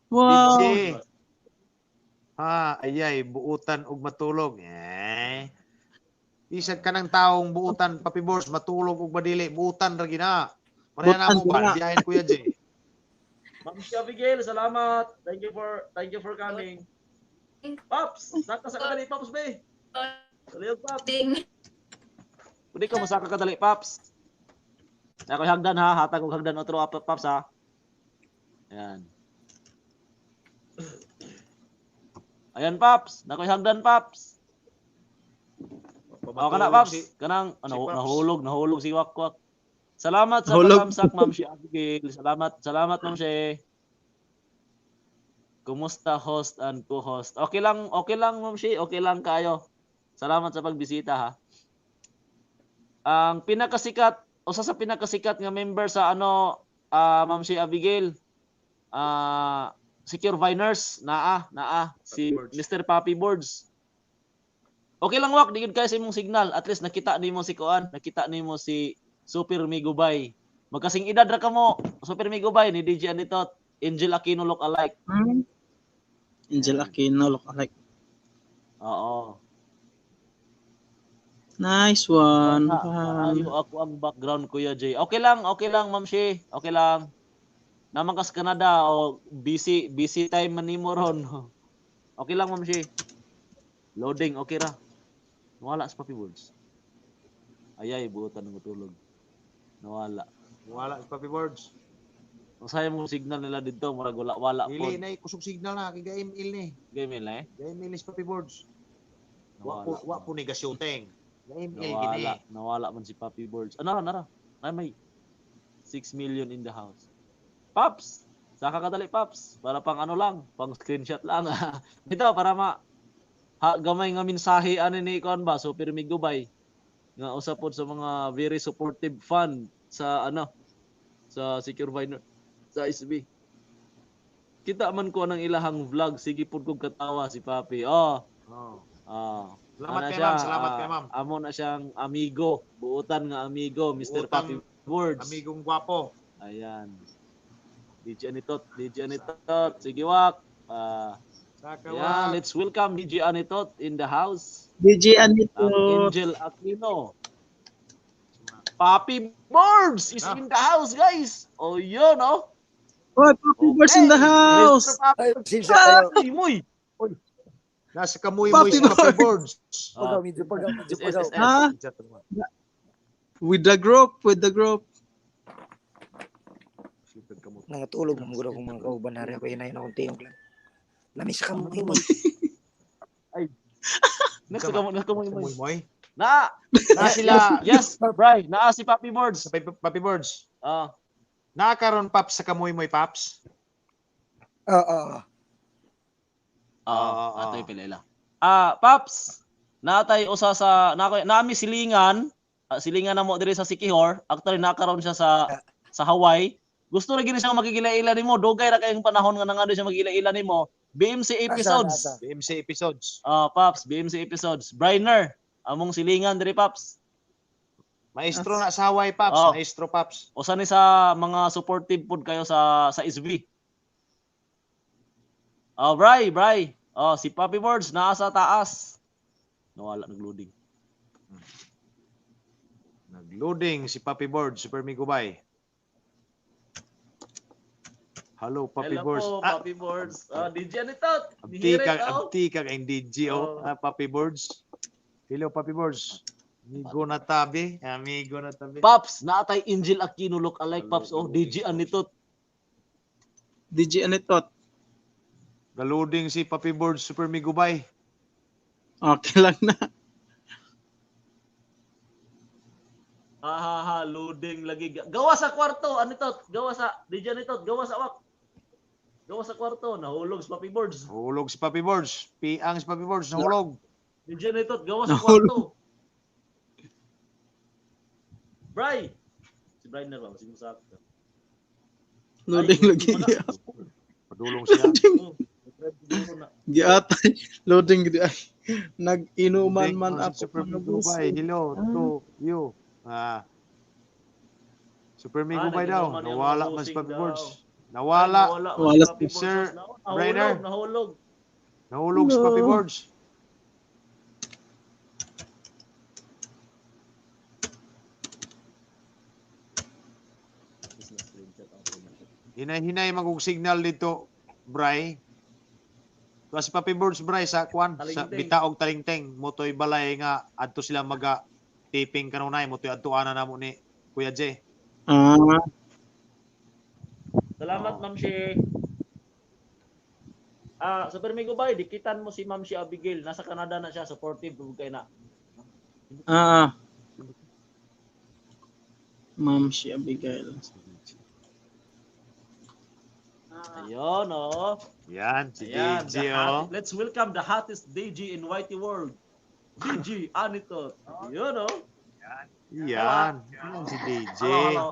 Wow. DJ. Ha, ayay, buutan og matulog. Eh. Isag ka ng taong buutan, Papi Boards, matulog og madili, buutan ra gina. Pareha na Buutan mo ba? gina. Biyahin, Kuya J. Ma'am si Abigail, salamat. Thank you for coming. Paps, saka sa kadali, Paps, be. Dali, Paps. Ding. Pwede ka masaka kadali, Paps. Ako'y hagdan ha, hatag og hagdan otro Paps ha. Ayan. Ayan, Paps, nakoy hagdan, Paps. O kana, Paps, kanang ano, si Paps. Nahulog, nahulog si Wakwak. Salamat sa Nahulog. pagkamsak, Ma'am si Abigail. Salamat, salamat, Ma'am si. Kumusta, host and co-host? Okay lang, Ma'am Shi, okay lang kayo. Salamat sa pagbisita ha. Ang pinakasikat, usa sa pinakasikat nga member sa ano, Ma'am si Abigail, Secure Viners, naa, naa, si Papi Boards. Mr. Papi Boards. Okay lang, Wak, di gyud kayo sa imong signal. At least nakita nimo si kuan, nakita nimo si Super Migubay. Magkasing edad ra kamo, Super Migubay ni DJ Anitot, Angel Aquino look alike. Angel Aquino look alike. Oo. Nice one. Maayo ako ang background, Kuya Jay. Okay lang, Ma'am Shi. Okay lang. Naman kas Canada o busy busy time man nimo ron. Okay lang, Ma'am Shi. Loading, okay ra. Nawala sa Papi Boards. Ayay, buotan ng tulog. Nawala. Wala si Papi Boards. Ang sayang mong signal nila dito, murag wala wala po. Dili na kusog signal na kay ga-email ni. Game eh. Ga-email ni si Papi Boards. Wa po Nawala. wa po ni ga-shooting. Ga-email gini. Nawala, nawala man si Papi Boards. Ano, nara? Ay, may 6 million in the house. Paps! Saka kadali, Paps. Para pang ano lang, pang screenshot lang. Ito, para ma ha, gamay nga mensahe ani ni kuan ba, Super Migubay. Nga usa pod sa mga very supportive fan sa ano sa Secure Viner sa SB. Kita man ko ang ilahang vlog, sige pod kog katawa si Papi. Oh, Oh. ah. Salamat Ana kay siya, ma'am, salamat ah, kay ma'am. Amo na siyang amigo, buotan nga amigo, Mr. Buotang Papi Words. Amigong gwapo. Ayan. DJ Anitot, DJ Anitot, sige, Wak. Ah, Saka yeah, wa. let's welcome DJ Anitot in the house. DJ Ang Anitot. Angel Aquino. Papi Boards is Ah. in the house, guys. Oh, yun, oh. Oh, Papi Boards in the house. Mr. Papi Ay, pasensya kayo. Ay, muy. Nasa kamuy-muy Papi si Papi Boards. Ah, Pagaw, medyo pagaw, medyo S, S, pagaw. S, S. Ha? With the group, with the group. Nangatulog na mugod akong mga kauban hari ako inayon akong tiyong lang. Lami sa kamoy mo. Next ka mo, next ka mo. Kamuy-muy. Na, Na sila yes, Bri, naa si Papi Boards. sa Papi Boards. Ah, Nakaron, Paps, sa kamuy-muy, Paps. Oo, oo. Ah, Ah, atoy pila. Ah, Paps, natay usa sa nako nami silingan Silingan na mo diri sa Sikihor. Actually nakaroon siya sa Hawaii. Gusto ra gini siya makigila-ila nimo. Dugay ra kayong panahon nga nangado siya magila-ila nimo. BMC episodes. Asa, asa? BMC episodes. Paps, BMC episodes. Briner, among silingan diri, Paps. Maestro na sa Hawaii, Paps. Oh. Maestro, Paps. Usa ni sa mga supportive pod kayo sa SB. Oh, Bray, Bray. Oh, si Papi Birds naa sa taas. Nawala, nagloading. Nagloading si Papi Birds, Super Migubay. Hello, Papi Hello Birds. po, Ah, Papi Birds. Ah, DJ Anitot. abti Nihirit, ka, oh. abti ka kay DJ, oh. Oh. Ah, Papi Birds. Hello, Papi Birds. Amigo na tabi. Amigo na tabi. Paps, naatay Angel Aquino look alike, Hello, Paps. Oh, hello. DJ Anitot. DJ Anitot. Galoading si Papi Birds, Super Migubay. Okay lang na. Ha ha ha, loading lagi. Gawa sa kwarto, Anitot. Gawa sa DJ Anitot, gawa sa wak. Gawa sa kwarto, nahulog si Papi Birds. Nahulog si Papi Birds. Piang si Papi Birds, nahulog. DJ Anitot, gawa sa Nahulog. kwarto. Bray. Si Brian na ba? Sige mo sa akin. Loading Ay, lagi. wala. Padulong siya. Loading. Oh, siguro na. Giatay. Loading gid ay. Nag-inuman Loading man si ako. Super mga Migubay. boss. Hello to you. Ah. Super Migubay daw. nag-inuman yung Nawala mga man si busing Papi daw. Birds. Nawala. Ay, nawala. Wala. Si Papi Birds. Sir Nahulog, Brainer. nahulog. Nahulog si Papi No. Birds. Hinay-hinay magug signal dito, Bray. Tuwa si Papi Birds, Bray, sa kwan, sa Talingteng. bitaog talingteng. Motoy balay nga adto sila maga taping kanunay motoy adto ana namo ni Kuya J. Ah, Salamat, Oo. Ma'am Shi. Ah, Super Migo Bay, dikitan mo si Ma'am Shi Abigail. Nasa Canada na siya, supportive ug kay na. ah. Ma'am si Abigail. Ayun, oh. Yan, si Ayan, DJ, the oh. let's welcome the hottest DJ in YT world. DJ Anitot. Ayun, oh. Yan. Yan si DJ. Hello, hello.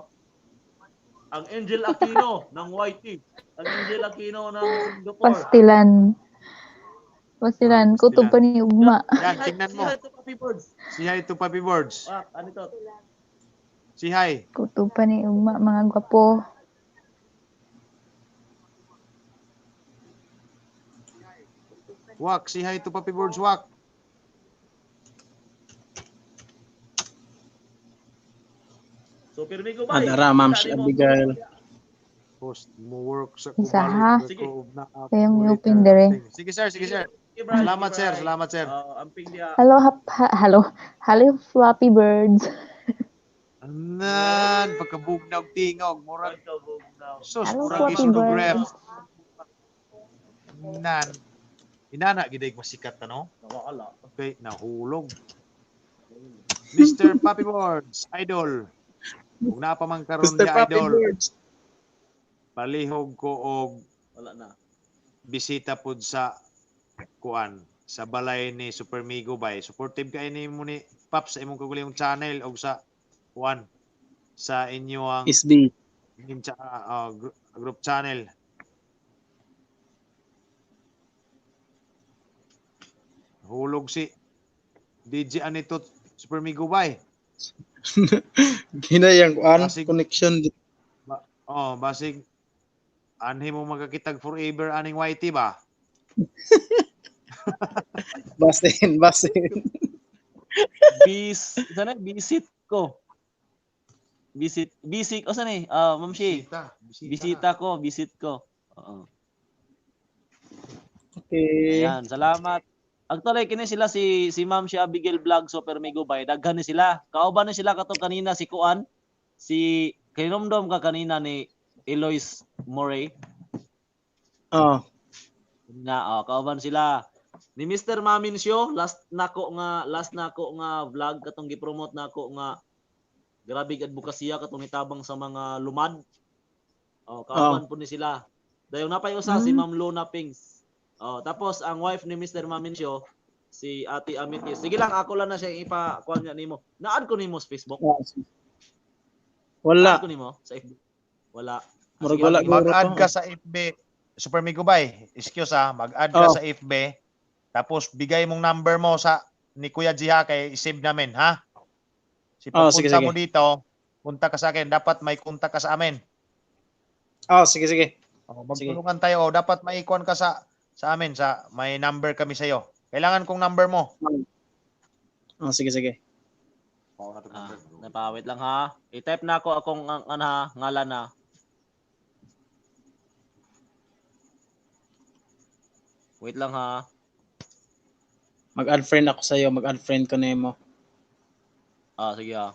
Ang Angel Aquino ng YT. Ang Angel Aquino ng Singapore. Pastilan. Pastilan, kutob pa ni ugma. Yan, tingnan mo. Say hi to Papi Birds. Si hi to Papi Birds. Ah, Anitot. Si hi. Kutob pa ni ugma, mga gwapo. Wak, si hi to Papi Birds, wak. Super Migo Bay. Adara, Ma'am Kita si nimo. Abigail. Post mo work sa Isa, ha? Sige. Kayong open dire. Sige sir, sige sir. Sige, Bray. Salamat Sige, sir, Bray. salamat sir. Oh, amping diya. Hello, hello. Hello, Flappy Birds. Anan, pagkabugnaw tingog, murag sus, Hello, murag Flappy isonograph. Birds. Nan. Inana gid ay masikat ano? Nawala. Okay, nahulog. Mr. Papi Boards, idol. Kung naa pa man karon Mr. di Papi idol, Birds. palihog ko og Wala na. bisita pod sa kuan sa balay ni Super Migo bay. Supportive kay ni mo ni Paps sa imong kagulingong channel og sa kuan sa inyo ang SB. group channel. Hulog si DJ Anito Super Migo bay. Hinayang kuan Basig. connection. Oh, basig anhi mo magkakitag forever aning YT ba? Basin, basin. Bis, sana visit ko. Visit, visit, o saan eh? Ah, Ma'am Shi. Bisita, bisita. Bisita ko, visit ko. Oo. Okay. Ayan, salamat. Actually, kini sila si Ma'am si Abigail Vlog Super Migo Bay. Daghan ni sila. Kauban ni sila katong kanina si Kuan, si kinomdom ka kanina ni Eloise Murray. Oh. Na, oh, kauban sila. Ni Mr. Mamincio, last nako nga vlog katong gipromote nako nga grabe advokasya katong nitabang sa mga lumad. Oh, kauban po ni sila. Dayon napay usa si Ma'am Luna Pings. Oh, tapos ang wife ni Mr. Mamincio Si Ate Amethyst. Sige lang, ako lang na siya ipa-kuan niya nimo. Na-add ko nimo sa Facebook. Wala. Add ko nimo sa FB. Wala. Murag Sige, wala ate. guro Mag-add to. ka sa FB. Super Migo Bay, excuse ah, mag-add ka Oh. sa FB. Tapos bigay mong number mo sa ni Kuya Jiha kay i-save namin, ha? Si Oh, sige, pagpunta sige. mo dito, punta ka sa akin, dapat may kontak ka sa amin. Oh, sige, sige. Oh, magtulungan tayo. Oh, dapat may ikuan ka sa amin, sa may number kami sa iyo. Kailangan kong number mo. Oh, sige, sige. Ah, napawait lang ha. I-type na ako akong ang ano ha, ngalan na. Wait lang ha. Mag-add friend ako sa iyo, mag-add friend ko nimo. Ah, sige ah.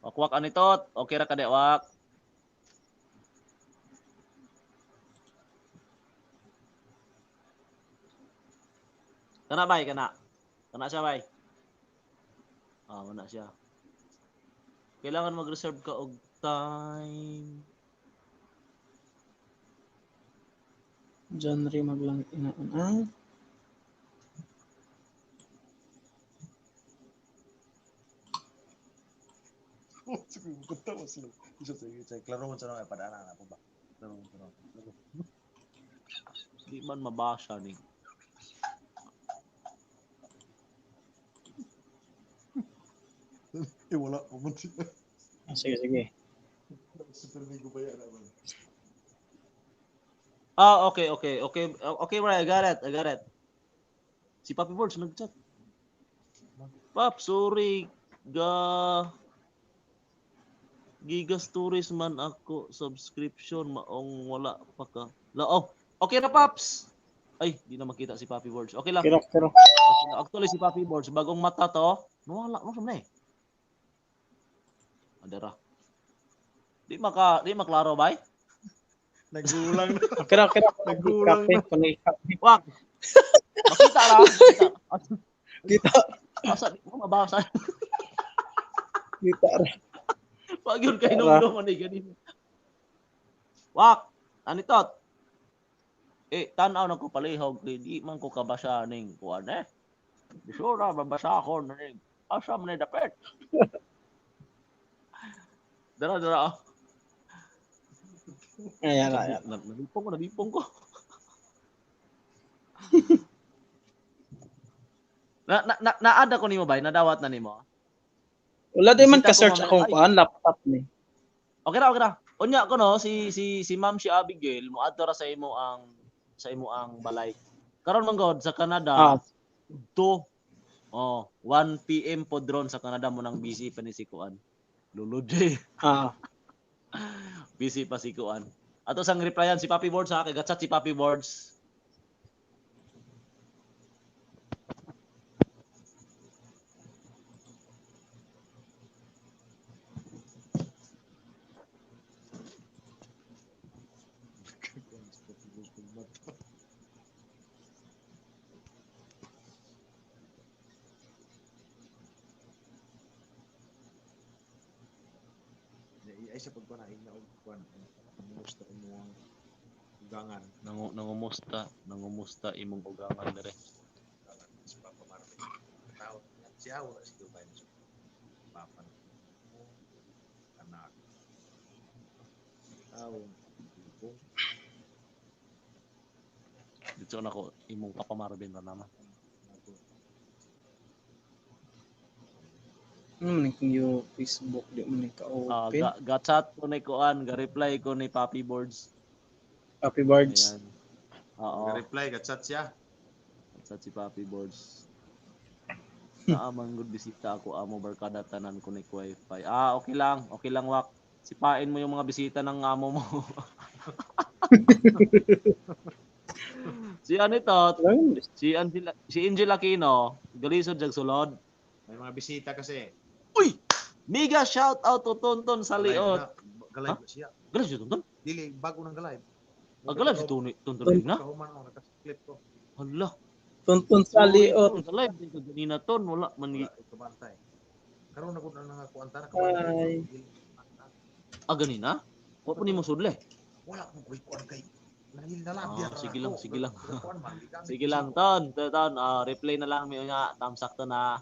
Wakwak ani tot. Okay ra ka di wak. Kana bay kana. Kana siya bay. Ah, wala siya. Kailangan mag-reserve ka og time. John Ray maglang inaan. Ah. Klaro sa naman padana na po ba. Klaro sa naman. Di man mabasa ni. Eh wala ko man siya. Ah, sige, sige. Super Migo Bay ana man. Ah, okay, okay, okay. Okay, right, I got it, I got it. Si Papi Boards nag-chat. Pap, sorry. Giga Stories man ako subscription maong wala pa ka. La, oh, okay na Paps. Ay, di na makita si Papi Boards. Okay lang. Pero, pero. Okay lang. Actually si Papi Boards bagong mata to. Nawala mo sa eh. Adara. Di maklaro bay? Nagulang na. Okay ra, okay ra. Nagulang Kape, kunay kape. Wak. Makita ra. Makita. Kita, Asa di mo mabasa. kita ra. Pag yun kay Tara. nung man ganin. Wak, ani tot. Eh, tanaw na ko palihog kay di man ko kabasa ning kuan eh. Di sure na mabasa ko na ning. Asa man ni dapit. Dara dara. ah. Ayan, ayan. Nalipong ko, nalipong ko. Na na na naad ako nimo bay, nadawat na nimo. Wala di man Bisita ko ka-search mamaya. akong Ay. kuan laptop ni. Okay ra, okay ra. Unya ko no si si si Ma'am si Abigail moadto ra sa imo ang balay. Karon man god sa Canada Ah, 2 oh 1 PM po drone sa Canada mo nang busy pa ni si Kuan. Lulod eh. ah. Busy pa si Kuan. Ato sang replyan si Papi Boards ha, kay gatchat si Papi Boards. Ay sa pagkuan ay na og kuan. Kumusta imong ugangan Nangumusta, nangumusta imong ugangan dire. si Papa Marvin. Tao siya wala si Dubai ni Papa. Anak. Tao. Dito na ko imong Papa Marvin ra naman. Ano man kung yung Facebook di man ni Ah, ka-open. ga chat ko ni Kuan, ga-reply ko ni Papi Boards. Happy birds. Ayan. Oo. Reply ka chat siya. Chat si Papi Boards. Naamang good bisita ako amo barkada tanan connect wifi. Ah, okay lang. Okay lang wak. Sipain mo yung mga bisita ng amo mo. Si ano ito? Si Angela, si Angel Aquino, galisod jag sulod. May mga bisita kasi. Uy! Mega shout out to Tonton sa liot. Galive na siya. Galive si Tonton? Dili bago nang galive. Ah, galive si Tony, Tonton na? Kahuman ako naka-clip ko. Hala. Tonton sa liot. Sa live din ka ganina ton, wala man Wala kabantay. Karon na gud na nga kuan ta Ay. Ah, ganina? Wa pa nimo sudle. Wala mo koy kuan kay nahil na lang. Ah, sige lang, sige lang. Sige lang, ton, ton, replay na lang mi nga tam sakto na.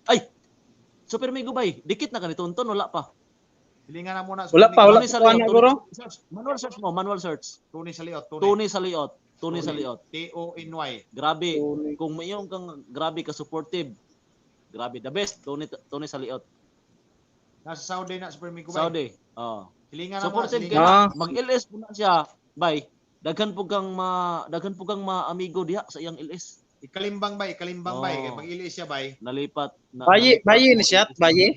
Ay! Super Migo bay, dikit na ka ni Tonton, wala pa. Hilingan na muna. Wala pa, wala Tony pa sa kuan liot, na guro. Search, manual search mo, manual search. Tony sa liot, Tony. Tony sa liot, Tony sa liot. T O N Y. Grabe, kung mayong kang grabe ka supportive. Grabe, the best Tony Tony sa liot. Nasa Saudi na Super Migo bay. Saudi. Oh. Hilingan na muna. Supportive Hilingan. kay Ah. mag-LS po na siya. Bay, daghan po kang ma amigo diha sa iyang LS. Ikalimbang bay, ikalimbang bay. Oh. Kay pag-ilis siya bay. Nalipat na Baye, nalipat baye mo ni siya, LS. baye.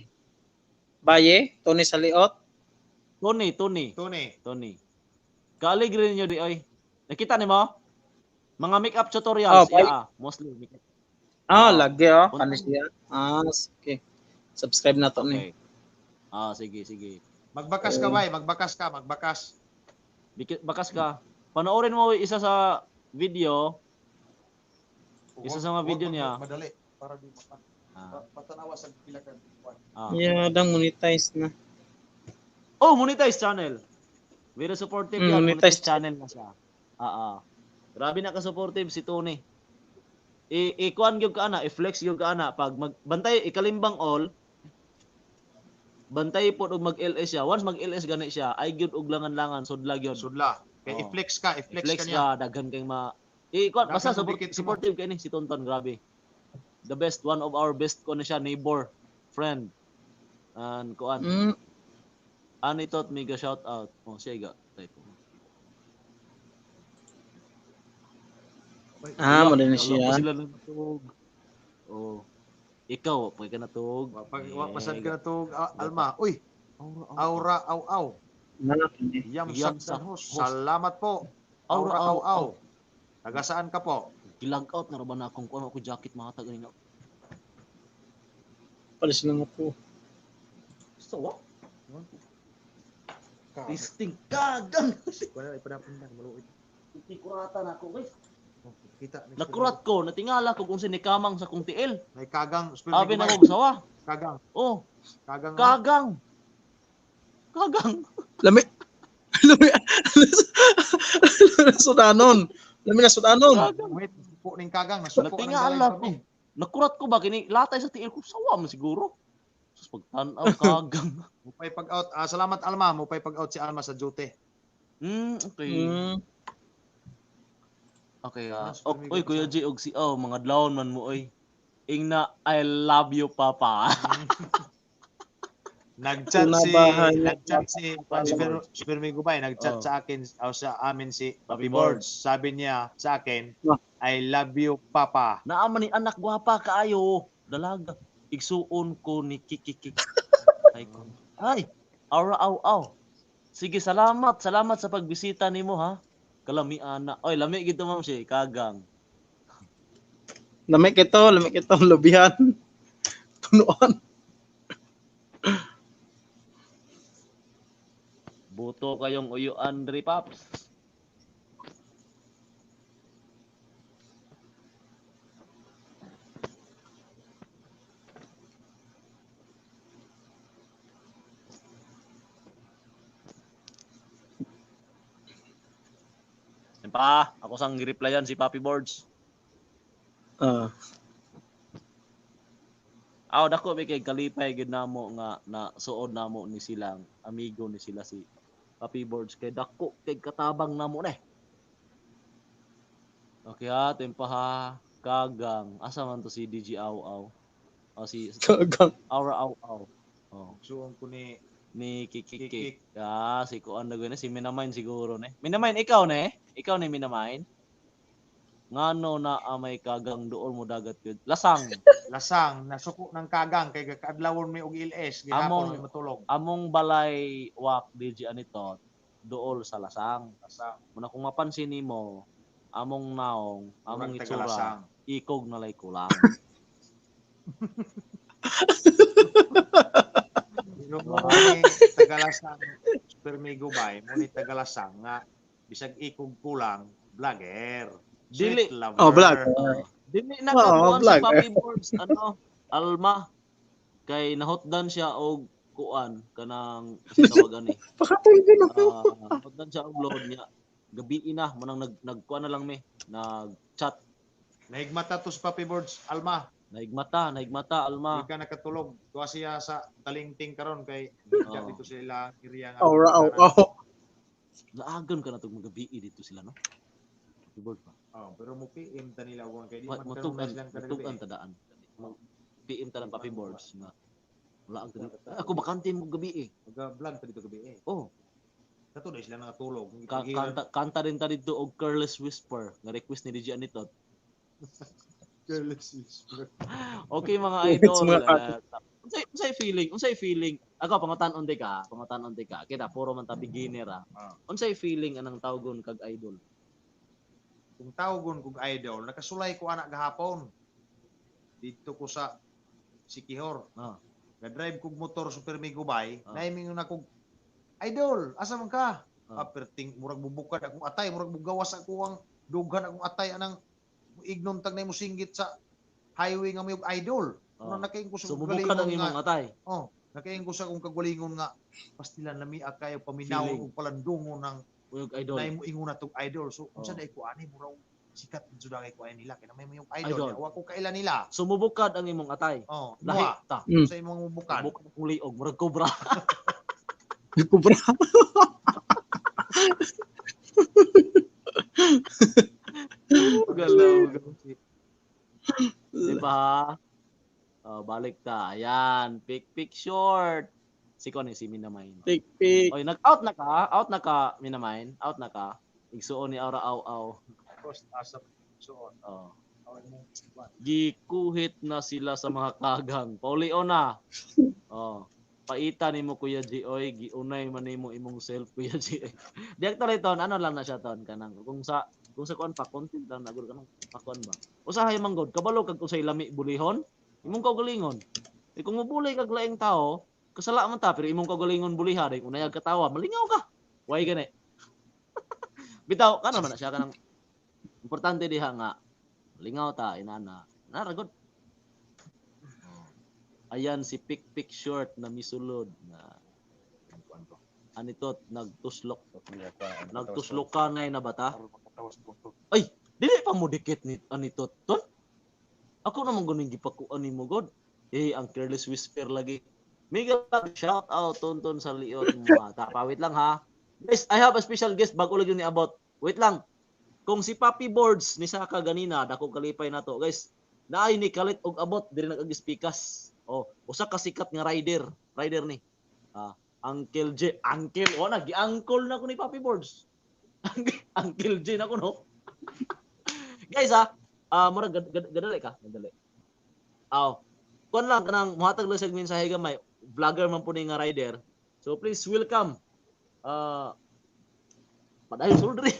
Baye, Tony sa liot. Tony, Tony, Tony. Tony. Kaalig rin niyo di oy. Nakita nimo? Mga makeup tutorials, Oh, baye. yeah, mostly makeup. Ah, lagi oh, Punta. kani siya. Ah, okay. Subscribe na to ni. Okay. Ah, sige, sige. Magbakas ka bay, magbakas ka, magbakas. Bakas ka. Panoorin mo isa sa video. Isa sa mga video niya. Madali para di matanawa sa pila ka kuan. Yeah, dang monetize na. Oh, monetize channel. Very supportive yan. Monetize. Monetize channel na siya. Grabe na ka-supportive si Tony. I-kuan gyud ka ana, i-flex gyud ka ana pag magbantay ikalimbang all. Bantay po og mag-LS siya. Once mag-LS gani siya, ay gyud og langan-langan sudla gyud. Sudla. Kay Oh. i-flex ka, i-flex I-flex ka niya. ka, daghan kay ma i-kuan basta Daghan dikit mo. supportive kay ni si Tonton, grabe. The best, one of our best kuan na siya, neighbor, friend. And kuan. Ano ito, mega shout out. Oh, siya iga. Type. Ah, mo din Wala siya. pa sila natug. Oh. Ikaw, pa ka natug. Wa pag wa pasad ka na to Alma. Uy, aura aw aw. Yam Yam sak sak host. host. Salamat po. Aura Aura aw aw aw. Taga saan ka po? Gilag out na ra ba na akong kuan ako jacket mahatag ani na. Pala sila nga po. So what? Testing kagang. Wala ipadapon na maluoy. Kurata na ako guys. Kita. Nakurat ko, natingala ko kung sinikamang sa kong tiil. May kagang. Abi na ko sawa. Kagang. Oh, Kagang. kagang. Kagang. Lami. Lami. Sudanon. Lami na sudanon. Kagang. Wait, suko ning kagang, nasuko ng Natingala dalay ko. Nakurat ko ba kini latay sa tiil ko sawa man siguro. Sus pagtan-aw kagang. Mupay pag-out. Ah, salamat Alma, mupay pag-out si Alma sa duty. Okay. Okay. Ano, Ok, oy Kuya G og si oh, mga dlawon man mo oy. Ingna I love you papa. Nag-chat si Unabahan. nag-chat si Super Migo Bay, nag-chat Oh. sa akin o sa amin si Papi Papi Boards. Sabi niya sa akin, Ah. I love you papa. Naa man ni anak gwapa kaayo. Dalaga. Igsuon ko ni Kikikik. Ay ko. Ay, aura aw aw. Sige, salamat. Salamat sa pagbisita nimo ha. Kalami ana. Oy, lami gid to ma'am si kagang. Lami kito, lami kito lobihan. Tunuan. Buto kayong uyo Andre Paps. Yan pa, ako sang gi-replyan si Papi Boards. Ah. Aw dako may kay kalipay gid namo nga na suod namo ni silang amigo ni sila si Papi Boards kay dako kay katabang namo na eh. Okay ha, tempa ha. Kagang. Asa man to si DJ Aw Aw? O si Kagang. Aura Aw Aw. Oh, Suon ko ni ni Kikikik. Kikik. Ah, si kuan na si Minamain siguro ne. Minamain ikaw ne? Ikaw ni Minamain? Ngano na amay kagang dool mo dagat yun. Lasang. Lasang nasuko ng kagang kay kaadlawon mi og LS gihapon mi matulog. Among balay wak DJ anito dool sa lasang. Lasang. Muna kung mapansin nimo, among naong, among Murag itsura, tagalasang. ikog na lay kulang. Pero mo ni tagalasang Super Migo Bay, mo ni tagalasang nga bisag ikog kulang vlogger. Dili. Sweet lover. Oh, vlog. Dili na Oo, kakuan si vlog. Papi Boards, ano, Alma. Kay nahotdan siya og Kuan kanang kasi tawagan ni. Pakatulgo na ko. Abot siya og load niya. Gabi na manang nagkuan na lang mi, nag-chat. Nahigmata to sa Papi Boards, Alma. Naigmata, naigmata Alma. Di ka nakatulog. Tuwa siya sa talingting karon kay dito sila area nga. Aura, aw, aw. Laagan ka na tog magabi dito sila no. Papi Boards ba? Oh, pero mo PM ta nila og kay di man Matugan, matugan tadaan. PM ta lang Papi Boards nga. Wala ang ako bakante mo gabi eh. Maga-vlog ta dito gabi eh. Oh. Kato na sila nakatulog. Kanta rin ta dito og Careless Whisper nga request ni DJ Anitot. Careless Whisper. Okay mga idol. Unsay feeling? Unsay feeling? Ako pangutan-on di ka, pangutan-on di ka. Kita puro man ta beginner ah. Unsay feeling anang tawgon kag idol? Kung tawgon kog idol, nakasulay ko anak gahapon. Dito ko sa Sikihor. Ga-drive kog motor Super Migubay, naimingon na kog idol, asa man ka? Perting murag bubukad akong atay, murag bugawas ako ang dughan akong atay anang ignon tag na mo singgit sa highway nga mayog idol. Ano nakaing ko sa so, bubukad ang imong atay. Oh, nakaing ko sa akong kagalingon nga pastilan lami kayo paminaw og palandungon ng idol. Naimo ingon na tog idol. So unsa na ko ani murag sikat jud ang ko ani nila kay na may mayong idol. Wa ko kaila nila. Sumubukad ang imong atay. Oh, lahi ta. Sa imong bukad. Bukad kong liog murag kobra. Kobra. Galaw. Diba? Oh, balik ta. Ayan, pick pick short. Si kon si Minamain. Pick pick. Oy, nag-out na ka? Out na ka, Minamain? Out na ka? Igsuon ni Aura aw aw. Post asa suon. Oh. Gikuhit na sila sa mga kagang. Paulio na. Oh. Paita nimo Kuya G oy, giunay man nimo imong self Kuya G. Di actually ton, ano lang na siya ton kanang kung sa kuan pa content lang na gud kanang pakuan ba. Usahay man gud kabalo kag usay lami bulihon, imong kaugalingon. E kung mobulay kag laing tao, kasala man ta pero imong kaugalingon buliha day unay katawa, malingaw ka. Way gani. Bitaw kana man na siya kanang importante diha nga lingaw ta inana. Nara gud. Ayan si Pick Pick Short na misulod na anitot nagtuslok. Nagtuslok ka ngay na bata. Ay, dili pa mo dikit ni anitot ton. Ako naman guning gipakuan nimo god. Eh, ang Careless Whisper lagi. Mega shout out tonton sa liot mo. Tapawit lang ha. Guys, I have a special guest bago lagi ni about. Wait lang. Kung si Papi Boards ni Saka ganina dako kalipay nato, guys. Naay ni kalit og abot diri nag-agispikas. Oh, usa ka sikat nga rider, rider ni. Uncle J, Uncle, oh na gi-uncle na ko ni Papi Boards. Uncle J na ko no. Guys ha, murag gadali ka, gadali. Aw. Kuan lang kanang mohatag lang sa mensahe gamay, vlogger man po ni nga rider. So please welcome. Padayon sulod diri.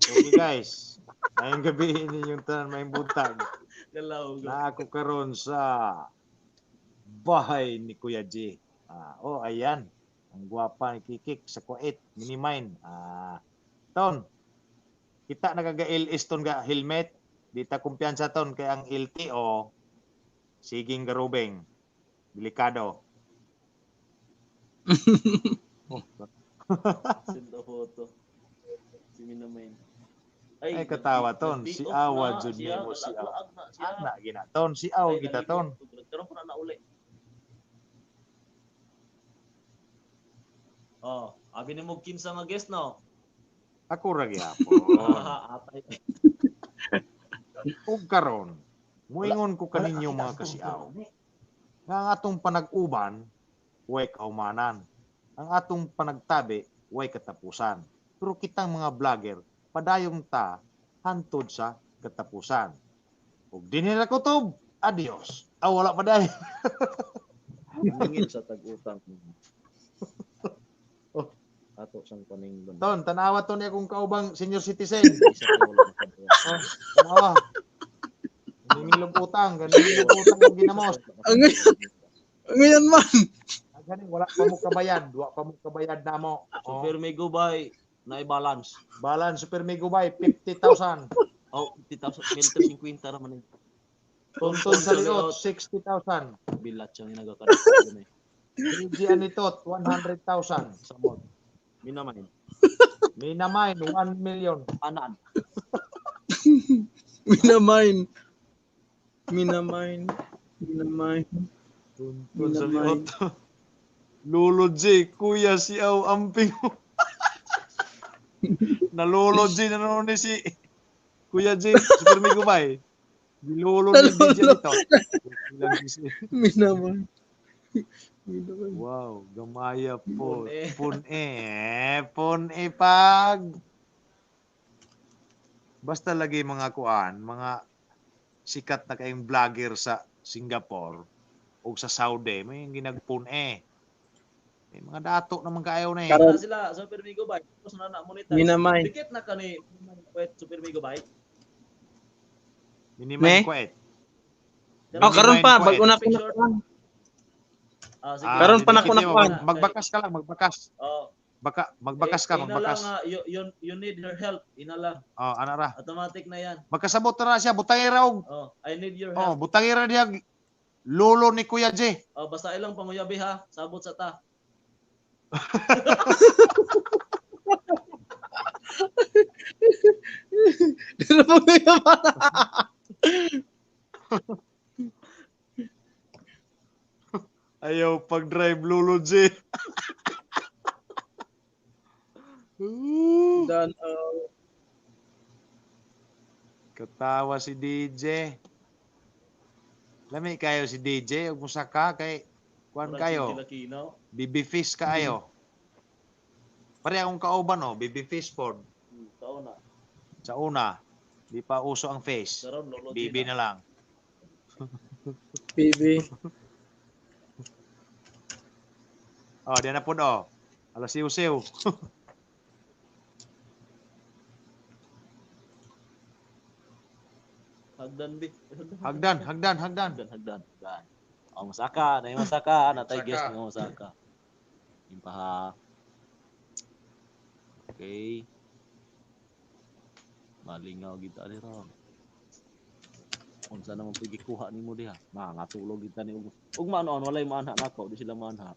Okay guys. Ngayong gabi ninyong tanan may buntag. Na ako karon sa bahay ni Kuya G. Oh, ayan. Ang gwapa ni Kikik sa Kuwait, Minimine. Ton, kita nagaga-LS ton ga helmet. Di ta kumpiyansa ton kay ang LTO siging garubeng. Delikado. Oh. Send a photo. Si Minamain. Ay, katawa ton. Si Awa jud nimo si Awa. Ana gina ton si Aw kita ton. Karon pa na uli. Oh, abi nimo kinsa nga guest no? Ako ra gyapon. Atay. Ug karon, muingon ko kaninyo mga kasiaw. Nga ang atong panag-uban, way kaumanan. Ang atong panagtabi, way katapusan. Pero kitang mga vlogger, padayong ta hantod sa katapusan. Ug dinhi ra kutob, adios. Ah, wala pa dahil. Ningin sa tag-utang. Oh, ato sang paninggon. Ton, tanawa to ni akong kaubang senior citizen. Oh, tanawa. Ningilog utang, ganingilog utang ang ginamos. Ang ngayon man. Gani wala pa mo kabayad, wa pa mo kabayad namo. Oh. Super Mego bay na i-balance. Balance Super Mego bay 50,000. Oh, 50,000, 1,350 ra man. Tonton sa liot, 60,000. Bilat siyang inagakaroon. DJ Anitot, 100,000. Samot. Minamain. Minamine, 1 million. Anan. Minamine. Minamine. Minamine. Tonton sa Minamine. liot. Lolo J, Kuya si Aw Amping. Na Lolo J na noon ni si Kuya J, Super Migubay. Lolo ni DJ Nalolo. Anitot. Minamine. Minamine. Wow, gamaya po. Pun eh. Pun eh. Pun eh pag. Basta lagi mga kuan, mga sikat na kayong vlogger sa Singapore o sa Saudi, may ginagpun eh. May mga dato naman kayo na eh. Karon. Na sila Super Migo Bike. Tapos na na monetize. Minamine. Dikit na ka ni Wait, Super Migo Bike. Minimum Me? ko eh. Oh, karon pa Minamine bago na ko Picture. na. Ah, sige. Ah, Karon pa na didikit ko niyo, nakuan. Magbakas ka lang, magbakas. Oh. Baka magbakas ka, Eh, ina magbakas. lang, ah, you need her help. Ina lang. Oh, ana ra. Automatic na yan. Magkasabot na ra siya, butangay ra og. Oh, I need your Oh, help. butangay ra diya lolo ni Kuya J. Oh, basta ilang panguyabi ha. Sabot sa ta. Di na pa Ayaw pag-drive Lolo J. Dan, oh. Katawa si DJ. Lami kayo si DJ ug musaka kay kuan Murag kayo. Kilakino. BB fish kaayo. Pare akong kauban oh, BB fish pod Tao na. sa una. Di pa uso ang face. Karon Lolo G BB na lang. BB. Oh, di na pod oh. Alas siw-siw. Hagdan bi. Hagdan, hagdan, hagdan. Hagdan, hagdan, hagdan. Oh, masaka, na masaka, natay Masaka. guest nga masaka. Yung pa ha. Okay. Malingaw gid ani ron. Unsa naman pwede gikuha nimo diha? Ma, natulog gid ta ni ug ugma noon walay maanha nako, di sila maanha.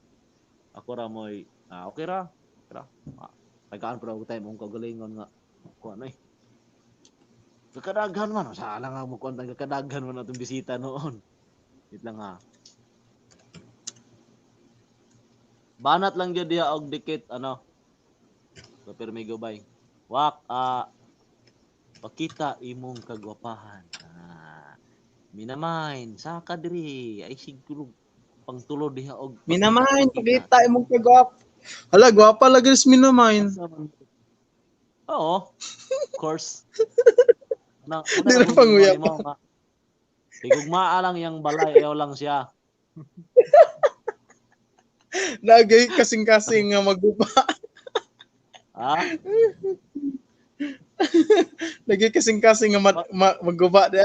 Ako ra moy, ah, okay ra. Okay ra. Ah, tagaan pa og time akong kagalingon nga kuan eh. Kakadaghan man, sa lang nga mo kuan kakadaghan man atong bisita noon. Wait lang ha. Banat lang gyud diha og dikit ano. Sa Permigo bay. Wak ah pakita imong kagwapahan. Ah, minamain saka diri ay siguro pangtulo diha og Minamine, pakita imong kagwap. Hala, gwapa lagi si Minamine. Oo. Of course. Na, Di na panguyab. Higugmaa lang yang balay, ayaw lang siya. Nagay kasing-kasing nga maguba. Ha? Nagay kasing-kasing nga maguba di.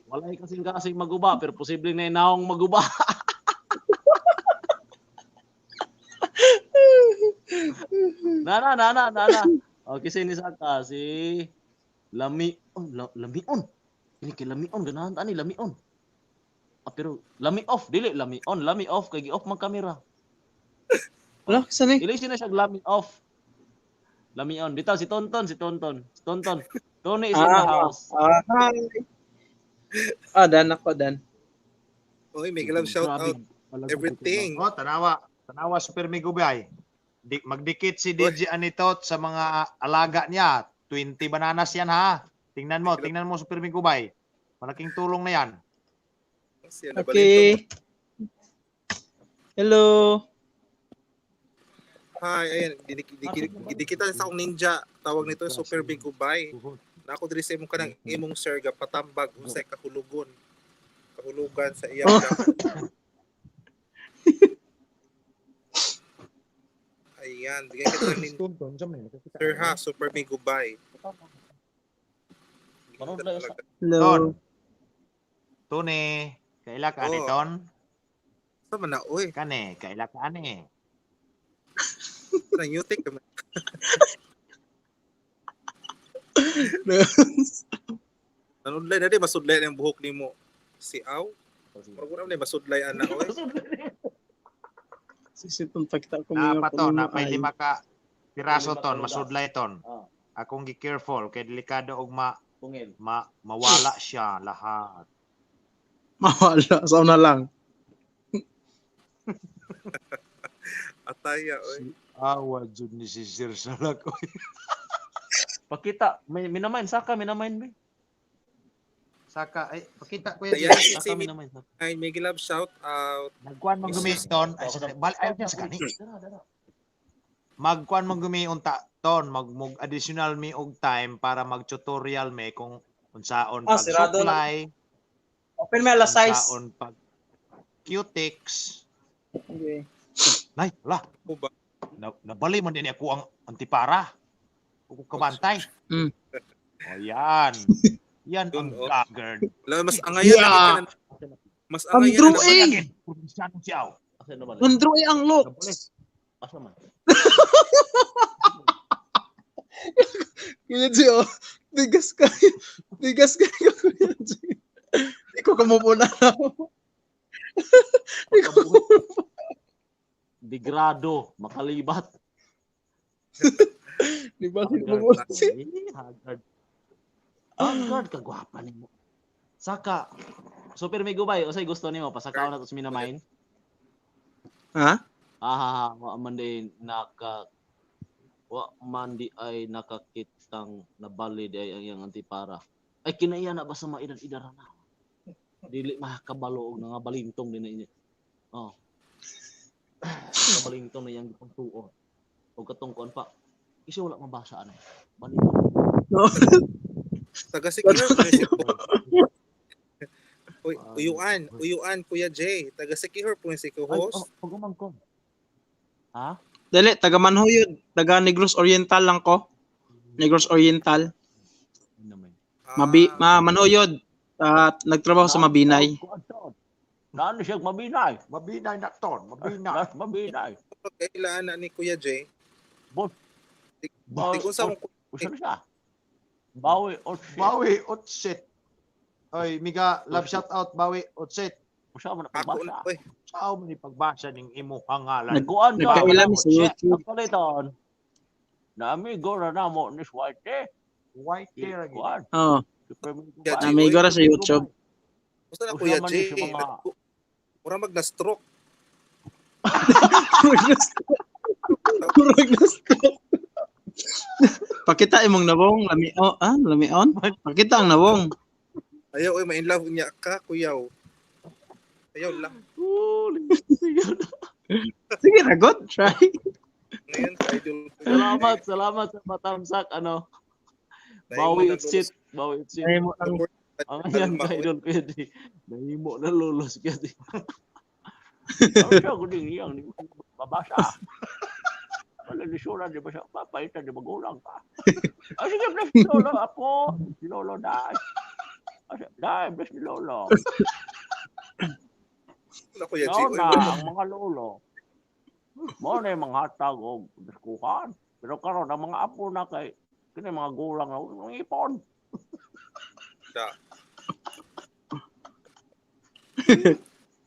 Walay kasing-kasing maguba, pero posible na inaong maguba. Na, na, na, na, na. Okay, sini sa si Lami, oh, Lamion. Ini kay Lamion, ganahan ta ni Lamion. Ah, pero Lami off, dili Lami on, Lami off kay gi-off man kamera. Wala kasi ni. Ili siya siya Lami off. Lami on. Bitaw si Tonton, si Tonton. Si Tonton. Tony is in the house. Ah, hi. Ah, dan ako dan. Oy, may love shout out. Everything. Oh, tanawa. Tanawa Super Migo Bay. Di, magdikit si DJ Anitot sa mga alaga niya. 20 bananas yan ha. Tingnan mo, tingnan mo Super Migo Bay. Malaking tulong na yan. Okay. Hello. Hi, ayan, dikitan sa akong ninja. Tawag nito Super Big Gubay. Na ako diri sa imong kanang imong sir ga patambag unsay kahulugon. Kahulugan sa iya. Ayan, bigyan kita ng ninja. Sir ha, Super Big Gubay. Hello. Tony, kaila ka ani Oh. Ton? Sa man na oy. Kani, kaila ka ani. Na nyutik ka man. Nanudlay na di masudlay na yung buhok nimo. Si Aw. Murag wala man masudlay ana oy. Sisiton pakita ko Na mga pa to, kuno na pay ay. lima ka piraso Lima ton, ka lugas. masudlay ton. Ah. Akong gi careful kay delikado og ma, Pungil. ma mawala siya lahat. Mawala sa una lang. Ataya oy. Si awa jud ni si Sir Salak. Oy. Pakita, may minamain saka minamain be. Saka ay pakita ko yan. Ayan si Saka si minamain saka. Ay, may gilab shout out. Nagkuan man gumi ton, ay bal ay sa gani. Dara, dara. Magkuan man gumi unta ton, mag mag additional mi og time para mag tutorial me kung unsaon Ah, pag sirado na. supply, Open may alas 6. unsaon pag cutix. Okay. Nay, la. Mo ba? Na, nabali man din ako ang antipara. Ako kabantay. O yan. Yan ang Yun, oh. vlogger. La, mas angayan Yeah. lagi ka na. Mas angayan Andrew na A. Again, probinsyano siya. Oh. Asa na balik? Andrew A ang looks. Asa man? Kuya G, oh. Tigas kayo. Tigas kayo, Kuya G. Di ko kamupuna na ako. Di ko Degrado, makalibat. Di ba? Di Haggard. ba? Eh, Haggard. Haggard, kagwapa nimo. Saka, super may gubay, usay gusto nimo pasakaon na to sa minamain. Ha? Ah, wa man di naka wa man di ay nakakitang nabali di ay ang iyang antipara. Ay kinaiya na ba sa mga edad-edad na. Dili makakabalo og nga balintong din na inya. Oh. Kabalintong na iyang gipangtuon. Og katong kuan pa. Kasi wala mabasa ano. Balintong. No. Taga Sikihor po ni si Uy, uyuan, uyuan Kuya Jay. Taga Sikihor po ni si Ay, co-host. oh, pagumangkon. Ha? Dali, taga Manhuyod. Taga Negros Oriental lang ko. Negros Oriental. Ano naman? Mabi, ma, Manhuyod. At nagtrabaho sa Mabinay. Naano siya mabinay? Mabinay na ton, mabinay. Nas mabinay. Kailaan na ni Kuya Jay. Boss. Tig unsa akong Usa na siya. Bawi otsit. Bawi otsit. Oy, miga love shout out bawi otsit. Usa man ako na pagbasa. oy. Sao man ipagbasa ning imo pangalan? Nagkuan ka. Nagkailan sa YouTube. Napaliton. Na amigo na namo ni Swerte. White hair lagi. Kuan. Oo. Super Migo Kuya Bay. Jay, Amigo ra sa YouTube. Basta na Usa Kuya man ni Jay. siya mga- Mura mag na stroke. Murag na stroke. Pakita imong nawong lami oh, ah, lamion. Pakita ang nawong. Ayaw oy, ma-in love niya ka, kuya. Ayaw lang. Huli. Sige na. Sige ra god, try. Ngayon ka idol ko. Salamat, salamat sa patamsak ano. Nahimo Bawi na otsit, bawi otsit. Ay mo ang Ang Alma, yan oy. ka idol ko yun. Nahimo na lulos ka di. Ano siya guding iyang di mo mabasa. Wala ni Sura, di ba siya papaitan, di magulang ka. Ay, sige, bless ni Lolo, apo. Si Lolo, dai. Ay, Dai, bless ni Lolo. Na Kuya Jay. No Oy, na, ang mga lolo. Mo na yung mga hatag o diskuhan. Pero karon ang mga apo na kay kini mga gulang na mga ipon. Da.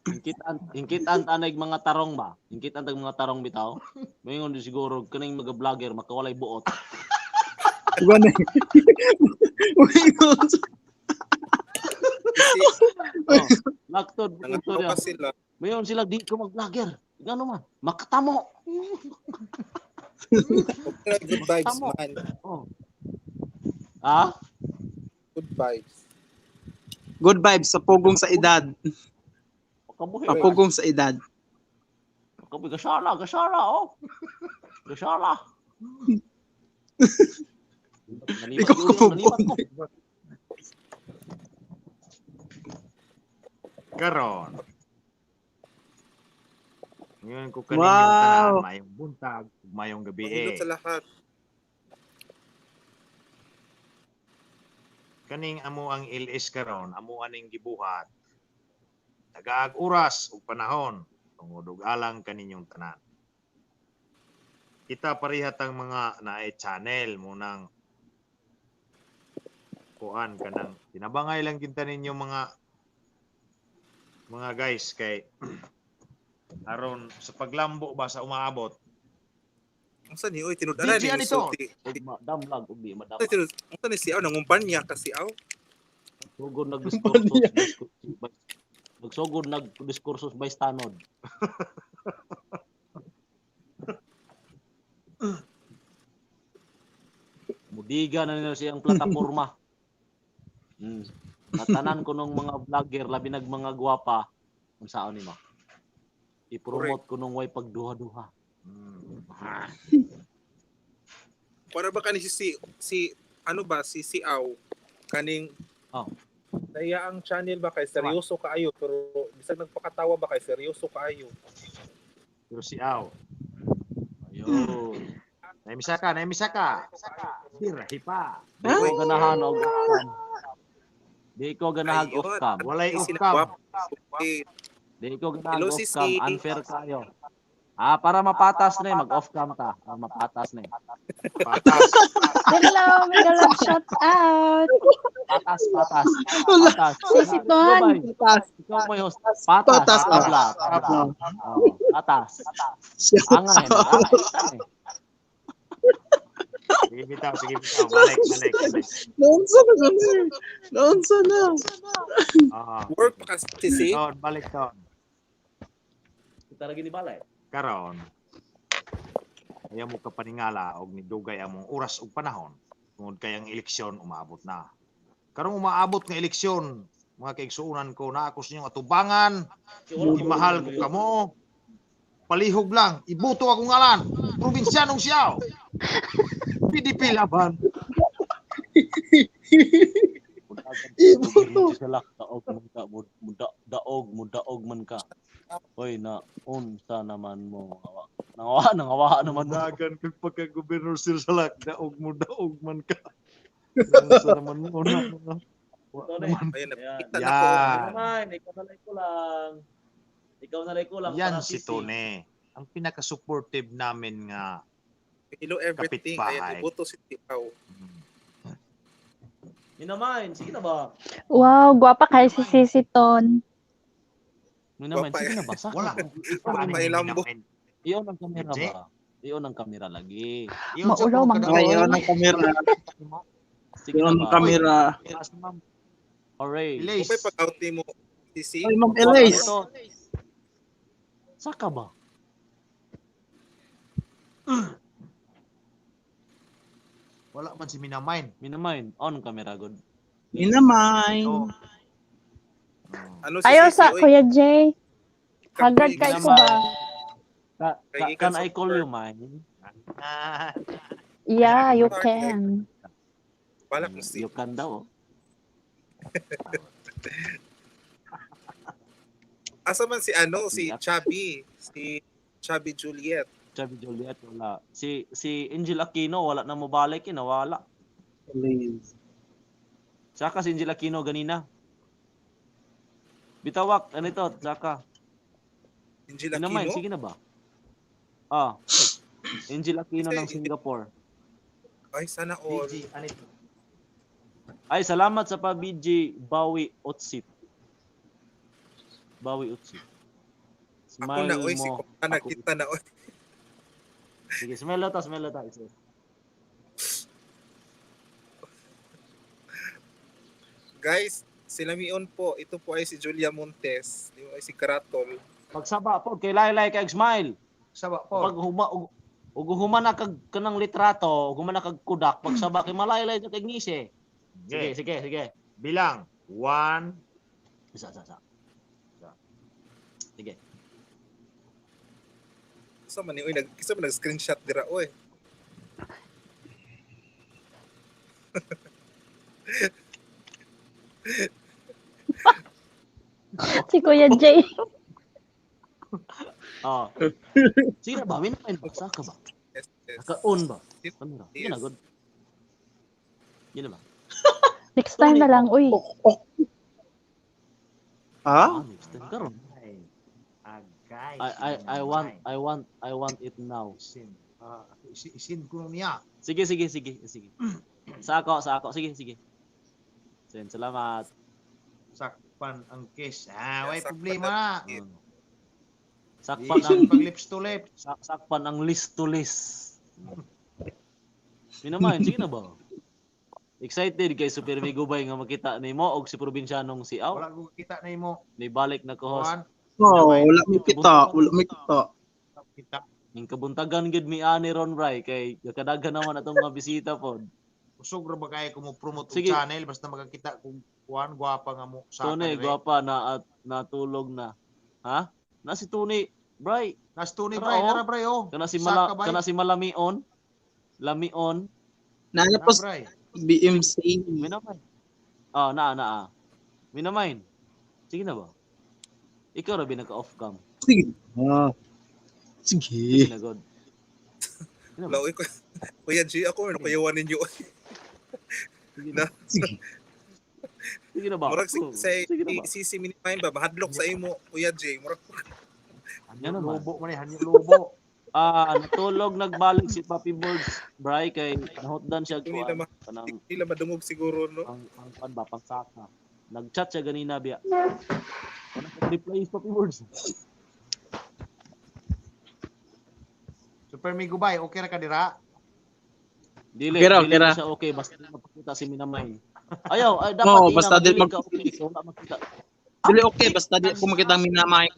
Ingkitan, ingkitan tanay mga tarong ba? Ingkitan tag mga tarong bitaw. Moingon di siguro kining mga vlogger makawalay buot. Gani. Kasi Oh, laktod nangataw istorya. pa sila. Moingon sila di ko mag-vlogger. Ngano man, makatamo. Okay, good vibes Tamo. man. Oh. Ha? Good vibes. Good vibes sa pugong sa edad. Makabuhi. Sa pugong sa edad. Makabuhi gasala, gasala oh. Gasala. Nalibat Ikaw yun, ko nalibat ko. Karon. Ngayon ko kaninyong Wow. tanan, mayong buntag, mayong gabi Mahilot eh. sa lahat. Kaning amo ang LS karon, amo aning gibuhat. Tagaag oras ug panahon tungod og alang kaninyong tanan. Kita pareha tang mga naay channel mo nang kuan kanang tinabangay lang kinta ninyo mga Mga guys kay aron sa paglambo ba sa umaabot. Unsa ni oy tinud-anan DJ ni ani to. sulti. Ug madamlag ug di madama. Unsa tinud unsa ni siaw nangumpanya ka siaw? Sugod nagdiskurso Nagsugod nagdiskurso by stanod. Mudiga na nila siyang plataporma. Natanan ko nung mga vlogger labi nag mga gwapa unsaon nimo. I-promote ko nung way pagduha-duha. Para ba kani si si ano ba si Siaw kaning Oh. Naiya ang channel ba kay seryoso kaayo pero bisag nagpakatawa ba kay seryoso kaayo. Pero si Aw. Ayun. Naimisa ka, naimisa ka. Birahi pa. Di ko ganahan og off cam. Di ko ganahan Ayun. off cam. Walay off Sina- cam. Eh, Di ko ganahan Hello, off Sisi. cam. Unfair kayo. Ah, para mapatas na eh, mag-off cam ta. Para mapatas na eh. Patas. Hello, mega love shout out. Patas, patas. Patas. Sisi Ton. Patas. Ikaw mo yung host. Patas. Patas. Tabla. Tabla. Oh, patas. Angay. Angay. Sige bitaw, sige bitaw. Balik, balik, balik. Naunsa na kami. Naunsa na. Ah. Work pa kasi si Ton, balik ton. Kita lagi ni balay. Karon. Ayaw mo kapaningala og nidugay among oras ug panahon tungod kay ang eleksyon umaabot na. Karong umaabot nga eleksyon, mga kaigsuonan ko na ako sa inyong atubangan, imahal ko kamo. Palihog lang, ibuto akong ngalan. Probinsyanong siyaw. PDP laban. Ibuto. Salak daog man ka daog mo daog man ka. Hoy na unsa naman mo. Nangawa nangawa naman mo. Dagan kag pagka-gobernador Sir Salak, daog mo daog man ka. Unsa naman mo na. Ito na eh. Ayun, Ayan. nakita na ko. Yan. Naman, ikaw na lang kulang. Ikaw na lang kulang Yan para si sisi. Tone. Ang pinaka-supportive namin nga. Hello everything. Kapitbahay. Ayan, iboto si Siaw. Minamain, sige na ba? Wow, gwapa kayo si Sisi Ton. Minamain, Wapa- sige na ba? Saka. Wala. Wala pa ilambo. Iyon ang kamera Hindi. ba? Iyon ang kamera lagi. Maulaw, mang Ayun ang kamera. Sige Ayun na ang ba? kamera. Ma'am. Hooray. Elise. Upay pag-out ni mo si Ay, Ma'am Elise. Ito. Saka ba? Wala man si Minamain. Minamain, on camera good. Minamay. Oh. Ano si Ayaw Sisi, sa oy? Kuya Jay. Haggard Kapoy, kay ko ba? Can I call you mine? Ah, Yeah, you can. Balak mo si. You can daw. oh. Asa man si ano, si Yeah. Chubby, si Chubby Juliet. Chubby Juliet wala. Si si Angel Aquino wala na mobalik eh, nawala. Please. Saka si Angel Aquino ganina. Bitawak, ano ito? Saka. Angel Minamain, Aquino. sige na ba? Ah. Angel Aquino ng Singapore. Ay, sana all. DG, ano ito? Ay, salamat sa pa-BJ Bawi Otsit. Bawi Otsit. Ako Smile na, oy, si mo. Kuya, nakita na, oy. Sige, smile ta, smile ta. Isa. Guys, sila Mion po. Ito po ay si Julia Montes. Ito ay si Karatol. Pagsaba po, kay Laylay kay smile. Saba po. Pag huma ug ug human na kag kanang litrato, ug human na kag kudak, pagsaba kay malaylay sa kay ngisi. Sige, Sige. sige, sige. Bilang. 1, Isa, isa, isa. Isa. Sige. Sa man ni oy, nag isa man nag-screenshot dira oy. Si Kuya Jay. Oh. Sige na ba? Minamain ba? Saka ba? Yes, yes. Naka-on ba? Kamera. Sige na, Yes. good. Yun na ba? Next time na lang, uy. Ha? Ah, next time karon. Agay. I want it now. Isin. Ah, isin ko niya. Sige, sige, sige, sige. Sa ako, sa ako. Sige, sige. Sen, salamat. Sak. Sakpan ang kiss. Ah, way Sakpan problema. ang kiss. Sakpan ang Pag lips to lips. Sakpan ang list to list. Minamayan, sige na ba? Excited kay Super Migubay nga makita nimo og si probinsyanong si Aw. Wala ko kita na imo. Ni balik na ko host. Kuan. Oh, wala mi kita, wala mi kita. Kita. Ning kabuntagan gid mi ani ron bray kay kakadagan naman atong mga bisita pod. Kusog ra ba kay ko mo promote og Sige. channel basta makakita kung kuan gwapa nga mo sa Tony, gwapa na at natulog na. Ha? Na si Tony, bray. Nas Tony Tara, bray, oh. nara bray oh. Kana si Saka, Mala, bay. kana si Malamion. Lamion. Naana Nara, po bray. BMC. Minamain. Ah, naa naa. Minamain. Sige na ba? Ikaw ra naka-off cam. Sige. Ah. Sige Sige. na god. Sige na ba? Laoy ko. Kuya G, ako ano kuyawan ninyo. Sige na. Sige. Sige na ba? Murag si Oh, si sige na ba? si, si Minimine ba mahadlok sa imo Kuya J. Murag Yan naman. Lubo man ni hanyo lubo. Ah, natulog nagbalik si Papi Birds, Bray kay nahotdan siya Hindi kuan na kanang di la madungog siguro no. ang kuan ba pangsaka. Nag-chat siya ganina biya. Wala pa reply si Papi Birds. Super Migo bay, okay ra ka dira? Dili, Okay ra, dili okay ra. na siya okay basta di magpakita si Minamay. Ayaw, ay dapat Oo, ina, basta di madili mag- ka okay, so wala makita. Dili okay basta di ko makita ang minamain.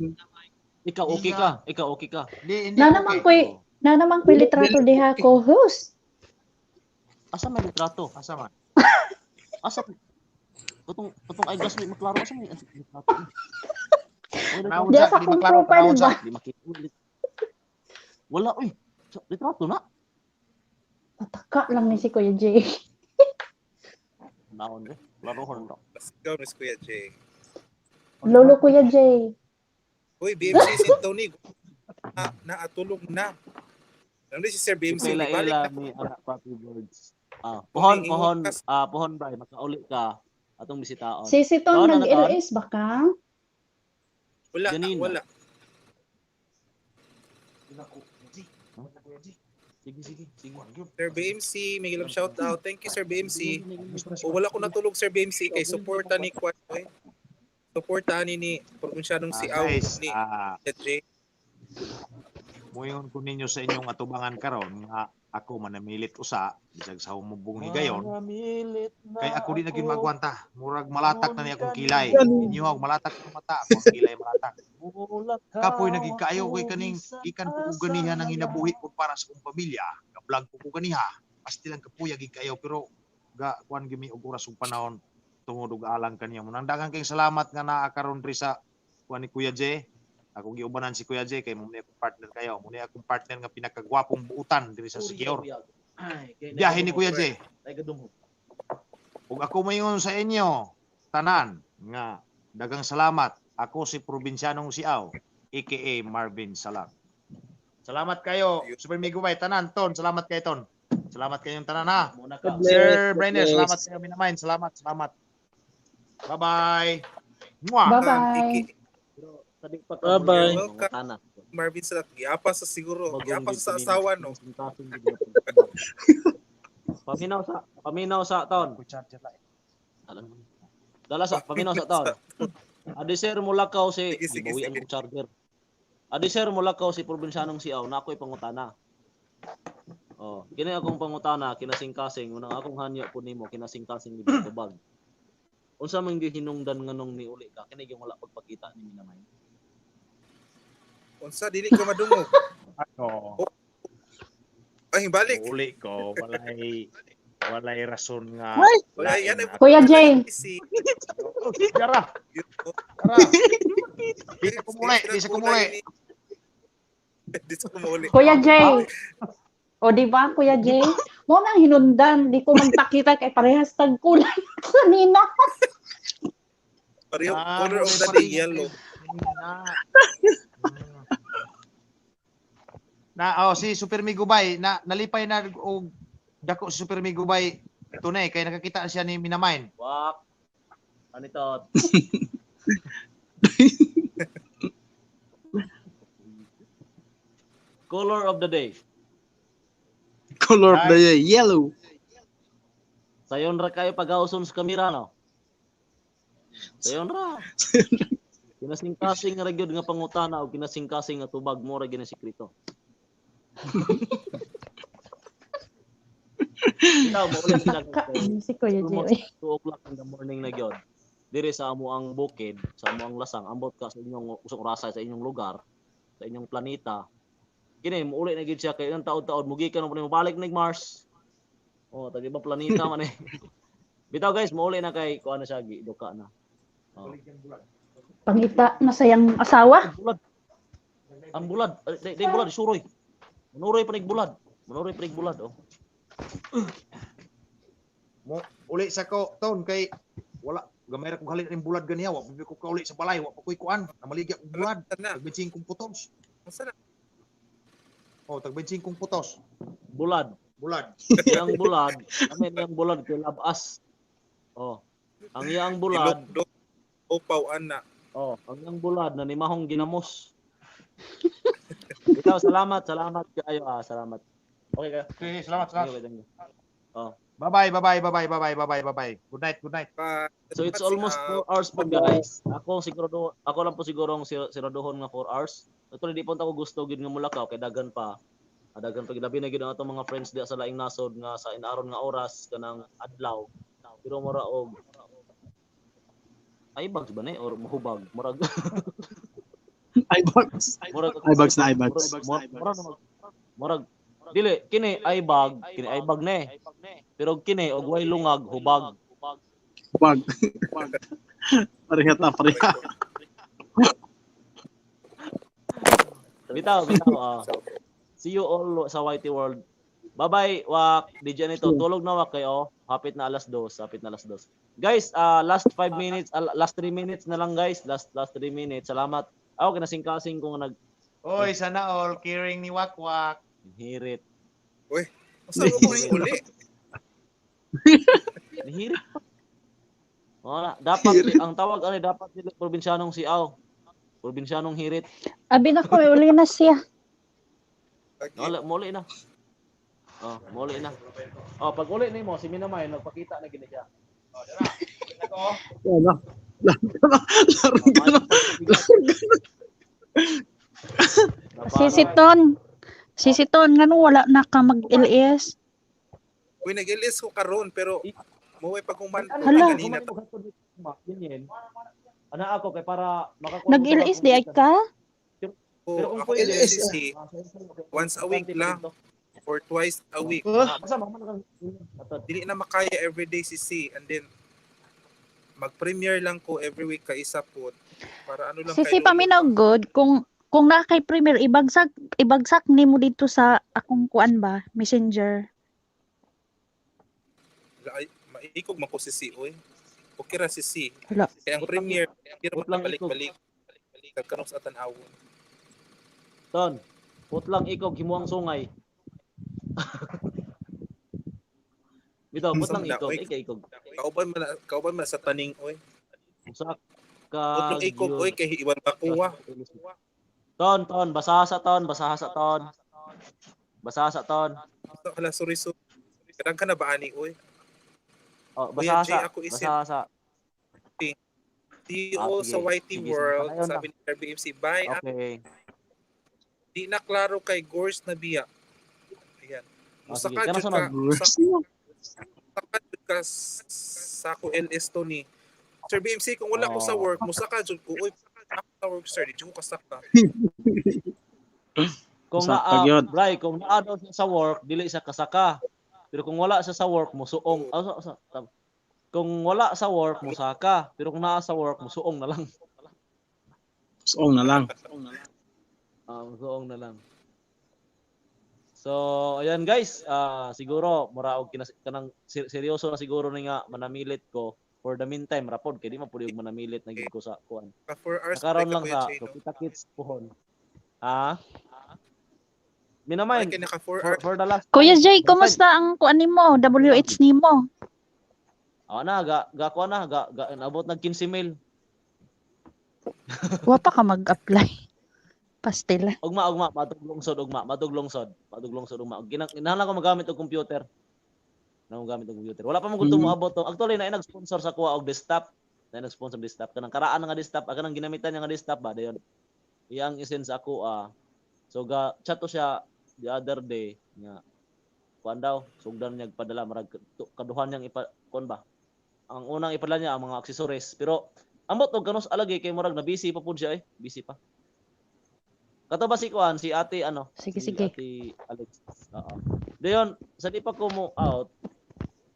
Ikaw okay ka, ikaw okay ka. Di hindi Na naman okay. ko'y na naman ko'y litrato diha ko host. Asa may litrato? Asa man? Asa katong katong eyeglass may maklaro asa may litrato. Wala Tanawon Diya sa, sa di akong maklaro, profile tanawon sa. ba? Di makita. Wala oy. Litrato na. Nataka lang ni si Kuya Jay. Naon eh. Klarohon to. Ikaw ni si Kuya J. Lolo Kuya Jay. Uy, BMC si Tony. Na, naatulog na. Ano si Sir BMC Ila balik ila na. ni anak Papi Birds. Ah, pohon Tony, pohon ingon ka- ah pohon bay makauli ka atong bisitaon. Si si Ton Ton, ano, Ton? nag-LS ba ka? Wala, Ganina. wala. Sige sige sige. Sir BMC, may ilang shout out. Thank you Sir BMC. O wala ko natulog Sir BMC kay suporta ni Kwan. Eh. Suporta ni ni probinsyanong si Ah, Aw guys, ni ah, Kuya J. moingon ko ninyo sa inyong atubangan karon nga ako manamilit usa bisag sa humubong higayon Manamilit na kay ako di na gyud ako. magwanta. Murag malatak na ni akong kilay. Ganun. Inyo ang malatak ang mata, ako ang kilay malatak. Mulakaw Kapoy naging kaayo ako kay kaning bisan gikan ko og asa ganiha nang nga. hinabuhi ko para sa akong pamilya. Ga-vlog ko ko ganiha. Pasti lang kapuya gid kaayo pero ga kuan gimi og oras ug panahon tungod og alang kaniya mo. Nang daghang kayong salamat nga naa karon diri sa kuan ni Kuya J. Ako giubanan si Kuya J kay mo ni akong partner kayo. Mo ni akong partner nga pinakagwapong buutan diri sa Siquijor. Ay, kay Biyahe ni Kuya J. Ay gadumhog. Ug ako mayon sa inyo tanan nga daghang salamat. Ako si probinsyanong Siaw, aka Marvin Salang. Salamat kayo, Super Migo Bay tanan ton, salamat kayo ton. Salamat kayong tanan ha. Muna ka. God bless. Sir God Brainer, bless. salamat kayo minamain, salamat, salamat. Bye-bye. Mwah. Bye-bye. Pero sa di pa ka Bye-bye. muli, mangutana. Marvin sa giapa sa siguro, Bagong giapa gid sa kami asawa no. kasing-kasing gid nga Paminaw sa ton. Ko charger lang. Alam mo. Dala sa paminaw sa taon. Adi sir mulakaw si Sige, sige, gibawian sige. kong charger. Adi sir mulakaw si probinsyanong siaw na ako'y pangutana. Oh, kini akong pangutana kinasingkasing unang akong hanyo po nimo kinasingkasing gid tubag. Unsa man gihinungdan nganong niuli ka kini gyud wala pagpakita ni Minamay. Unsa dili ko madungog. Ako, Ay balik. uli ko, walay walay rason nga. Ay! Wala yan ay Kuya Jay. si Yara, yara. Di sa kumuli, di sa kumuli. Di sa kumuli. Kuya Jay. O di ba Kuya Jay? Mo nang hinundan, di ko magpakita kay parehas tag kulay kanina. Pareho Ah, color of the pareho. day yellow. Na oh si Super Migo Bay na nalipay na og dako si Super Migo Bay tunay kay nakakita siya ni Minamain. Wak. Ano ito? Color of the day. Color of the day, yellow. Sayon ra kayo pag-auson sa kamera no. Sayon ra. Kinasingkasing ra gyud nga pangutana o kinasingkasing nga tubag mo ra gyud ang sekreto. Bitaw mo ulit sila Saka kay si Kuya Jay. almost 2 o'clock in the morning na gyud. Diri sa amo ang bukid, sa amo ang lasang, ambot ka sa inyong usok rasa sa inyong lugar, sa inyong planeta. Kini mo uli na gyud siya kay ilang taod-taod mugikan mo mo balik nig Mars. Oh, tag ibang planeta man eh. Bitaw guys, mo uli na kay kuan na siya giduka na. Oh. Pangita na sayang asawa. Ang bulad. Ang bulad. Ay, Day, day bulad, suroy. Manuroy pa nig bulad. Manuroy pa nig bulad oh. Mo uli sa ko ton kay wala gamay ra kong halin ning bulad ganiya, wa pa ko kauli sa balay, wa pa koy kuan, namaligya kong bulad, Na. tag 25 putos. Asa na? Oh, tag 25 putos. Bulad. Bulad. Iyang bulad, amin iyang bulad kay labas. Oh. Ang iyang bulad, Ilok Upaw ana. oh, ang iyang bulad na ni Mahong ginamos. Bitaw, salamat, salamat kayo ah, salamat. Okay kayo. Okay, salamat, Thank salamat. you, thank you. Bye-bye, bye-bye, bye-bye, bye-bye, bye-bye, bye-bye. Good night, good night. Pa, So it's almost 4 hours po guys. Ako siguro ako lang po siguro ang siraduhon nga 4 hours. Actually di po ako gusto gid nga mulakaw kay dagan pa. Dagan pa labi na gid ang atong mga friends diya sa laing nasod nga sa inaron nga oras kanang adlaw. Pero mura og ay bags ba ni or mahubag murag Eyebags. murag Eyebags na eyebags. Murag murag dili kini ay bag kini ay bag ne pero kini og way lungag hubag. Bag. Pareha ta, pareha. Bitaw, bitaw. Ah. See you all sa YT World. Bye-bye, Wak. DJ nito. Tulog na Wak kayo. Hapit na alas 2. Hapit na alas 2. Guys, last 5 minutes, last 3 minutes na lang guys. Last 3 minutes. Salamat. Ako kinasingkasing ko nga nag Oy, sana all caring ni Wakwak. hirit. Asa mo ko rin uli? Nihirit pa. Wala, dapat ang tawag ano dapat dili probinsyanong siaw. Probinsyanong hirit. Abi na ko, uli na siya. Wala, muli na. Oh, muli na. Oh, pag uli nimo si Minamay nagpakita na gini siya. Wala. Laro ka na. Sisiton. Sisiton, ngano wala na ka mag-LS? Uy, nag-LS ko karon pero maway pag human Hala. kanina. Yun. Ana ako kay para makakuha. Nag-LS di ay ka? Pero kung Ako pwede, LSCC once a week lang or twice a week. Basta maman kang atod. Dili na makaya everyday si C and then mag-premiere lang ko every week ka isa po para ano lang Sisi kay Lolo. paminaw good kung naa kay Premier ibagsak ibagsak nimo dito sa akong kuan ba Messenger. Ay, maikog man ko si C oy. Okay ra si C. Hala. Kaya ang premiere pero Put lang ikog. balik-balik. Kagkaroon sa tan-awon. Ton. Putlang ikog himuang sungay. Bitaw, putlang Samda, ikog, oy. ikay ikog. Kauban man na sa taning oy. Usa ka Putlong ikog oy kay iwan makuha. Ton, ton, basa sa ton, basa sa ton. Basa sa ton. Hala, sorry sorry. Kadang ka na ba ani oy? Oh, Kuya basa Jay, sa. ako isip. Basa sa. See you all Ah, sa sige. YT Sige, sige. World, Padayon sabi ni RBMC. Bye. Ah, Okay. Di na klaro kay Gors na biya. Ayan. Ah, sige. Musaka Kana jud ka, sunod. musaka jud ka sa ako LS to ni. Sir BMC, kung wala ko sa Oh. work, musaka jud ko. Uy, ako sa work sir, di jud ko kasaka. Kung Sakto naa, gyud. Bray, kung naa daw siya sa work, dili siya kasaka. Pero kung wala siya sa work, musuong. Ah, kung wala sa work, musaka. Pero kung naa sa work, musuong na lang. Suong na lang. Ah, musuong na lang. So, ayan guys, siguro mura og kanang seryoso na siguro ni nga manamilit ko for the meantime rapod kay di man pud yung manamilit na gid ko sa kuan. Ka 4 hours Nakaroon break lang ako sa Kuya Jay, so no? kita kits puhon. Ah? Minamay Ay, kay naka 4 hours. for the last Kuya time. Jay, kumusta ang kuan nimo? WH nimo? Ah na ga ga kuan na ga, ga nabot nag 15 mil. Wa pa ka mag-apply. Pastila. Ugma ugma matug lungsod ugma matug lungsod matug lungsod ugma. Kinahanglan ko magamit og computer. Na gamit og computer. Wala pa man gud moabot to. Actually na nag-sponsor sa kuha og desktop. Na nag-sponsor desktop kanang karaan nga desktop, kanang ginamitan niya nga desktop ba dayon. Iyang i-send sa ako ah. So ga chat to siya the other day nga kuan daw, sugdan niya padala marag kaduhan niyang ipa kuan ba. Ang unang ipadala niya ang mga accessories pero ambot og kanus alagi kay murag na busy pa pud siya eh, busy pa. Kato ba si kuan si Ate ano? Sige, si sige. Ate Alex. Oo. Dayon sa di pa ko mo out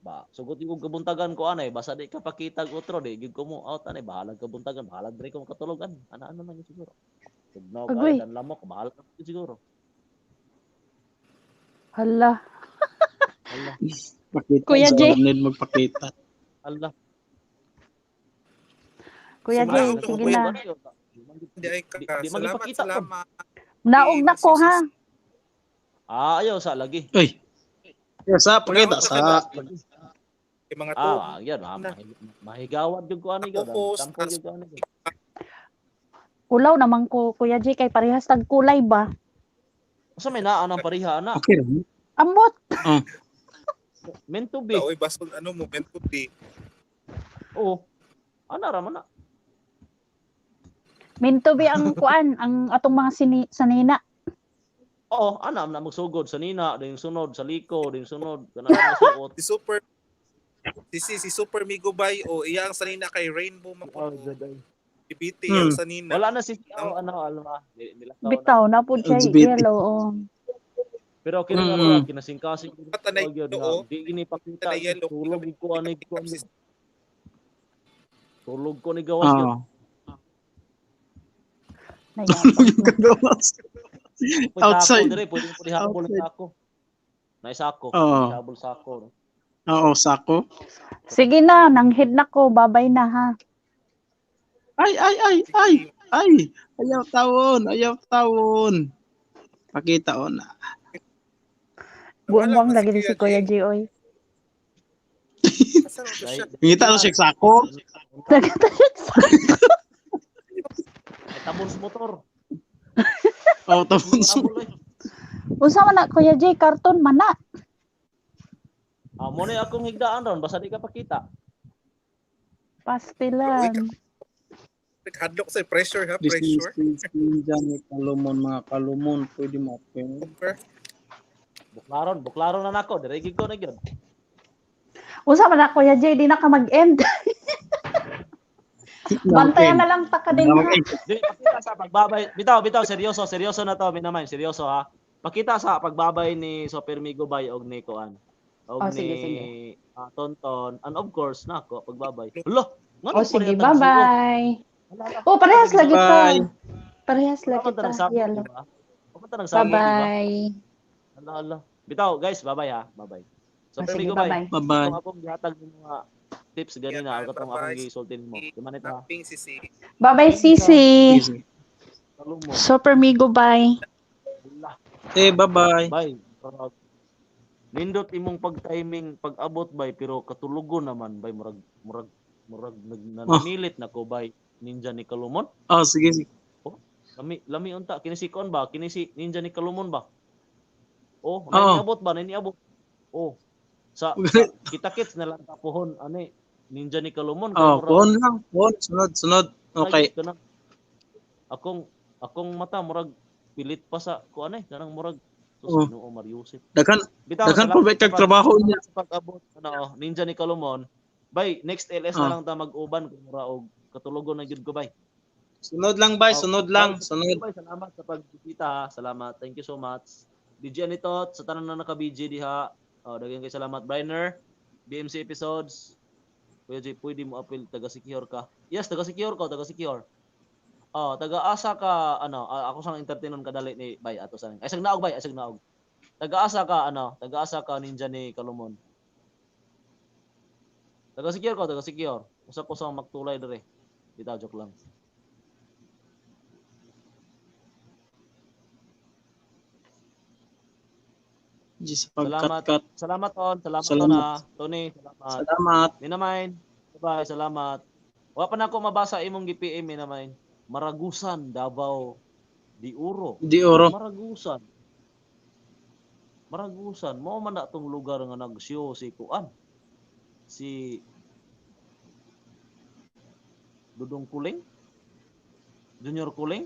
ba sugot yung kabuntagan ko anay basta di ka pakitag otro di gid ko mo out anay bahalag kabuntagan bahalag diri ko makatulog an ana ano man yun siguro. Tugnaw Agoy. kayo dan lamok bahalag ka siguro. Hala. Allah, Pakita. Kuya Sa Jay. need magpakita. Allah. Kuya Jay, Sumalaot ako, sige Kuya. na. Di ay ka. Di- di Salamat, magipakita ko. salamat. Naog na ko ha. Ah, ayaw sa lagi. Uy. Yeah, sa pakita sa. Yung mga to. Ah, yan, mahigawad gyud ko ani gyud. Ako host, Tampo gyud ko ani gyud. Kulaw naman ko, Kuya Jay, kay parehas tag kulay ba? Unsa may naa nang pareha ana? Okay ra. Ambot. Meant to be. Oy, basol ano mo, meant to be. Oo. Ana ra man na. Meant to be ang kuan, ang atong mga sanina. Oo, ana na magsugod sa nina, dayon sunod sa liko, dayon sunod kana na suot. Si Super si Super Migo Bay o iya ang sanina kay Rainbow man po. Si BT ang sanina. Wala na si oh, ano alma. Nilakaw na. Bitaw na po siya LGBT. yellow. Oh. Pero kini nga mm. Kinasingkasing Tanay gyud oo. nga di gini pakita Tanay yellow. tulog ko ani ko ani. Tulog ko ni gawas gyud. Oo. Nayabang. Yung kagawas. Pwede Outside. Ako dire, pwede po dihabol Outside. sa ako. Naisa ako. Oo. Habol sa ako. No? Oo, sako. Sige na, nanghid na ko. Babay na ha. Ay, ay, ay, ay, ay. Ayaw tawon, ayaw tawon. Pakita o na. Buang-buang lagi ni si Kuya Jay, oy. Asa na to siya? Ngita na siya sako. Ay, tabon sa motor. Oh, tawon sa Habol, eh. Unsa man na Kuya Jay, karton man na. Ah, mo na akong higdaan ron basta di ka pakita. Pastilan. Hadlok sa pressure ha, This is pressure. Ninja ni Kalumon, mga Kalumon. Pwede mo okay. Buklaron, buklaron na nako, dire gid ko na gyud. Unsa man na Kuya Jay, di na ka mag-end. Bantayan na lang ta ka din ha. Di pakita sa pagbabay. Bitaw, bitaw seryoso, seryoso na to, minamay, seryoso ha. Pakita sa pagbabay ni Super Migo Bay og ni Kuan. Og Oh, ni sige, sige. Tonton. And of course, nako pagbabay. Hala, ngano Oh, sige, bye-bye. Oh, parehas lagi ta. Bye. Parehas lagi ta. Yellow. Bye-bye. Bye-bye. Hala, hala. Bitaw, guys, bye-bye ha. Bye-bye. Oh, Super sige, Migo Bay. bye-bye. Bye-bye. Katong akong gihatag ng mga tips ganina, Yeah, katong bye-bye. akong gisultin mo. Di man ito ha. Ping si si. Bye-bye, Sisi. Easy. Kalumon. Super Migo, bye. Hala. Eh, bye-bye. Bay, nindot imong pag-timing pag-abot bay pero katulogon naman bay murag murag murag nanamilit na ko bay Ninja ni Kalumon. Oh, sige, sige. Lami lami unta kini si kon ba kini si Ninja ni Kalumon ba? Oh, Oo. naniabot ba naniabot. Oh. Sa kita-kits na lang tapuhon ani Ninja ni Kalumon kay Oh, murag- phone lang. Phone. Sunod, sunod. Okay. Ay, kanang akong akong mata murag pilit pa sa kuan eh kanang murag sus Oh. Ginoo Mariusip. Daghan, Bitaw, daghan salamat po ba kag sa trabaho niya? sa pag-abot ano oh, Ninja ni Kalumon. Bay, next LS na Ah. lang ta mag-uban kung mura og katulogon na gyud ko bay. Sunod lang, bay. Oh, Sunod lang. bay, Sunod. Bay, salamat sa pagbisita ha. Salamat. Thank you so much. DJ Anitot, sa tanan na naka-BJ diha. Oh, daghan kay salamat Briner. BMC episodes. Kuya Jay, pwede mo appeal taga secure ka. Yes, taga secure ko, taga secure. Oh, taga asa ka ano, ako sang entertainon kadali ni Bay ato sang. Ay sang naog bay, ay sang naog. Taga asa ka ano, taga asa ka Ninja ni Kalumon. Taga secure ko, taga secure. Usa ko sang magtulay dire. Bitaw joke lang. Di sa Salamat. pagkat-kat. Salamat on, salamat, Salamat. on ah. Tony, salamat. Salamat. Minamain. Bye, salamat. Wa pa na ako mabasa imong gi-PM Minamain. Maragusan, Davao, Di Oro. Di oro. Maragusan. Maragusan. Mao man na tong lugar nga nag-show si Kuan. Si Dudong Kuling? Junior Kuling?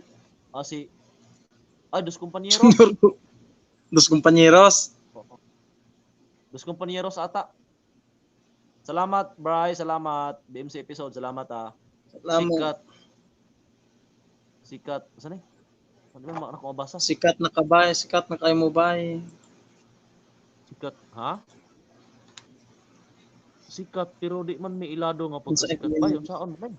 Ah, si ay, Dos Compañeros. Dos Compañeros. Dos Compañeros ata. Salamat, Bri. Salamat. BMC episode. Salamat, ah. Salamat. Sikat. Sikat. Saan eh? Ano ba ako mabasa? Sikat na kabay, sikat na kayo mo bay. Sikat, ha? Sikat pero di man may ilado nga Unsa pagkasikat FB? ba yun saan man?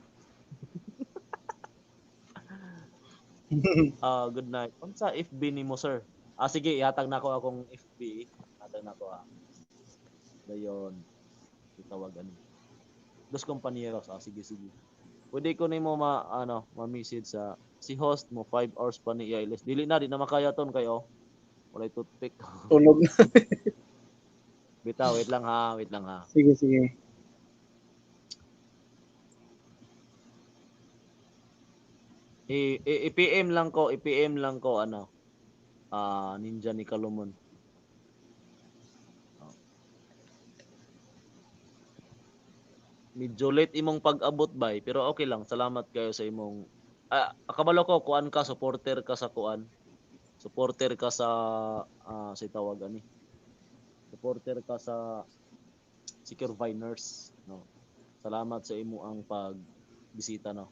Ah, good night. Unsa FB nimo, sir? Ah, sige, ihatag na ako akong FB. Hatag na ako, ah. Dayon. Itawag ani. Dos Compañeros. Ah, sige, sige. Pwede ko nimo ma ano, ma-message sa si host mo 5 hours pa ni i-list. Dili na di na makaya ton kayo. Walay toothpick. Tulog na. Bitaw, wait lang ha, wait lang ha. Sige, sige. I-PM lang ko, i-PM lang ko ano. Ah, Ninja ni Kalumon. Oh. Medyo late imong pag-abot bay, pero okay lang. Salamat kayo sa imong kabalo ko kuan ka, supporter ka sa kuan. Supporter ka sa sa tawag ani. Supporter ka sa Secure Viners, no. Salamat sa imo ang pagbisita, no.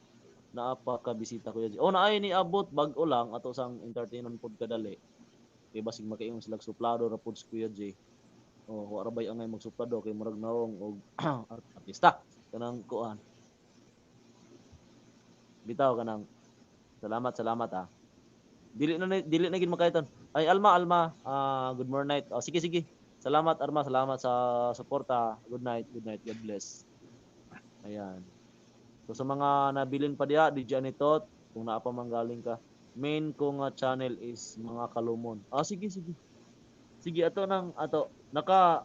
Naapa ka bisita ko yan. Oh, naay ni abot bag-o lang ato sang entertainment pod kadali. Kay basig makaingon sila suplado ra pod si Kuya J. Oh, wa ra bay angay magsuplado kay murag naong og artista kanang kuan. Bitaw kanang salamat, salamat ah. Dili na gid makaiton. Ay Alma, Alma, good morning night. Oh, sige, sige. Salamat Arma, salamat sa suporta. Good night, good night. God bless. Ayan. So sa mga nabilin pa diha, DJ Anitot, kung naa pa man galing ka, main ko nga channel is mga kalumon. Ah, sige, sige. Sige, ato nang ato naka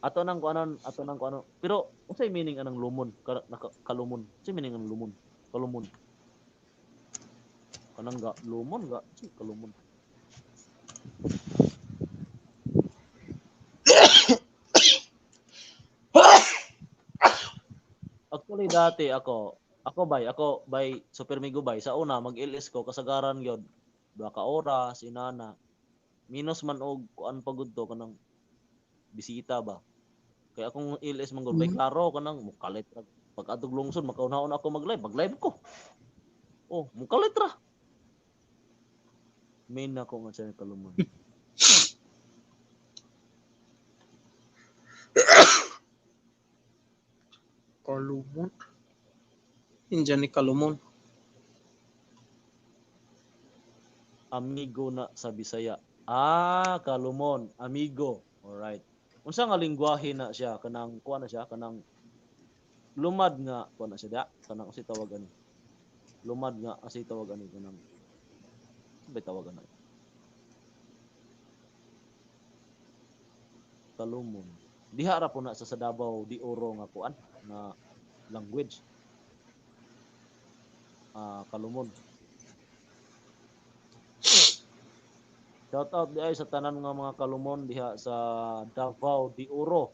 ato nang kuanon, ato nang kuanon. Pero unsay meaning anang lumon? Naka, kalumon. Unsay meaning anang lumon? Kalumon. Kanang ga lumon ga, si kalumon. Actually dati ako bay Super Migo bay sa una mag-LS ko kasagaran gyud duha ka oras inana. Minus man og kuan pa gud to kanang bisita ba. Kaya akong LS man gud bay klaro kanang mukalit ra. Pag adtog lungsod makauna-una ako mag-live, mag-live ko. Oh, mukalit ra. Main na ako nga channel kalumon. Kalumon. Ninja ni Kalumon. Amigo na sa Bisaya. Ah, Kalumon, amigo. Alright. Unsa nga lingwahe na siya kanang kuan na siya kanang lumad nga kuan na siya da kanang unsay tawag ani. Lumad nga asay tawag ani kanang ba tawag ani. Kalumon. Diha ra po na sa Davao de Oro nga kuan nga language. Ah, Kalumon. Shout out di ay sa tanan nga mga Kalumon diha sa Davao de Oro.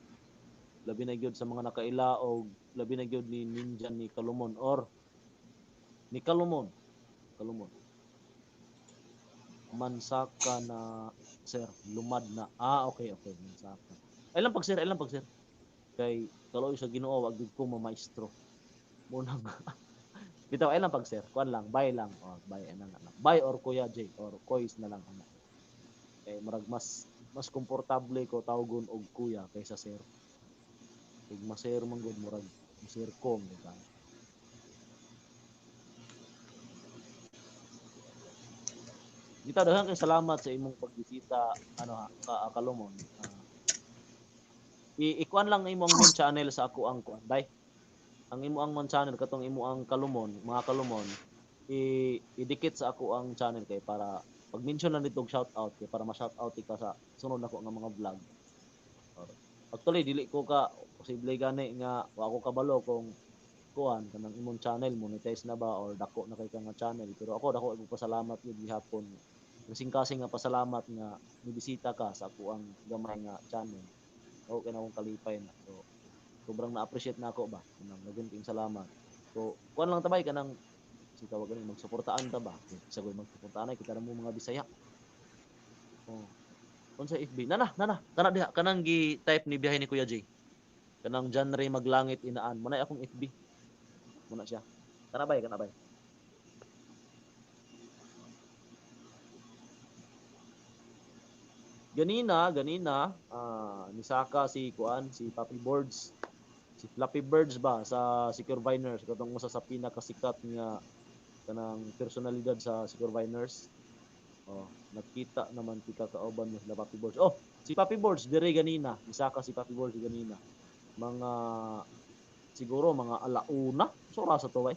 Labi na gyud sa mga nakaila og labi na gyud ni Ninja ni Kalumon or ni Kalumon. Kalumon. Mansaka na sir, lumad na. Ah, okay, okay, mansaka. Ay lang pag sir, ay lang pag sir. Kay kaloy sa Ginoo wag gyud ko mamaestro. Muna nga. Bitaw ay lang pag sir, kuan lang, bye lang. Oh, bye ana lang. Bye or Kuya J or Koys na lang ana. Kay murag mas komportable ko tawgon og kuya kaysa sir. Kay mas sir man gud murag sir ko bitaw. Bitaw daghan kay salamat sa imong pagbisita ano ha, Kalumon. Ikuan lang imo ang main channel sa ako ang kuan bay. Ang imo ang main channel katong imo ang Kalumon, mga Kalumon, idikit sa ako ang channel kay para pag mention lang dito og shout out kay para ma-shout out ka sa sunod nako nga mga vlog. Actually dili ko ka posible gani nga wa ako kabalo kung kuan kanang imong channel monetize na ba or dako na kay ka nga channel, pero ako dako og pasalamat gyud gihapon. Kasing-kasing nga pasalamat nga nibisita ka sa ako ang gamay nga channel. Okay na akong kalipay na. So sobrang na-appreciate na ako ba. Kanang daghang salamat. So, kuan lang tabay kanang si tawag ganing magsuportaan ta ba? Sa goy magsuportaan ay kita ra mo mga Bisaya. Oh. Unsa FB? Nana, nana, kana diha kanang gi-type ni biyahe ni Kuya Jay. Kanang genre maglangit inaan. Munay akong FB. Muna siya. Kana bay, kana bay. Ganina, ganina, nisaka si kuan, si Papi Boards. Si Flappy Birds ba sa Secure Viners katong usa sa pinakasikat nga kanang personalidad sa Secure Viners. Oh, nakita naman tika kauban mo sila Papi Boards. Oh, si Papi Boards dire ganina, nisaka si Papi Boards ganina. Mga siguro mga alauna, so oras to bay.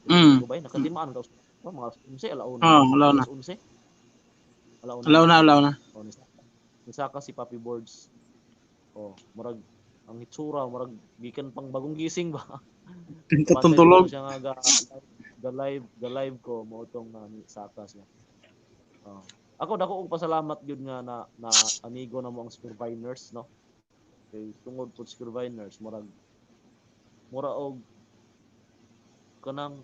Mm. Bay nakatimaan ka oh, mga 11 alauna. Oh, alauna. Alas 11. Alauna. Alauna, alauna. Oh, nisaka si Papi Boards. Oh, murag ang hitsura murag gikan pang bagong gising ba. Katong tulog. Siya nga ga live ko mo tong nisaka siya. Oh. Ako dako og pasalamat gyud nga na amigo na mo ang Superviners, no. Kay tungod po Superviners murag mura og kanang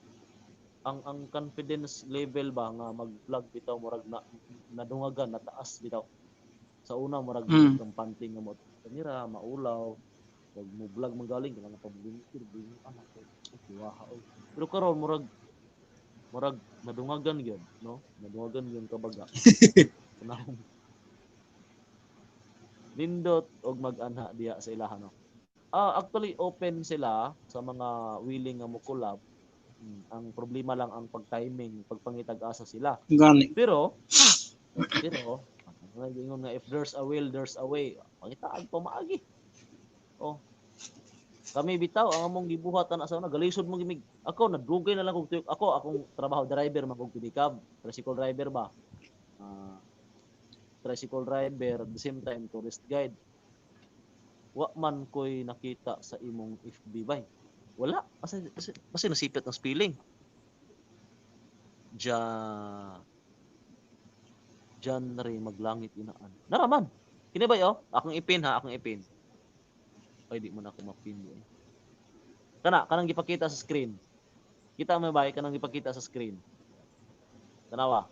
ang confidence level ba nga mag-vlog bitaw murag na nadungagan nataas bitaw. Sa una murag kampante nga mo kamera maulaw pag mo vlog man galing kailangan pa bingkir anak ko kiwaha oy. Pero karon murag nadungagan gyud, no? Nadungagan gyud kabaga. Kanang nindot og mag-anha diha sa ilaha, no. Actually open sila sa mga willing nga mo collab. Ang problema lang ang pag-timing, pagpangitag-asa sila. Gani. Pero ingon nga if there's a will, there's a way. Pangitaan pa maagi. Oh. Kami bitaw ang among gibuhat ana sa una galisod mo gimig. Ako nadugay na lang kog tuyok. Ako akong trabaho driver man kog pedicab, tricycle driver ba. Tricycle driver at the same time tourist guide. Wa man koy nakita sa imong FB bay. Wala kasi nasipit ang spelling. Genre maglangit inaan. Naraman. Kini bay oh, akong ipin ha, akong ipin. Ay di mo na ako mapin eh. Kana kanang gipakita sa screen. Kita mo bay kanang gipakita sa screen. Tanawa.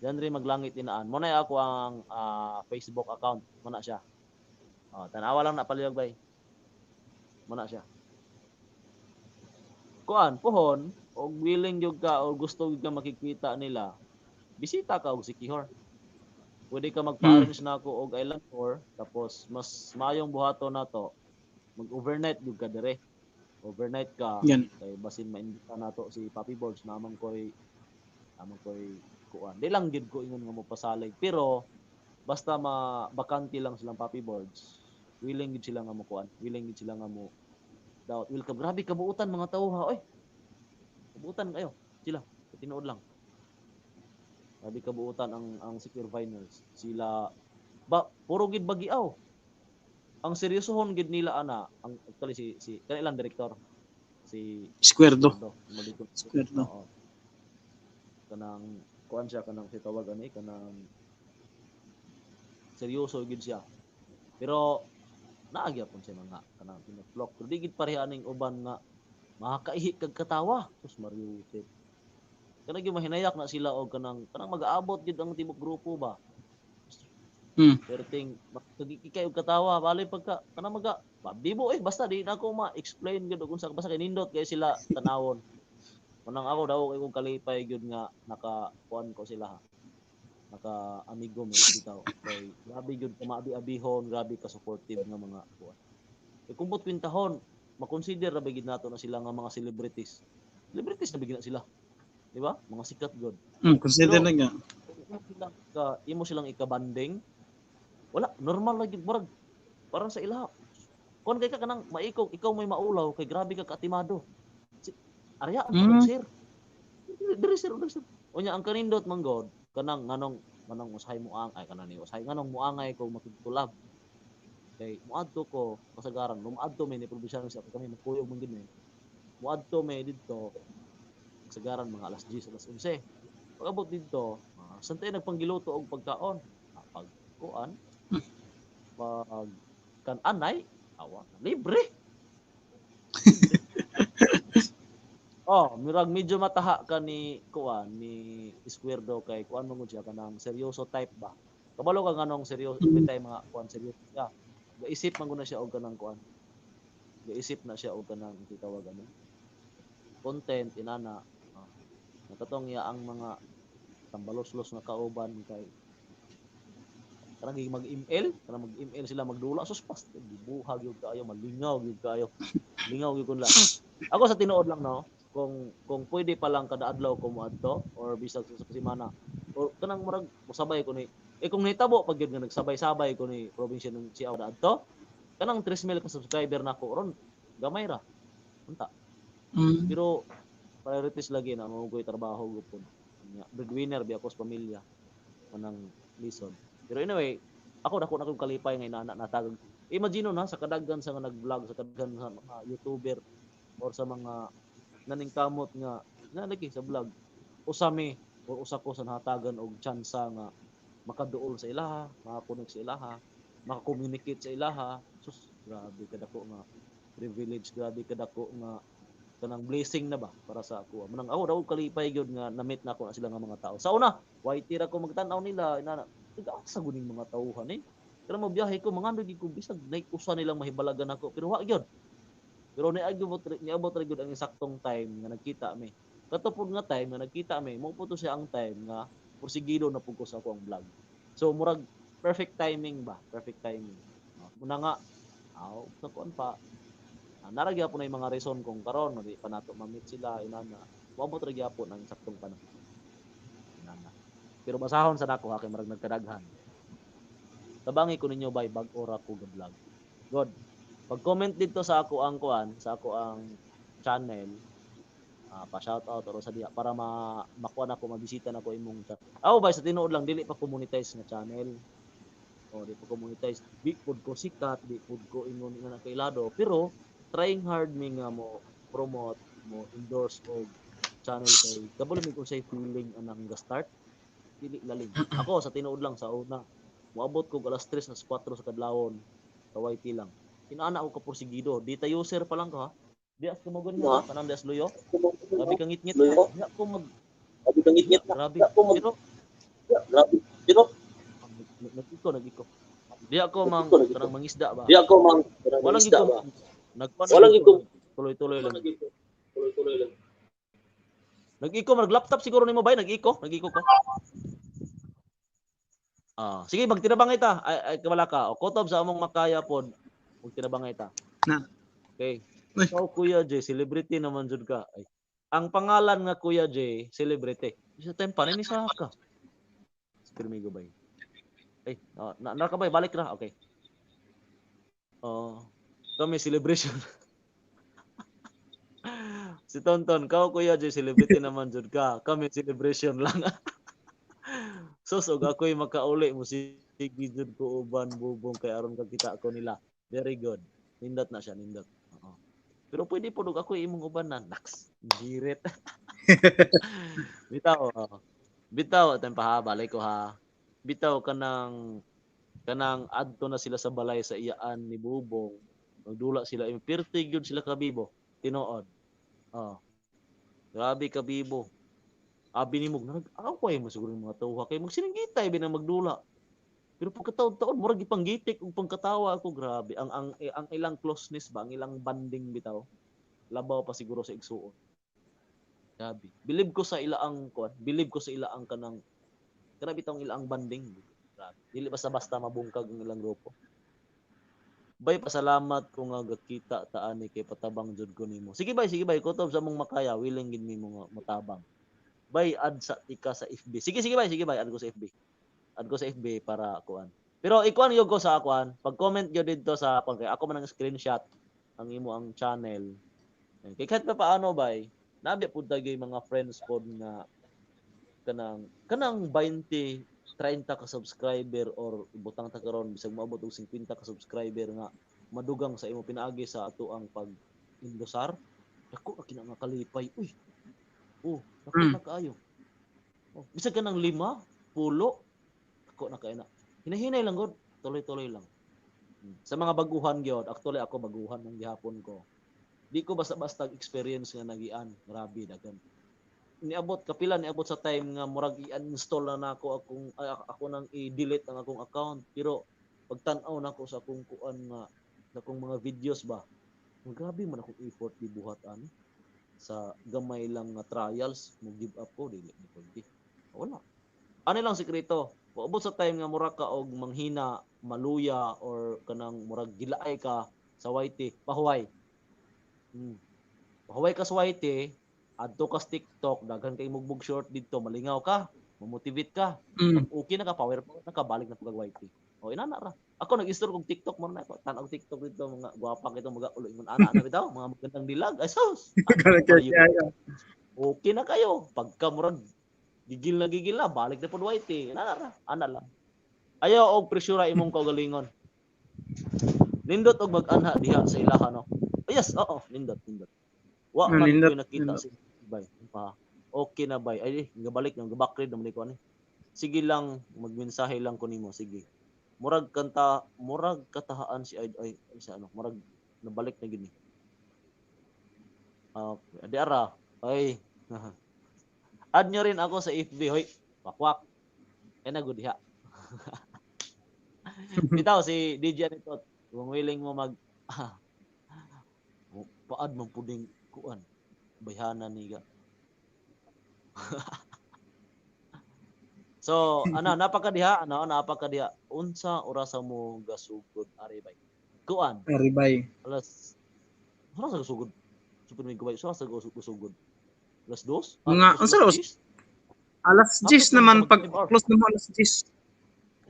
Genre maglangit inaan. Mo na ako ang Facebook account. Mo na siya. Oh, tanawa lang na palihog bay. Mo na siya. Kuan pohon og willing gyud ka o gusto gyud ka makikita nila, bisita ka og Sikihor. Pwede ka magpa-arrange na ako og island tour, tapos mas maayong buhaton nato mag-overnight gyud ka dire. Overnight ka. Yan. Kay basin maimbita nato si Papi Boards namang koy kuan. Di lang gyud ko ingon nga mo pasalig, pero basta ma bakante lang silang Papi Boards, willing gyud sila nga mo kuan, willing gyud sila nga mo daot. Welcome. Grabe kabuutan mga tao ha. Oy. Kabuutan kayo sila. Tinuod lang. Grabe kabuutan ang Secure Viners. Sila ba puro gid bagiaw. Ang seryosohon gid nila ana, ang actually si kanilang direktor si Squardo. Squardo. Oo. Kanang kuan siya kanang si tawag ani kanang seryoso gid siya. Pero naagyapon siya mga kanang pinaflock. Pero di gid pareha aning uban nga makakaihi kag katawa. Sus Mariusip. Kanang gyud mahinayak na sila og kanang mag-aabot gid ang tibok grupo ba. Pero ting makagikay og katawa bali pagka kanang maga bibo eh basta di na ako ma-explain gyud og unsa basta kay nindot kay sila tanawon. Manang ako daw kay kong kalipay gyud nga naka kuan ko sila ha. Naka amigo mi bitaw. Kay grabe gyud ka maabi-abihon, grabe ka supportive nga mga kuan. Kay kumbot kwintahon, makonsider ra ba gyud nato na sila nga mga celebrities. Celebrities na ba gyud na sila. Di ba? Mga sikat gyud. Consider na nga. Imo silang ikabanding. Wala, normal ra gyud murag parang sa ilaha. Kon kay ka kanang maikog, ikaw may maulaw kay grabe ka kaatimado. Arya ang sir. Diri sir, diri sir. Unya ang kanindot man god, kanang nganong usahay mo ang ay kanang ni usahay nganong muangay ko makigtulab. Kay muadto ko kasagaran, muadto mi ni probinsyano sa kami magkuyog man gid mi. Muadto mi didto kasagaran mga alas 10, alas 11. Pag-abot didto, santay nagpanggiluto og pagkaon. Pag kuan, pag kananay, awa, libre. Oh, murag medyo mataha ka ni kuan ni Square do kay kuan mo siya, kanang seryoso type ba. Kabalo ka nganong seryoso every time mga kuan, seryoso siya. Gaisip man gud na siya og kanang kuan. Gaisip na siya og kanang titawag ano. Content inana. Oh. Nakatong iya ang mga tambaloslos nga kauban kay kanang mag-ML, kanang mag-ML sila magdula, sus pas gibuhag gyud kaayo, malingaw gyud kaayo. Lingaw gyud kun lang. Ako sa tinuod lang, no, kung pwede pa lang kada adlaw ko moadto or bisag sa semana or kanang murag mosabay ko ni, eh, kung nahitabo pag gyud nga nagsabay-sabay ko ni probinsya ng siya adto, kanang 3 mil ka subscriber na ako ron, gamay ra unta. Pero priorities lagi na mo ko'y trabaho gupon. Nya, breadwinner biya ako sa pamilya, kanang lisod. Pero anyway, ako dako na kong kalipay nga inana natagag. Imagine na sa kadaghan sa nga nag-vlog, sa kadaghan sa mga YouTuber or sa mga naningkamot nga nalagi sa vlog, usa mi or usa ko sa nahatagan og tsansa nga makaduol sa ilaha, makakonect sa ilaha, makakommunicate sa ilaha. Sus, grabe kadako nga privilege, grabe kadako nga kanang blessing na ba para sa ako. Manang ako daw kalipay gyud nga na-meet na ako na sila nga mga tao. Sa una, white ra ko magtan-aw nila, inana, nag-asa guning mga tauhan eh. Pero mobiyahe ko, mga gyud ko bisag nay usa nilang mahibalagan ako, pero wa gyud. Pero niabot ra gyud ang eksaktong time nga nagkita mi. Kato pud nga time nga nagkita mi, mo pud to siya ang time nga porsigido na pud ko sa ako ang vlog. So murag perfect timing ba? Perfect timing. Muna nga aw sa kuan pa. Nara gyapon na yung mga reason kung karon di pa nato ma-meet sila inana. Moabot ra gyapon ang eksaktong panahon. Inana. Pero basahon sa nako ha kay murag nagkadaghan. Tabangi ko ninyo bay bag-o ra ko ga-vlog. God. Pag-comment dito sa ako ang kuan, sa ako ang channel, pa shout out or sa diha para makuha na ko, mabisita na ko imong chat. Aw bay sa tinuod lang dili pa ko monetize nga channel. O di pa ko monetize. Di pud ko sikat, di pud ko ingon nga nakailado, pero trying hard mi nga mo promote, mo endorse og channel kay kabalo mi kung say feeling anang ga start. Dili lalim. Ako sa tinuod lang sa una, moabot ko alas 3 alas 4 sa kadlawon sa YT lang. Inaana ako ka porsigido. Di ta user pa lang ko ha. Di as kumagon nga kanang di as luyo. Grabe kang ngit-ngit. Di ako mag Grabe kang ngit-ngit. Grabe. Pero grabe. Pero nag-iko. Di ako mang kanang mangisda ba. Di ako mang walang mangisda ba. Walang iko. Tuloy-tuloy lang. Tuloy-tuloy lang. Nag-iko mag-laptop siguro nimo bay, nag-iko, nag-iko ko. Sige magtinabangay ta. Ay, wala ka. O kotob sa among makaya pod. Magtinabangay ta. Na. Okay. Ikaw Kuya J, celebrity naman jud ka. Ay, ang pangalan nga Kuya J, celebrity. Sa time pa ni sa ka. Spirmigo bay. Ay, na ka bay, balik ra. Okay. Oh, kami celebration. Si Tonton, kau Kuya J, celebrity naman jud ka. Kami celebration lang. Sus, og ako'y makauli mo sige jud ko uban bubong kay aron kakita ko nila. Very good. Nindot na siya, nindot. Oo. Pero pwede po dog ako imong ubanan. Naks, girit. Bitaw. Bitaw, atang paha, balay ko ha. Bitaw kanang adto na sila sa balay sa iyaan ni Bubong. Magdula sila, impirtig yun sila kabibo. Tinuod. Oh. Grabe kabibo. Abi ni mog nag-away mo siguro yung mga tauha kay magsiningitay binang magdula. Pero pagkataon-taon murag gipanggitik ug pangkatawa ako, grabe ang ilang closeness ba, ang ilang bonding bitaw. Labaw pa siguro sa igsuon. Grabe. Believe ko sa ilaang kuan, believe ko sa ilaang kanang grabe bitong ilaang bonding. Grabe. Dili basta-basta mabungkag ang ilang grupo. Bay pasalamat ko nga gakita ta ani kay patabang jud ko nimo. Sige bay, kutob sa among makaya, willing gid nimo nga motabang. Bay add sa tika sa FB. Sige bay, add ko sa FB. Add ko sa FB para kuan. Pero ikuan gyud ko sa akuan, pag-comment gyud didto sa kuan kay ako man ang screenshot ang imo ang channel. Kay kahit pa paano bay, nabi pud ta gyud mga friends pod nga kanang 20, 30 ka subscriber or ibutang ta karon bisag moabot og 50 ka subscriber nga madugang sa imo pinaagi sa ato ang pag-endosar. Dako ra kina nga kalipay. Uy. Oh, dako na kaayo. Oh, bisag kanang 5, 10, dako na kaayo na. Hinahinay lang god, tuloy-tuloy lang. Sa mga baguhan gyud, actually ako baguhan ng gihapon ko. Di ko basta-basta experience nga nagian, grabe daghan. Niabot kapila niabot sa time nga murag i-uninstall na nako akong ay, ako nang i-delete ang akong account, pero pagtan-aw nako sa akong kuan nga sa akong mga videos ba, grabe man akong effort gibuhat ani sa gamay lang nga trials, mo give up ko, dili ni pwede. Wala. Ano lang sekreto? Paabot sa time nga mura ka og manghina, maluya or kanang murag gilaay ka sa YT, pahuway. Pahuway ka sa YT, adto ka sa TikTok, daghan kay mugbog short didto, malingaw ka, mamotivate ka. Pag okay na ka, power na ka, balik na pag YT. O inana ra. Ako nag-install kog TikTok man na ako. Tan-aw TikTok dito mga gwapa kito mga ulo ingon ana na bitaw, mga magandang dilag. Ay sus. Okay na kayo. Pagka murag gigil na, balik na pod YT. Inana ra, ana lang. Ayaw og presura imong kaugalingon. Nindot og mag-anha diha sa ilaha, no. Oh, yes, oo, nindot, nindot. Wa man Nindot, ko nakita nindot. si bay. Pa. Okay na bay. Ay, gabalik nang gabakrid naman ko ani. Sige lang, magmensahe lang ko nimo, sige. Murag kanta, murag katahaan si ay, ay, ay sa ano, murag nabalik na gini. Di ara. Ay. Add nyo rin ako sa FB, hoy. Wakwak. Ay na good diha. Bitaw si DJ Anitot, kung willing mo mag paad man puding kuan bayhana niga. So, ano, napaka diha, ano, napaka diha. Unsa orasa mo gasugod ari bay? Kuan. Ari bay. Alas oras sa gasugod. Super may gubay, oras sa gasugod. Alas 2? Mga unsa oras? Alas 10 naman pag close na mo alas 10.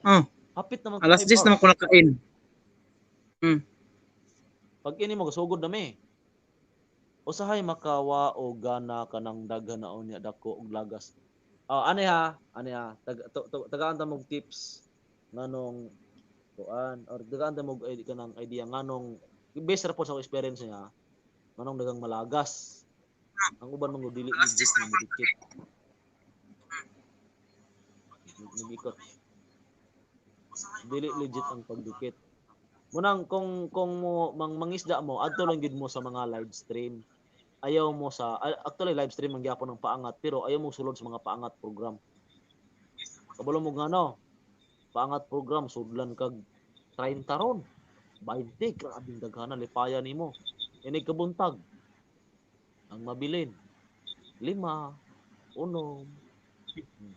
Oh. Hapit naman Alas 5 10 naman ko hours. nakain. Pag ini mo gasugod na mi. Usahay makawa o gana kanang daghan na unya dako og lagas. Oh, ani ha, ani ha, tagaan ta mog tips nganong kuan or tagaan ta mog kanang idea nganong based ra po sa akong experience niya nganong daghang malagas. Ang uban man gud dili legit nga modikit. Nagikot. Dili legit ang pagdikit. Munang kung mo mangisda mo adto lang gid mo sa mga live stream. Ayaw mo sa actually live stream ang gyapon ng paangat pero ayaw mo sulod sa mga paangat program. Kabalo mo ngano? Paangat program sudlan kag 30 ron. 20 grabing daghana lipaya nimo. Inig kabuntag. Ang mabilin 5, 1.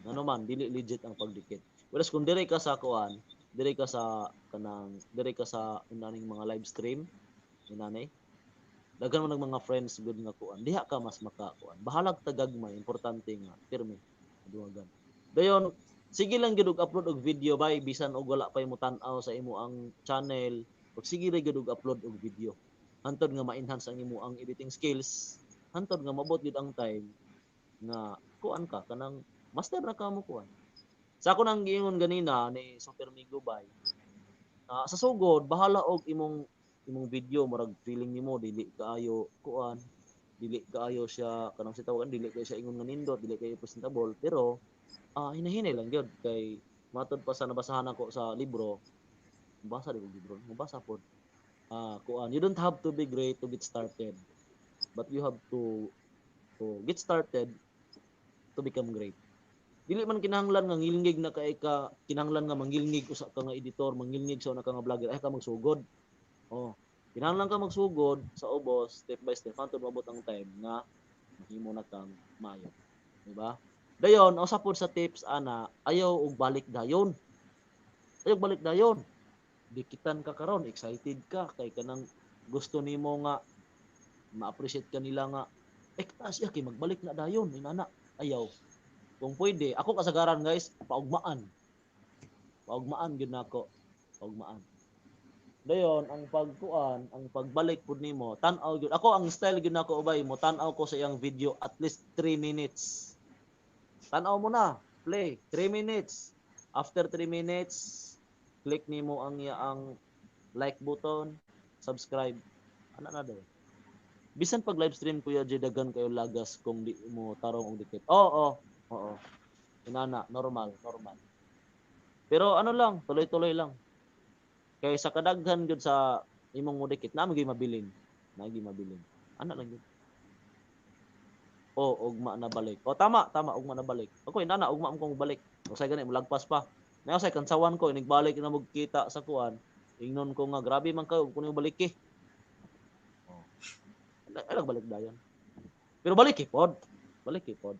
Ano man dili legit ang pagdikit. Whereas kung dire ka sa kuan, dire ka sa kanang dire ka sa inaning mga live stream inani daghan mo ng mga friends good nga kuan, diha ka mas makakuan, bahalag tagagmay, importante nga pirmi duwagan dayon. Sige lang gyud og upload og video bay bisan og wala pay mo tan-aw sa imo ang channel, og sige ra gyud og upload og video hantod nga ma-enhance ang imo ang editing skills, hantod nga mabot gyud ang time nga kuan ka kanang master na ka mo kuan. Sa ako nang giingon ganina ni Super Migo bay, sa sugod bahala og imong video murag feeling nimo dili kaayo kuan, dili kaayo siya kanang si tawagan, dili kayo siya ingon nga nindot, dili kayo presentable, pero hinahinay lang gyud kay matod pa sa nabasahan ako sa libro, basa di ko libro, mabasa pod. Kuan, you don't have to be great to get started, but you have to get started to become great. Dili man kinahanglan nga ngilngig na kay ka, kinahanglan nga mangilngig usa ka nga editor, mangilngig sa una ka nga vlogger, ay ka magsugod. Oh, kinahanglan ka magsugod sa ubos, step by step hantod maabot ang time nga mahimo na kang maayo. Di ba? Dayon, usa pod sa tips ana, ayaw og balik dayon. Ayaw balik dayon. Dikitan ka karon, excited ka kay kanang gusto nimo nga ma-appreciate ka nila nga taas ya kay magbalik na dayon inana. Ayaw. Kung pwede, ako kasagaran guys, paugmaan. Paugmaan gyud nako. Paugmaan. Dayon ang pagkuan, ang pagbalik pud nimo, tan-aw gyud. Ako ang style gyud nako ubay, mo tan-aw ko sa iyang video at least 3 minutes. Tan-aw mo na, play 3 minutes. After 3 minutes, click nimo ang iyang like button, subscribe. Ana na daw. Bisan pag live stream Kuya J, daghan kayo lagas kung di mo tarong og dikit. Oo, oo. Inana, normal, normal. Pero ano lang, tuloy-tuloy lang. Kay sa kadaghan gyud sa imong mudikit, naa gyud mabilin. Naa gyud mabilin. Ana lang yun. O ugma na balik. O tama, tama ugma na balik. Ako inana ugma mo kong balik. Usay gani molagpas pa. Nayo say kansawan ko inigbalik na magkita sa kuan. Ingnon ko nga grabe man kayo kun balik eh. Oh. Ay balik dayon. Pero balik eh pod. Balik eh pod.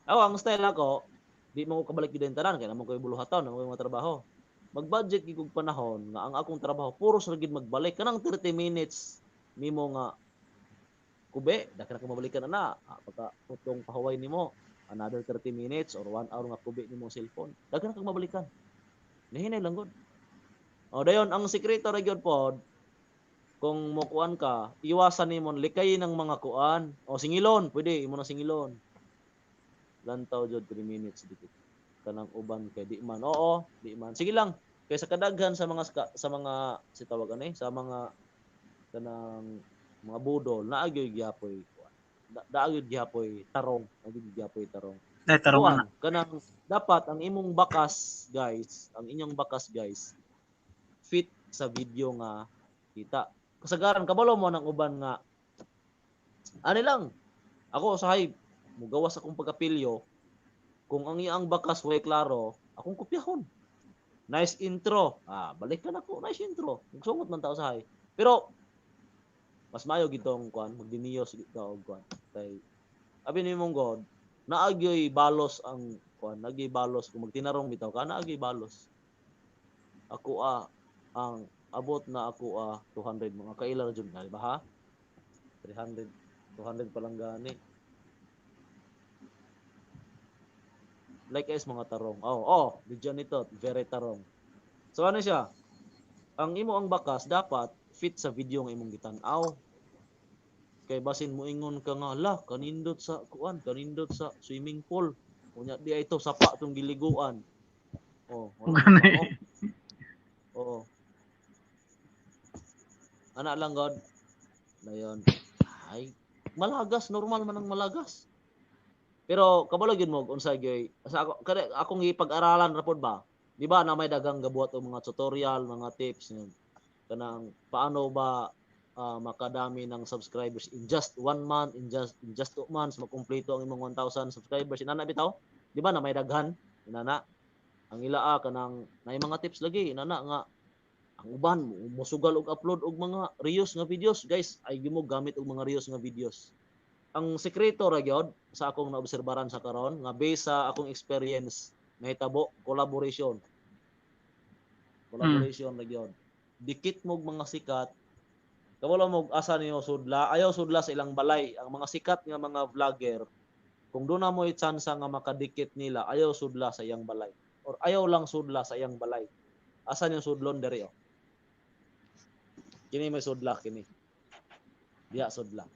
Ako ang style ako, di mo ko kabalik gyud tanan kay namo koy buluhaton, namo koy mga trabaho. Mag-budget gyud kog panahon nga ang akong trabaho puro sa gid magbalik kanang 30 minutes nimo nga kube, daki na ka mabalikan na pagka putong pahuway nimo another 30 minutes or 1 hour nga kube nimo cellphone. Daki na ka mabalikan. Nahinay lang gud. O dayon ang sekreto ra gyud pod kung mokuan ka, iwasan nimo likayin ang mga kuan. O singilon, pwede imo na singilon. Lantaw jud 3 minutes dikit. Kanang uban kay di man. Oo, di man. Sige lang. Kay sa kadaghan sa mga si tawag ani, sa mga kanang mga budol naagyoy gihapoy kuan. Daagyoy gihapoy tarong, naagyoy gihapoy tarong. Ay, tarong kuan, kanang dapat ang imong bakas, guys, ang inyong bakas, guys, fit sa video nga kita. Kasagaran kabalo mo ng uban nga ani lang. Ako usahay mugawas akong pagkapilyo kung ang iyang bakas way klaro, akong kopyahon. Nice intro. Ah, balik ka nako, nice intro. Magsungot man ta usahay. Pero mas maayo gitong kuan, magdiniyos gid og kuan. Kay abi nimong God, naagyoy balos ang kuan, naagyoy balos kung magtinarong bitaw ka, naagyoy balos. Ako ang abot na ako 200 mga kaila ra jud na, di ba ha? 300, 200 pa lang gani. Like is mga tarong. Oh, oh, video nito, very tarong. So ano siya? Ang imo ang bakas dapat fit sa video nga imong gitan-aw. Kay basin mo ingon ka nga la kanindot sa kuan, kanindot sa swimming pool. Unya di ay ito sapa tong giliguan. Oh, wala. Oo. Ana lang God. Dayon. Ay, malagas normal man ang malagas. Pero kabalo gyud mo unsa gyud sa ako kani akong gipag-aralan ra pod ba. Di ba na may daghang gabuhat og mga tutorial, mga tips kanang paano ba makadami ng subscribers in just 1 month, in just 2 months makumpleto ang imong 1,000 subscribers. Inana bitaw? Di ba na may daghan? Inana ang ilaa kanang nay mga tips lagi inana nga ang uban mosugal og upload og mga reels nga videos, guys. Ay mo gamit og mga reels nga videos. Ang sekreto ra gyud sa akong naobserbaran sa karon nga based sa akong experience nahitabo collaboration. Collaboration ra gyud. Dikit mo og mga sikat. Kabalo mo asa niyo sudla, ayaw sudla sa ilang balay. Ang mga sikat nga mga vlogger, kung doon na mo'y tsansa nga makadikit nila, ayaw sudla sa iyang balay. Or ayaw lang sudla sa iyang balay. Asa niyo sudlon diri oh? Kini may sudla kini. Diya sudla.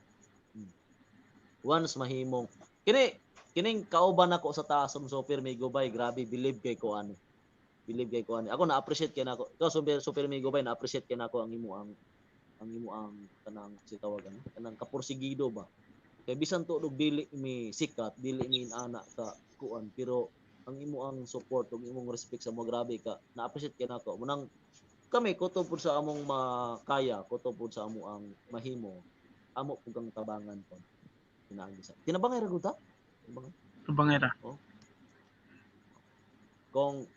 Once mahimong kini kining kauban ako sa taas sa Super Migo Bay, grabe believe kay ko ani. Believe kay ko ani. Ako na-appreciate kay nako. Ikaw Super Migo Bay, na-appreciate kay nako ang imo ang kanang si tawag ani, kanang kapursigido ba. Kay bisan tuod og dili mi sikat, dili mi inana ka kuan, pero ang imo ang support ug imong respect sa mo grabe ka, na-appreciate kay nako. Munang kami kutob pud sa among makaya, kutob pud sa amo ang mahimo, amo pud kang tabangan pud. Pinaagi sa. Tinabangay ra gud ta? Tinabangay. Tinabangay ra. Oh.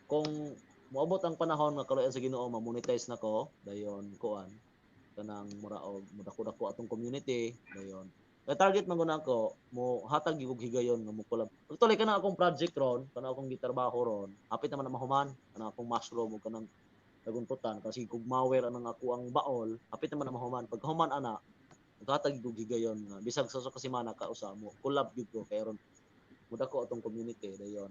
Kung moabot ang panahon nga kaluoyan sa Ginoo ma-monetize na ko, dayon kuan kanang mura og mudako-dako atong community, dayon. Kay target man gud nako mo hatag gyud og higayon nga mo collab. Actually kana akong project ron, kana akong gitrabaho ron, hapit naman na mahuman, kana akong mushroom ug kanang naguntutan kasi kugmawer anang ako ang baol, hapit naman na mahuman. Pag human ana, maghatag gyud higayon nga bisag sa ka semana ka usa mo collab gyud ko kay ron mudako atong community dayon.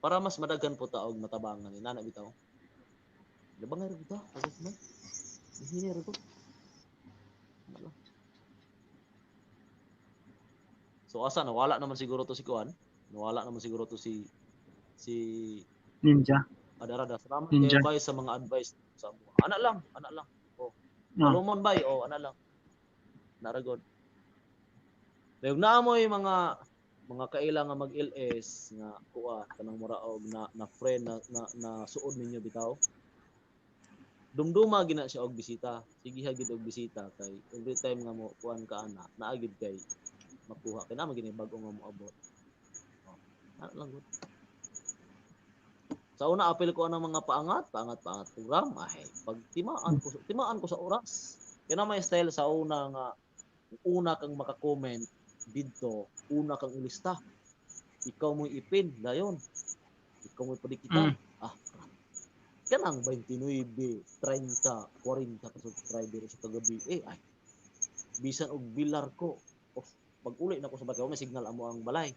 Para mas madaghan po ta og matabangan ni nana bitaw. Labangay ra gud ta, pagod man. Hini ra gud. So asa nawala naman siguro to si kuan? Nawala naman siguro to si Ninja. Adarada. Salamat Ninja. kayo bay sa mga advice sa amo. Ana lang, ana lang. Oh. No. Palumon bay, oh, ana lang. Naragod. Dayog naamoy mga kaila nga mag-LS nga kuha kanang muraog na friend na suod ninyo bitaw. Dumduma gina siya og bisita. Sige ha gid og bisita kay every time nga mo kuan ka ana, naa gid kay makuha kay naa man gini bag-o nga moabot. Oh, ana lang gud. Sa una apil ko anang mga paangat, paangat, paangat program, ay pag timaan ko sa oras. Kaya na may style sa una nga una kang maka-comment didto, una kang ilista. Ikaw mo'y ipin, dayon. Ikaw mo'y padikitan. Ah, kanang 29, 30, 40 ka subscriber sa kagabi. Eh, ay, bisan og bilar ko. Of, pag uli na ko sa balay, may signal amo ang balay.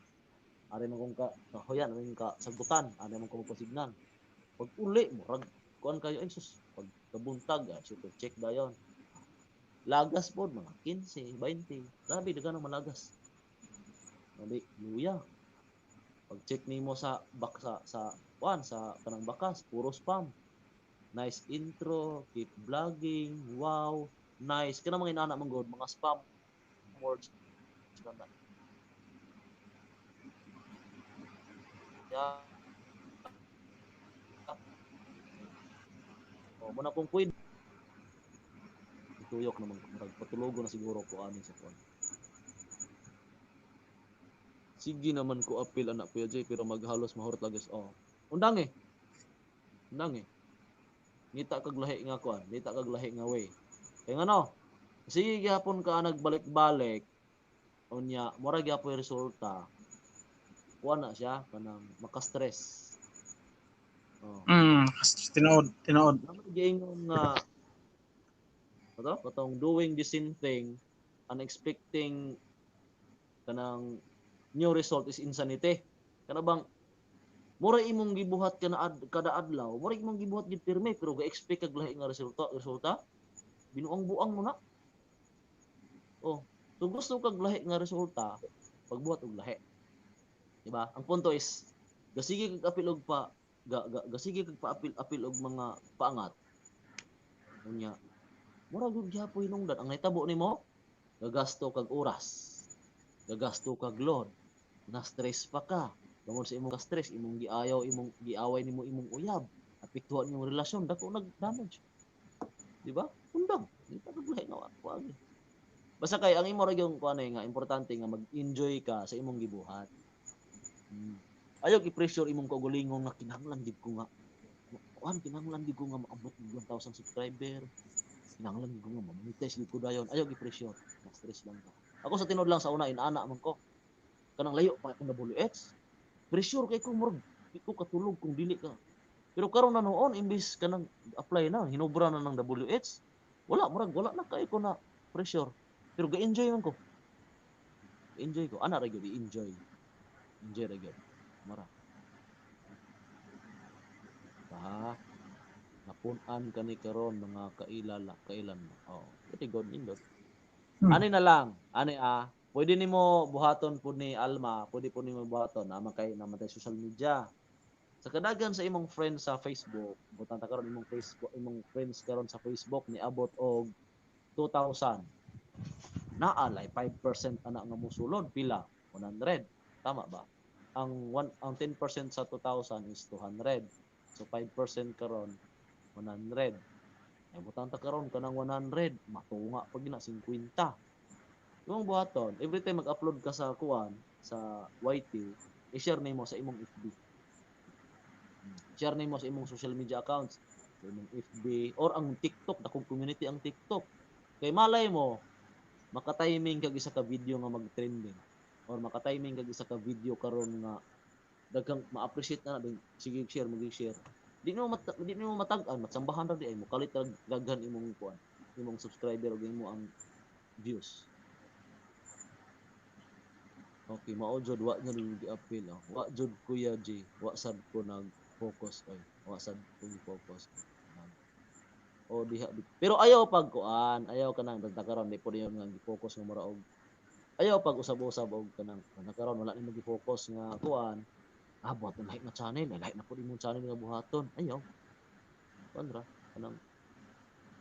Ari man kong ka kahoyan, ari ka sagutan, ari man ko magpa-signal. Pag uli mo, rag kuan kayo, ay sus, pag kabuntag, ay, super check dayon. Lagas pod mga 15, 20. Grabe daga nang malagas. Grabe, luya. Pag check nimo sa bak sa kuan sa kanang bakas, puro spam. Nice intro, keep vlogging, wow, nice. Kana mga inana man gud, mga spam words kana. Yeah. Oh, muna kong queen. Ituyok naman murag patulogo na siguro ko ani sa kuan. Sige naman ko apil anak Kuya Jay pero maghalos mahurot lagi. Oh. Undang eh. Undang eh. Ngita kag lahi nga kuan, ngita kag lahi nga way. Kay ngano? Sige gihapon ka nagbalik-balik. Unya, mura gyapon resulta. Kuan na siya kanang maka-stress. Oh. Tinuod, tinuod. Naman giingon nga ato katong doing the same thing and expecting kanang new result is insanity. Kana bang mura imong gibuhat kana kada adlaw, mura imong gibuhat gid pirmi pero ga-expect kag lahi nga resulta, binuang-buang mo na. Oh, so gusto kag lahi nga resulta, pagbuhat og lahi. Diba? Ang punto is gasige kag apil og pa gasige kag paapil-apil og mga paangat. Unya, mura gud gyapon hinungdan ang nahitabo nimo, gagasto kag oras, gagasto kag load, na stress pa ka. Tungod sa imong ka-stress, imong giayaw, imong giaway nimo imong uyab, apektuhan imong relasyon, dako nag-damage. Di ba? Undang, di pa kag nga kuan. Basta kay ang imo ra gyud kuan nga importante nga mag-enjoy ka sa imong gibuhat. Ayaw i-pressure imong kaugalingon nga kinahanglan gid ko nga kuan, kinahanglan gid ko nga maabot og 1,000 subscriber. Kinahanglan gid ko nga ma-monetize gid ko dayon. Ayaw i-pressure, na-stress lang ka. Ako sa tinuod lang sa una inaana man ko. Kanang layo pa akong WH. Pressure kay ko murag di ko katulog kung dili ka. Pero karon na noon imbis kanang apply na, hinubra na ng WH. Wala murag wala na kay ko na pressure. Pero ga-enjoy man ko. Enjoy ko. Ana ra gyud i-enjoy. Enjoy ra gyud. Mara. Pa napun-an kani karon mga kailala, kailan na. Oh, pretty good nindot. Ani na lang, ani pwede nimo buhaton pud ni Alma, pwede pud nimo buhaton naman kay naman tay social media. Sa kadagan sa imong friends sa Facebook, butan ta karon imong Facebook, imong friends karon sa Facebook niabot og 2,000. Naa lay 5% ana nga mosulod pila? 100. Tama ba? Ang 10% sa 2,000 is 200. So 5% karon 100. Ay butang ta karon kanang 100, matunga pag gina 50. Imong buhaton, every time mag-upload ka sa kuan sa YT, i-share nimo sa imong FB. Share nimo sa imong social media accounts, sa imong FB or ang TikTok, dakong community ang TikTok. Kay malay mo maka-timing kag isa ka video nga mag-trending or maka-timing kag isa ka video karon nga daghang ma-appreciate na din, sige share, magi-share. Di nimo matag-an, matsambahan ra di ay mo kalit ra daghan imong kuan, imong subscriber ug imo ang views. Okay, mao jud wa na jud gi-appeal. Oh. Wa jud Kuya G, wa sad ko nag-focus oy. Wa sad ko gi-focus. O diha pero ayaw pag kuan, ayaw kanang basta karon di po niyo nga gi-focus nga mura og ayaw pag usab-usab og kanang karon wala nimo gi-focus nga kuan. Ah, buhaton lahi na channel, lahi na pud imong channel nga buhaton. Ayaw. Kuan ra kanang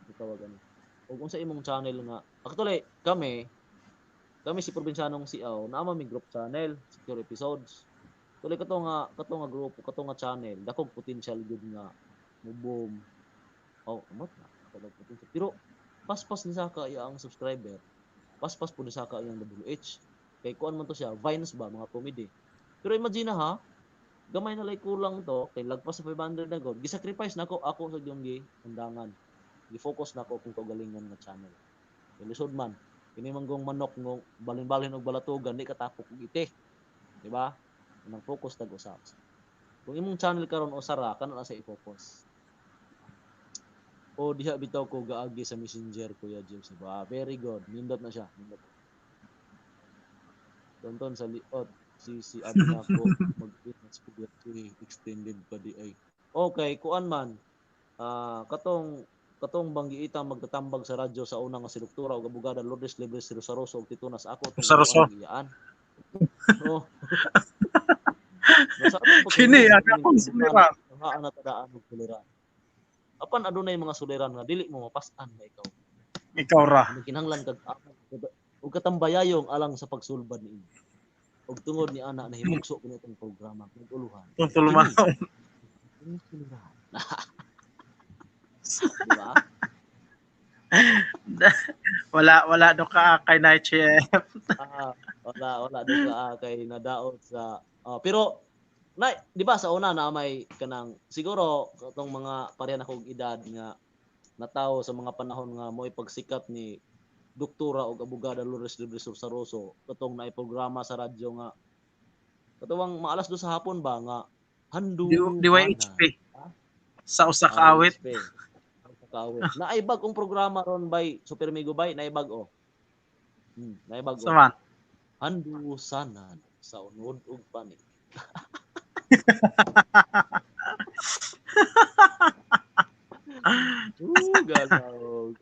gitawag ani. Og unsa imong channel nga actually kami si Probinsyanong Siaw, naa man mi group channel, Secure Episodes. Tuloy kato nga grupo, kato nga channel, dakong potential gud nga mo boom Oh, amot na. Ako lang po. Pero paspas ni Saka iya ang subscriber. Paspas po ni Saka iyang WH. Kay kuan man to siya, Vines ba mga comedy. Pero imagine na ha, gamay na lay kulang to kay lagpas sa 500 na god. Gisacrifice nako ako sa yung gi undangan. Gi-focus nako kung kaugalingon nga channel. Kay lisod man kini manggong manok ngong balin-balin og balatugan di katapok og ite. Di ba? Nang focus tag usa. Kung imong channel karon usara kana na sa i-focus. O diha bitaw ko gaagi sa Messenger, Kuya James. Ba, very good. Nindot na siya. Nindot. Tonton sa liot si si abi nako mag extended pa di ay. Okay, kuan man. Ah, katong katong banggiita magtatambag sa radyo sa una nga si Doktora og abogada Lourdes Libres Rosaroso og Titunas ako tong Rosaroso. kuan iyaan. Oh. Nasa atong Kini, pagkahimutan ang akong kining suliran. Haan na tadaan og suliran. Apan adunay mga suliran nga dili mo mapas-an na ikaw. Ikaw ra. Ang kinahanglan kag ug katambayayong alang sa pagsulbad niini. Ug tungod ni ana nahimugso kini itong programa naguluhan. Tutulman. Kini suliran. Di ba? Wala wala do ka kay Night Chef. Ah, wala wala do ka kay nadaot sa pero na di ba sa una na may kanang siguro katong mga pareha na kog edad nga natawo sa mga panahon nga mo'y pagsikat ni Doktora og abogada Lourdes Libres Rosaroso katong naay programa sa radyo nga katawang maalas 2 sa hapon ba nga handu DYHP. Sa usa ka awit. Usa ka awit. Naay bag-ong programa ron bay Super Migo bay naay bag-o. Naay bag-o. Sa man. Handusanan sa unod ug panit. Galaw.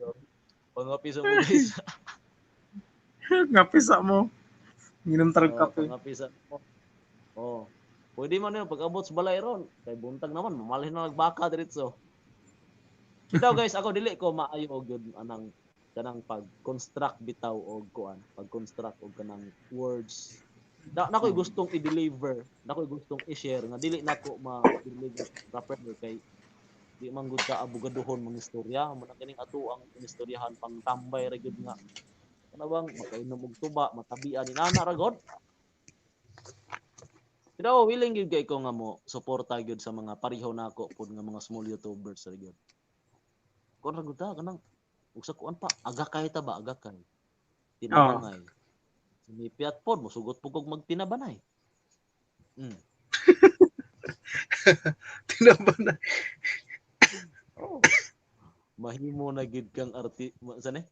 Pangapisa mo guys. Ngapisa mo. Nginom tarag Oh, kape. pangapisa mo. Oh. Pwede man yun, pag abot sa balay ron. Kay buntag naman, mamalhin na nagbaka diretso. Bitaw guys, ako dili ko maayo og yun anang kanang pag-construct bitaw og kuan, pag-construct og kanang words. Na nakoy gustong i-deliver, nakoy gustong i-share nga dili nako ma-deliver properly kay di man gud ka abogadohon mga istorya, mo na kining ato ang istoryahan pang tambay ra gyud nga kana bang makainom og tuba, matabian ni nana ra god. Pero willing gyud kay ko nga mo suporta gyud sa mga pareho nako pud nga mga small YouTubers ra gyud. Kuan ra gud ta kanang ug sa kuan pa agakay ta ba agakay. Tinabanay. Sumipiat pod mosugot pud kog magtinabanay. Tinabanay. Oh. Mahimo na gid kang arti ma, saan eh?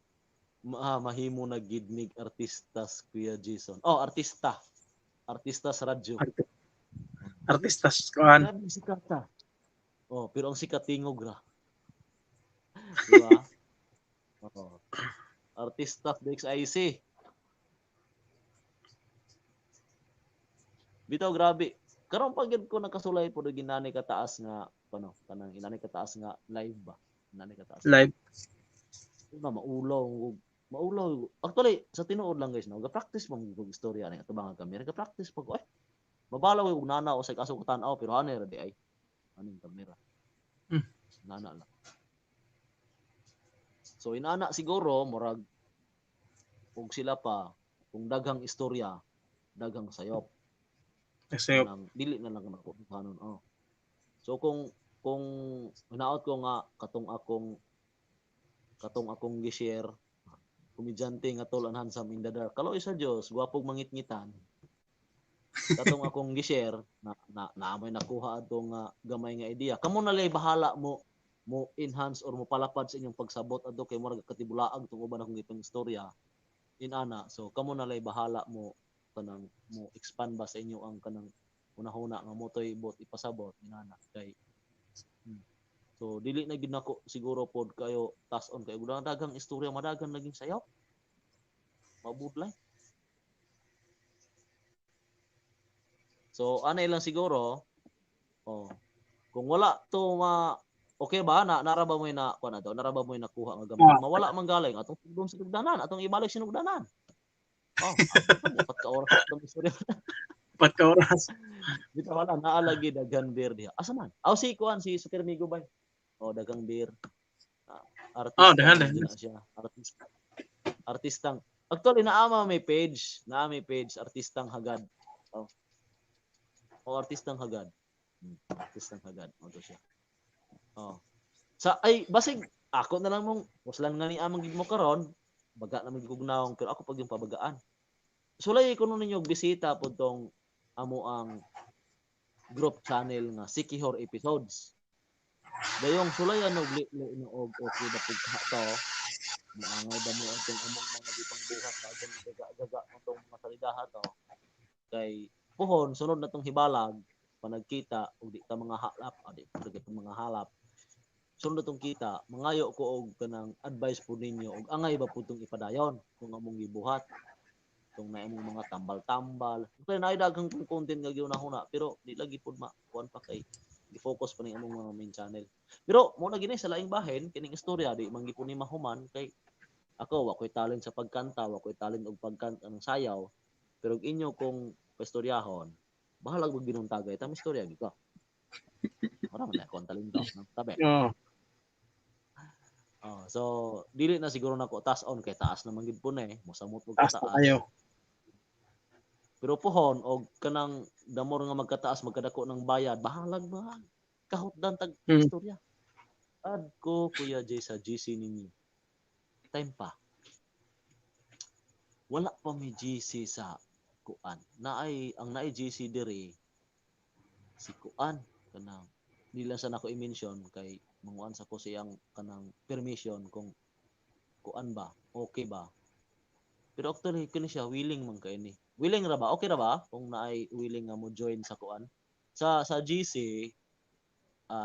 Mahimo na gid nig artistas Kuya Jason. Oh, artista. Artista sa radyo. Artista sa kuan. Grabe sikat ta. Oh, pero ang sikat tingog ra. Di ba? Oh. Artista of the XIC. Bitaw grabe. Karon pa gyud ko nakasulay pud ginani kataas nga ano, kanang inani kataas nga live ba? Inani kataas. Live. Una maulaw maulaw. Actually sa tinuod lang guys no, ga-practice man og istorya ani atubang ang kamera, ga-practice pag ay mabalaw og nana o sa kaso ko tan-aw pero ani ra di ay aning kamera. Nana lang. So inana siguro murag og sila pa kung daghang istorya, daghang sayop. Sayop. Kanang dili na lang nako kanon oh. So kung hinaot ko nga katong akong gi-share komedyante nga tall and handsome in the dark. Kaloy sa Dios, gwapog mangitngitan. Katong akong gi-share na na may nakuha adto nga gamay nga idea. Kamo na lay bahala mo enhance or mo palapad sa inyong pagsabot adto kay murag katibulaag tong uban akong gipang istorya inana. So kamo na lay bahala mo kanang mo expand ba sa inyo ang kanang hunahuna nga mo toy bot ipasabot inana kay So dili na gid nako siguro pod kayo tas on kayo daghang istorya madagan naging sayop. Mabudlay. So anay lang siguro oh kung wala to ma okay ba na nara ba mo'y na kuan ato nara ba mo'y nakuha nga gamay mawala man galing atong sugdon sinugdanan atong ibalik sinugdanan. Oh, apat ka oras atong istorya. Apat ka oras. Bitaw wala naalagi daghan beer diha. Asa man? Aw si kuan si Super Migo bay. Oh, daghang beer. Artista Oh, daghan, man daghan. na siya. Artista. Artistang. Actually naama may page, naa may page artistang hagad. Oh. O artistang hagad. Artistang hagad mo to siya. Oh. Sa ay basig ako na lang mong waslan nga ni amang gid mo karon, baga na magigug naong pero ako pag yung pabagaan. Sulay ko nun ninyo og bisita pod tong amo ang group channel nga Sikihor Episodes. Dayong sulayan og li no og okay ba pud ka to. Maangay ba mo atong among mga gipangbuhat na atong gaga-gaga atong mga salidaha to. Kay puhon sunod na tong hibalag panagkita og di ta mga halap, di pud mga halap. Sunod na tong kita, mangayo ko og kanang advice po ninyo og angay ba pud tong ipadayon kung among gibuhat tong na imong mga tambal-tambal. Kaya naay daghang kong content nga gihuna-huna pero di lagi pud ma kuan pa kay gi-focus pa ning among mga main channel. Pero mo na gini sa laing bahin kining istorya di man gipon ni mahuman kay ako wa koy talent sa pagkanta, wa koy talent og pagkanta ng sayaw. Pero og inyo kong paistoryahon, bahalag og binuntagay tama istorya gyud ko. Wala man ako ang talento, no? Tabi. Oo. Oh, so dili na siguro nako taas on kay taas naman gid po na eh. Mosamot og Taas na kataas. kayo. Pero pohon og kanang damor nga magkataas magkadako ng bayad, bahalag ba? Kahutdan tag istorya. Add ko Kuya Jay sa GC ninyo. Time pa. Wala pa may GC sa kuan. Naay ang naay GC diri si kuan kanang di lang sa nako i-mention kay manguan sa ko siyang kanang permission kung kuan ba, okay ba. Pero actually kini siya willing man kay ni. Willing ra ba? Okay ra ba kung naay willing nga mo join sa kuan? Sa GC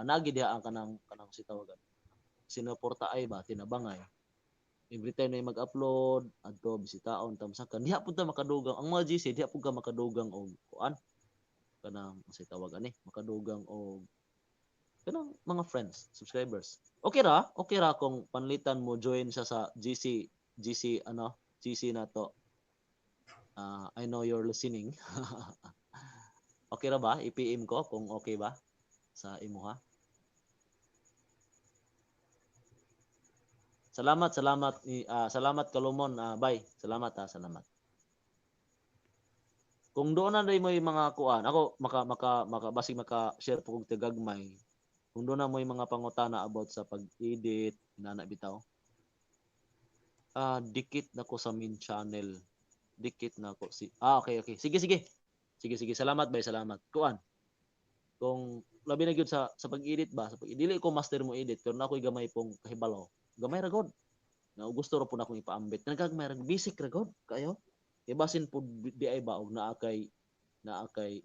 nagi diha ang kanang kanang si tawagan. Sinuporta ay ba tinabangay. Every time na mag-upload adto bisitaon tamsakan diha pud ta makadugang ang mga GC diha pud ka makadugang og kuan kanang si tawag ani makadugang og kanang mga friends, subscribers. Okay ra kung panlitan mo join siya sa GC GC ano, GC na to. I know you're listening. Okay ra ba? I-PM ko kung okay ba sa imuha. Salamat, salamat salamat Kalumon, bye. Salamat ha, salamat. Kung doon na mo yung mga kuan, ako maka maka maka basig maka share po kog tagagmay. Kung doon na mo yung mga pangutana about sa pag-edit, inana bitaw. Dikit na ko sa main channel. Dikit na ko si okay, okay. Sige, sige. Sige, sige. Salamat bay, salamat. Kuan. Kung labi na gyud sa pag-edit ba, sa pag dili ko master mo edit pero na ako'y gamay pong kahibalo. Gamay ra god. Na gusto ra pud akong ipaambit. Nagagmay ra basic ra god kayo. Kay basin pud di ay ba og naa kay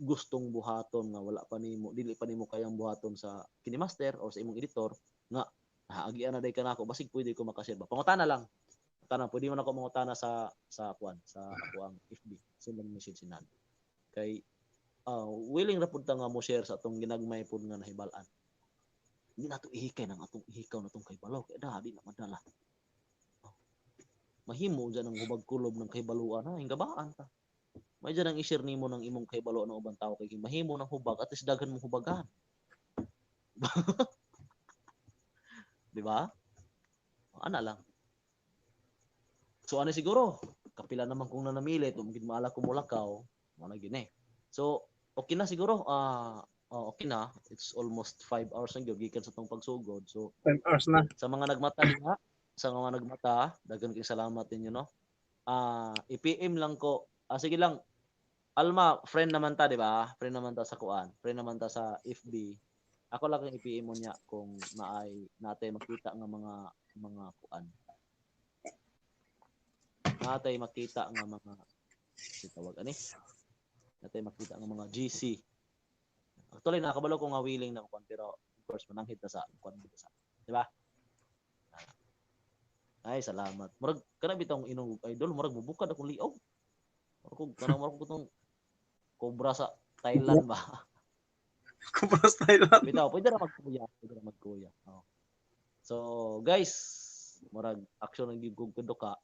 gustong buhaton nga wala pa nimo, dili pa nimo kayang buhaton sa kini-master or sa imong editor nga naagian na day kanako basig pwede ko makashare ba. Pangutana lang. Pangutana, pwede man ako mangutana sa kuan sa ako ang FB. Send lang message sinan. Kay willing ra pud ta nga mo share sa atong ginagmay pud nga nahibal-an. Hindi nato ihikay nang atong ihikaw na tong kahibalaw kay da di na madala. Mahimo dyan ang hubag kulob ng kahibaluan ha, hingabaan ta. May dyan ang i-share nimo ng imong kahibaluan ng ubang tao kay mahimo ng hubag at least daghan mong hubagan. Di ba? Ana lang. So ano siguro, kapila naman kung nanamilit, ug gid maala ko mulakaw, mo na gini. So okay na siguro, okay na. It's almost 5 hours na gyud gikan sa tong pagsugod. So 5 hours na. Sa mga nagmata diha, sa mga nagmata, daghan kayong salamat ninyo no. I-PM lang ko. Sige lang. Alma, friend naman ta, di ba? Friend naman ta sa kuan. Friend naman ta sa FB. Ako lang ang i-PM mo niya kung naay natay makita nga mga kuan. Natay makita nga mga si tawag ani. Natay makita nga mga GC. Actually nakabalo ko nga willing na kuan pero of course mananghid ta sa kuan sa, di ba? Ay, salamat. Murag kana bitong inog idol, murag mubukad akong liog. Murag kog kanang murag ko tong cobra sa Thailand ba. Cobra sa Thailand. Bitaw, pwede ra magkuya, pwede ra magkuya. Oh. So, guys, murag action ang gid kog kaduka.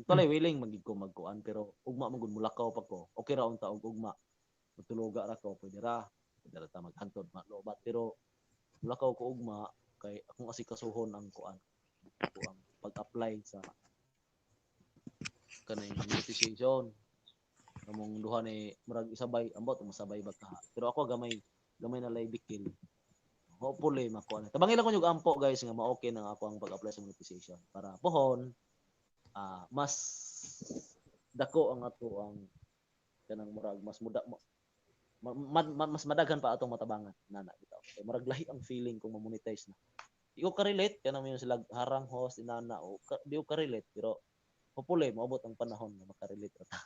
Actually willing man gid ko magkuan pero ugma man gud mulakaw pa ko. Okay ra unta og ugma. Mutuluga ra ko, pwede ra. Pwede ra ta maghantod, malobat pero mulakaw ko ugma kay akong asikasuhon ang kuan. Ako ang pag-apply sa kanang monetization. Among duha ni murag isabay, ambot masabay ba ka. Pero ako gamay gamay na lay bikil. Hopefully makuha na. Tabangin lang ko yung ampo guys nga ma-okay na ako ang pag-apply sa monetization para pohon mas dako ang ato ang kanang murag mas muda ma, ma, mas madaghan pa atong matabangan nana bitaw. Kay murag lahi ang feeling kung ma-monetize na. Di ko ka-relate kanang mayon sila harang host inana o ka, di ko ka-relate pero hopefully moabot ang panahon nga makarelate ra ta.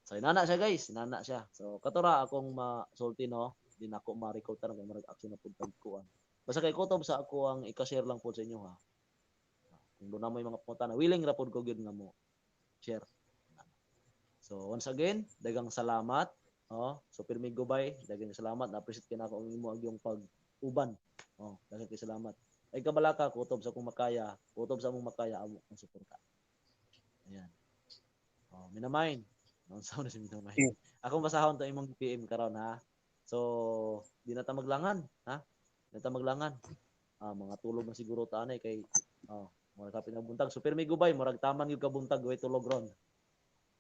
So inana siya guys, inana siya. So katora akong masulti no, di na ako ma-record taron kay murag action na pud tag kuan. Basta kay kutob sa ako ang ika-share lang pod sa inyo ha. Kung doon na may mga pangutana, willing ra pod ko gyud nga mo share. So once again, daghang salamat. Oh, so pirmi gubay, daghang salamat. Na-appreciate kay nako ang imo agyong pag-uban. Oh, daghang kay salamat. Ay kabalaka kutob sa akong makaya, kutob sa among makaya amo ang suporta. Ayan. Oh, minamain. Naunsa na si minamain. Akong basahon to imong PM karon ha. So, di na ta maglangan, ha? Di na ta maglangan. Mga tulog na siguro ta anay kay oh, murag kapit na buntag. So pirmi gubay, murag taman gyud ka buntag way tulog ron.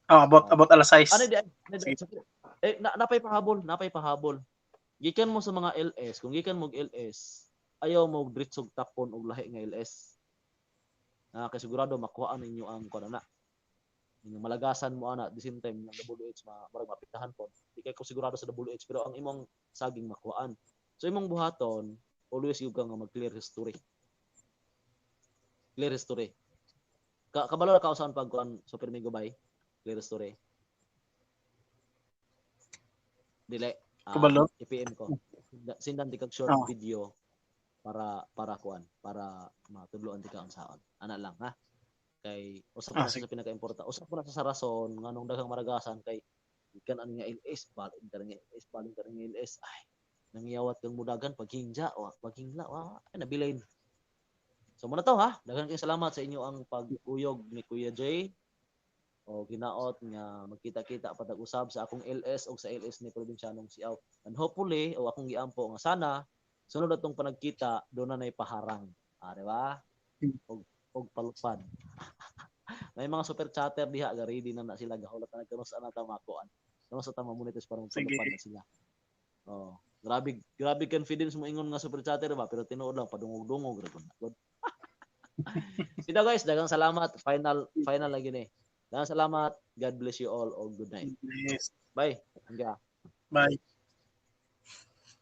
Oh, about alas 6. Ano di, ano di, eh, napay pahabol, napay pahabol. Gikan mo sa mga LS, kung gikan mo og LS, ayaw mo og diretsog tapon og lahi nga LS. Na kay sigurado makuhaan ninyo ang kuan na. Inyong malagasan mo ana at the same time yung WH murag mapitahan pod. Di kay ko sigurado sa WH pero ang imong saging makuhaan. So imong buhaton, always gyud ka nga mag-clear history. Clear history. Kabalo ra ka usaon pag kuan Super Migo bay? Clear history. Dili. Kabalo? I-PM ko. Sindan di kag short video para para kuan, para matudloan di ka unsaon. Ana lang ha. Kay usa pa na sa pinaka-importante. Usa pa na sa rason nganong daghang maragasan kay gikan ani nga LS, balin ka nga LS, balin ka nga LS. Ay, nangyawat kang mudagan paghingja o paghingla, wa ay nabilin. So muna to ha. Daghan kay salamat sa inyo ang pag-uyog ni Kuya Jay. O ginaot nga magkita-kita patag usab sa akong LS o sa LS ni Provincianong Siaw. And hopefully o akong giampo nga sana sunod atong panagkita doon na nay paharang. Di ba? Og palupad. May mga super chatter diha ga ready na na sila gahulat na nagkaroon sa ta makuan. Karon sa ta mamonetize para palupad na sila. Oh, grabe grabe confidence mo ingon nga super chatter ba pero tinuod lang padungog-dungog ra gud. Sida guys, daghang salamat. Final final lagi ni. Daghang salamat. God bless you all. All good night. Yes. Bye. Hangga. Bye.